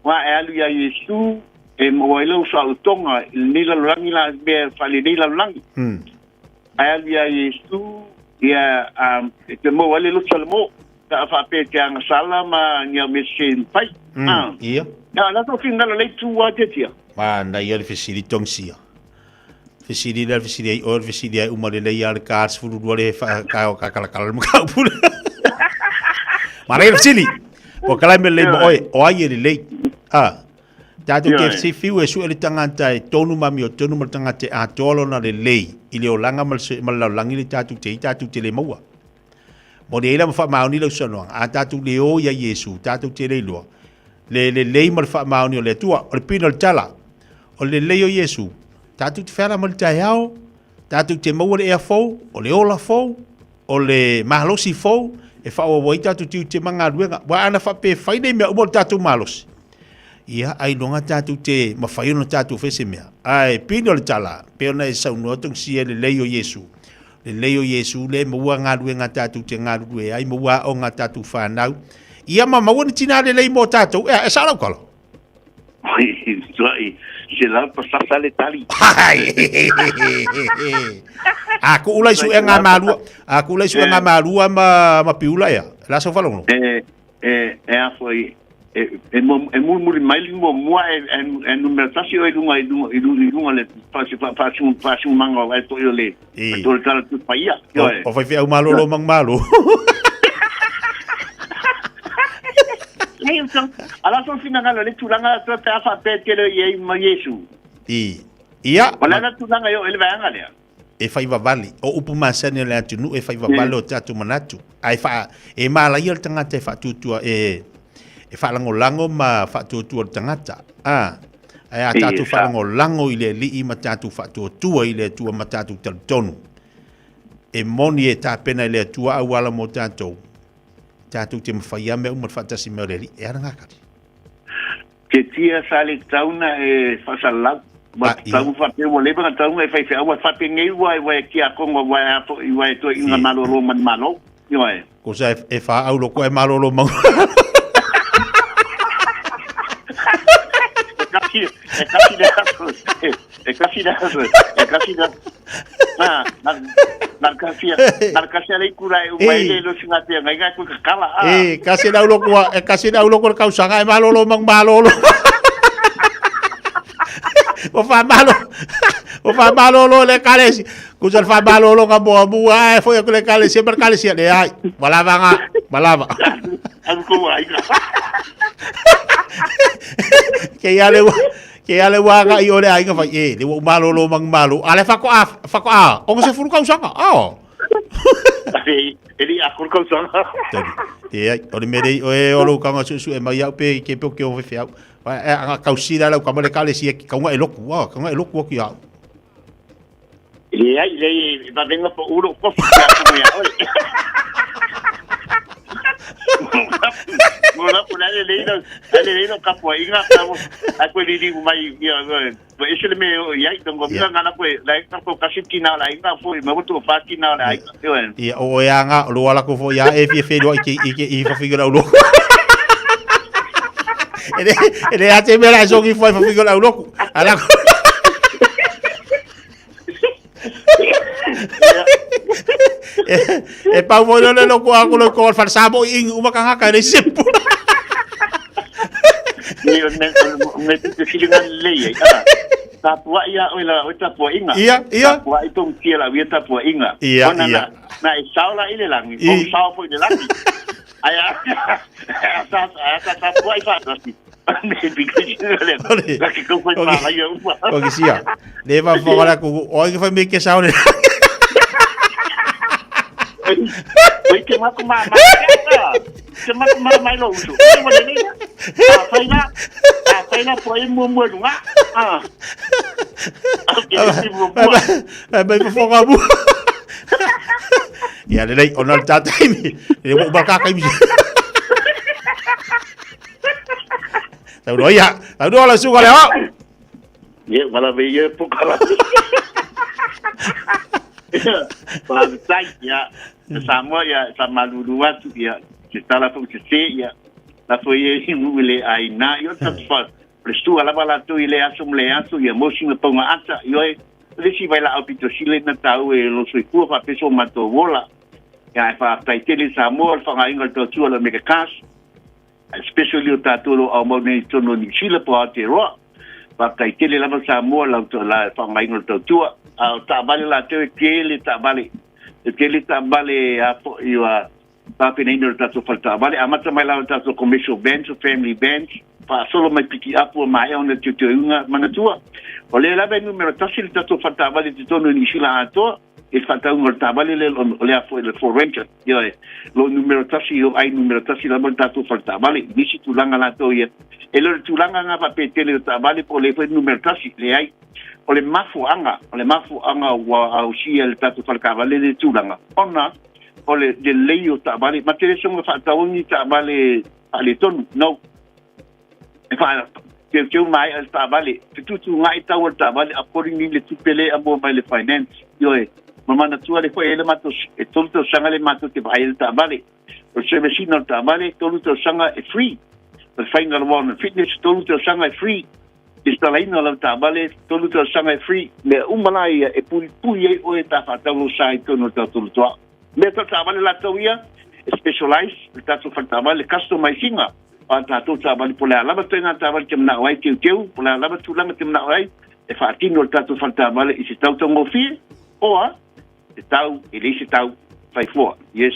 Aua e alu iā Iesu e maua ai lau saolotoga i lenei lalolagi la mea faalenei lalolagi. Ae alu iā Iesu ia e te maua ai le loto Salamo pe a faapea e te agasala ma ni au mea sese e mafai. Ia. Ia, la tou finagalo lea itu a tiatia. Manaia le fesili Tongsia. Fesili lea, fesili ai oe, fesili ai uma lelei a le ka 12 le fa ka ka kala kala mo ka pule. Manaia le fesili. Po kala me lei mo oe, o ai e lelei. Ah. Tātou te se fiu e sue le tangata e tonu ma mio tonu ma le tangata e atoa lona lelei i le olaga ma le ma le lalolagi le tātou te i tātou te le maua. Mo le eila ma faamaoni lau saunoaga, a tātou le o ia Iesu, tātou te le iloa le lelei ma le faamaoni o le Atua. O le pina o le tala, o le lelei o Iesu, tātou te wheara ma le taeao, tātou te maua le ea fou, o le ola fou, o le malosi fou, e whaoa ai tātou te ute ma ngā Wa ana whape whai nei mea uma o le tātou malosi. Ia, ai longa tātou te mawhai ona tātou whese mea. Ai, pina o le tala, pe ona e saunoa tong si e lelei o Iesu. Lelei o Iesu le maua galuega tatou te galulue ai, maua aoga tatou whanau. Ia ma maua ni tina lelei mo tatou. Ea, e sa lau kalo. Tuai, se lau pasasa le tali. A ku ulai su e ngā malua, a ku ulai su e ngā malua ma, ma piula ea. La sau whalongo. E, e, e a foi, e, e, e mulimuli mai le muamua e, e, e numera tasi o i luga i luga i luga i luga le faasinomaga o ai foi o le o le tala Tusi Paia. O, o faifeau malolo mang malo. Nei, so, ala so finagalo le tulaga pe a faapea tele i ai ma Iesu. I. Ia. O le ala tulaga i o ele vaega lea. E fai vavale. O upu masani o le atunuu e fai vavale o tatou manatu. Ae faa, e malaia le tagata e faatuatua, e, e faalagolago ma faatuatua le tagata. A, ae a tatou faalagolago i le Alii ma tatou faatuatua i le Atua ma tatou talitonu. E moni e tapena e le Atua auala mo tatou, tatou te mawhai a mea uma le faatasi mea o le Alii. E ana ngā kari. Te tia sa le tauna e whasalalau. Ma te tau whape ua leva nga taunga e whai wheaua whape ngei ua e wai ki a kongo wai a to i wai to i nga malolo man malo. Ioe. Ko sa e wha au loko e malolo mau. E kasi, e kasi le aso, e kasi le aso, e kasi le Ah, na na kasi na kasi le kura e uma ele lo singa te ngai ngai ku kala. E kasi le loko e kasi le loko le kausanga e malolo mang malolo. O fa malo. O fa malolo le kalesi. Ku sa fa malolo ka moa mua e foi ku le kalesi per kalesi le ai. Malava nga, malava. Aku ko ai. Ke ia le. Ke ale ua agai o le aiga fai, e, le ua umalolo manumalo. A le faatoa, faatoa, 60 tausaga, oh. E li a kuru tausaga. Te ai, o le mea lei, oe o lou kanga suesue mai au pe ke pe o ke o fefe au. E anga kausila lau kama le kalesia ki kaunga e loku, ah, kaunga e loku aku iau. Le ai, le e vavenga po uro kofi ki a kumu ia oe. Mo la pula le leilo, le leilo kapua inga ka mo, ai koe lili mai ia ko ese le me o iai tongo mila ngana koe la ka ko kasi tina la inga fo me motu fa tina la inga yo Ia o e anga o lo ala ko fo ia e fia whenua i ke i ke i whawhinga lau loku. E le e le ate mea la songi fo i whawhinga lau loku. Ala ko E pau mo le loku a ko lo ko whar samo i ingu uma kanga ka le sepu. Ni o me me te whiringa lei ai. Tapua ia oe la oe tapua inga. Ia, ia. Tapua i tong tia la wia tapua inga. Ia, Ona ia. Na, na e sao la i le langi. I. O sao fo i le langi. Ai a sa sa tapua i whaatasi. Me because le. La ke kau fai pala ia uma. O ki sia. Le va whakara ku o ai whai me ke sao le. Oi te maku ma ma. Te maku ma mai lo usu. Te mo le nei. A fai la. A fai la po e mua mua lunga. Ah. Ai mai whawhanga mu. Ia le lei ona le tātai mi. Le mo ba ka kai mi. Tau roa ia. Tau roa la suka le au. Ia, wala me ia pokala. Faafetai, ia, Samoa, ia, sa malulu atu, ia, se tala fo se se, ia, la fo ia i mu le ai na, ia, ta fa, le stua lava la tu i le aso mo le aso, ia, mo singa paunga ata, ia, e, le si vai la au pito sile na tau e lo soifua fa peso matou ola. Ia, e faafetai tele Samoa, le faagaoiga o le tautua o le Omega Cast, especially o tātou lo au mau nei tonu o New Zealand po Aotearoa. Faafetai tele lava Samoa lau la faaaogaina o le tautua. A o taavale latou e tele taavale. E tele taavale a po i ua tapenaina o le tatou fale taavale. Amata mai lava le tatou commercial vans o family vans, faasolo mai piki apu a maea ona teuteuga manatua. O lea lava e numera tasi le tatou fale taavale i totonu o Niu Sila atoa. I le faatauga o le taavale lea, o le a foi le Ford Ranger, ioe, lo numera tasi, o ai numera tasi lava le tatou fale taavale. I nisi tulaga latou ia, e le o le tulaga na faapea tele o taavale po o le foi numera tasi, leai. O le mafuaaga, o le mafuaaga ua ausia e le tatou fale taavale le tulaga, ona o le lelei o taavale, ma te le soona faataua ni taavale faaletonu, no. E wha, teuteu mai le taavale, fetuutuuga'i tau o le taavale according i le tupe lea e amoa mai le finance. Ioe, ma manatua le foi e le matou, e tolu tausaga le matou te vaai ai le taavale. O le service ina o le taavale, tolu tausaga e free. O le faiga o le Wellness Fitness, tolu tausaga e free. Installaina o lau taavale, tolu tausaga e free. Mea uma la ia e puipui ai oe pe a faatau lou sa i totonu o le tatou lotoa. Mea tau taavale latou ia, e specialize le tatou fale taavale, customize ina o a tatou taavale po o le a lava toega taavale te manao ai teuteu, po o le a lava tulaga te manao ai, e faatino le tatou fale taavale i se tau taugofie, oa te tau e leai se tau fai fua. Yes,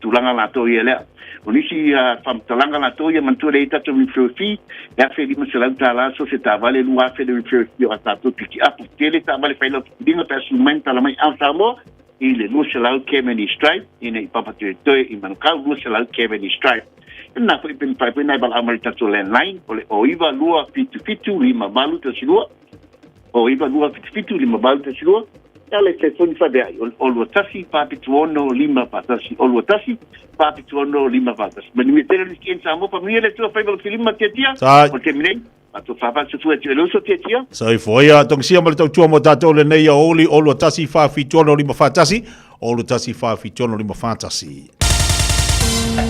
tulaga latou ia lea. O nisi faamatalaga latou ia manatua lea i tatou referral fee, e $1,500 so se taavale, $2,000 le referral fee o a tatou pikiapu. Tele taavale fai lau filiga pe a sulu mai ma tala mai Ao Samoa, i le 200 Cavendish Drive, ina i Papatoetoe i Manukau, 200 Cavendish Drive. E lena foi pe mafai foi ona e valaau mai i le tatou landline o le 09277 5812, 09277 5812, e ala i telefoni faveai o le 021 476 541, 021 476 541. Manuia tele le weekend Samoa, faamanuia le Atua, faiva le filima tiatia, o le taimi nei. Matou whawhatu atu e le uso tiatia. Soifua ia, tongisia ma le tautua mo tātou lenei aoauli, 0 1 4 7 6 5 4 1, 0 1 4 7 6 5 4 1.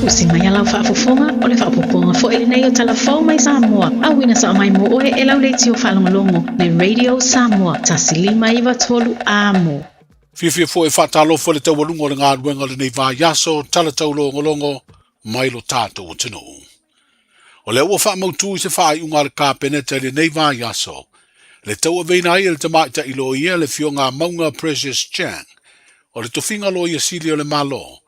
Usi mai a lau faafofoga, o le faaopoopoga foi lenei o Tala Fou mai Samoa, auina sao mai mo oe e lau leitio faalogologo le Radio Samoa 1593 Amo. Fiafia foi e faatalofa i le taualuga o le galuega o lenei vaiaso, tala taulogologo mai lo tatou atunuu. O lea ua faamautu i se faaiuga a le Kapeneta i lenei vaiaso, le tauaveina ai e le tamaitai loia le Afioga a Mauga Precious Chang o le tofiga loia sili o le Malo,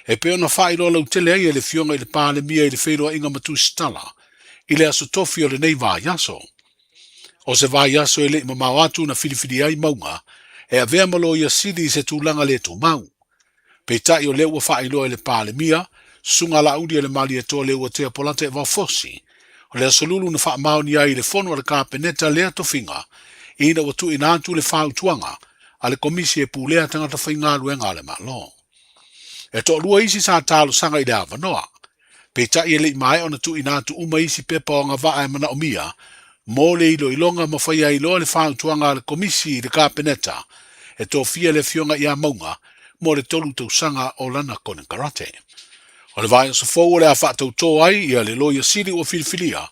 e pei ona faailoa lautele ai e le Afioga i le Palemia i le feiloaiga ma Tusitala i le Aso Tofi o lenei vaiaso. O se vaiaso e le i mamao atu na filifili ai Mauga e avea ma Loia Sili i se tulaga le tumau. Peitai o lea ua faailoa e le Palemia, Susuga Laauli a le Malietoa Leuatea Polata Vaofosi, o le Aso Lulu na faamaonia ai i le Fono a le Kapeneta lea tofiga ina ua tuuina atu le fautuaga a le Komisi e Pulea Tagata Faigaluega a le Malo. E toalua isi sa talosaga i le avanoa. Peitai e le i maea ona tuuina atu uma isi pepa o agavaa e manaomia mo le iloiloga ma faia ai loa le fautuaga a le Komisi i le Kapeneta e tofia le Afioga ia Mauga mo le 3 tausaga o lana konekarate. O le vaiaso fou o le a faatautō ai ia le Loia Sili ua filifilia,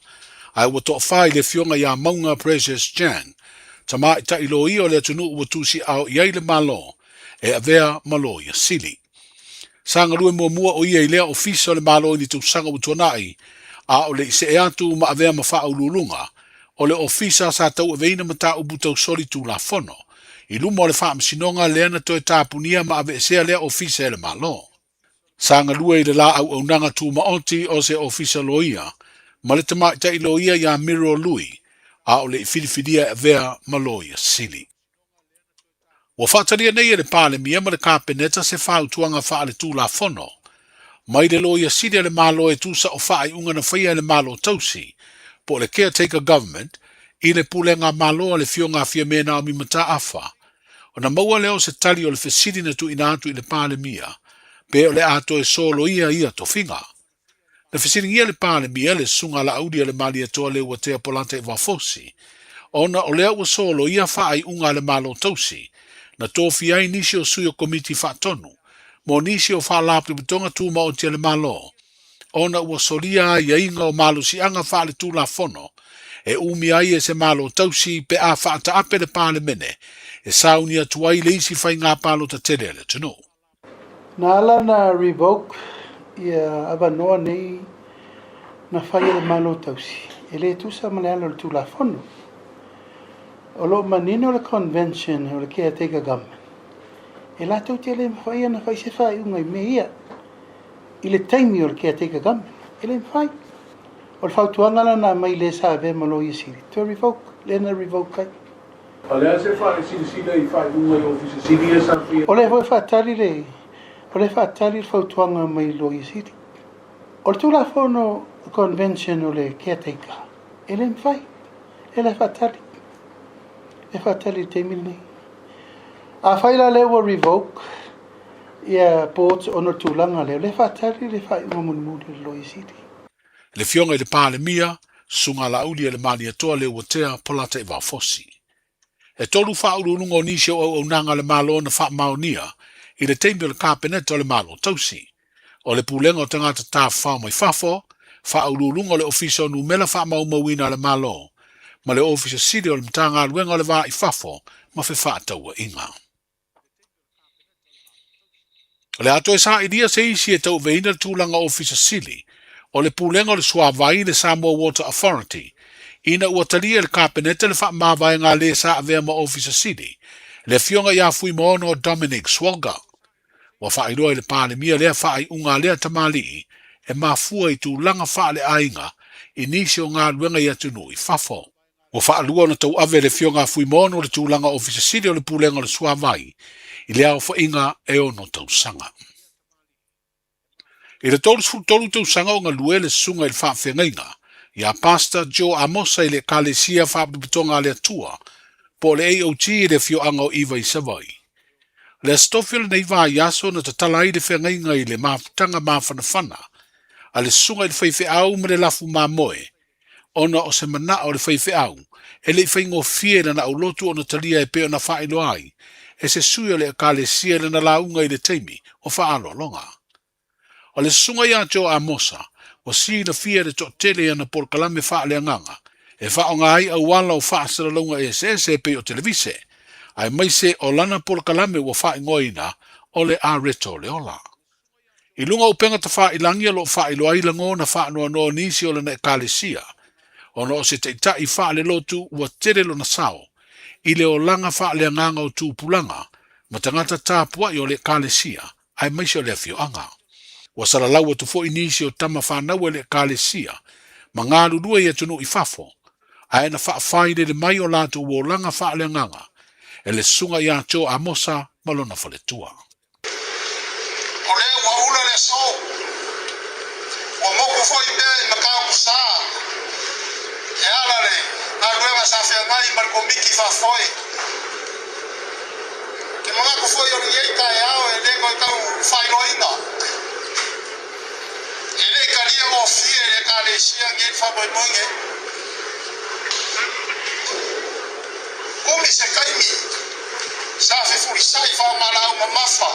ae ua toafa i le Afioga ia Mauga Precious Chang, tamaitai loia o le atunuu ua tusiaao i ai le Malo e avea ma Loia Sili. Sa galue muamua o ia i lea ofisa o le Malo i ni tausaga ua tuanai, a o le i see atu ma avea ma faauluuluga o le ofisa sa tauaveina mataupu tau soli tulafono i luma o le faamasinoga lea na toe tapunia ma aveesea lea ofisa e le Malo. Sa galue i le la auaunaga tumaoti o se ofisa loia ma le tamaitai loia iā Miro Lui, a o le i filifilia e avea ma Loia Sili. Ua faatalia nei e le Palemia ma le Kapeneta se fautuaga faaletulafono mai le Loia Sili a le Malo e tusa o faaiuga na faia e le Malo Tausi, po o le Caretaker Government, i le Pulega Malo a le Afioga a Fiame Naomi Mataafa, ona maua lea o se tali o le fesili na tuuina atu i le Palemia pe o le a toe soloia ia tofiga. Na fesiligia le Palemia, le Susuga Laauli a le Malietoa Leuatea Polata Vafosi, ona o lea ua soloia faaiuga a le Malo Tausi, na tofia ai nisi o sui o Komiti Faatonu mo nisi o Faalapotopotoga Tumaoti a le Malo, ona ua solia aiaiga o malosiaga faaletulafono e umia ai e se Malo Tausi pe a faataape le Palemene e sauni atu ai le isi faiga palota tele a le atunuu. Na ala na revoke ia avanoa nei na fai e le Malo Tausi, e le tusa ma le ala o le Tulafono. O lo o manino le Convention o le Caretaker Government, e latou te le mafai ona fai se faaiuga i mea ia i le taimi o le Caretaker Government. E le mafai. O le fautuaga la na aumai i le sa avea ma Loia Sili, toe revoke, lea na revoke ai. O le a se faasilasila i faaiuga i Ofisa Sili ia sa faia? O lea foi e faatali le, o lea e faatali le fautuaga mai Loia Sili. O le Tulafono Convention o le Caretaker, e le mafai. E le faatali. E faatali i le taimi lenei. Afai la lea ua revoke ia boards ona o le tulaga lea, o lea e faatali le faaiuga mulimuli a le Loia Sili. Le Afioga i le Palemia, Susuga Laauli a le Malietoa Leuatea Polata Vaofosi. E 3 faauluuluga o nisi o auaunaga a le Malo na faamaonia i le taimi o le Kapeneta o le Malo Tausi. O le Pulega o Tagata Tafafao mai Fafo, Faauluuluga o le Ofisa o Numela Faamaumauina a le Malo, ma le Ofisa Sili o le Matagaluega o le Va i Fafo ma Fefaatauaiga. O le a toe sailia se isi e tauaveina le tulaga Ofisa Sili o le Pulega o le Suavai i le Samoa Water Authority ina ua talia e le Kapeneta le faamavaega a le sa avea ma Ofisa Sili, le Afioga ia Fuimaono Dominic Swalga. Ua faailoa i le Palemia lea faaiuga a lea tamalii e mafua i tulaga faaleaiga i nisi o galuega i atunuu i fafo. Ua faalua ona tauave e le Afioga a Fuimaono le tulaga Ofisa Sili o le Pulega o le Suavai i le aofaiga e 6 tausaga. I le 33 tausaga o galue le susuga i le faafeagaiga ia Pastor Joe Amosa i le Ekalesia Faapotopotoga a le Atua po o le AOG i le afioaga o Iva i Savaii. O le Aso Tofi o lenei vaiaso na tatala ai le feagaiga i le mafutaga mafanafana a le susuga i le faifeau ma le lafu mamoe ona o se manao o le faifeau e le i faigofie i lana aulotu ona talia e pei ona faailoa ai e se sui o le Ekalesia i lana lauga i le taimi o faaaloaloga. O le susuga ia Joe Amosa, ua silafia e le toatele i ana polokalame faaleagaga e faaaoga ai auala o faasalalauga eseese e pei o televise, aemaise o lana polokalame ua faaigoaina o le Areto o le Ola. I luga o upega tafailangi o lo o faailoa ai lagona faanoanoa o nisi o lana Ekalesia, ona o se taitai faalelotu ua tele lona sao i le olaga faaleagaga o tupulaga ma tagata tapuai o le Ekalesia aemaise o le afioaga. Ua salalau atu foi nisi o tama fanau a le Ekalesia ma galulue i atunuu i fafo, Ae na faafailele mai o latou olaga faaleagaga e le susuga ia Joe Amosa ma lona faletua. O lea ua ula le aso, ua moku foi mea i Mataupu-sa e ala le galuega sa feagai ma le Komiti Faafoe. Ou te manatu foi o lenei taeao e le toe tau faailoaina. E le i talia gofie e le Ekalesia nei le faamoemoe nei. Umi se taimi sa fefulisai faamalaau mamafa,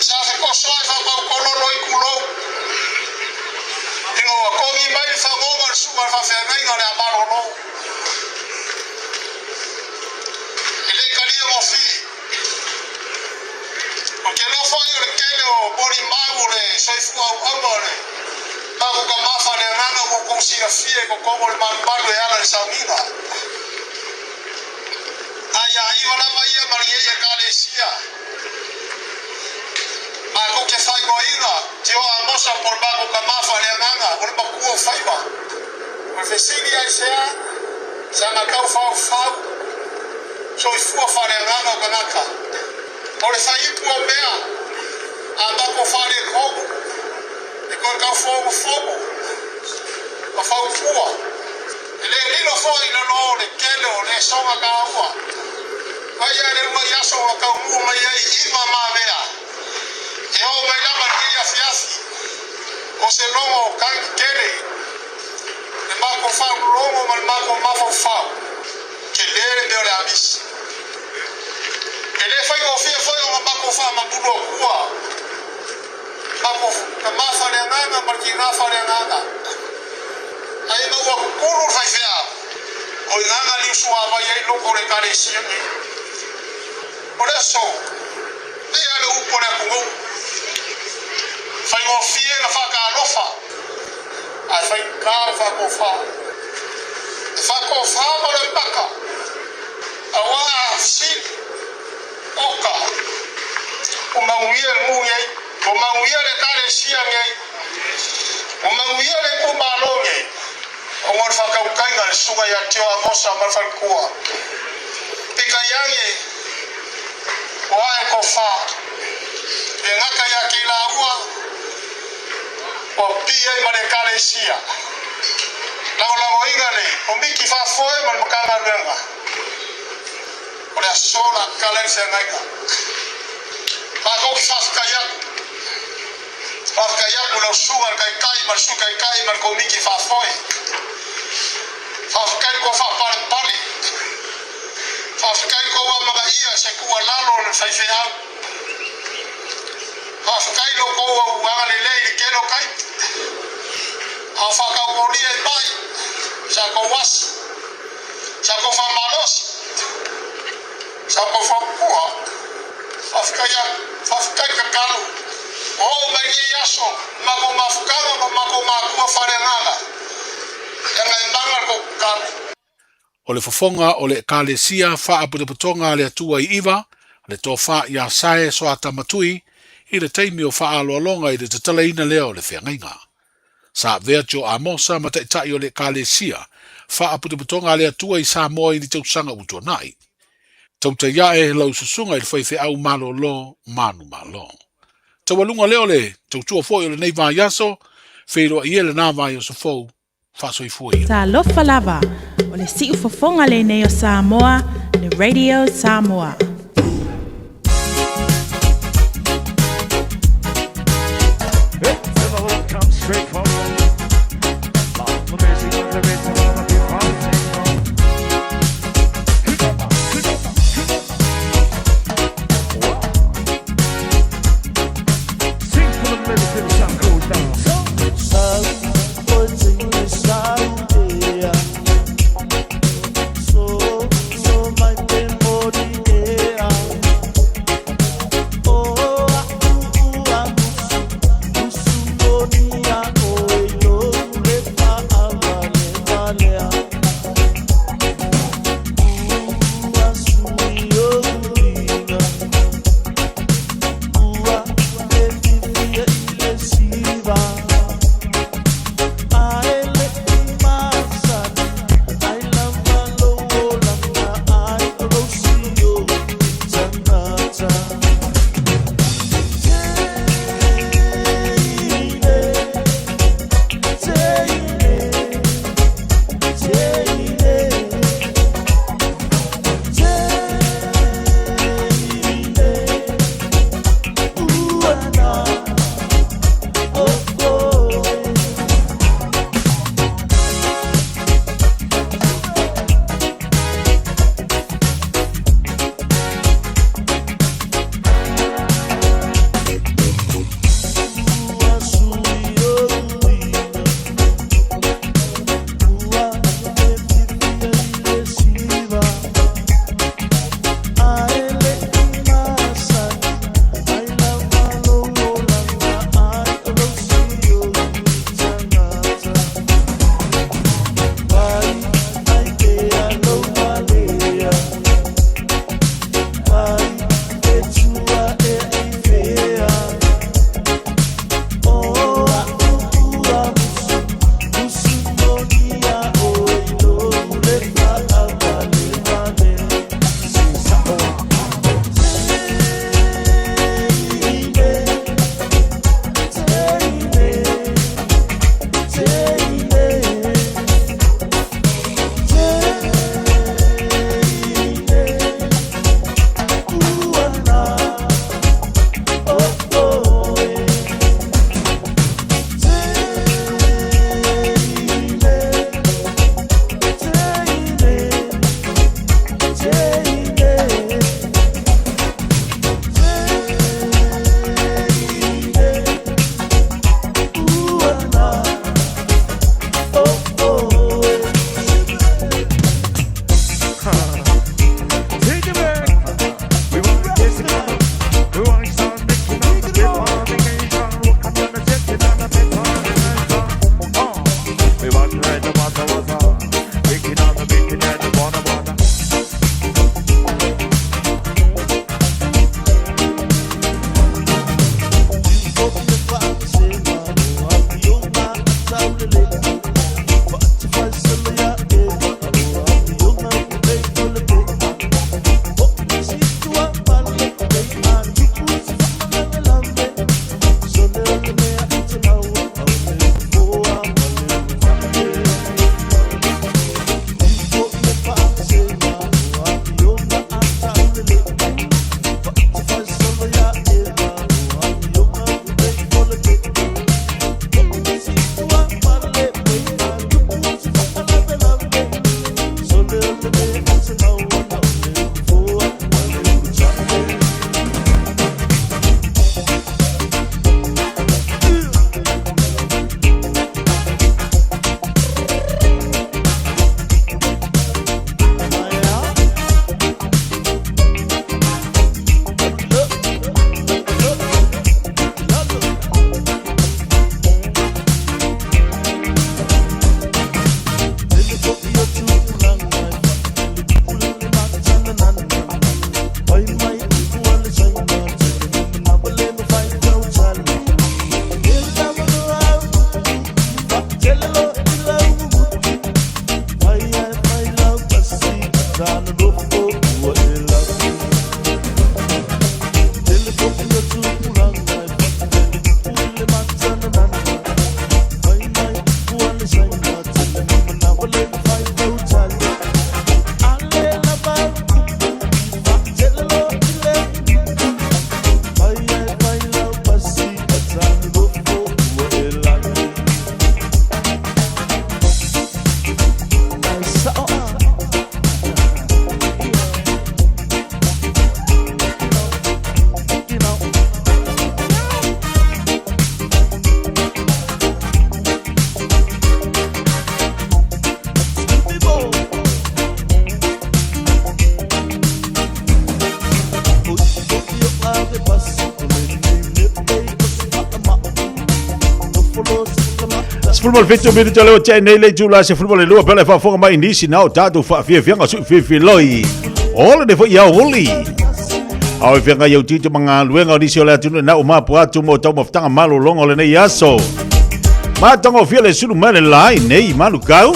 sa fetosoai faataukololo i tulou, ina ua togi mai le fagoga o le susuga i le faafeagaiga o le a malolo. E le i talia gofie. Ou te iloa foi o le tele o molimau o le soifua auauna o le mafuta le agaga ua outou silafia i totonu o le malumalu e ala i le sauniga. A ia iva lava ia ma lenei Ekalesia, matou te faaigoaina Tio Amosa po o le mafuta le agaga o le matua o faiva. O le fesili aisea saga tau faufau soifua faaleagaga o tagata. O le faiipu o mea a mako faaletonu e toe tau fogufogu ma faupua. E le lilo foi i lalo o le tele o le soga taua. Mai lava le uluai aso ua taunuu mai ai iva mamea e oo mai lava i lenei afiafi o se logo o tagi tele, le mako faaulologo ma le mako mafaufau. Tele le mea o le amisi. E le faigofie foi ona mako faamamulu atua, mako tama faaleagaga ma le tina faaleagaga. Ae ina ua tutulu le faifeau, o i gaga liusuavai ai loko o le Ekalesia nei. O le aso, pei lava le upu a le atunuu, faigofie na faatalofa, ae faigata le faatofa. E faatofa ma le maka, auā a fesili, oka, ua manuia le nuu nei, ua manuia le Ekalesia nei, ua manuia le itumalo nei, ona o le faatautaiga a le Susuga ia Tio Amosa ma le faletua. Peitai ane, ua ae tofa, e gata ia te i laua, ua pipii ai ma le Ekalesia. Lagolagoina le Komiti Faafoe ma le Matagaluega o le aso o le a tatala ai le feagaiga. Matou te faafetai atu. Faafetai atu i lau susuga i le Taitai ma le Sui Taitai ma le Komiti Faafoe. Faafetai i le tou faapalepale. Faafetai i le tou amanaia i se tuualalo a le faifeau. Faafetai i lo outou agalelei i le tele o taimi a o faatautolia i mai sa tou asi, sa tou faamalosi, sa tou fautua. Faafetai atu, faafetai tatalo. Ua oo mai lenei aso i matou mafutaga ma matou matua faaleagaga. E agaemaga le tou tatalo. O le fofoga o le Ekalesia Faapotopotoga a le Atua i Iva, le Tofa ia Sae Soata Matui, i le taimi o faaaloaloga i le tatalaina lea o le feagaiga. Sa avea Joe Amosa ma taitai o le Ekalesia Faapotopotoga a le Atua i Samoa i ni tausaga ua tuanai. Tautai ae lau susuga i le faifeau malolo manumalo. Taualuga lea o le tautua foi o lenei vaiaso, feiloai e lena vaiaso fou faasoifua ia. Talofa lava, o le siufofoga lenei o Samoa, le Radio Samoa. 17 minute leo tse nei le tula se fulmo le lua pele faafofoga mai nisi na o tatou faafiafiaga sui fifiloi ole ne foi iao oli ao e fianga iau tito mangaluega o nisi o le atunu na o mapu atu mo tau mafutaga malologa o lenei aso matagofia le sulu mai le lai nei malukau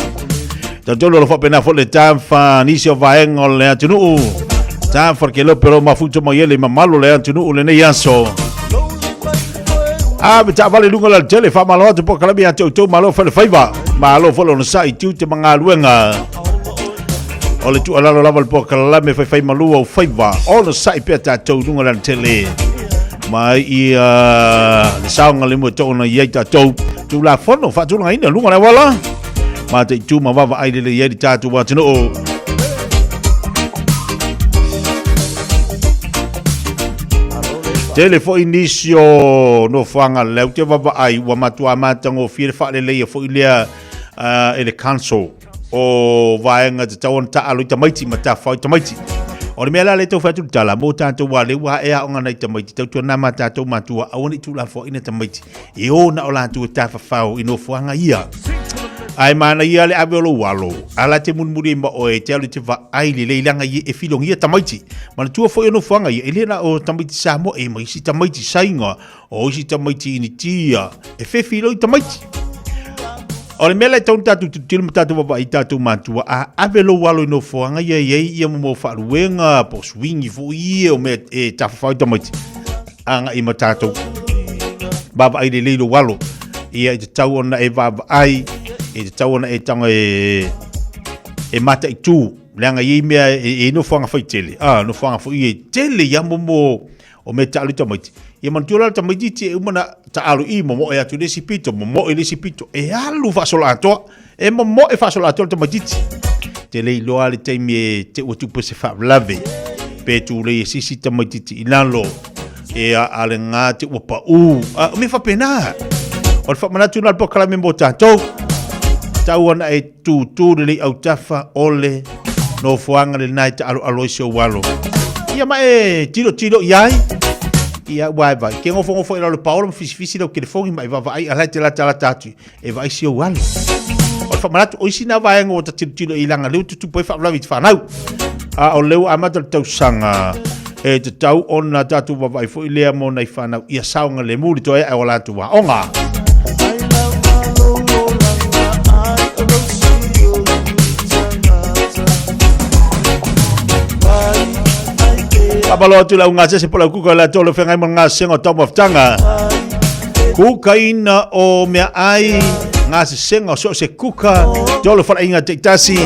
tatolu o lo faapena foi le tafa nisi o vaega o le atunuu tafa ke lope lo mafuta mai ele mamalu le atunuu lenei aso a me taavale luga la tele faamalo atu po kalami ia te outou malo fale faiva malo foi lona sa'i tiute ma galuega o le tuualalo lava le pokalame faifai malua o faiva ona sa'i pea tatou luga la tele mai ia le saoga le mua toona i ai tatou tulafono faatulagaina luga le auala ma te itu ma vaavaai lelei ai le tatou atunuu. Tele foi nisi o nofoaga leu te vaavaai ua matua matagofie le faaleleia foi lea e le council o vaega tatau ona taalo i tamaiti ma tafao i tamaiti. O le mea la le tau fai atu le tala, mo tātou wā le ua e aonga nei tamaiti, tau nā mā tātou mātua, aua nei tūlafoaina tamaiti, e o na o lātou e tāwhawhao i nofoaga ia. Ai mana ia le ave o lou alo, ala te mulimuli ma oe, te alu te vaai le leilanga i e filongia tamaiti. Manatua foi o nofoaga ia, e le na o tamaiti Samoa e ma isi tamaiti Sainga, o isi tamaiti Initia, e fefiloi tamaiti. O le mea la e tau tatou tilotilo ma tatou vaavaai i tatou matua, a ave lou alo i nofoaga ia e i ai ia mo faaluega, po o swingi foi ia, o mea e tafafao i tamaiti, agai ma tatou. Vaavaai lelei lou alo, ia i tatau ona e vaavaai, e tatau ona e tago e mataitu, leaga e i ai mea e i ai nofoaga faitele, a, nofoaga foi ia e tele ia mo o mea taalo i tamaiti. Ia manatua la le tamaitiiti e uma na taalo i momoe atu i le isi pito, momoe i le isi pito, e alu faasoloatoa, e momoe faasoloatoa le tamaitiiti. Te le iloa le taimi e te ua tupu se faalavelave, pe tulei e sisi tamaitiiti i lalo, e a a le ngā te ua paū. A, o mea faapena. O le faamanatu na le polokalame mo tātou. Tau ana e tūtū lelei autafa o le nofoaga lenā e taaloalo ai si ou alo. Ia ma e tilotilo i ai, ia ua e vaai. Ke gofogofo i lalo paola ma fisifisi lau telefoni ma e vaavaai a la e te latalata atu e vaai si ou alo. faamanatu, o isi na vaega ua ta tilotilo i laga lea ua tutupu ai faalavelave i te fanau. A o lea ua amata le tausaga e tatau ona tatou vaavaai foi lea mo nai fanau ia saogalemu le toe ae o latou aoga. Faamalo atu i lau gasese po o lau kuka o le atoa o le feagai ma le gasesega o taumafataga. Kukaina o meaai, gasesega o so o se kuka, te olo falainga taitasi.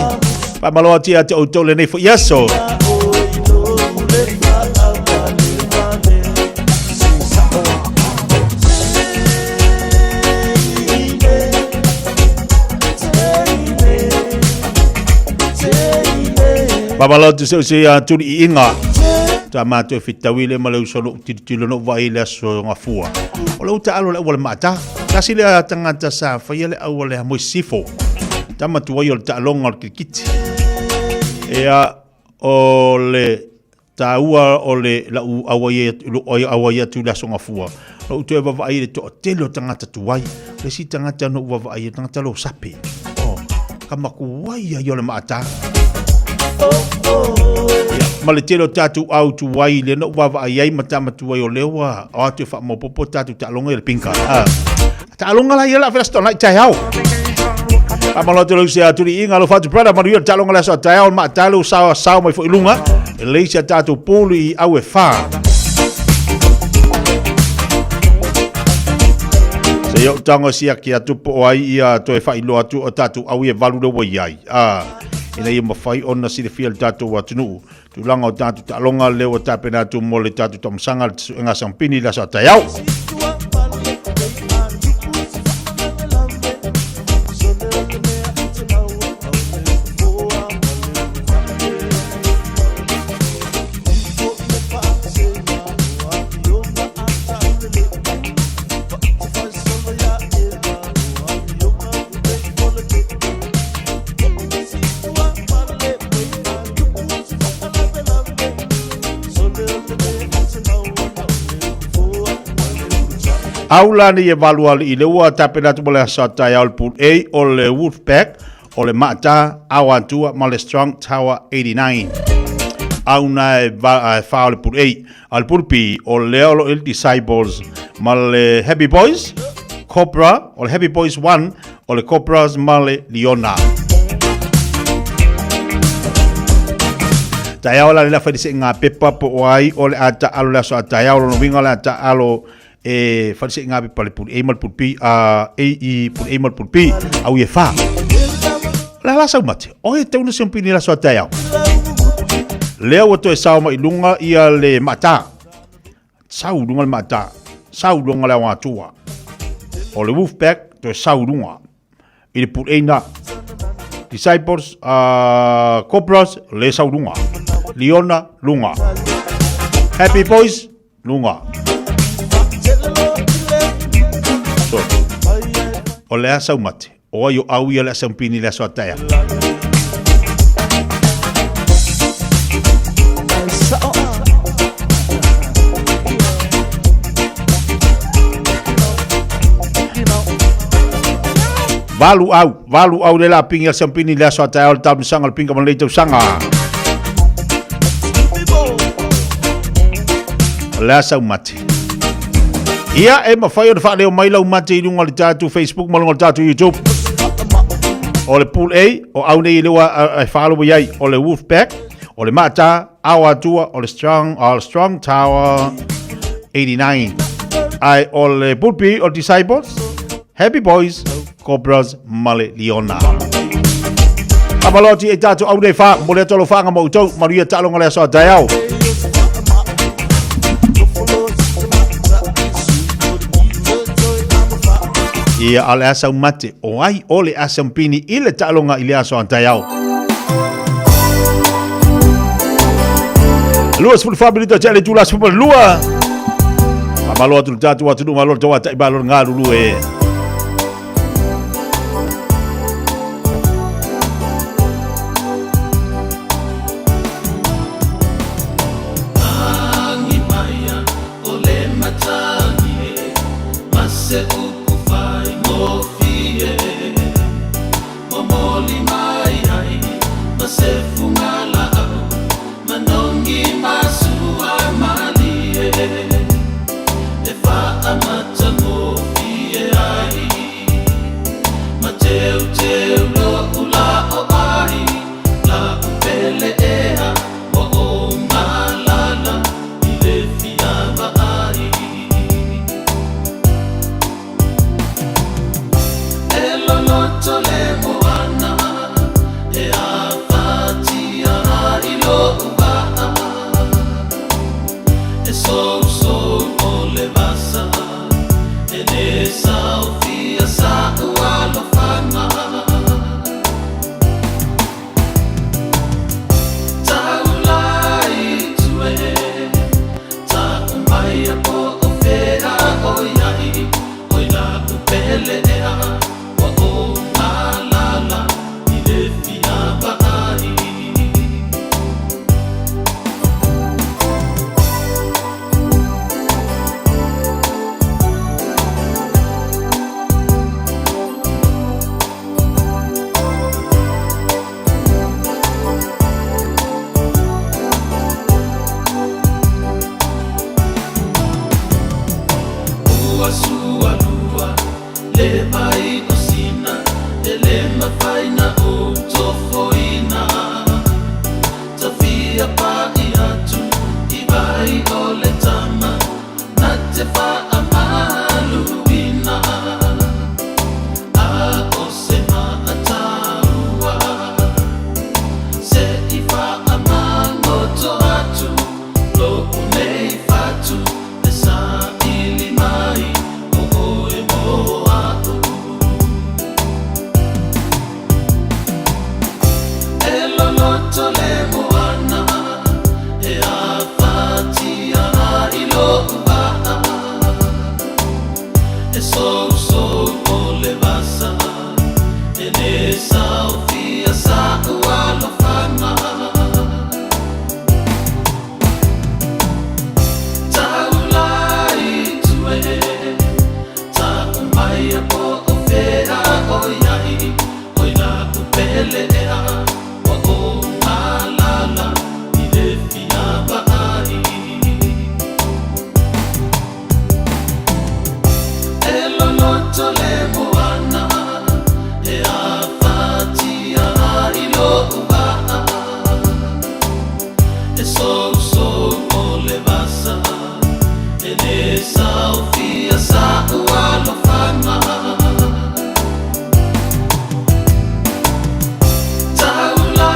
Faamalo atu ia te outou lenei foi aso. Faamalo atu se use ia tuli i inga. Ta mātou fitaui le ma le uso no tilotilo no vai le aso ngafua. O le uta alo le ua le maata. Tasi le tangata sa whaia le aua le hamoi sifo. Tama tuai o le taaloga o le kirikiti. Ea o le taua o le lau auai atu i le aso gafua. Lou toe vaavaai i le toatele o tagata tuai. Le isi tagata na ou vaavaai, o tagata lo sape. Oh, ka makuai ai o le maata. Ia, ma le tele o tatou au tuai le na ou vaavaai ai ma tama tuai o lea ua o atu e faamaopoopo tatou taaloga i le pinka. Ah. Taaloga la ia la fela stona i taeao. Faamalo atu lau se atu i inga lo fatu brother manuia le taaloga le aso a taeao le maatalo sao sao mai foi lunga. E leisi a tatou pulu i au e whā. Se iau tango sia ki atu po o ai ia toe whailoa atu o tatou au e valu le wai ai. Ah, ina ia mawhai ona silafia le tatou atunuu. Tulaga o tatou taaloga lea ua tapena atu mo le tatou taumasaga le suega sampini i le aso a taeao. Au la nei e valu alii le ua tapena atu mo le aso a taeao le Pool A o le Wolfpack o le Maata Ao Atua ma le Strong Tower 89. Au na e fa o le Pool A. A le Pool B o lea o lo i le Disciples ma le Happy Boys, Cobra, o le Happy Boys 1, o le Cobras ma le Liona. Taeao la le lafa i se ngā pepa po o ai o le ata alo le aso a taeao lona winga le ata alo e whare se ngā pepa le pul A ma le pul B a A i pul A ma le pul B au i e wha. Le ala sau mate, o e teuna se umpini le aso a taeao. Lea ua toe sao mai lunga ia le maata. Sau lunga le maata. Sau lunga le awatua. O le Wolfpack toe sau lunga. I le pul A na. Disciples, Cobras, le sau lunga. Liona, lunga. Happy Boys, lunga. So, o le asa mate. O ai o au ia le asa umpini le aso ataea. Valu au, valu au le la pingi asa umpini le aso ataea o le taumasaga o le pinga ma le tausaga. O le asa mate. Ia e mawhai o le whaaleo mai lau mate i lunga o le tātou Facebook ma lunga o le tātou YouTube. O le Pool A, o au nei i lewa e whaalo i ai, o le Wolfpack, o le Maata, Ao Atua, o le Strong, o le Strong Tower 89. Ai, o le Pool B, o le Disciples, Happy Boys, Cobras, Male Liona. Amaloti e tātou au nei wha, mo le atolo whaanga mo utou, manuia taaloga le aso a taeao. Ia a le asa mate o ai o le asa mpini i le taaloga i le aso a taeao. 24 minuto tele tula super lua. Malo atu le tātou atunuu, malo le tauatai, malo le galulue e. pele ea Ua ou alala i le fia vaai E loloto le moana e afatia ai lo'u vaa E sousou o le vasa e lē saofia sa'u alofaga Taula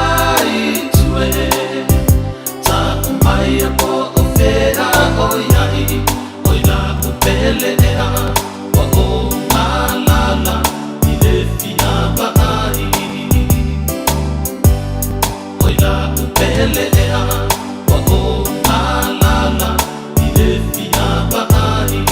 i tua e Ta'u maia po o fea o i ai Oi la'u pele ea Ua ou alala i le fia vaai Oi la'u pele ea Ua ou alala i le fia vaai.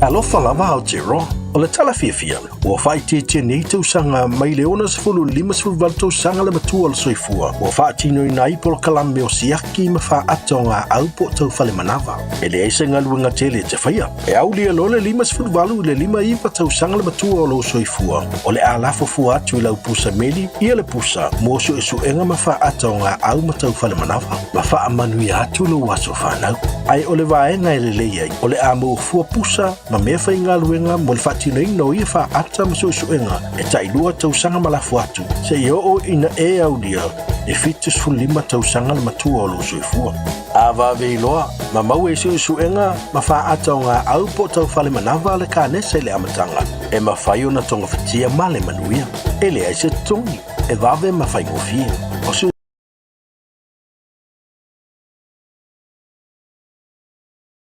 Alofa lava Aotearoa, o le tala fiafia, ua faaitiitia nei tausaga mai le 60 58 tausaga le matua o le soifua, ua faatinoina ai polokalame o siaki ma faaata o gaau po o taufale manava. E leai se galuega tele e te faia. E aulia loa le 58 i le 59 tausaga le matua o lou soifua, o le a lafo fua atu i lau pusa meli ia le pusa mo suesuega ma faaata o gaau ma taufale manava, ma faamanuia atu lou aso fanau. Ae o le vaega e lelei ai, o le a maua fua pusa ma mea faigaluega mo le faatinoina o ia faaata ma suesuega e tailua tausaga ma lafo atu, seia oo ina e aulia e 75 tausaga le matua o lou soifua. A vave iloa, ma maua i suesuega ma faaata o gaau po o taufale manava le kanesa i le amataga, e mafai ona togafitia ma le manuia. E leai se totogi, e vave ma faigofie. O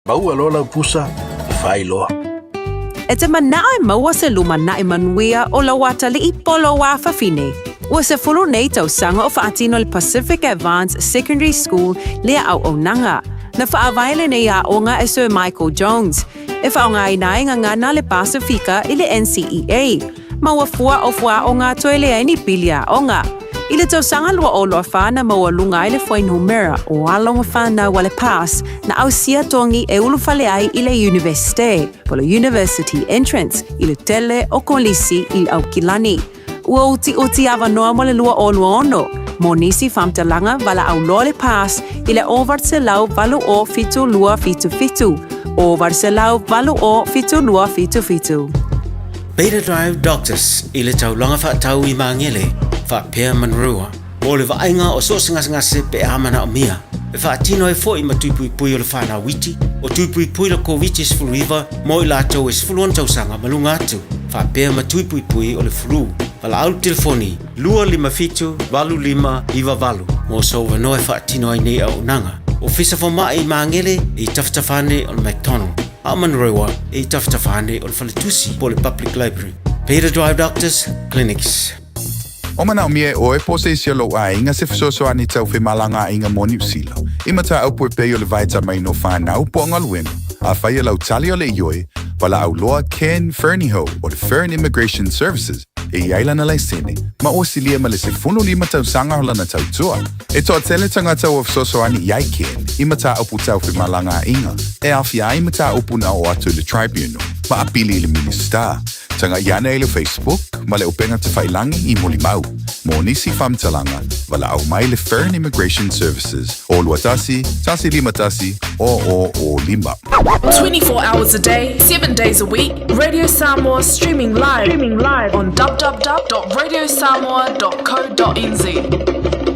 Maua loa lau pusa, fai loa. E te manao e maua se lumanai manuia o lau atalii po o lou afafine. Ua 10 nei tausaga o faatino le Pacific Advance Secondary School lea auaunaga. Na faavae lenei aoga e Sir Michael Jones, e faaaogaina ai gagana le Pasifika i le NCEA. Ma ua fua o fuaaoga toe leai ni pili aoga. I le tausaga 2024 na maualuga ai le fuainumera o alo ma fanau a le PASS na ausia togi e ulufale ai i le Iunivesite, po o le University Entrance, i le tele o kolisi i Aukilani. Ua utiuti avanoa mo le 2026 mo nisi faamatalaga valaau loa le PASS i le 980 7277, 980 7277. Beta Drive Doctors i le taulaga faatau i Magele, faapea Manurewa, mo le vaaiga o so o se gasegase pe a manaomia. E faatino ai foi ma tui puipui o le whanau iti, o tui puipui la Koviti-19 mo i latou e 16 tausaga ma luga atu, faapea ma tui puipui o le flu. Valaau telefoni 257 8598 mo sou avanoa e faatino ai nei auaunaga. Ofisa Fomai i Magele i tafatafa ane o le McDonald. A o Manurewa i tafatafa ane o le Faletusi po o le Public Library. Beta Drive Doctors Clinics. O manaomia e ʻoe po o se isi o lou ʻaiga se fesoasoani tau femalagaaiga mo Niu Sila, i mataupu e pei o le vaetamaina o whanau po o galuega, afai e lau tali o le ioe, valaau loa Ken Fernihough o le Fern Immigration Services e i ai lana laisene, ma ua silia ma le 15 tausaga o lana tautua. E toatele tagata ua fesoasoani i ai Ken i mataupu tau femalagaaiga e aofia ai mataupu na oo atu i le Tribunal ma apili i le Minisita. Taga'i ane i le Facebook ma le upega tafailangi i Molimau. Mo nisi faamatalaga, valaau mai le Fern Immigration Services o 21 151 0005. 24 hours a day, 7 days a week, Radio Samoa streaming live, streaming live on www.radiosamoa.co.nz.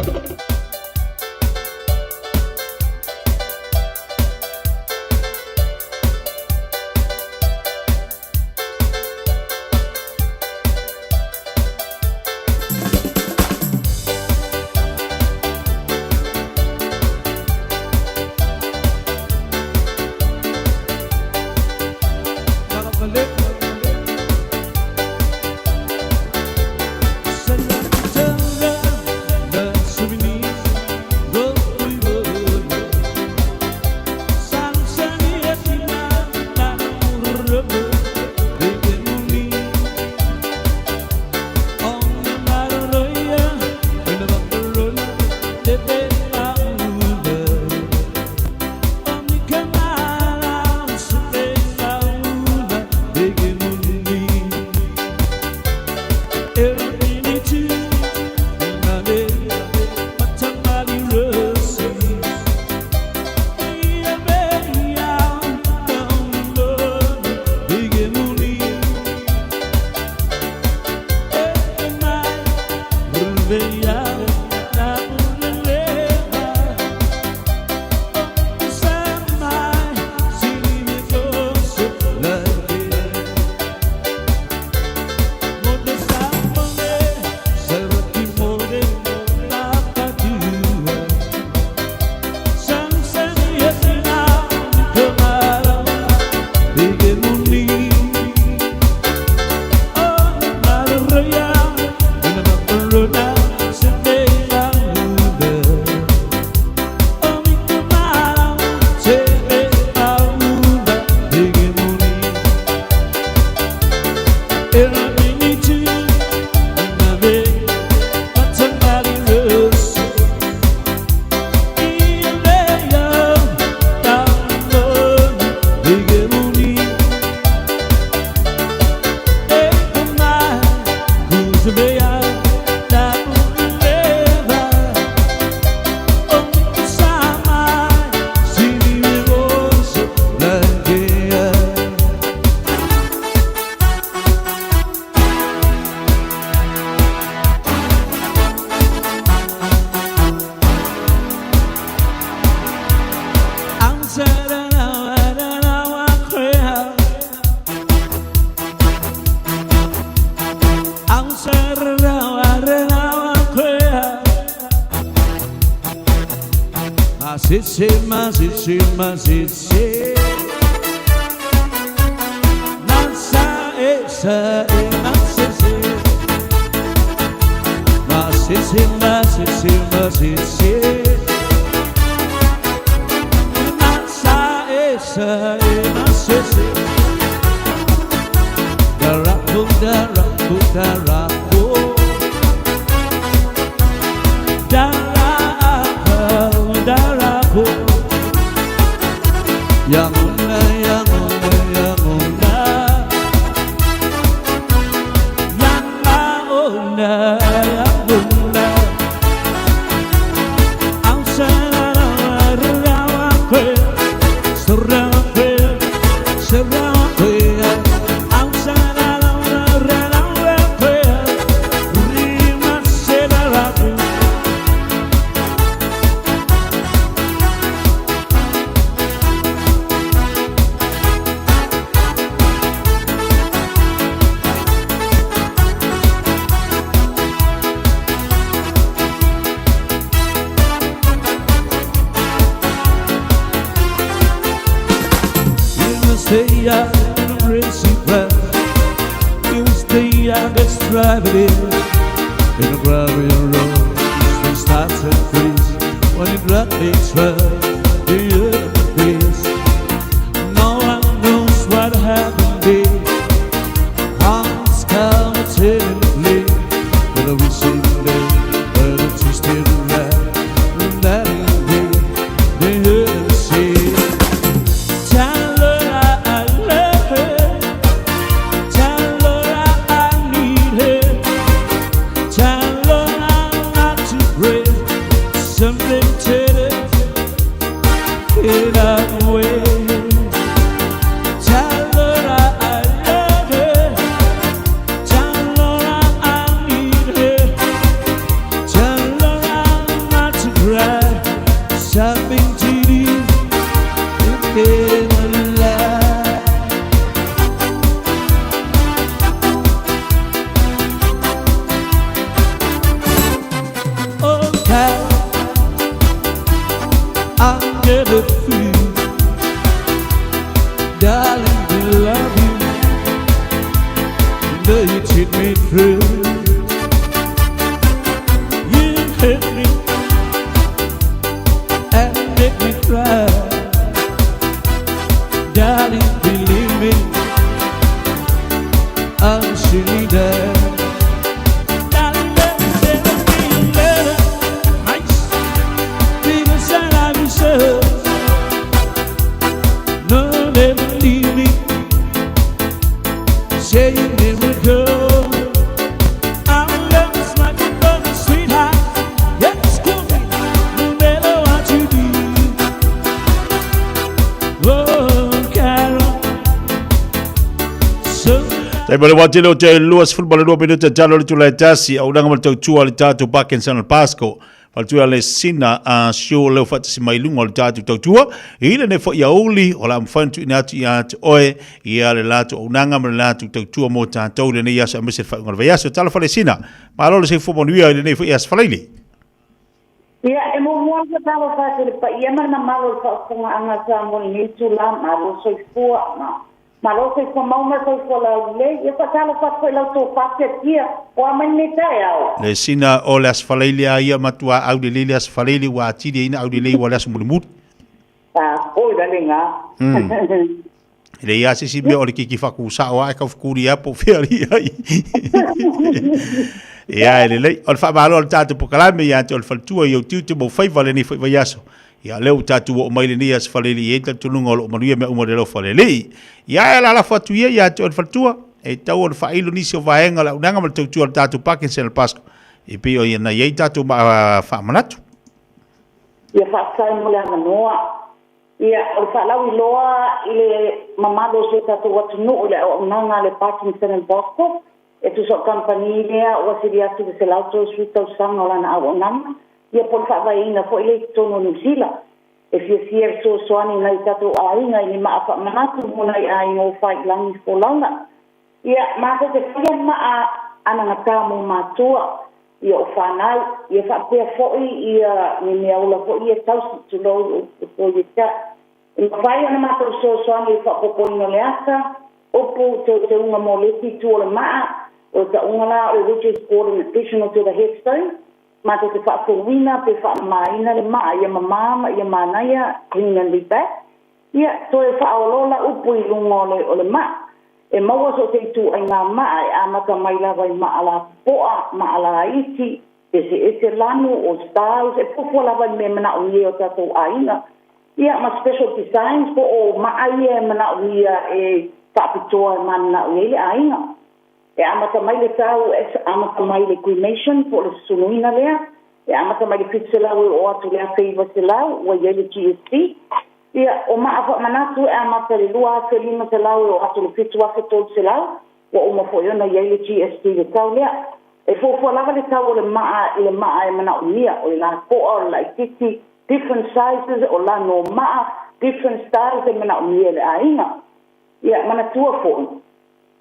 Taimi o le wā tele o te 22 minute talo le tula e tasi, au langa ma le tautua le tātou Parkinson al Pasco. Faletua le sina a sio leo whaatasi mai lunga o le tātou tautua. I le ne fo ia uli, o la mwhain tu ina atu ia atu oe, ia le lātou aunaga ma le lātou tautua mo tātou le nei aso aemaise le faaiuga o le vaiaso. Talofa le sina. Malo le soifua manuia i lenei foi aso Faleili. Ia, e muamua ona talofa atu i le paia ma le mamalu o le faafofogaaga a Samoa i lenei itula, malo soifua, ma malo soifua mau ma le soifua laulelei. Ia, faatalofa atu foi i la outou faatiatia, o a mai lenei taeao? Le sina o le Aso Faraile a ia matua aulelei le Aso Faraile ua atili ai na aulelei ua le aso mulimuli. A, oi la le gā. E leai lava se isi mea o le kiki faakusao lava e taufetuli lava po o fea alii ai. Ia, e lelei. O le faamalo a le tatou polokalame ia te oe le faletua i ou tiute ma ou faiva lenei foi vaiaso. Ia, o lea ua tatou oo mai lenei aso Falealii e i ai le talitonuga o lo o manuia mea uma i le alofa o le Alii. Ia, e alalafo atu ia ia te oe le faletua, e tatau ona faailo nisi o vaega o le auaunaga ma le tautua a le tatou Parkinson le Pasco e pei ona i ai tatou faamanatu. Ia, faafetai mo le avanoa. Ia, o le faalauiloa i le mamalu o si o tatou atunuu i le auaunaga a le Parkinson and Bosco, e tusa o kamupani lea ua sili atu i le 130 tausaga o lana auaunaga, ia po o le faavaeina foi lea i totonu o Niu Sila. E fiafia e fesoasoani i nai o tatou aiga i ni maa faamanatu mo nai aiga ua fai i lagi folauga. Ia, matou te faia maa anagata mo matua, ia o fanau, ia faapea foi ia ni mea ola foi ia tausi, tulou o toieta. E mafai ona matou fesoasoani i le faaopoopoina o le ata, upu, teuteuga mo le isi itu o le maa, o le tauga la o le which is called an additional to the headstone, matou te faatoluina pe faamamaina le maa ia mama ma ia manaia, clean and reback. Ia, toe faaolola upu i luga o le, o le maa. E maua so o se ituaiga maa e amata mai lava i maa lapopoa, maa laiti, eseese lanu, o styles, e fuafua lava i le mea e manaomia e o tatou aiga. Ia, ma special designs po o maa ia e manaomia e faapitoa e mananao i ai le aiga. E amata mai le tau, e amata mai le cremation po o le susunuina lea, e amata mai le 700 e oo atu i le 1900 ua i ai le GST. Ia, o maa faamanatu e amata i le 2500 e oo atu i le 7300 ua uma foi ona i ai le GST i le tau lea. E fuafua lava le tau o le maa i le maa e manaomia, o le lapoa, o le laitiiti, different sizes, o lanu o maa, different styles e manaomia e le aiga. Ia, manatua foi,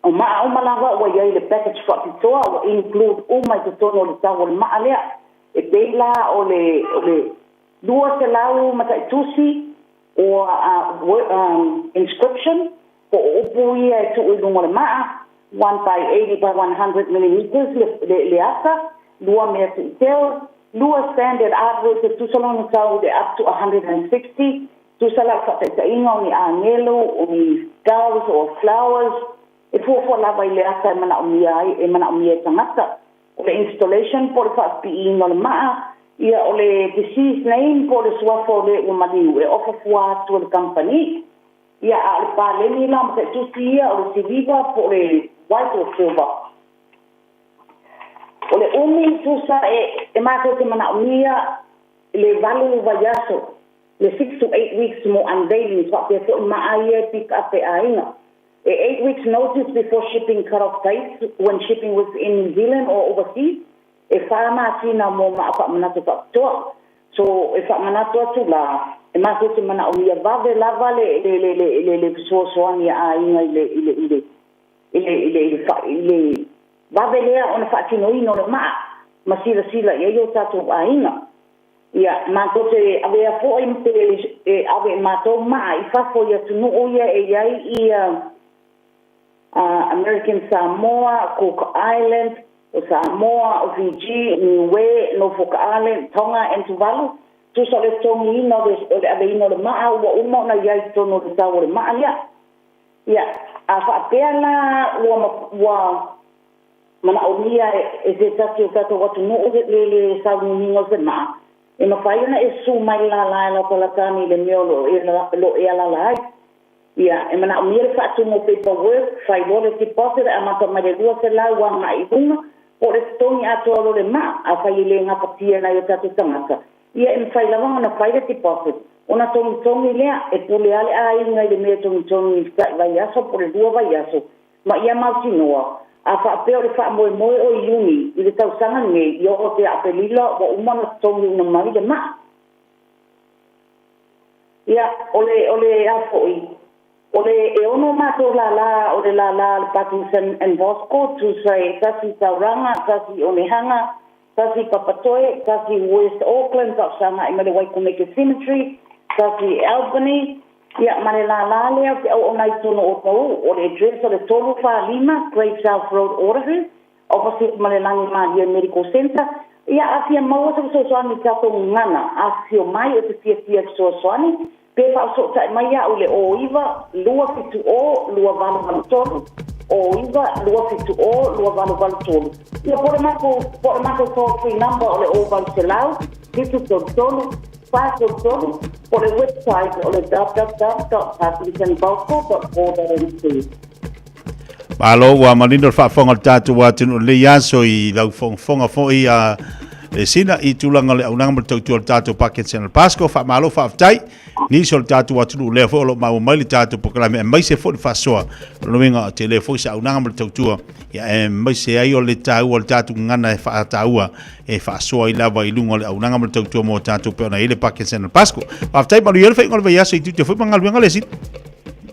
O maa uma lava ua i ai le package faapitoa ua include uma i totonu o le tau o le maa lea. E pei la o le o le 200 mataitusi o inscription po o upu ia e tuu i luga o le maa, 1 by 80 by 100 millimetres le le ata, lua mea tuuteo, lua standard artwork e tusa lona tau i le up to 160. Tusa la o faataitaiga o ni agelu, o ni doves or flowers, e fuafua lava i le ata e manaomia ai, e manaomia e tagata. O le installation po o le faapipiina o le maa, ia o le deceased name po o le suafa o le ua maliu e ofa fua atu e le kamupani. Ia, a o le paleni la mataitusi ia o le siliva po o le white or silver. O le umi, tusa e, e matou te manaomia le valu vaiaso le 6 to 8 weeks mo unveiling faapea foi maa ia e pick up e aiga. E 8 weeks notice before shipping cut off dates when shipping within New Zealand or overseas, e wha masina mo maa faamanatu faapitoa. So e faamanatu atu la, e matou te manaomia vave lava le le le le le le fesoasoani a aiga i le i le i le i le i le i le i le vave lea ona faatinoina o le maa ma silasila i ai o tatou aiga. Ia, matou te avea foi ma te e ave i matou maa i fafo i atunuu ia e i ai ia American Samoa, Cook Island, o Samoa, o Fiji, Niue, Norfolk Island, Tonga and Tuvalu. Tusa o le totogiina o le o le aveina o le maa ua uma ona i ai i totonu o le tau o le maa lea. Ia, a faapea la ua ua Manaomia e se tasi o tatou atunuu le le sauniuniga o se maa, e mafai ona e susu mai le lālā e latalata ane i le mea o lo o e alaala ai. Ia, e manaomia le faatumu o paperwork, fai loa le deposit e amata mai le 200 agai i luga, po o le totogi atoa loa le maa, afai e le gapatia e nai o tatou tagata, ia e mafai lava ona fai le deposit, ona togitogi lea, e pule lava le aiga i le mea e togitogi i le tai vaiaso po o le lua vaiaso. Ma ia mautinoa, a faapea o le faamoemoe o Iuni i le tausaga lenei ia oo atu ia Aperila ua uma ona totogi uma mai le maa. Ia, o le, o le a foi, o le e ono matou lālā o le lālā a le Parkinson and Bosco, tusa e tasi Tauranga, tasi Onehanga, tasi Papatoe, tasi West Auckland faafesagai ma le Waikumete Cemetery, tasi Albany, ia, ma le lālā lea o te auauna i totonu o Otahuhu, o le address o le 345 Great South Road, Otahuhu, opposite ma le Langimalie Medical Centre. Ia, a fia maua se fesoasoani i tatou gagana, afifio mai o te fiafia fesoasoani, pe faafesootai mai au i le 09 270 2883, 09 270 2883. Ia, po o le matou, po o le matou toll free number o le 0800 733 433, po o le website o le www.parkinsonbosco.co.nz. Malo ua manino le faafofoga o le tatou atunuu i lenei aso i lau fogafoga foi a le sina i tulaga o le auaunaga ma le tautua o le tatou Parkinson le Pasco. Faamalo faafetai nisi o le tatou atunuu lea foi o lo o maua mai le tatou polokalame aemaise foi le faasoa. O lona uiga tele foi se auaunaga ma le tautua ia aemaise ai o le taua o le tatou gagana e faataua e faasoa ai lava i luga o le auaunaga ma le tautua mo tatou pei ona i ai le Parkinson le Pasco. Faafetai manuia le faaiuga o le vaiaso i tiute foi ma galuega le sina.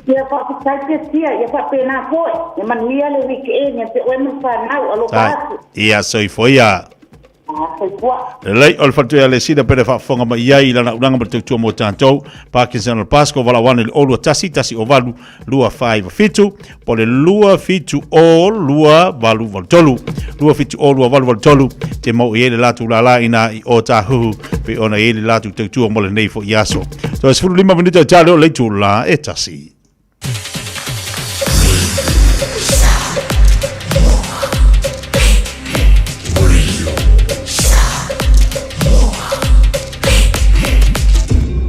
Ia faafetai Tiatia, ia faapena foi. Ia manuia le weekend ia te oe ma le whanau. Alofa atu. Ia soifua ia. Ah, soifua. Lelei, o le faletua ia Lesina pele faafofoga mai i ai i lana auaunaga ma le tautua mo tatou. Parkinson o le Pasco, valaau ane i le 021 108 257 po o le 270 2883. 270 2883 te mau i ai le latou lālā ina i Ōtāhuhu pei ona i ai le latou tautua mo lenei foi aso. Toe 15 minute o tale o le itula e tasi.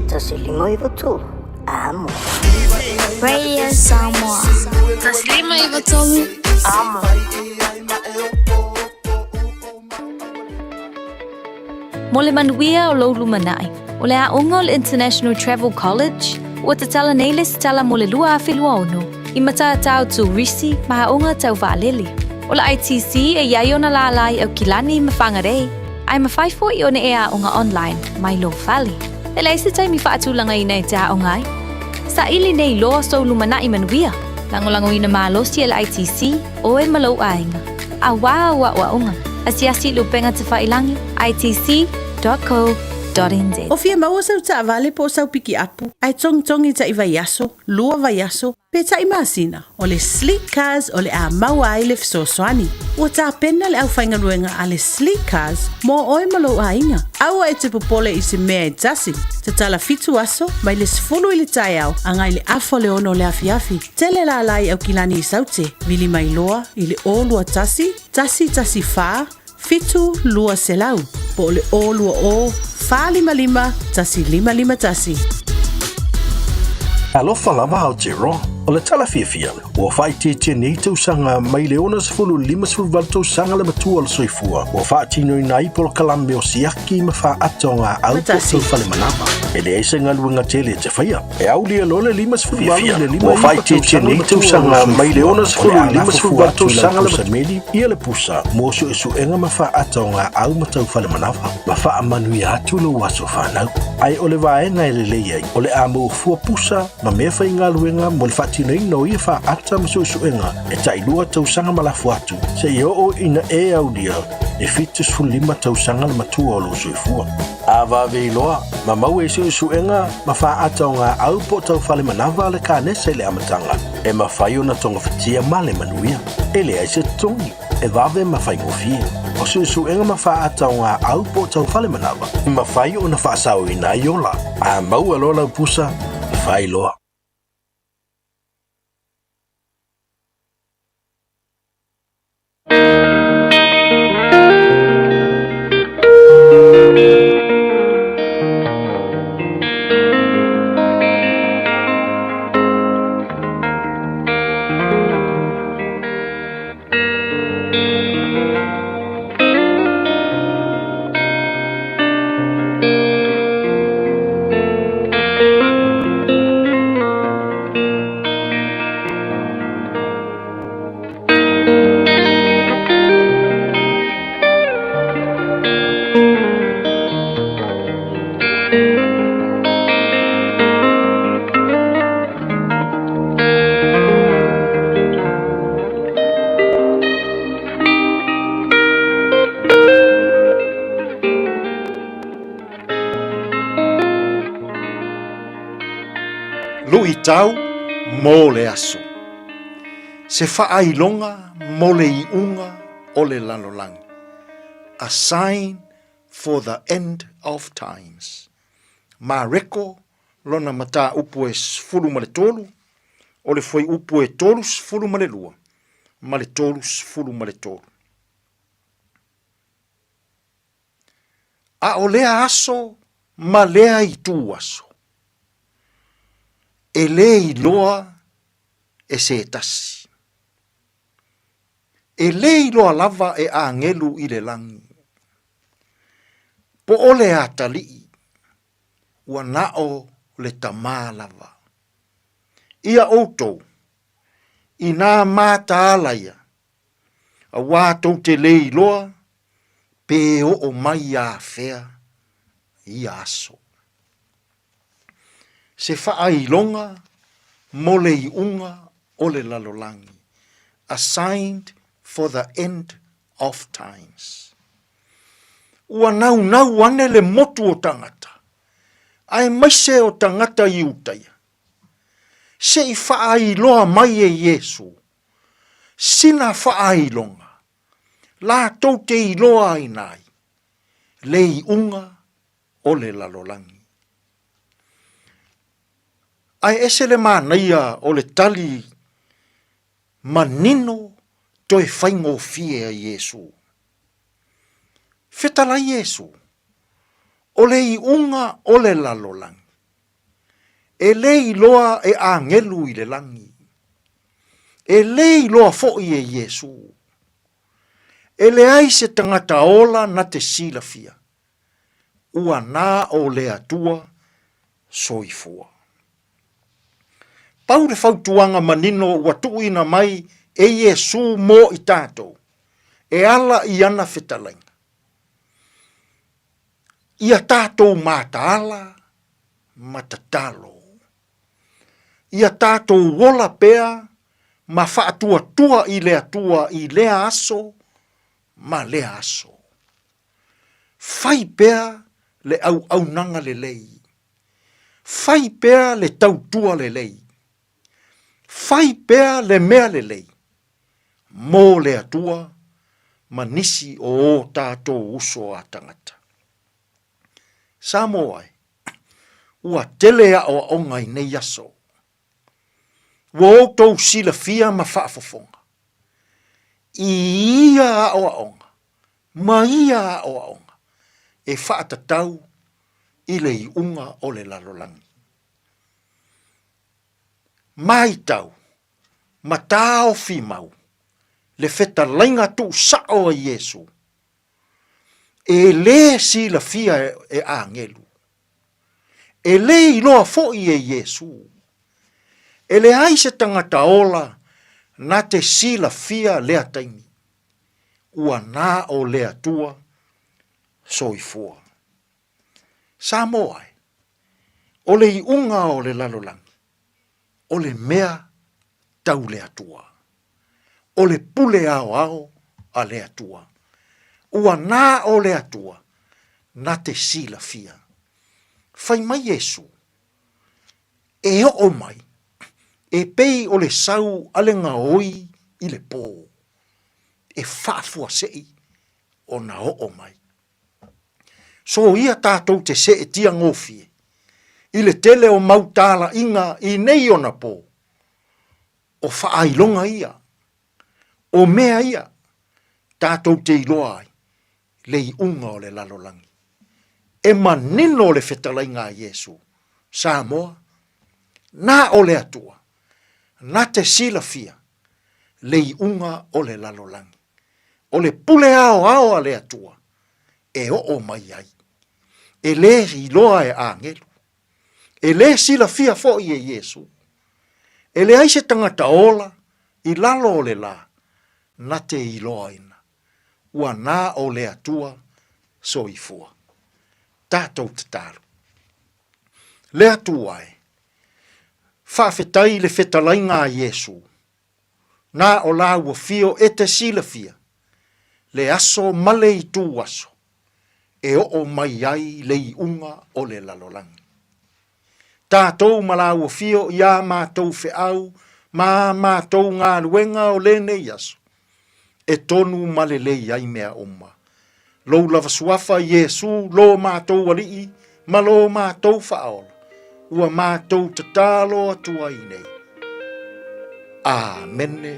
Tasi lima iwa tolu. Amo. Radio Samoa. Tasi lima iwa tolu. Amo. Mo le manuia o lou lumanai, o le aoga o le International Travel College, ua tatala nei le sitala mo le 2026 i matatau turisi ma aoga tau vaalele. O le ITC e i ai ona lālā i Aukilani ma Whangarei, ae mafai foi ona e aoga online mai lou fale. E leai se taimi faatulagaina e te aoga ai. Saili nei loa sou lumanai manuia, lagolagoina malosi e le ITC, oe ma lou aiga. Auā au aoaoga, asiasi i le upega tafailangi, itc.co.nz. O fia maua sau taavale po o sau pikiapu, ae togitogi taʻi vaiaso, lua vaiaso, pe taʻi masina, o le Sleek Cars o le a maua ai le fesoasoani. Ua tapena le aufaigaluega a le Sleek Cars mo oe ma lou aiga. Aua e te popole i se mea e tasi. Tatala fitu aso, mai le 10 i le taeao agai le afa o le ono o le afiafi. Tele lālā i Aukilani i Saute, vili mai loa i le 021 114 7200 po o le 020 455 1551. Alofa lava Aotearoa, o le tala fiafia, ua faaitiitia nei tausaga mai le 60 58 tausaga le matua o le soifua, ua faatinoina ai polokalame o siaki ma faaata o gaau po o taufalemanawa. E leai se galuega tele e te faia. E aulia loa le 58 i le 59 Ua faaitiitia tausaga le nei matua o tausaga le mai le soifua, o le a lafo 60 fua 58 atu i lau tausaga le pusameli ia le pusa mo suesuega ma faaata o gaau ma taufalemanawa, ma faamanuia atu lou aso fanau. Ae o le vaega e lelei ai, o le a maua fua pusa ma mea faigaluega mo le faatinoina o ia faaata ma suesuega e tailua tausaga ma lafo atu, seia oo ina e aulia e 75 tausaga le matua o lou soifua. A vave iloa, ma maua i suesuega ma faaata o gaau po o taufalemanawa a le kanesa i le amataga, e mafai ona togafitia ma le manuia. E leai se totogi, e vave ma faigofie. O suesuega ma faaata o gaau po o taufalemanawa, e mafai ona faasaoina ai ola. A maua loa lau pusa, fai loa. Luitau mo le aso. Se faailoga mo le iuga o le lalolagi. A sign for the end of times. Mareko lona mataupu e 13, o le fuaiupu e 32 ma le 33. A o lea aso ma lea itu aso, e lē iloa e se tasi. E lē iloa lava e agelu i le lagi, po o le atalii, ua na o le Tamā lava. Ia outou, inā mataala ia, Auā tou te lē iloa pe oo mai afea ia aso. Se faailoga mo le iuga o le lalolagi, a sign for the end of times. Ua naunau ane le motu o tagata, aemaise o tagata Iutaia, se i faailoa mai e Iesu sina faailoga latou te iloa aina ai le iuga o le lalolagi. Ae ese le manaia o le tali manino toe faigofie a Iesu. Fetalai Iesu, o le iuga o le lalolagi, E lē iloa e agelu i le lagi. E lē iloa foʻi e Iesū. E leai se tagata ola na te silafia, ua na o le Atua soifua. Pau le fautuaga manino ua tuuina mai e Iesū mo i tatou, e ala i ana fetalaiga. Ia tatou mataala ma tatalo. Ia tatou ola pea ma faatuatua i le Atua i lea aso ma lea aso. Fai pea le auaunaga lelei. Fai pea le tautua lelei. Fai pea le mea lelei mo le Atua ma nisi o ō tātou uso a tagata. Samoa e, ua tele aʻoaʻoga i nei aso. Ua outou silafia ma faafofoga i ia aʻoaʻoga ma ia aʻoaʻoga e faatatau i le iuga o le lalolagi. Maitau ma taofi mau le fetalaiga tuusao a Iesu E lē silafia e agelu. E lē iloa foʻi e Iesū. E leai se tagata ola na te silafia lea taimi. Ua na o le Atua soifua. Samoa e, o le iuga o le lalolagi, o le mea tau le Atua. O le pule aoao a le Atua. Ua na o le Atua na te silafia. Fai mai Iesu, E oo mai, e pei o le sau a le gaoi i le pō, e faafuasei ona oo mai. Soia tātou te seetia gofie i le tele o mau talaiga i nei ona pō, o faailoga ia, o mea ia tātou te iloa ai le iuga o le lalolagi. E manino le fetalaiga a Iesu, Samoa, na o le Atua, na te silafia le iuga o le lalolagi. O le pule aoao a le Atua e oo mai ai. E lē iloa e agelu. E lē silafia foʻi e Iesu. E leai se tagata ola i lalo o le lā na te iloaina. Ua na o le Atua soifua. Tatou tatalo. Le Atua e, faafetai i le fetalaiga a Iesu. Na o lāua fio e te silafia le aso ma le itu aso e oo mai ai le iuga o le lalolagi. Tatou ma lāua fio i ā mātou feau ma ā mātou galuega o lenei aso, e tonu ma lelei ai mea uma. Lou lava suafa Iesu lo mātou Alii ma lo mātou Faaola, ua mātou tatalo atu ai nei. Amene.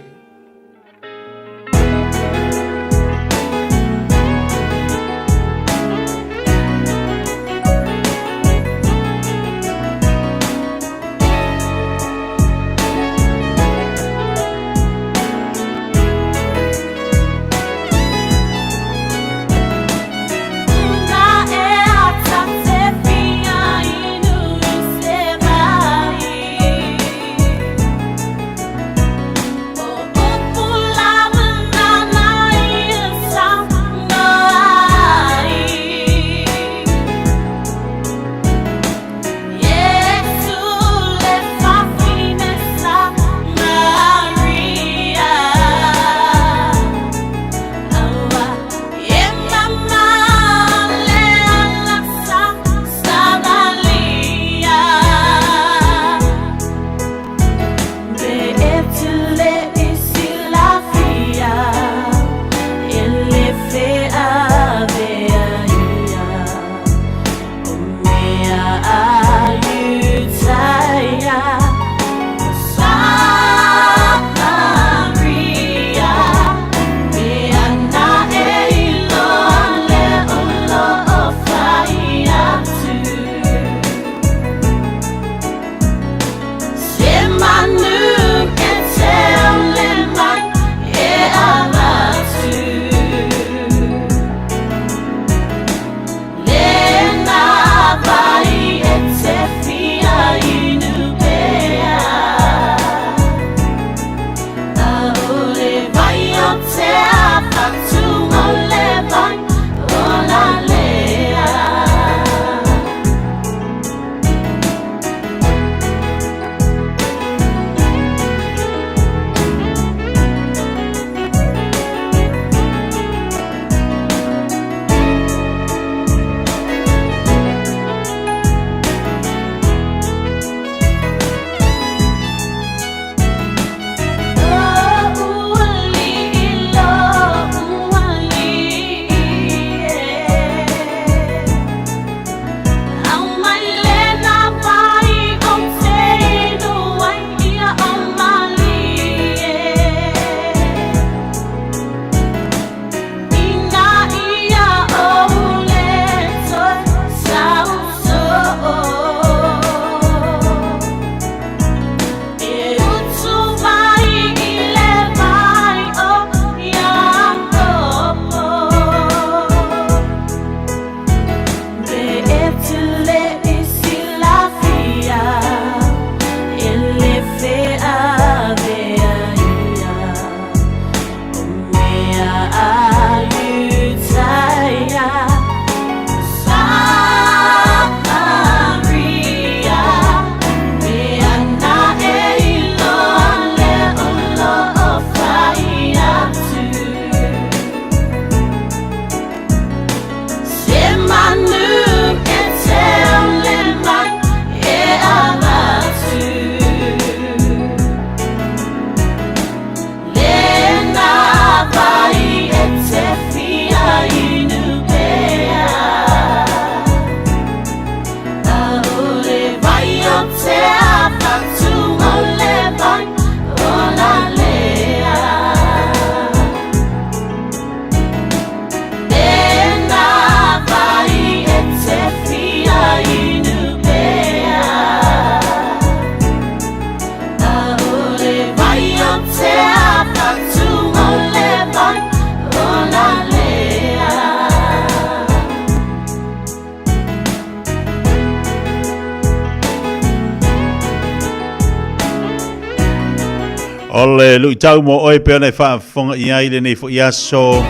O le luitau mo oe pe ona e faafofoga i ai lenei foi aso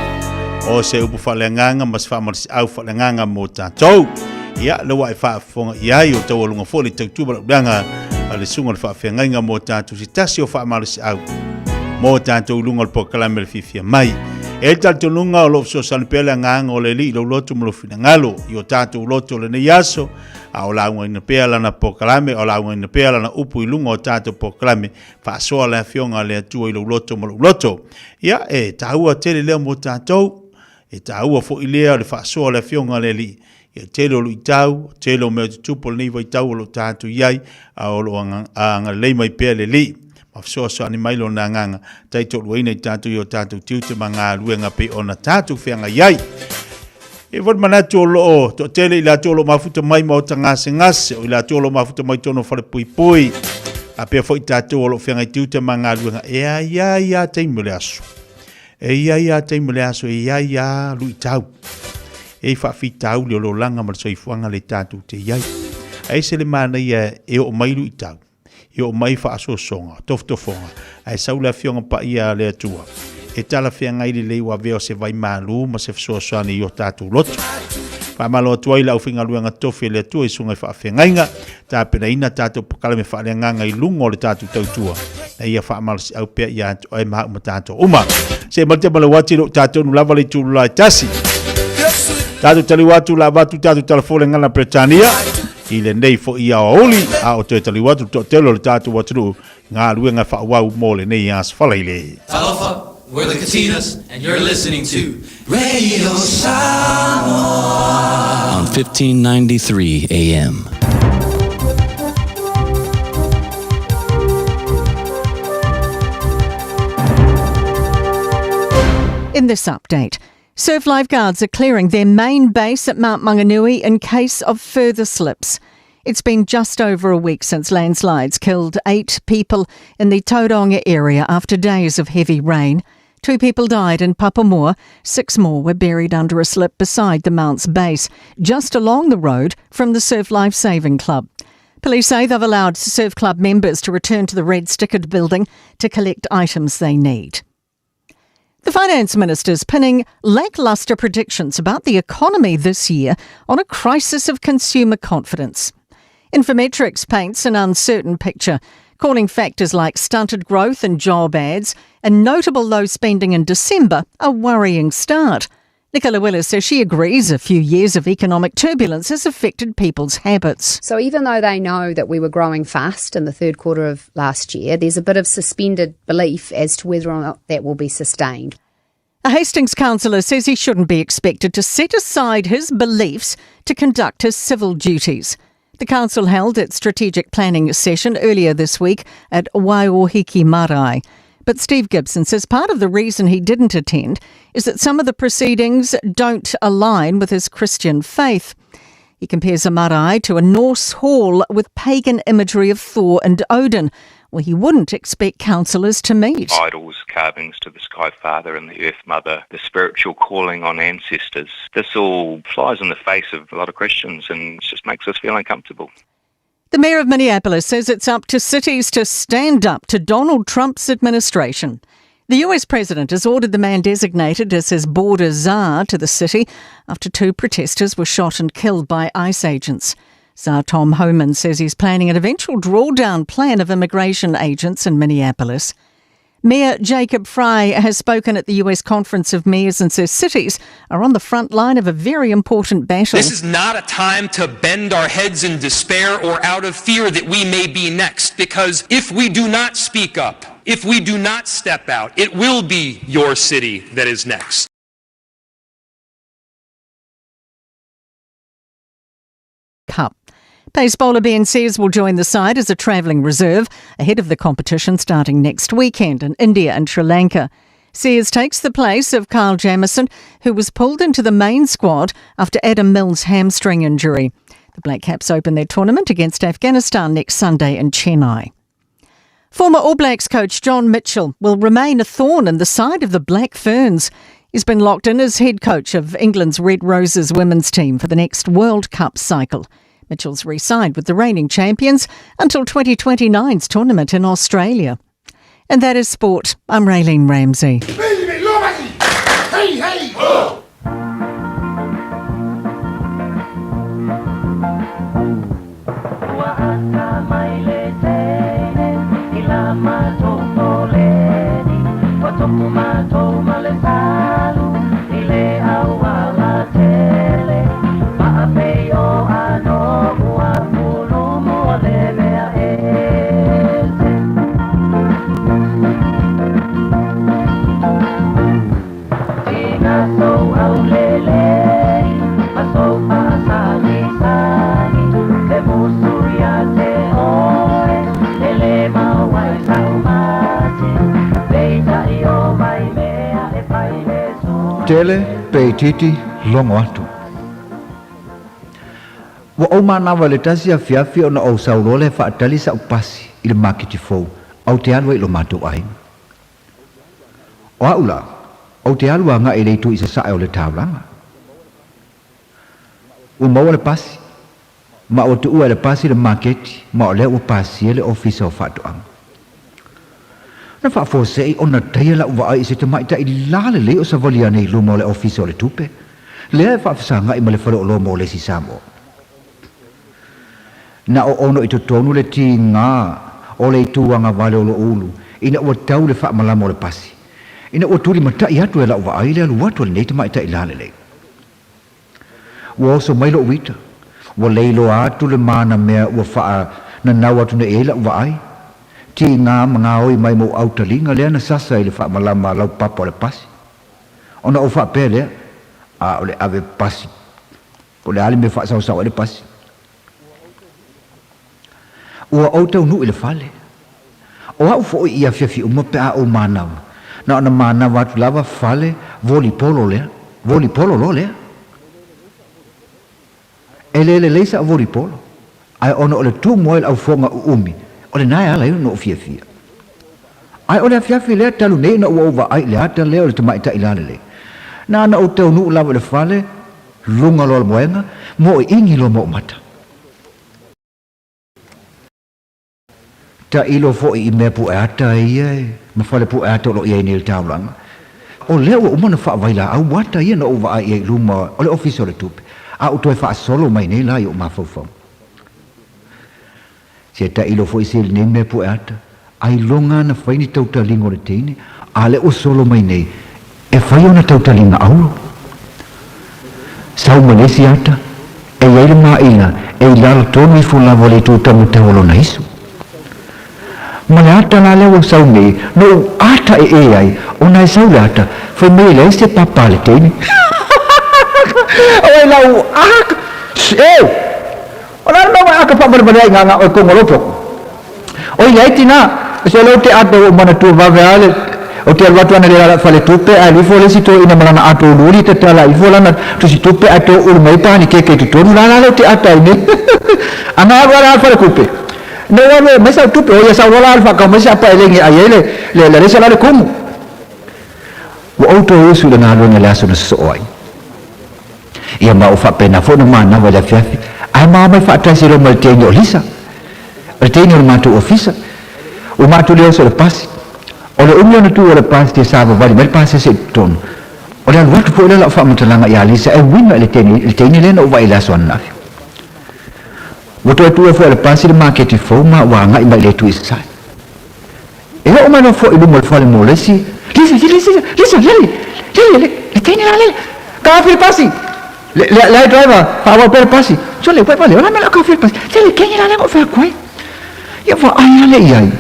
o se upu faaleagaga ma se faamalosiau faaleagaga mo tatou. Ia, le ua e faafofoga i ai o taualuga foi le tautua ma le uleaga a le susuga o le faafeagaiga mo tatou se tasi o faamalosiau mo tatou i luga o le polokalame le fiafia mai. E i talitonuga o lo o fesoasoani pea le agaga o le Alii i lou loto ma lou finagalo i o tatou loto o lenei aso, a o laugaina pea lana polokalame, o laugaina pea lana upu i luga o tatou polokalame, faasoa le Afioga a le Atua i lou loto ma lou loto. Ia, e taua tele lea mo tatou, e taua foi lea o le faasoa o le Afioga a le Alii. Ia, tele o luitau, tele o mea tutupu o lenei vaitau o lo o tatou i ai, a o lo o agalelei mai pea le Alii ma fesoasoani mai lona agaga, taitoaluaina i tatou i o tatou tiute ma galuega pei ona tatou feagai ai. E foi le manatu o lo o toatele i latou o lo o mafuta mai maota gasegase, o i latou o lo o mafuta mai totonu o falepuipui, faapea foi tatou o lo o feagai tiute ma galuega, e ai ai lava taimi o le aso. E i ai lava taimi o le aso, e i ai lava luitau. E i ai faafitauli o le olaga ma le soifuaga lea tatou te i ai. Ae ese le manaia e oo mai luitau, e oo mai faasoasoga, tofotofoga, ae sau le Afioga Paia a le Atua e talafeagai lelei ua avea o se vai malu ma se fesoasoani i o tatou loto. Faamalo atu ai le aufaigaluega tofi a le Atua i susuga i faafeagaiga, tapenaina tatou polokalame faaleagaga i luga o le tatou tautua, na ia faamalosiau pea ia te oe ma au ma tatou uma. Se malte ma le uati lo tatou nu lava le itulu la e tasi. Tatou taliu atu la avatu tatou talafo le ngana Peretania i lenei foi aoauli, a o toe taliu atu le toatele o le tatou atunuu galuega faaauau mo lenei aso falaile. Talofa, we're the Katinas, and you're listening to Radio Samoa on 1593 AM. In this update, surf lifeguards are clearing their main base at Mount Maunganui in case of further slips. It's been just over a week since landslides killed 8 people in the Tauranga area after days of heavy rain. 2 people died in Papamoa. 6 more were buried under a slip beside the Mount's base, just along the road from the Surf Life Saving Club. Police say they've allowed Surf Club members to return to the red stickered building to collect items they need. The Finance Minister's pinning lacklustre predictions about the economy this year on a crisis of consumer confidence. Infometrics paints an uncertain picture, calling factors like stunted growth and job ads and notable low spending in December a worrying start. Nicola Willis says she agrees a few years of economic turbulence has affected people's habits. So even though they know that we were growing fast in the third quarter of last year, there's a bit of suspended belief as to whether or not that will be sustained. A Hastings councillor says he shouldn't be expected to set aside his beliefs to conduct his civil duties. The council held its strategic planning session earlier this week at Waiohiki Marae. But Steve Gibson says part of the reason he didn't attend is that some of the proceedings don't align with his Christian faith. He compares a marae to a Norse hall with pagan imagery of Thor and Odin, where he wouldn't expect councillors to meet. Idols, carvings to the Sky Father and the Earth Mother, the spiritual calling on ancestors. This all flies in the face of a lot of Christians and just makes us feel uncomfortable. The mayor of Minneapolis says it's up to cities to stand up to Donald Trump's administration. The US president has ordered the man designated as his border czar to the city after 2 protesters were shot and killed by ICE agents. Czar Tom Homan says he's planning an eventual drawdown plan of immigration agents in Minneapolis. Mayor Jacob Frey has spoken at the US Conference of Mayors and says cities are on the front line of a very important battle. This is not a time to bend our heads in despair or out of fear that we may be next, because if we do not speak up, if we do not step out, it will be your city that is next. Cup. Pace bowler Ben Sears will join the side as a travelling reserve ahead of the competition starting next weekend in India and Sri Lanka. Sears takes the place of Kyle Jamieson, who was pulled into the main squad after Adam Milne's hamstring injury. The Black Caps open their tournament against Afghanistan next Sunday in Chennai. Former All Blacks coach John Mitchell will remain a thorn in the side of the Black Ferns. He's been locked in as head coach of England's Red Roses women's team for the next World Cup cycle. Mitchell's re-signed with the reigning champions until 2029's tournament in Australia. And that is sport. I'm Raylene Ramsey. Hey, hey, oh! Tele pe itiiti logo atu. Ua ou manava i le tasi afiafi ona ou sau loa lea e faatali sa'u pasi i le maketi fou a ou te alu ai i lo matou aiga. O a'u la, ou te alu aga'i i le itu i sasae o le taulaga. Ua maua le pasi, ma ua tuua e le pasi le maketi ma o lea ua pasia le Ofisa o Faatoaga. Na faafuasei ona taia la'u vaai i se tamaitai lalelei o savali ane i luma o le Ofisa o le Tupe, lea e faafesagai ma le faleoloa mo le isi Samoa. Na oono i totonu le tiga o le itu agavale o lo'u ulu ina ua tau le faamalama o le pasi, ina ua tulimatai atu e la'u vaai le alu atu a lenei tamaitai lalelei. Ua oso mai lo'u ita, ua leiloa atu le manamea ua faananau atu nei ai la'u vaai, tiga ma gaoi mai mou autaliga lea na sasa i le faamalama a laupapa o le pasi. Ona ou faapea lea, A o le ave pasi, po o le a le mea e faasaosao ai le pasi. Ua ou taunuu i le fale. O au foi i afiafi uma pe a ou manava, na ona manava atu lava fale volipolo lea, volipolo loa lea. E le lelei sa'u volipolo, ae ona o le tumu ai o le aufoga uumi, o lena e ala ai ona ou fiafia. Ae o le afiafi lea talu nei ona ua ou vaai i le ata lea o le tamaitai lalelei. Na ona ou taunuu lava i le fale, luga loa o le moega, moiingi loa ma ou mata. Tailo foi i mea pueata ia e, ma fale pueata o lo o i ai nei i le taulaga. O lea ua uma ona faavailaau ata ia na ou vaai i ai i luma o le Ofisa o le Tupe, a ua toe faasolo mai nei la i ou mafaufau. Se tailo foi se i lenei mea pueata, ailoga ana fai ni tautaliga o le teine, a lea ua solo mai nei e fai ona tautaliga auro. Sau ma le isi ata, e i ai le maila e i lalo tonu ifo lava o le itu taumatau o lona isu. Ma le ata la lea ua sau nei, na ou ata e e ai, ona e sau le ata, fai mai e leai se papa a le teine. Oi lau aka, e! O le a le mea ua e aka faamalevale ai i ngā ngā oe kongo lou poko? Oi leai tinā, se o lea ou te ata ua ou manatua vave a le, ou te alu atu ana le lala faletupe ae alu ifo le isi toeaina ma lana ato uluuli tatala ifo lana tusi tupe ae toulu mai pani keke i totonu la la lea ou te ata ai nei. Ana alu ala falekupe. Na ou alu e aumai sau tupe, oi ia sau loa la alu faakau mai se apa e lege ai ai le, le, le lesa la le kumu. Ua ou toe usu i le galuega i le aso na sosoo ai. Ia ma ua faapena foi ona manava i le afiafi, ae ma omai faatasi loa ma le teine o Lisa, o le teine o le matou ofisa. Ua matou le oso i le pasi. O le umi ona tu o le pasi e savavali mai le pasese i totonu. O le alu atu foi lea o lau faamatalaga ia Lisa e uiga i le teine, le teine lea na ou vaai i le aso ananafi. Ua toe tua foi e le pasi le maketi fou ma ua agai mai i le itu i sasae. E oo mai loa foi i luma o le fale mo le isi, Lisa, Lisa, Lisa, Lele, Lele, le, le teine la Lele, ka afi le pasi. Le, le, le ai driver, faaauau pea le pasi. Sole, uai vale, o la mea la ka afi le pasi. Lele, teine la lea o fea koe. Ia vaai la le i ai.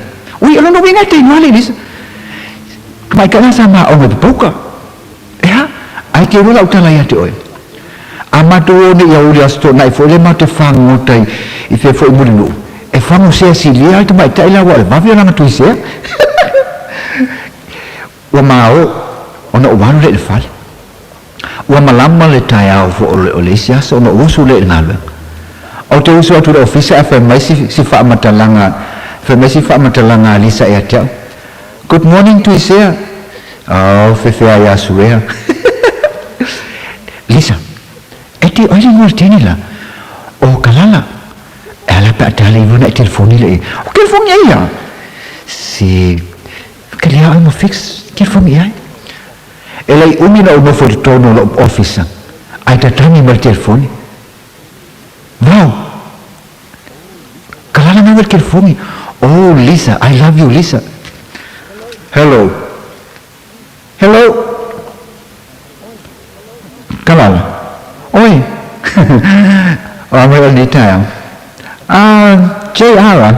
Ui, o lona uiga e teine la le Lisa. Mai ka sa ma onga te pauka. E ha, ai te iloa lau tala ia te oe. A matou o nei ia uli aso toonai foi lea matou te fagota i, i fea foi i Mulinuu, e fago sea silia ai tamaitai la ua o le vave o lana tui sea. Ua mao ona ou alu lea i le fale. Ua malama le taeao foi o le, o le isi aso ona ou usu lea i le galuega. Ou te usu atu i le ofisa ae fai mai si, si faamatalaga, fai mai si faamatalaga a Lisa ia te au, Good morning Tuisea. Oh, fefea ia Suea. Lisa, e te oi le ngoa le tene la. O Kalala. E ala pe a tale ivo na e telefoni le e. O telefoni ai ia. Si, ka lea ai ma fix telefoni ai. E lei umi na o nofo i totonu o lou ofisa. Ai tatagi mai le telefoni. Wow! Kalala mai le telefoni. Oh Lisa, I love you Lisa. Hello. Hello. Kalala. Oi. O a mai o lenei taeao. Ah, JR ah.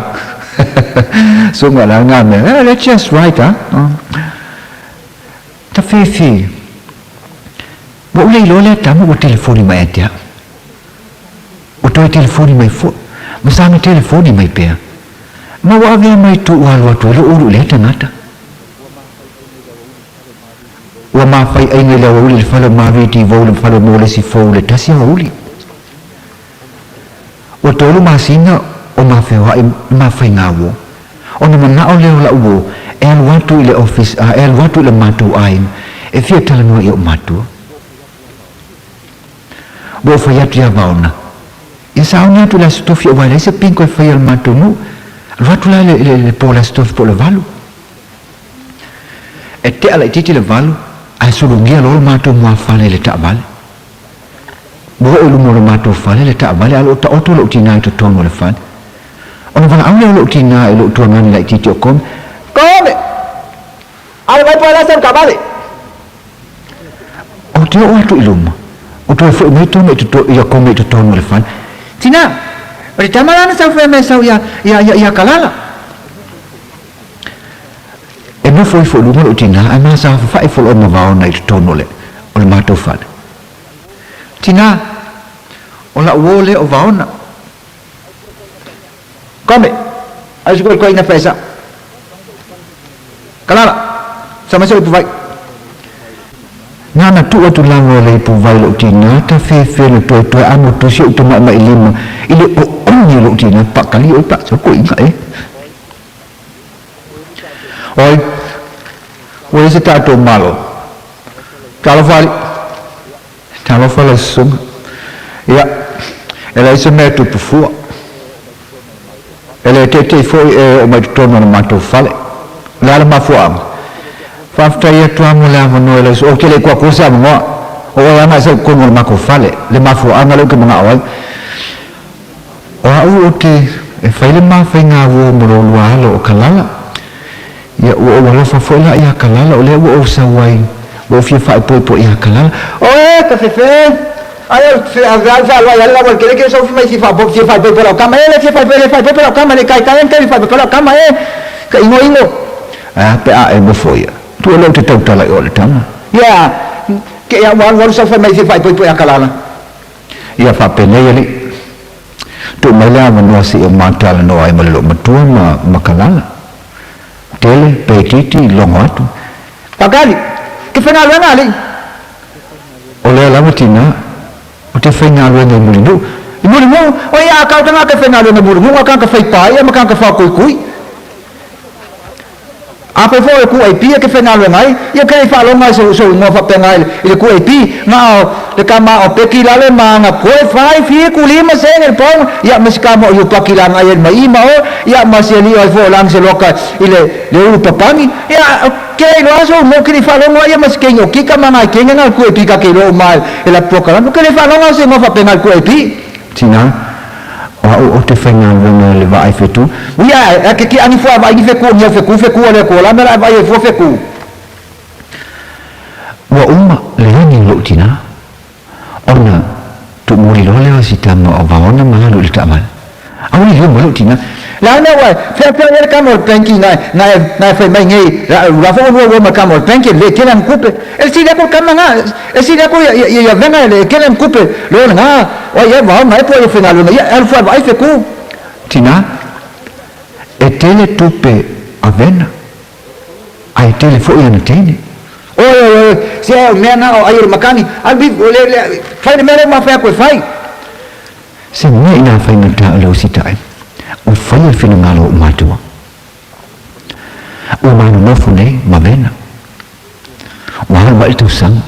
Sunga la ngā mea. Eh, that's just right ah. Oh. Tawhīwhi. Ua ou le iloa lea tama ua telefoni mai ia te au. Ua toe telefoni mai foi, ma sana telefoni mai pea. Ma ua avea mai tuu alu atu ai lou ulu i lea tagata. Ua mafaiaiga i le aoauli i le fale o Maviti Vou le fale o Molesi Fou le tasi aoauli. Ua tolu masina o ma feoai ma faiga uo. Ona manao lea o la'u uo e alu atu i le office a e alu atu i le matou aiga e fia talanoa i o'u matua. Ua ou fai atu ia Vaona, Ia sauni atu i le Aso Tofi aua e leai se pingo e faia i le matou nuu. Alu atu la i le po o le Aso Tofi po o le valu. E tea laitiiti le valu ae sulugia loa le matou muafale i le taavale. Ua oo i luma o le matou fale le taavale a o lo o taoto lou tinā i totonu o le fale. Ona valaau lea o lou tinā i lou tuagani laitiiti o Kome, Kome! Alo mai po e lasa le taavale! Ou te oo atu i luma, ua toe foi mai tonu i toto, ia Kome i totonu o le fale. Tinā! O le tama la na sau fea mea sau ia, ia, ia, ia Kalala? E nofo ifo i luga lou tinā ae masafafae ifo loa ma vaona i totonu o le, o le matou fale. Tinā, o la'u uō lea o vaona. Kome, ai se koe koe ina fesa. Kalala, sa mai se ipu vai. Nāna tuu atu lava o le ipu vai lou tinā, ta fefe le toe toe amo tusi o'u tamaʻimaʻi lima i le oʻogi o lou tinā, pakali oi pa so koe inga e. Oi, ua i ai se tatou Malo. Talofa alii. Talofa lau susuga. Ia, e leai se mea e tupu fua. E le teitei foi e oo mai totonu o le matou fale. O le a le mafuaaga? Faafetai atu lava mo le avanoa e lau susuga. Ou te le i kuakua se avanoa. O oe lava na e sau i totonu o le matou fale. Le mafuaaga lea ou te manao ai. O a'u ou te e fai le ma faiga uo mo lo lua alo o Kalala. Ia, ua ou alofa foi la iā Kalala, o lea ua ou sau ai, ua ou fia faaipoipo iā Kalala. Oe, ka fefe! Ai au fe ave au fa aloa ia le laua le kele ke sau mai fia fa fia faaipoipo lau kama e le fia faaipoipo le faaipoipo lau kama le kai kai an kai faaipoipo lau kama e ka ingo ingo. Ae a pe a e nofo ia. Tu o lea ou te tautala i o le tama. Ia, ke ia ua alu alu sau fai mai fia faaipoipo iā Kalala. Ia faapenei alii. Tuu mai le avanoa seia ma talanoa ai ma le loomatua ma Makalala. Tele, pe itiiti, logo atu. Pakali! Ke faigaluega alii! O lea lava tinā, o te faigaluega i Mulinuu. I Mulinuu? O ia a kau tangata faigaluega i Mulinuu, a kanga fai paia ma kanga whakoikoi. Afai foi o le QAP e te faigaluega ai, ia ou te le i faalogo ai i sou igoa faapena i le QAP, na o le tama o Peki lale ma ana koe fai fiku lima sene le paunga, ia ma si tama o Iupaki la ngai ai mai i ma o, ia ma si alii ai foi o Lani Seloka i le le ulu papangi, ia ou te le iloa sou igoa ou te le i faalogo ai ia ma si keini o Kika ma ngai kenge na le QAP ka ke iloa uma e la polokalame, ou te le i faalogo ai se igoa faapena i le QAP. Tina, O a'u ou te faigaluega i le vaai fetu. Ia, e ke ki ani fua vaai ni feku o niau feku, feku a le Atua la mea la e vaai ai fua feku. Ua uma le lagi o lo'u tinā, ona tuumuli loa lea o si tama o Vaona ma alu i le taavale. Aua le lio mai lo'u tinā. Le a le mea ua e feafea ai le tama o le benki na e, na e, na e fai mai nei, la, la foi ua lua ua ma le tama o le benki e le tele ana tupe. E sili atu le tama na, e sili atu ia, ia, ia vena e le tele ana tupe le ona, o ai e Vaona e po ai e faigaluega ia, e alu fua e vaai feku. Tinā, e tele tupe a vena, ae tele foi ana teine. Oi, oi, oi, se o mea na o ai o le makani, alu i, le, le, fai le mea lea ua mafai atu e fai. Se mea inā faigata o le usitai, ua faia le finagalo o ou matua. Ua manonofo nei ma vena. Ua alu ai le tausaga,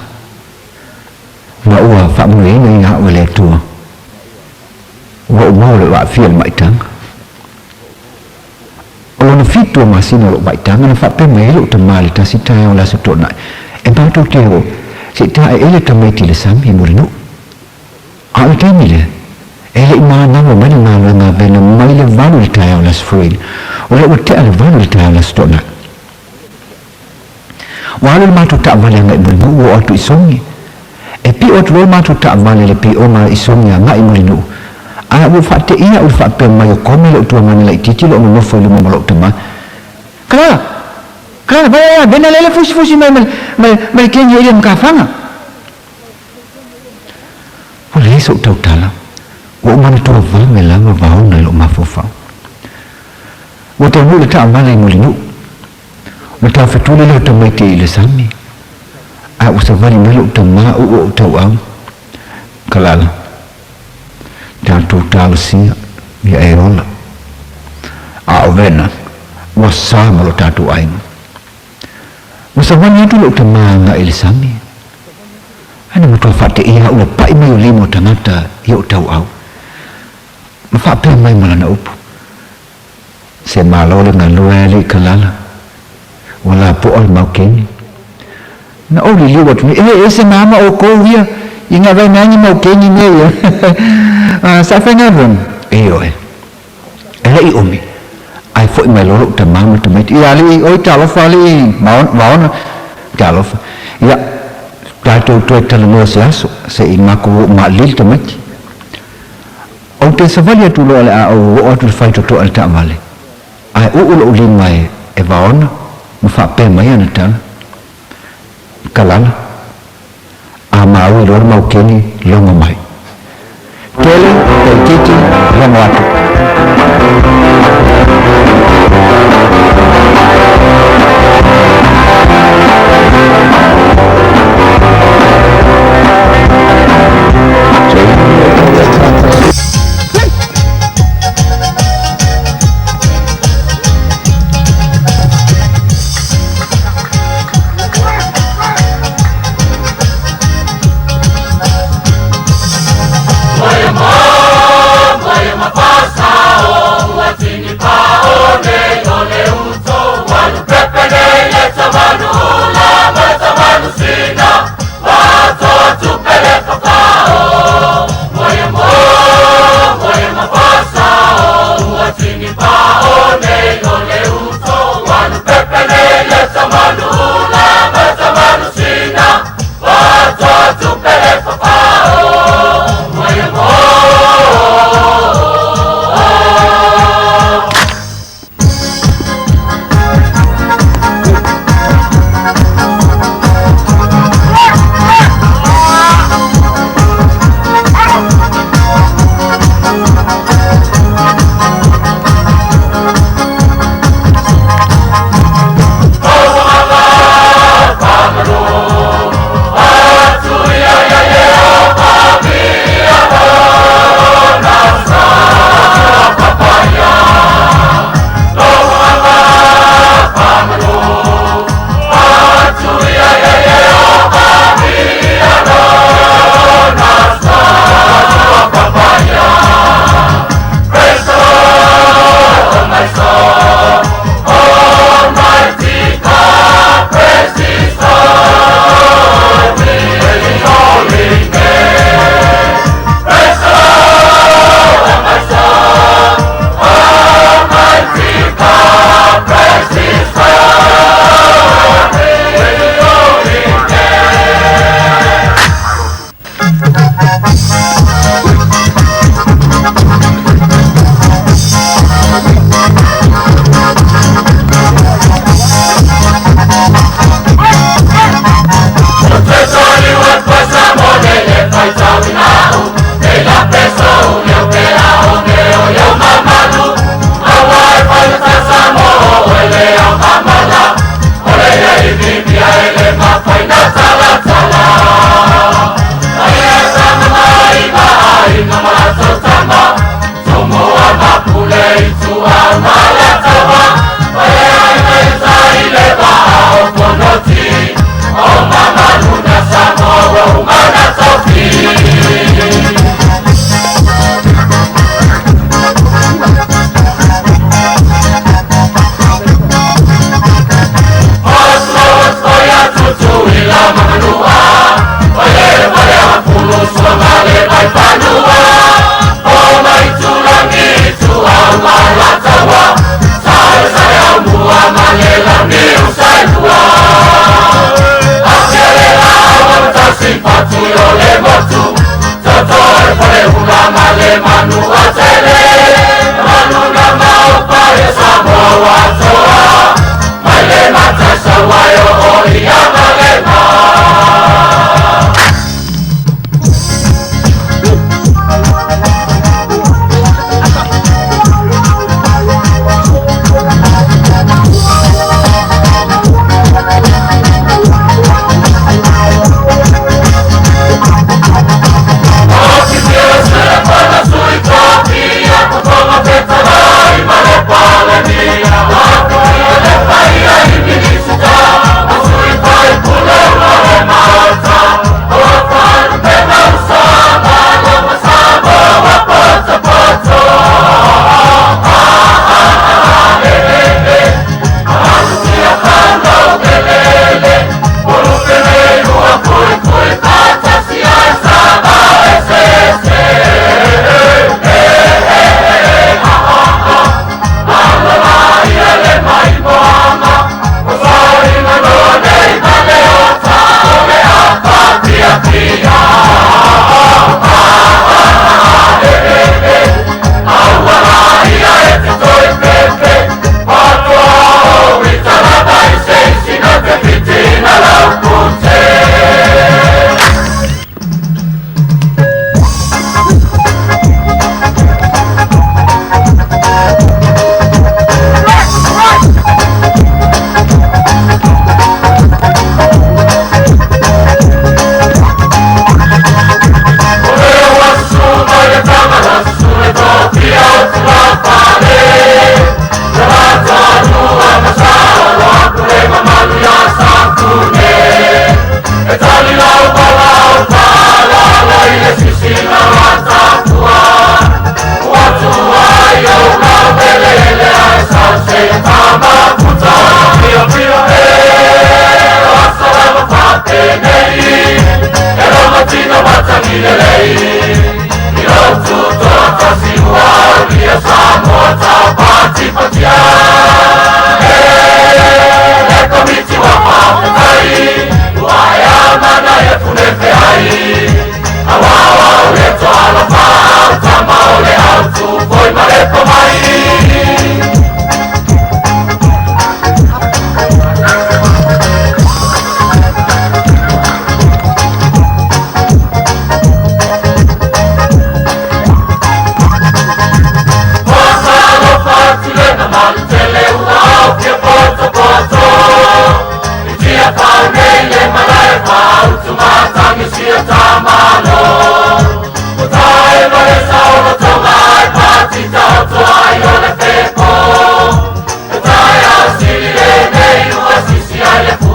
ma ua faamanuiaina ia au e le Atua. Ua ou maua lou aafia i le maitaga. O lona fitu o masina o lou maitaga na faapea mai ai lou tama i le tasi taeao o le Aso Toonai, e matou te o se i taeele tamaiti i le sami i Mulinuu. A o le taimi lea, e le i manava mai le galuega a Vena mai le valu i le taeao o le Aso Faraile, o lea ua tea le valu i le taeao o le Aso Toonai. Ua alu le matou taavale agai i Mulinuu, ua oo atu i Sogi. E pio atu loa le matou taavale i le pioga i Sogi agai i Mulinuu, a ua faateia au i le faapea mai o Kome lou tuagana laitiiti o lo o nonofo i luma ma lou tama. Kalala! Kalala, vaai ai a Vena lele fusifusi mai ma le kegi e ia makafaga. Ua leai so'u tautala, ua ou manatua vave lava vaona i lo'u mafaufau. Ua taunuu le taavale i Mulinuu. Ua taufetuli lou tamaiti i le sami, ae ua savali mai lo'u tamā u'u o'u tauau. Kalala, tatou talosia ia e ola. A o vena, ua sa ma lo tatou aiga. Ua savali atu lo'u tamā agai i le sami, ae na matua faateia a'u le pa'i mai o lima o tagata i o'u tauau, ma faapea mai ma lana upu, Se malo le galue alii Kalala, ua lapo'a le maukeni. Na ou liliu atu nei, E ese mama oukou ia i ngā vainangi maukeni nei ia. Sa faigaluega? Ioe. E le'i umi, ae fo'i mai loa lo'u tamā ma le tamaiti, Ia alii, oi talofa alii Vaona, talofa. Ia, tatou toe talanoa se aso, se'i makou o'o ma'alili tamaiti. Ou te savali atu loa le a ou oo atu i le faitotoa i le taavale, ae uu lo'u lima e Vaona ma faapea mai ana tala, Kalala, a maui loa le maukeni, logo mai. Tele, pe itiiti, logo atu.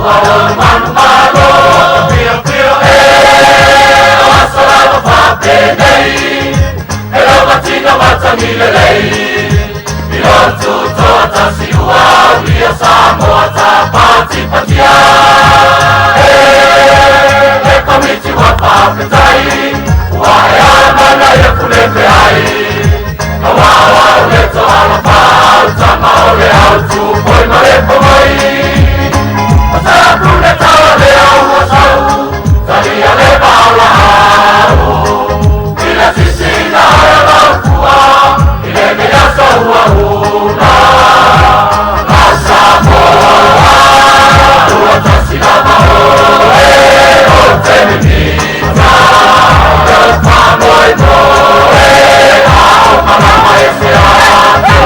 ua o le manumalo Fia fia e o aso lava faapenei E lau matina matagi lelei I lotu toatasi ua aulia Samoa tapatipatia E le Komiti ua faafetai Ua e amanaia pule feai Auā o au le toalafa au tama o le au tupoi ma le pomai O se pule taua lea ua sau Talia le vaolaau I le sisina o le laufua I lenei aso ua una A Samoa ua tasi lava oe O te mimita Le faamoemoe A o malama e se atu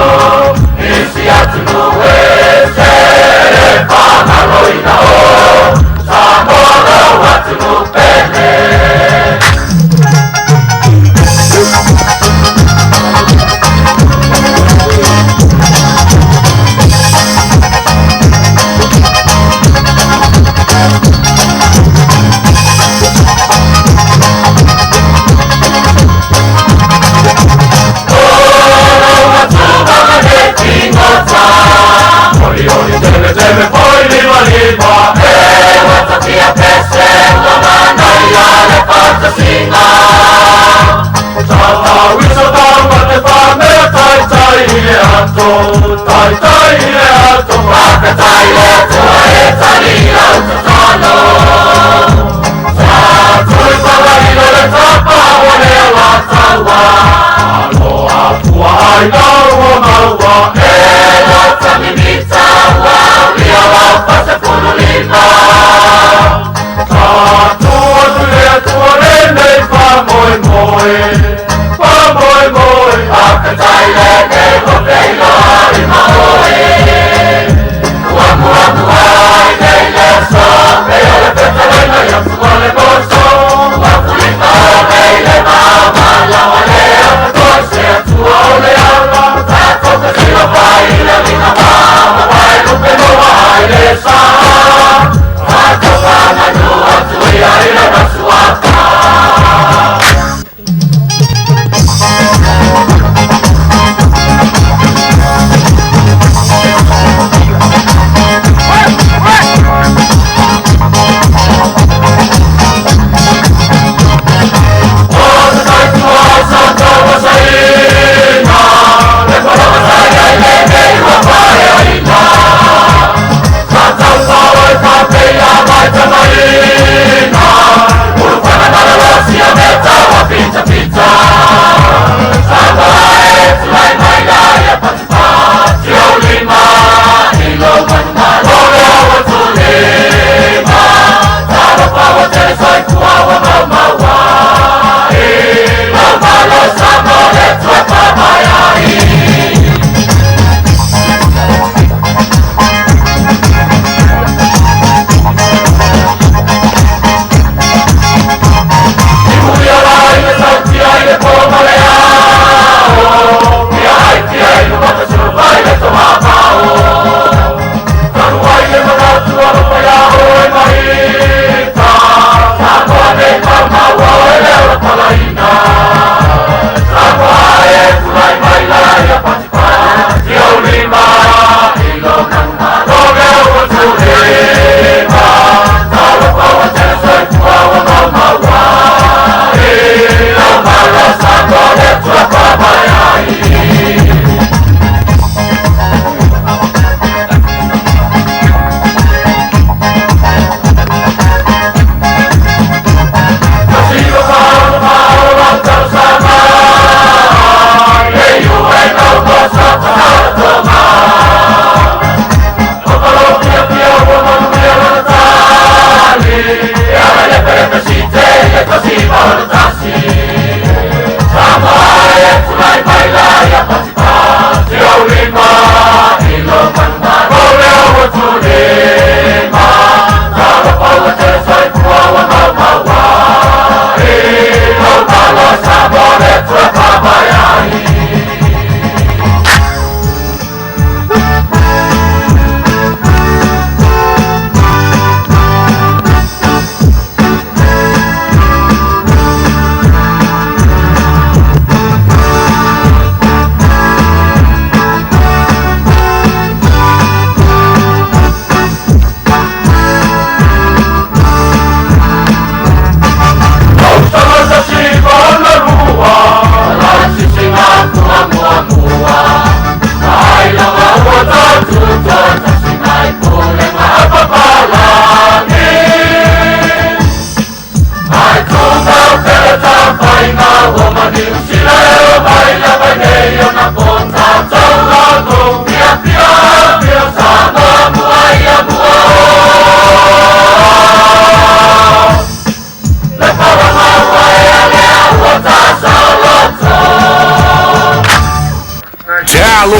I si atunuu ese E faagaloina o Samoa lou atunuu pele.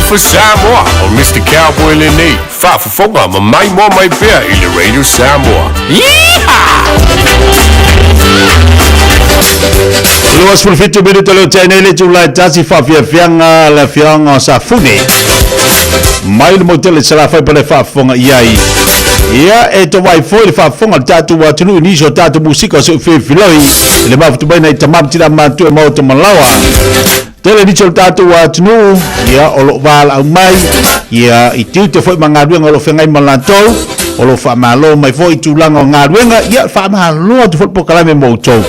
for Samoa, o Mr. Cowboy lenei, faafofoga ma maimoa mai pea i le Radio Samoa. Yeehaw! 27 minuto le tea nei le itula e tasi faafiafiaga le afioaga o Safune mai le motu le Salafai pa le faafofoga i ai. Ia e tovai foi le faafofoga a le tatou atunuu i nisi o tatou musika o se filifiloi i le mafutu mai nai tama ma tina matutua e maota malaoa. Tele nisi o le tatou atunuu ia o lo o valaau mai ia i tiute foi ma galuega o lo o feagai ma latou o lo o faamalo mai foi i tulaga o galuega ia faamalo atu foi le polokalame mo outou.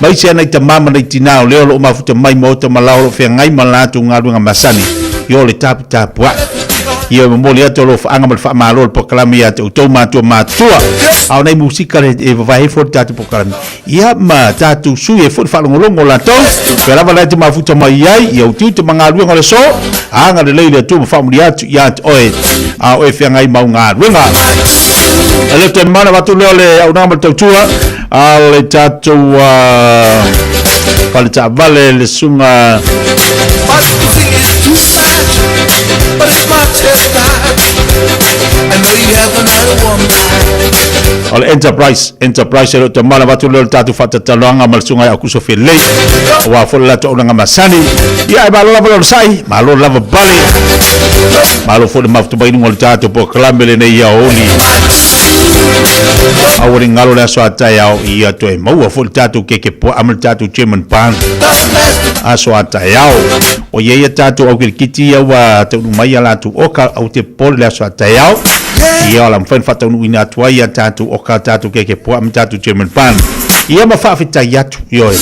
Mai se ana i tama ma nai tinā o lea o lo o mafuta mai maota ma lao o lo o feagai ma latou galuega masani i o le taputapuai. Ia e momoli atu alofaaga ma le faamalo o le polokalame ia te outou matua matutua. A o nai musika le e vavae ai foi le tatou polokalame. Ia ma tatou sui ai foi le faalogologo o latou. Pea lava la e te mafuta mai ai, ia utiuti ma galuega o le aso, agalelei le Atua ma faamanuia atu ia te oe a o e feagai ma au galuega. E le toe mamao ona avatu lea o le auaunaga ma le tautua a le tatou fale taavale le susuga o le Enterprise Enterprise e le o toe mamao ona avatu lea o le tatou faatalanoaga ma le susuga ia Aukuso Felei aua foi le latou auaunaga masani. Ia e malo lava le onosai, malo lava pale, malo foi le mafuta mai i luga o le tatou polokalame lenei aoauli. Aua ne i galo le aso a taeao ia toe maua foi le tatou keke puaa ma le tatou German bun aso a taeao. Ua i ai a tatou au kirikiti ia ua taunuu mai a latou oka aua te popole le aso a taeao. Ia o le a mafai ona faataunuuina atu ai a tatou oka, tatou keke puaa ma tatou German bun. Ia ma faafetai atu, ioe,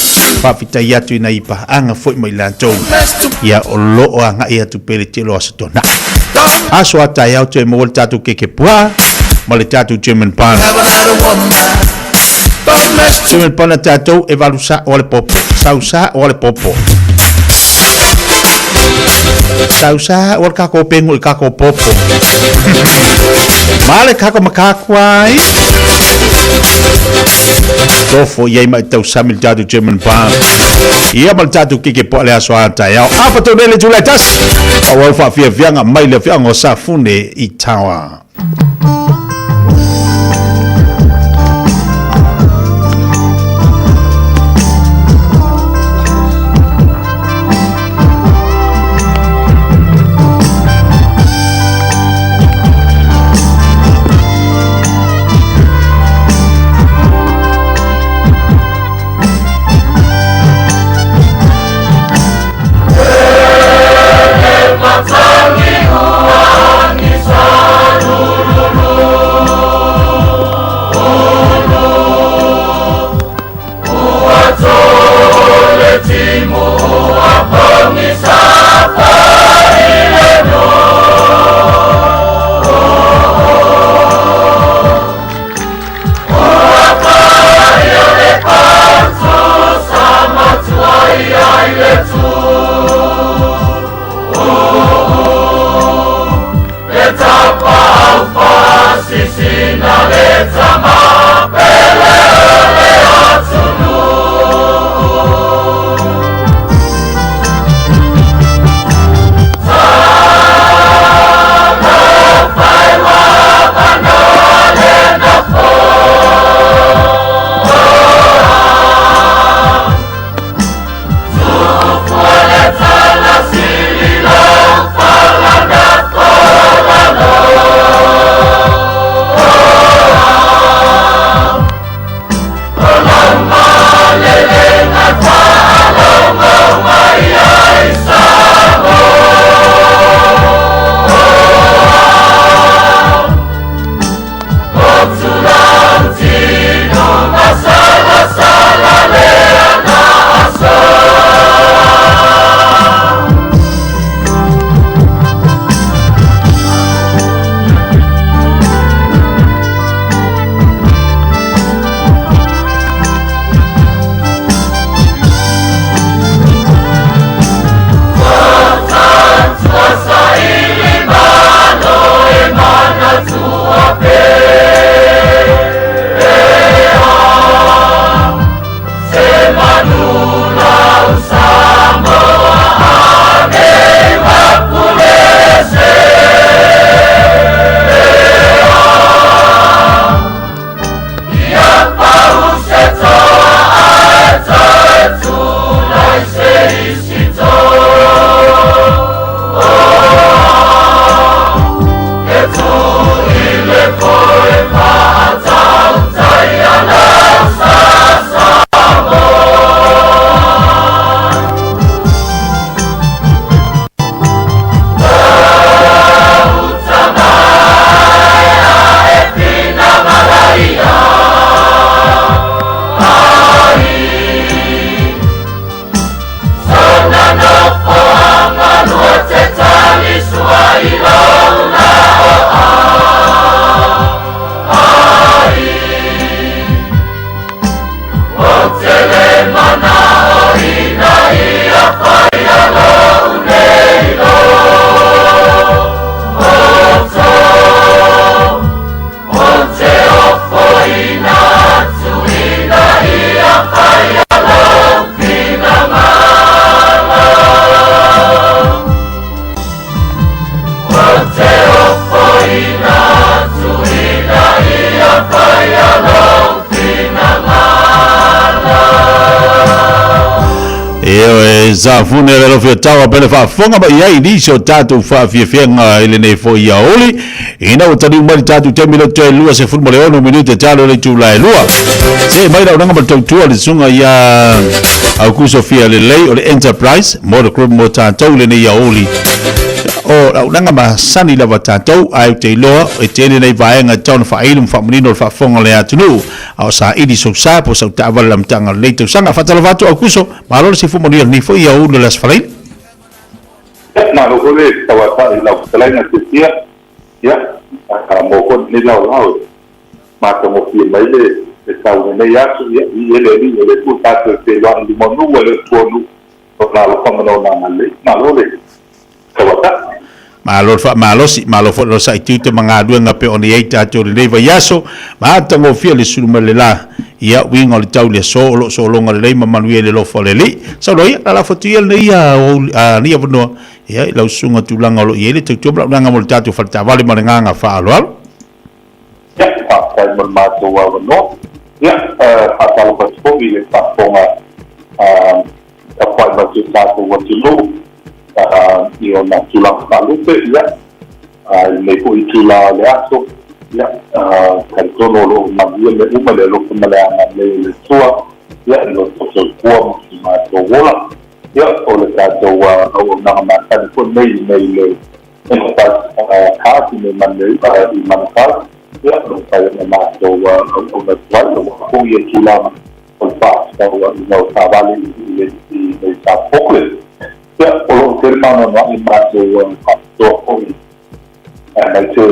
faafetai atu i nai paaga foi ma i latou ia o lo o agai atu pea i le tele o Aso Toonai. Aso a taeao toe maua le tatou keke puaa ma le tatou German bun. German bun a tatou e valu sa'o a le popo, sau sa'o a le popo. Sau sa'o a le kako pengo i kako popo. Ma le kako makaku ai. Tofo i ai ma i tausami le tatou German bun. Ia ma le tatou keke puaa le aso a taeao. Afa tau nei le itula e tasi. Auau faafiafiaga mai le afioaga o Safune i Tawa. Ioe, safune le alofi o taua pe le faafofoga mai ai i nisi o tatou faafiafiaga i lenei foi aoauli. Ina ua taliu mai le tatou taimi lea toe 26 minute talo le itula e lua. See mai launaga ma le tautua le susuga ia Aukuso Fialelei o le Enterprise Motor Group mo tatou i lenei aoauli. O launaga masani lava tatou, ae ou te iloa e tele nai vaega e tatau ona faailo ma faamanino le faafofoga o le atunuu. A o saili sou sa po o sau taavale i le amataga o lenei tausaga. Faatalofa atu Aukuso, malo le soifua manuia i lenei foi aoauli o le Aso Faraile. Ia, malo foi le tauatai i lau fetalaiga Sesia. Ia, mo foi lenei laolao e matagofie mai le tau i lenei aso. Ia, viia le Alii, o lea foi tatou te feiloai i luma o nuu, e le o tua o nuu, Lona alofa ma Lona agalelei. Malo le tauatai. Malo le faamalosi, malo foi le onosai tiute ma galuega pei ona i ai tatou i lenei vaiaso. Matagofie le sulu mai le la. Ia, uiga o le tau i le aso o lo o sologa lelei ma manuia i le alofa o le Alii. Saunoa ia, lalafo atu ia lenei lenei avanoa ia i lau susuga tulaga o lo o i ai le tautua ma lau mo le tatou faletaavale ma le agaga faaaloalo. Ia, faafetai mo le matou avanoa. Ia, faatalofa atu foi i le faafofoga tapuai mai si o tatou atunuu i ona tulaga faalupe, ia, i lenei foi itula o le aso, ia, talitonu o lo o manuia mea uma i le alofa ma le agalelei o le Atua, ia, i lo outou soifua ma so matou ola. Ia, o le tatou auaunaga masani foi lenei i nei le Enterprise Card i i Manukau, ia, o lo o mafai ona matou auauna atu ai, aua foi ia tulaga o le faafetauaiga o taavale i le i nei South Auckland. Ia, o lo o tele maanoanoaʻi matou faapitoa foi aemaise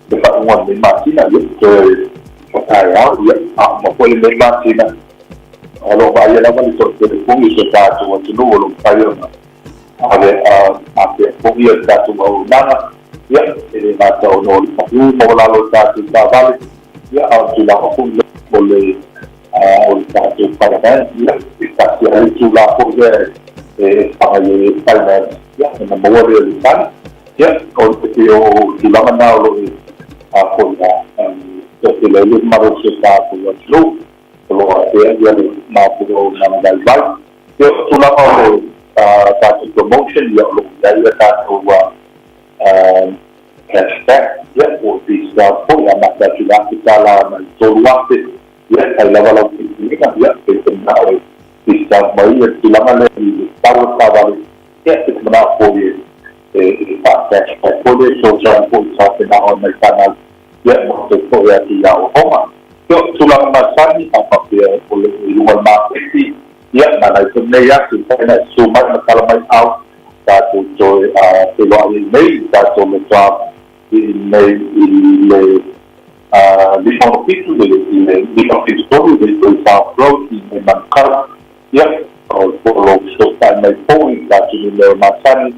le faaiuga o lenei masina, ia, toe o taeao, ia, a uma foi lenei masina, o lo o vaaia lava le toatele foi o si o tatou atunuu o lo o mafai ona ave afea foi le tatou auaunaga, ia, e le gata ona o le pau maualalo o tatou taavale, ia, a o le tulaga foi lea o le o le tatou finance, ia, e tasi lava le itula foi lea e fagai ai le finance, ia, ona maua lea o le tali. Ia, o le pei o tulaga na o lo o foi toatele ai le mamalu o si o tatou atunuu o lo o afea ia le matou auaunaga vaivai. Ia, o tulaga o le tatou promotion, ia, o lo o i ai a tatou cashback, ia, po o discount foi, amata atu i le $1,000 agai i le $3,000. Ia, e fai lava lau filifiliga, ia, pe te manao e discount mai le tulaga lea i le tau o le taavale, ia, pe te manao foi e faa-cashback foi lea e fesoasoani foi i tapenaga o nai fanau, ia, mo te foi atu i aoaoga. Ia, o tulaga masani, a faapea o lo o i luga o le maketi, ia, na nai foi nei aso, e mafai ona e susu mai ma tala mai au, tatou toe feiloai ai nei i tatou lotoa i nei i le 567 i le 573 i le Toi South Road i nei Manukau. Ia, o lo o fesootai mai foi i tatou numera masani,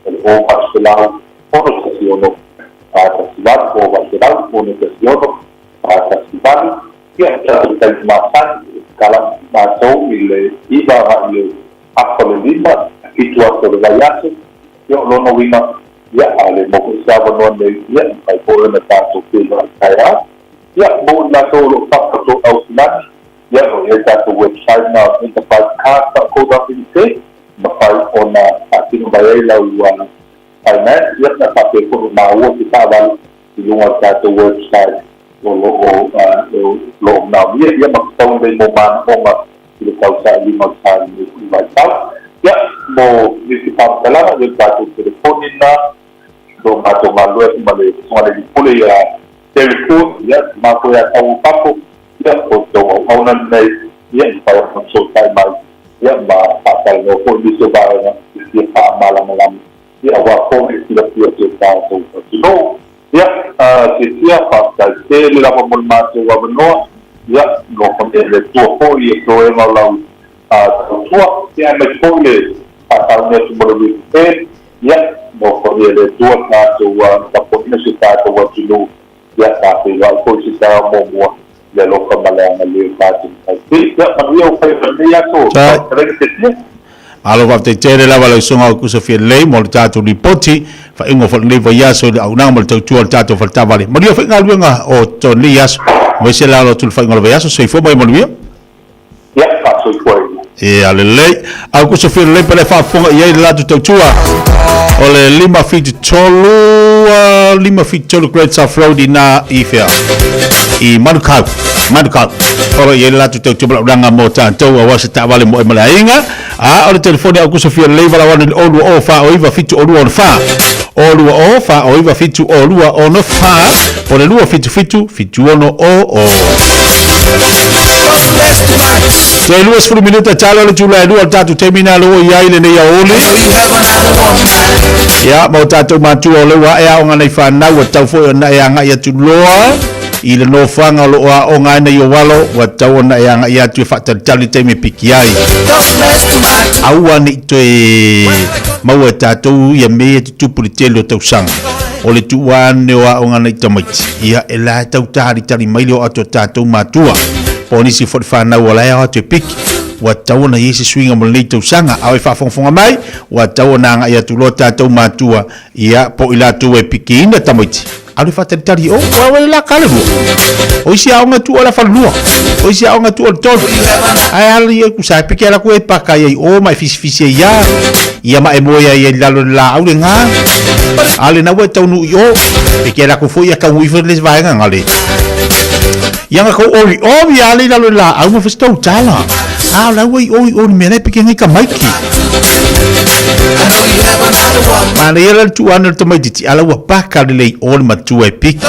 o le 0800 616 418, 0800 616 418. Ia, o tatou taimi masani, e tatala matou i le 9 agai i le 4:30, 7 aso o le vaiaso. Ia, o lona uiga, Ia, a le maua foi se avanoa nei, ia, e mafai foi ona tatou feiloai taeao. Ia, mo i latou o lo o faafoto ausilagi, ia, o lo o i ai tatou website na o enterprisecard.co.nz, e mafai ona faatino mai ai lau finance, ia, na faapea foi ona maua se taavale i luga o le tatou website o lo o o lo o manaomia, ia, ma fetaui nei mo manaoga i le tausailima o le sa i lenei foi vaitau. Ia, mo nisi faamatalaga, ia le tatou telefoni lena, lo matou galulue atu ma le Susuga i le Pule ia Terry Poon, ia, ma koe ia tau o fafo, ia, o tou auauna lenei, ia, e mafai ona fesootai mai, ia, ma faatalanoa foi nisi o vaega e fia faamalamalama, ia, aua foi le silafia o si o tatou atunuu. Ia, Sesia, faafetai tele lava mo le matou avanoa. Ia, alofa mea le Atua foi i toega o lau tautua. Ia, aemaise foi le faatauni atu mo le weekend. Ia, alofa mea le Atua tatou tapuaina si o tatou atunuu. Ia, faafeiloai foi se taeao muamua i le alofa ma le agalelei o tatou Matai. Ia, manuia ou faiva i lenei aso. Faafetai Sesia. Malo faafetai tele lava lau susuga Aukuso Fialelei mo le tatou lipoti faaiuga foi o lenei vaiaso i le auaunaga ma le tautua o le tatou faletaavale. Manuia foi galuega o totonu lenei aso, aemaise le alo atu i le faaiuga o le vaiaso. Soifua ma ia manuia. Ia, faasoifua ia. Ia lelei. Au kusa fia lelei pa le faafofoga i ai le latou tautua. O le 573, 573 Great South Road i na i whea? I Manukau. Manukau. O lo i ai le latou tautua ma laulaga mo tatou aua se taavale mo e ma le aiga. A o le telefoni au kusa fia lelei valaau ane i le 020 49 72 64. 020 49 72 64 po o le 277 76 00. Toe 20 minute talo le itula e 2 o le tatou taimi lena o i ai lenei aoauli. Ia, ma o tatou matua o lea ua ae aoga nai fanau ua tatau foi ona e agai atu loa i le nofoaga o lo o aoga ai nai ou alo, ua tatau ona e agai atu e faatalitali le taimi e piki ai. Aua ne i toe maua e tatou ia mea ia e tutupu i le tele o tausaga. O le tuua ane o aoga nai tamaiti, ia e la e tau talitali mai le oo atu a tatou matua. Po o nisi foi o le fanau o la e ao atu e piki. Ua tatau ona i ai se suiga mo lenei tausaga. A o e faafogafoga mai, ua tatau ona agai atu loa tatou matua, ia, po o i latou e pikiina tamaiti. Alu e faatalitali i o, ua ua la ka le lua. O isi aoga e tuua le falelua. O isi aoga e tuua le tolu. Ae ala ia kusa e piki ala ku e paka ia i o ma e fisifisi ai ia. Ia ma e moe ai i lalo le laau le ngā. A le na ua e taunuu i o. Piki ala ku foi ia kaunuu ifo le vaega ngale. Ia nga kou ori ori a le i lalo le laau ma fasi tou tala. A o la ua i o i o le mea la e piki ngai tamaiti. Manaia la le tuu ane o le tamaitiiti, a la ua paka lelei o le matua e piki.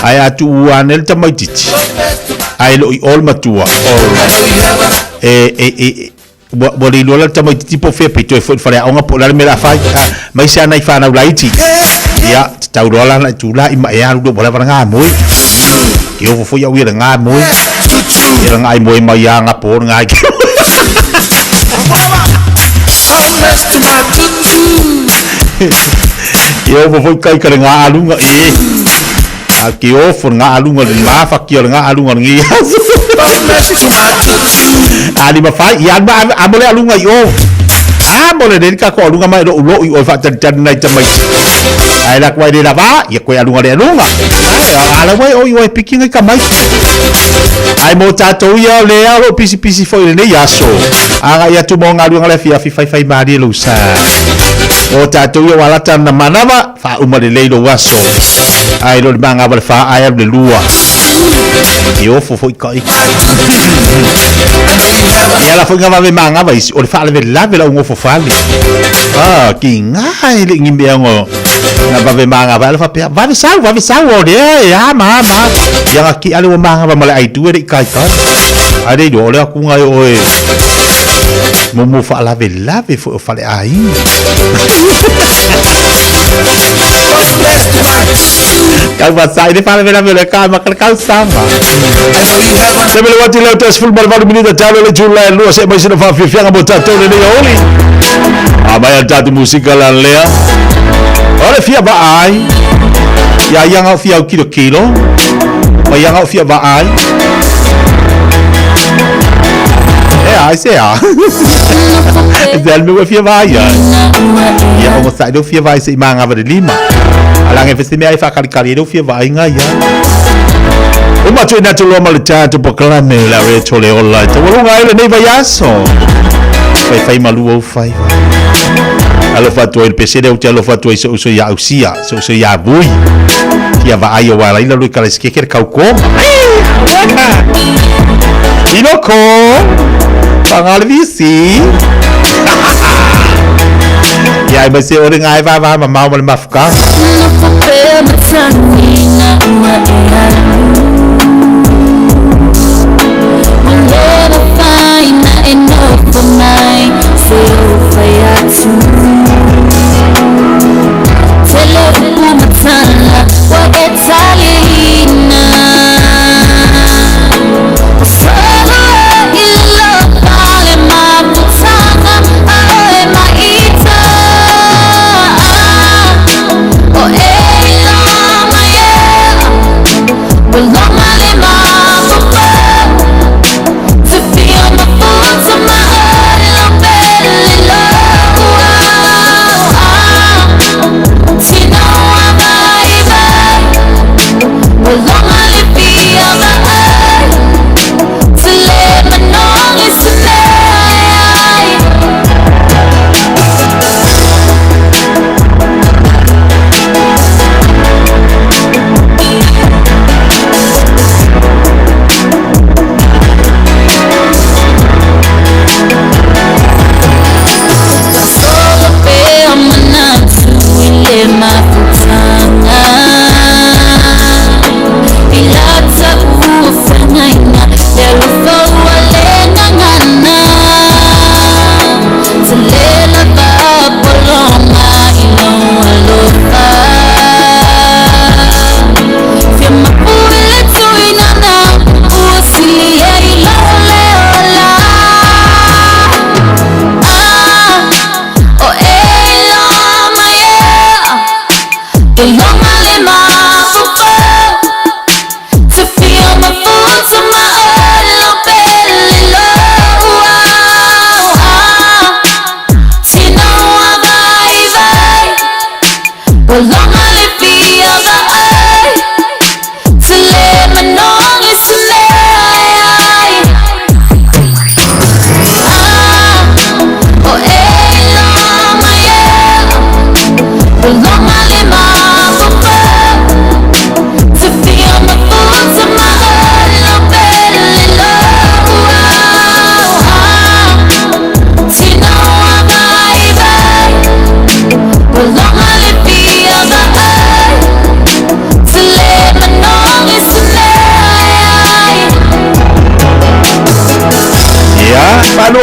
Ae a tuu ane le tamaitiiti, ae le o i o le matua, e, e, e, ua, ua le iloa la le tamaitiiti po o fea pe toe foi i le faleaoga po o le a le mea o le a fai. A, mai se ana i fanau laiti. Ia, tatau loa la ona e tulai ma e alu loa ua lava le gamoe. Ke ofo foi au ia le gamoe. Ia le gaimoe mai a gapo le gai. Ke ofo foi kai ka le gaaluga e. A ke ofo le gaaluga le mafakia o le gaaluga o lenei aso. A lima fai, ia ma a mo le aluga i o. A mo le le ka ko aluga mai lo ulo i o faatalitali nai tamaiti. Ae la kuai le lava, ia koe aluga le aluga. Ae a la wai o i o e piki ngai tamaiti. Ae mo tatou ia o lea o lo o pisipisi foi i lenei aso. Agai atu mo galuega le afiafi faifai malie lou sa. Mo tatou ia ua alata na manava, faauma lelei lou aso. Ae lo le magava le fa ae alu le lua. E ofo foi kai. E ala foi ngava ve magava isi o le faalavelave lau gofo fale. Ah, ki ngā e le ngi mea ngo. Nga vave magava ala faapea, vave sau, vave sau o lea e a ma ma. Ia nga ki ale ua magava ma le aitu e le i kai kai. Ae le iloa o le akuga e oe. Mo faalavelave foi o faleaiga. Kau masai le faalavelave o le ka ma ka le kausaga. Se me le wati leo te 18 minita talo le tula e lua se mai sina faafiafiaga mo tatou lenei aoauli. A mai a tatou musika la lea. O le fia vaai. Ia ia ngau fia au kilo kilo. Ma ia ngau fia vaai. E ai se a. E te alme ua fia vaai ai. Ia o sai leo fia vaai se i mangava le lima. Alanga e fese mea ai whakalikali e leo fia vaai ngā ia. Uma atu ina atu loa ma le tatou polokalame o le a re tole ola i taualuga ai lenei vaiaso. Faifai malu ou faiva. Alofa atu ai le pesele ou te alofa atu ai se uso ia ausia, se uso ia vui. Kia vaai o wala ila lui kala iskeke le kaukoma. Inoko! Pangale visi! Ia ai mai se ore ngai va va ma mau ma le mafuka.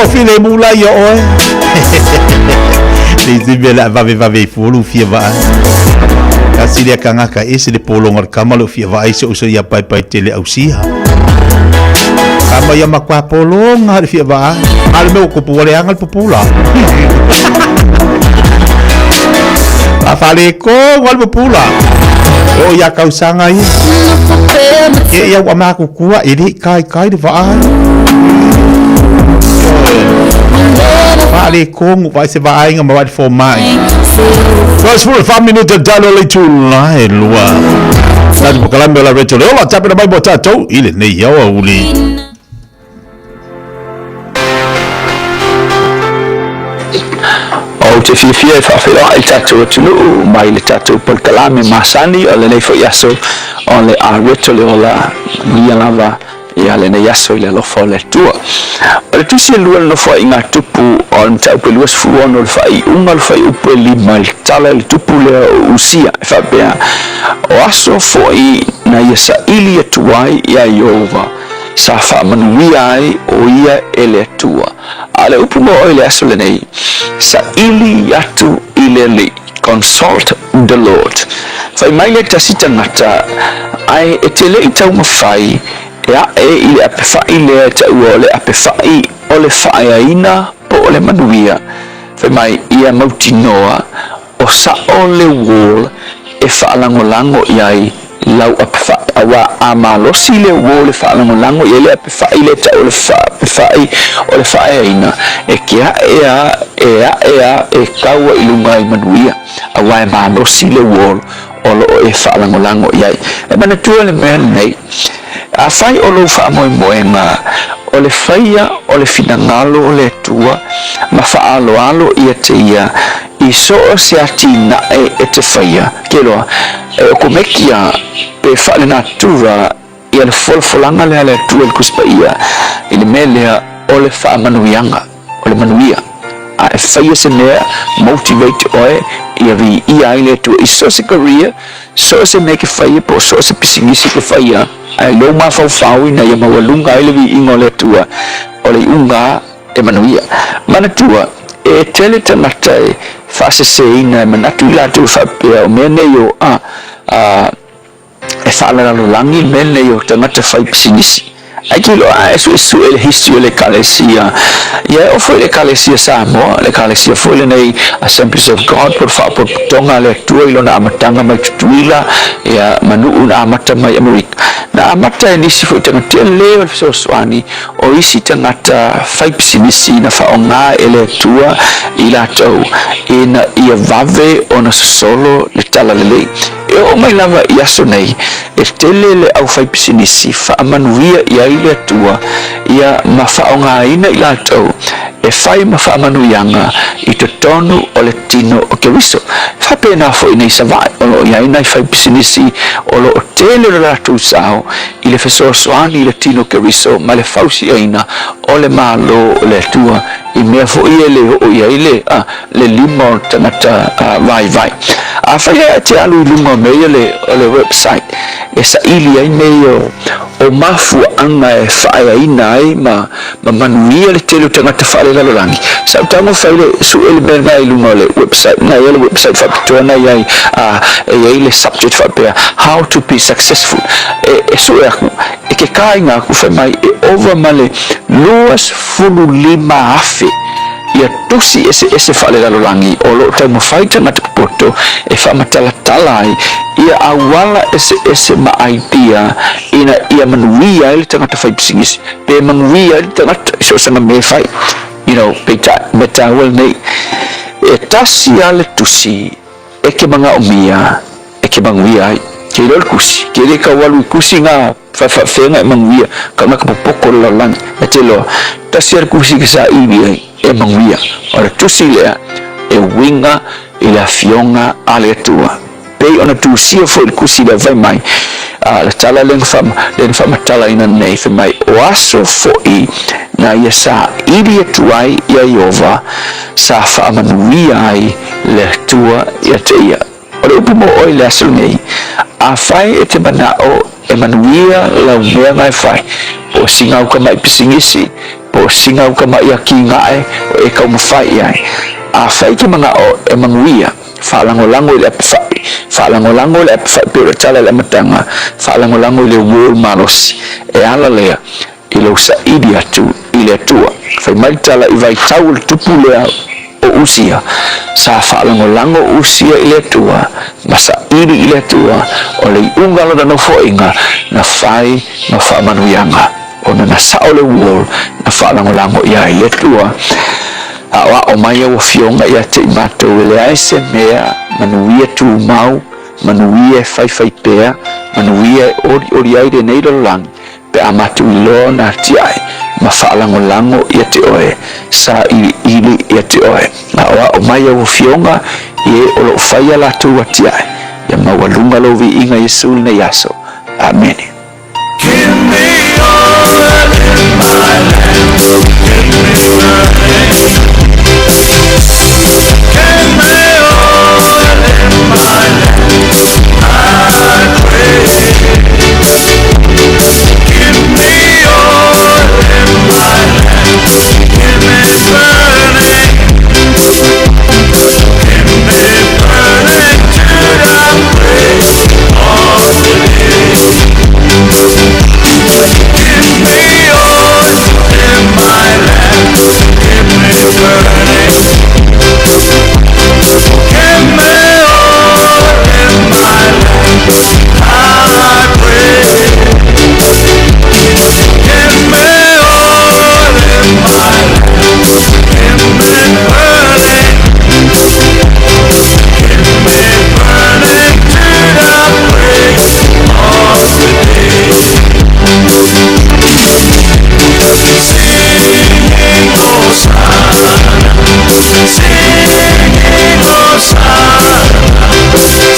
Toafilemu la ia oe. Le isi mea le a vavevave ai fua lou fia vaai. Tasi lea tagata ese le pologa o le tama lou fia vaai si ou uso ia Paepaetele Ausia. Tama ia matua pologa le fia vaai. A o le mea ua tupu ua leaga le pupula. A faaletonu lava le pupula. E oo ia tausaga ia. Ia ia ua matutua e le i taitai le vaai. Faaletonu vaai se vaaiga ma vaai le fomai. 44 minute talo le itula e lua. Tatou polokalame o la Radio Leola tapena mai mo tatou i lenei aoauli. Ou te fiafia e faafeiloai i le tatou atunuu mai le tatou polokalame masani o lenei foi aso o le a reto le ola manuia lava ia lenei aso i le alofa o le Atua. O le tusi e lua le Nofoaiga Tupu o le Mataupu e 26 le faaiuga o le fuaiupu e lima i le tala i le tupu lea o Usia e faapea, O aso foi na ia saili atu ai iā Ieova, sa faamanuia ai o ia e le Atua. A o le upu mo oe i le aso lenei, saili atu i le Alii, consult the Lord. Fai mai le tasi tagata, ae e te le i taumafai e aʻe i le apefaʻi lea e taua o le apefaʻi o le faaeaina po o le manuia, fai mai ia mautinoa O saʻo le wall e faalagolago i ai lau apefaʻi, auā a malosi le wall e faalagolago i ai le apefaʻi le taʻu o le apefaʻi o le faaeaina, e ke aʻe a e aʻe a e kaua i luga i manuia, auā e malosi le wall o loo e faalagolago i ai. E manatua le mea lenei, afai o lou faamoemoega o le faia o le finagalo o le Atua ma faaaloalo ia te ia i so o se atinae e te faia, ke loa, e okomeki a pe faalenatura ia le folafolaga lea a le Atua i le Tusi Paia i le mea lea o le faamanuiaga, o le manuia. A e faia se mea, motivate oe ia viia ai le Atua i so o se career, so o se mea e ke faia po o so o se pisinisi e ke faia, ae lou mafaufau ina ia maualuga ai le viiga o le Atua, o le iuga e manuia. Manatua, e tele tagata e faaseseina e manatu i latou e faapea o mea nei o a, a, e faalalalolagi mea nei o tagata fai pisinisi. Ae ke loaʻa e suesue le history o le Ekalesia, ia e oo foi i le Ekalesia Samoa, le Ekalesia foi lenei Assemblies of God po o le Faapotopotoga a le Atua i lona amataga mai Tutuila, ia, ma nuu na amata mai Amerika. Na amata e nisi foi tagata tele o le fesoasoani O isi tagata fai pisinisi na faaaoga e le Atua i latou ina ia vave ona sosolo le talalelei. E oo mai lava i aso nei, e tele le aufaipisinisi faamanuia i ai le Atua ia ma faaaogaina i latou e fai ma faamanuiaga i totonu o le tino o Keriso. E faapena foi nei Savaii, o lo o i ai nai faipisinisi o lo o tele lo latou sao i le fesoasoani i le tino Keriso ma le fausiaina o le Malo o le Atua i mea foi e le oo i ai le, a, le lima o tagata vaivai. Afai e te alu i luga o mea ia le, o le website e saili ai mea ia o, o mafuaaga e faaeaina ai ma, ma manuia le tele o tagata faalelalolagi. Sa ou tago fai le sue le mea lena i luga o le website, na i ai le website faapitoa na i ai, a, e i ai le subject faapea, How to be successful. E, e sue aku, e ke kāinga aku fai mai e ova ma le 25,000 ia tusi eseese faalelalolagi o lo o taumafai tagata popoto e faamatalatala ai ia auala eseese ma idea ina ia manuia ai le tagata fai pisinisi. Pe manuia ai le tagata i so o se mea e fai, you know, peitai, mea taua lenei, e tasi lava le tusi e ke manaomia e ke manuia ai. Ke iloa le kusi, ke le tau alu i kusi nga faafeafeaga e manuia, kanaka popoko o le lalolagi. E te iloa, tasi lava le kusi ke saili ai e manuia. O le tusi lea e uiga i le afioga a le Atua. Pei ona tusia foi le kusi lea fai mai, a le tala lea na faamatalaina nei, fai mai, O aso foi na ia saili atu ai iā Ieova, sa faamanuia ai le Atua ia te ia. O le upu mo oe i le aso lenei, afai e te manao e manuia lau mea na e fai, po o sina au tamai pisinisi, po Po o sina uka maʻi a kigaʻe o e taumafai i ai. Afai e te manaʻo e manuia, faalagolago i le apafaʻi, faalagolago i le apafaʻi pei o le tala i le amataga, faalagolago i le uō o le malosi, e ala lea i lou saili atu i le Atua. Fai mai le tala i vaitau o le tupu lea o Usia, sa faalagolago o Usia i le Atua ma saili i le Atua, o le iuga o lona nofoaiga na fai ma faamanuiaga, ona na sao le uō na faalagolago i ai le Atua. Aoao mai au afioga ia te i matou e leai se mea manuia tumau, manuia e faifai pea, manuia e olioli ai lenei lalolagi, Pe a matou iloa ona atiae ma faalagolago ia te oe, sailiili ia te oe. Aoao mai au afioga i e o lo o fai a latou atiae, ia maualuga lou viiga Iesu lenei aso. Amene. Give me oil in my lamp, keep me burning. Give me oil in my lamp, I pray. Give me oil in my lamp, keep me burning. Keep me burning till the break of the day. Give me oil in my lamp, keep me burning. Give me oil in my lamp, I pray. Give me oil in my lamp, keep me burning. Keep me burning to the break of the day. Singing Hosanna, singing Hosanna,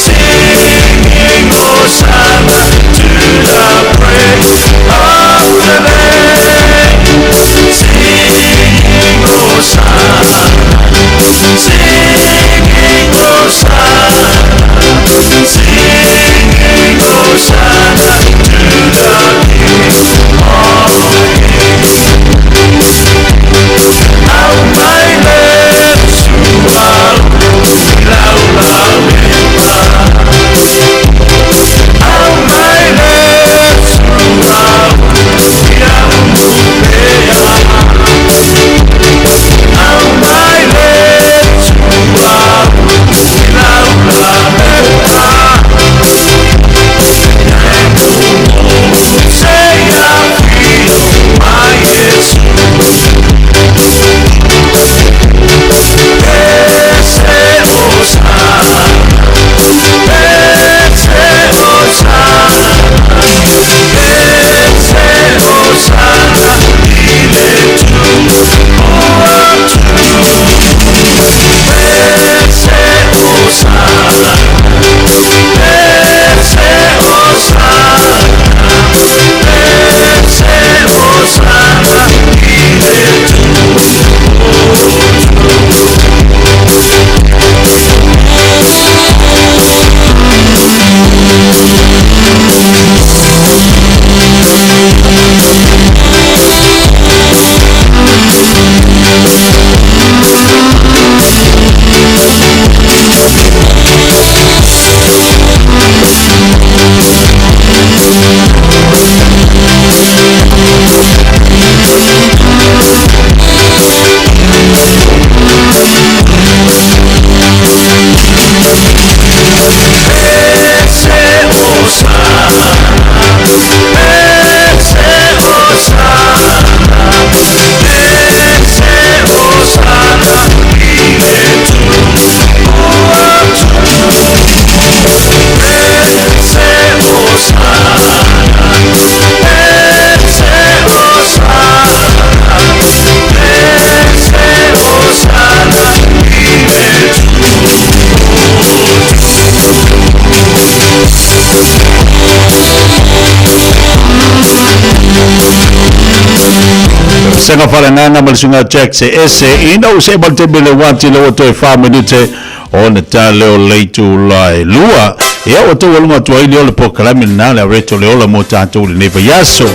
singing Hosanna to the break of the day. Singing Hosanna, singing Hosanna, singing Hosanna to the King of Kings. Aumai le suauu i lau laulepa. Aumai le suauu i lau mupea. Aumai le suauu i lau lamepa. Se afio mai Iesu. Ese Hosanna, ese Hosanna, ese Hosanna i le Atu. Ese Hosanna, ese Hosanna, ese Hosanna i le Ese Hosanna, ese Hosanna, ese Hosanna i le Atu. Ese Hosanna, ese Hosanna, ese Hosanna i le Sega faleagaga ma le suiga Jack se ese ina ua see mai le taimi o le 1 tila ua toe fa minute ona tala o le itula e lua. Ia ua taualuga atu ai lea o le polokalame lena le Areto le Ola mo tatou i lenei vaiaso.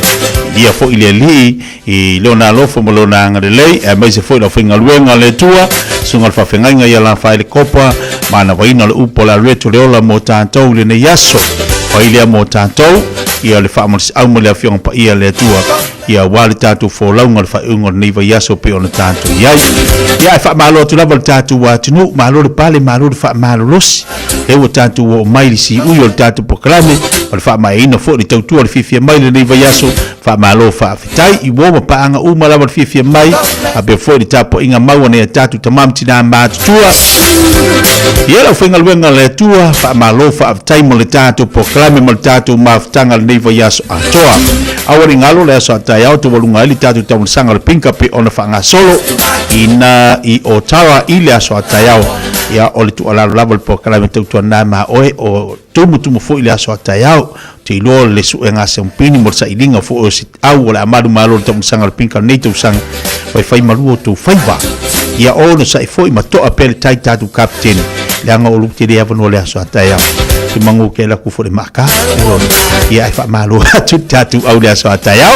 Viia foi le Alii i Lona alofa ma Lona agalelei, aemaise foi le aufaigaluega a le Atua, susuga i le faafeagaiga ia Lafaele Kopa, manavaina o le upu o le aluetu o le ola mo tatou i lenei aso. Fai lea mo tatou, ia le faamalosiau ma le Afioga Paia a le Atua, ia aua le tatou folauga o le faaiuga o lenei vaiaso pei ona tatou i ai. Ia ae faamalo atu lava i le tatou atunuu, malo le pale, malo le faamalolosi. Lea ua tatou oo mai i le siui o le tatou polokalame o le faamaeaina foi o le tautua o le fiafia mai i lenei vaiaso. Faamalo faafetai i uo ma paaga uma lava le fiafia mai, faapea foi le tapuaiga mau a nai a tatou tama ma tina matutua. Ia le aufaigaluega a le Atua, faamalo faafetai mo le tatou polokalame ma le tatou mafutaga i lenei vaiaso atoa. Aua ne i galo le aso a taeao taualuga ai le tatou taumasaga o le pinka pei ona faagasolo ina i Otara i le aso a taeao. Ia, o le tuualalo lava o le polokalame tautuana ma oe o tumutumu foi le aso a taeao. Ou te iloa o le suega a Seumpini mo le sailiga foi o se au o le a manumalo i le taumasaga o le pinka o lenei tausaga, faifai malu o outou faiva. Ia onosai foi ma toa pea le tai tatou kapitene, leaga o lou tele avanoa le aso a taeao. Te magu ke laku fo le maaka. Ia ai faamalo atu le tatou au le aso a taeao.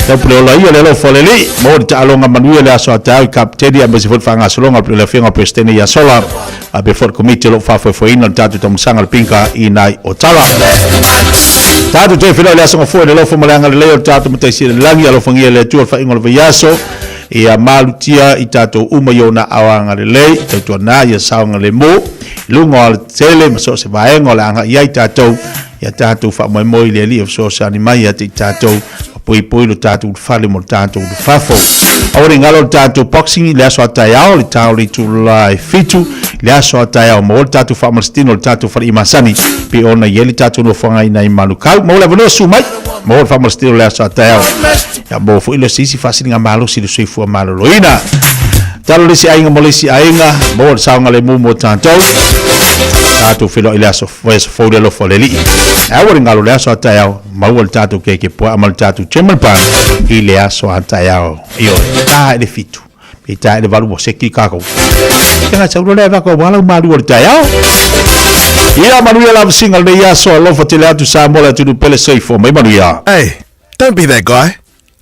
Tau pule ola ia le alofa o le Alii. Mo le taaloga manuia le aso a taeao i kapitene aemaise foi le faagasologa o le Afioga Peresetene ia Sola faapea foi le Komiti o lo o faafoefoeina le tatou taumasaga o le pinka i nai Otara. Tatou toe feiloai le aso gafua i le alofa ma le agalelei o le tatou Matai Sili i le Lagi, alofagia e le Atua le faaiuga o le vaiaso, ia malutia i tatou uma i ona aao agalelei, tautuana ia saogalemu i luga o alatetele ma so o se vaega o le a agai ai tatou, ia tatou faamoemoe i le Alii e fesoasoani mai ia te i tatou ma poipoi lo tatou ulufale mo le tatou ulufafo. Aua ne i galo le tatou boxing i le aso a taeao, le ta o le itula e 7 i le aso a taeao. Maua le tatou faamalositino i le tatou faleii masani pei ona i ai le tatou nofoaga i nai Manukau. Maua le avanoa, susu mai, maua le faamalositino i le aso a taeao. Ia maua foi le se isi faasiliga malosi i le soifua maloloina. Talo le isi aiga mo le isi aiga, maua le saogalemu mo tatou. Tatou feiloai i le aso vaiaso fou i le alofa o le Alii. Aua le galo le aso a taeao, maua le tatou keke puaa ma le tatou German bun i le aso a taeao. Ioe, ta i le 7, pe ta i le 8 ua seki kākou. Ia ngai sau loa lea vako aua lau malua o le taeao. Ia manuia la vasinga o lenei aso, alofa tele atu Samoa le atunuu pele soifua mai manuia. Hey, don't be that guy.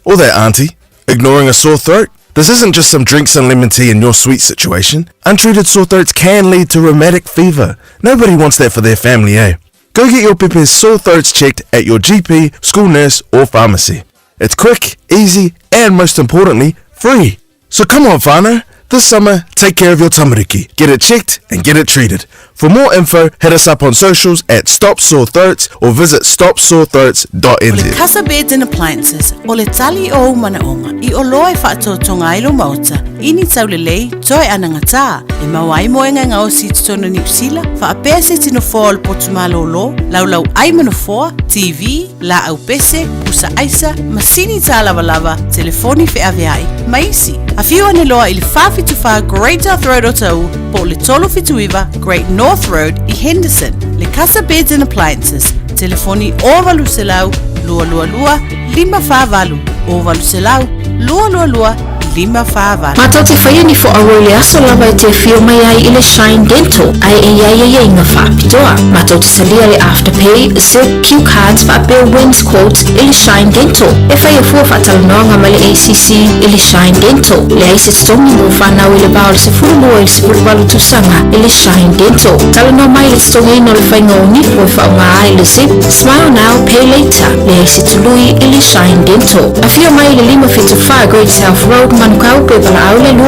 Or that auntie. Ignoring a sore throat? This isn't just some drinks and lemon tea in your sweet situation. Untreated sore throats can lead to rheumatic fever. Nobody wants that for their family, eh? Go get your pepe's sore throats checked at your GP, school nurse, or pharmacy. It's quick, easy, and most importantly, free. So come on, whānau. This summer, take care of your tamariki. Get it checked and get it treated. For more info, hit us up on socials at Stop Sore Throats or visit stopsorethroats.nz. Casa Beds and Appliances, o le tali o ou manaoga i oloa e faatotoga ai lou maota i ni taulelei toe anagatā e maua ai moega e gaosi i totonu o Niu Sila, faapea se tino foa o le potu malōlō, laulau ai ma nofoa, TV, laau pese, pusa aisa, masini tālavalava, telefoni feaveai, ma isi. Afio ane loa i le 474 Great South Road o Taʻu po o le 379 Great North Road i Henderson. Le Casa Beds and Appliances, telefoni 0800 222 548, 0800 222 548. Matou te faia ni fo'auau i le aso lava e te afio mai ai i le Shine Dental ae e i ai aiaiga faapitoa. Matou te talia le Afterpay, Zip, Q Cards faapea Wins Quote i le Shine Dental. E faia fua faatalanoaga ma le ACC i le Shine Dental. Leai se totogi mo fanau i le va o le 12 i le 18 tausaga i le Shine Dental. Talanoa mai i le totogiina o le faiga o nipo e faaaoga ai le Zip, Smile Now, Pay Later. Leai se tului i le Shine Dental. Afio mai i le 574 Great South Road, Manukau pe valaau le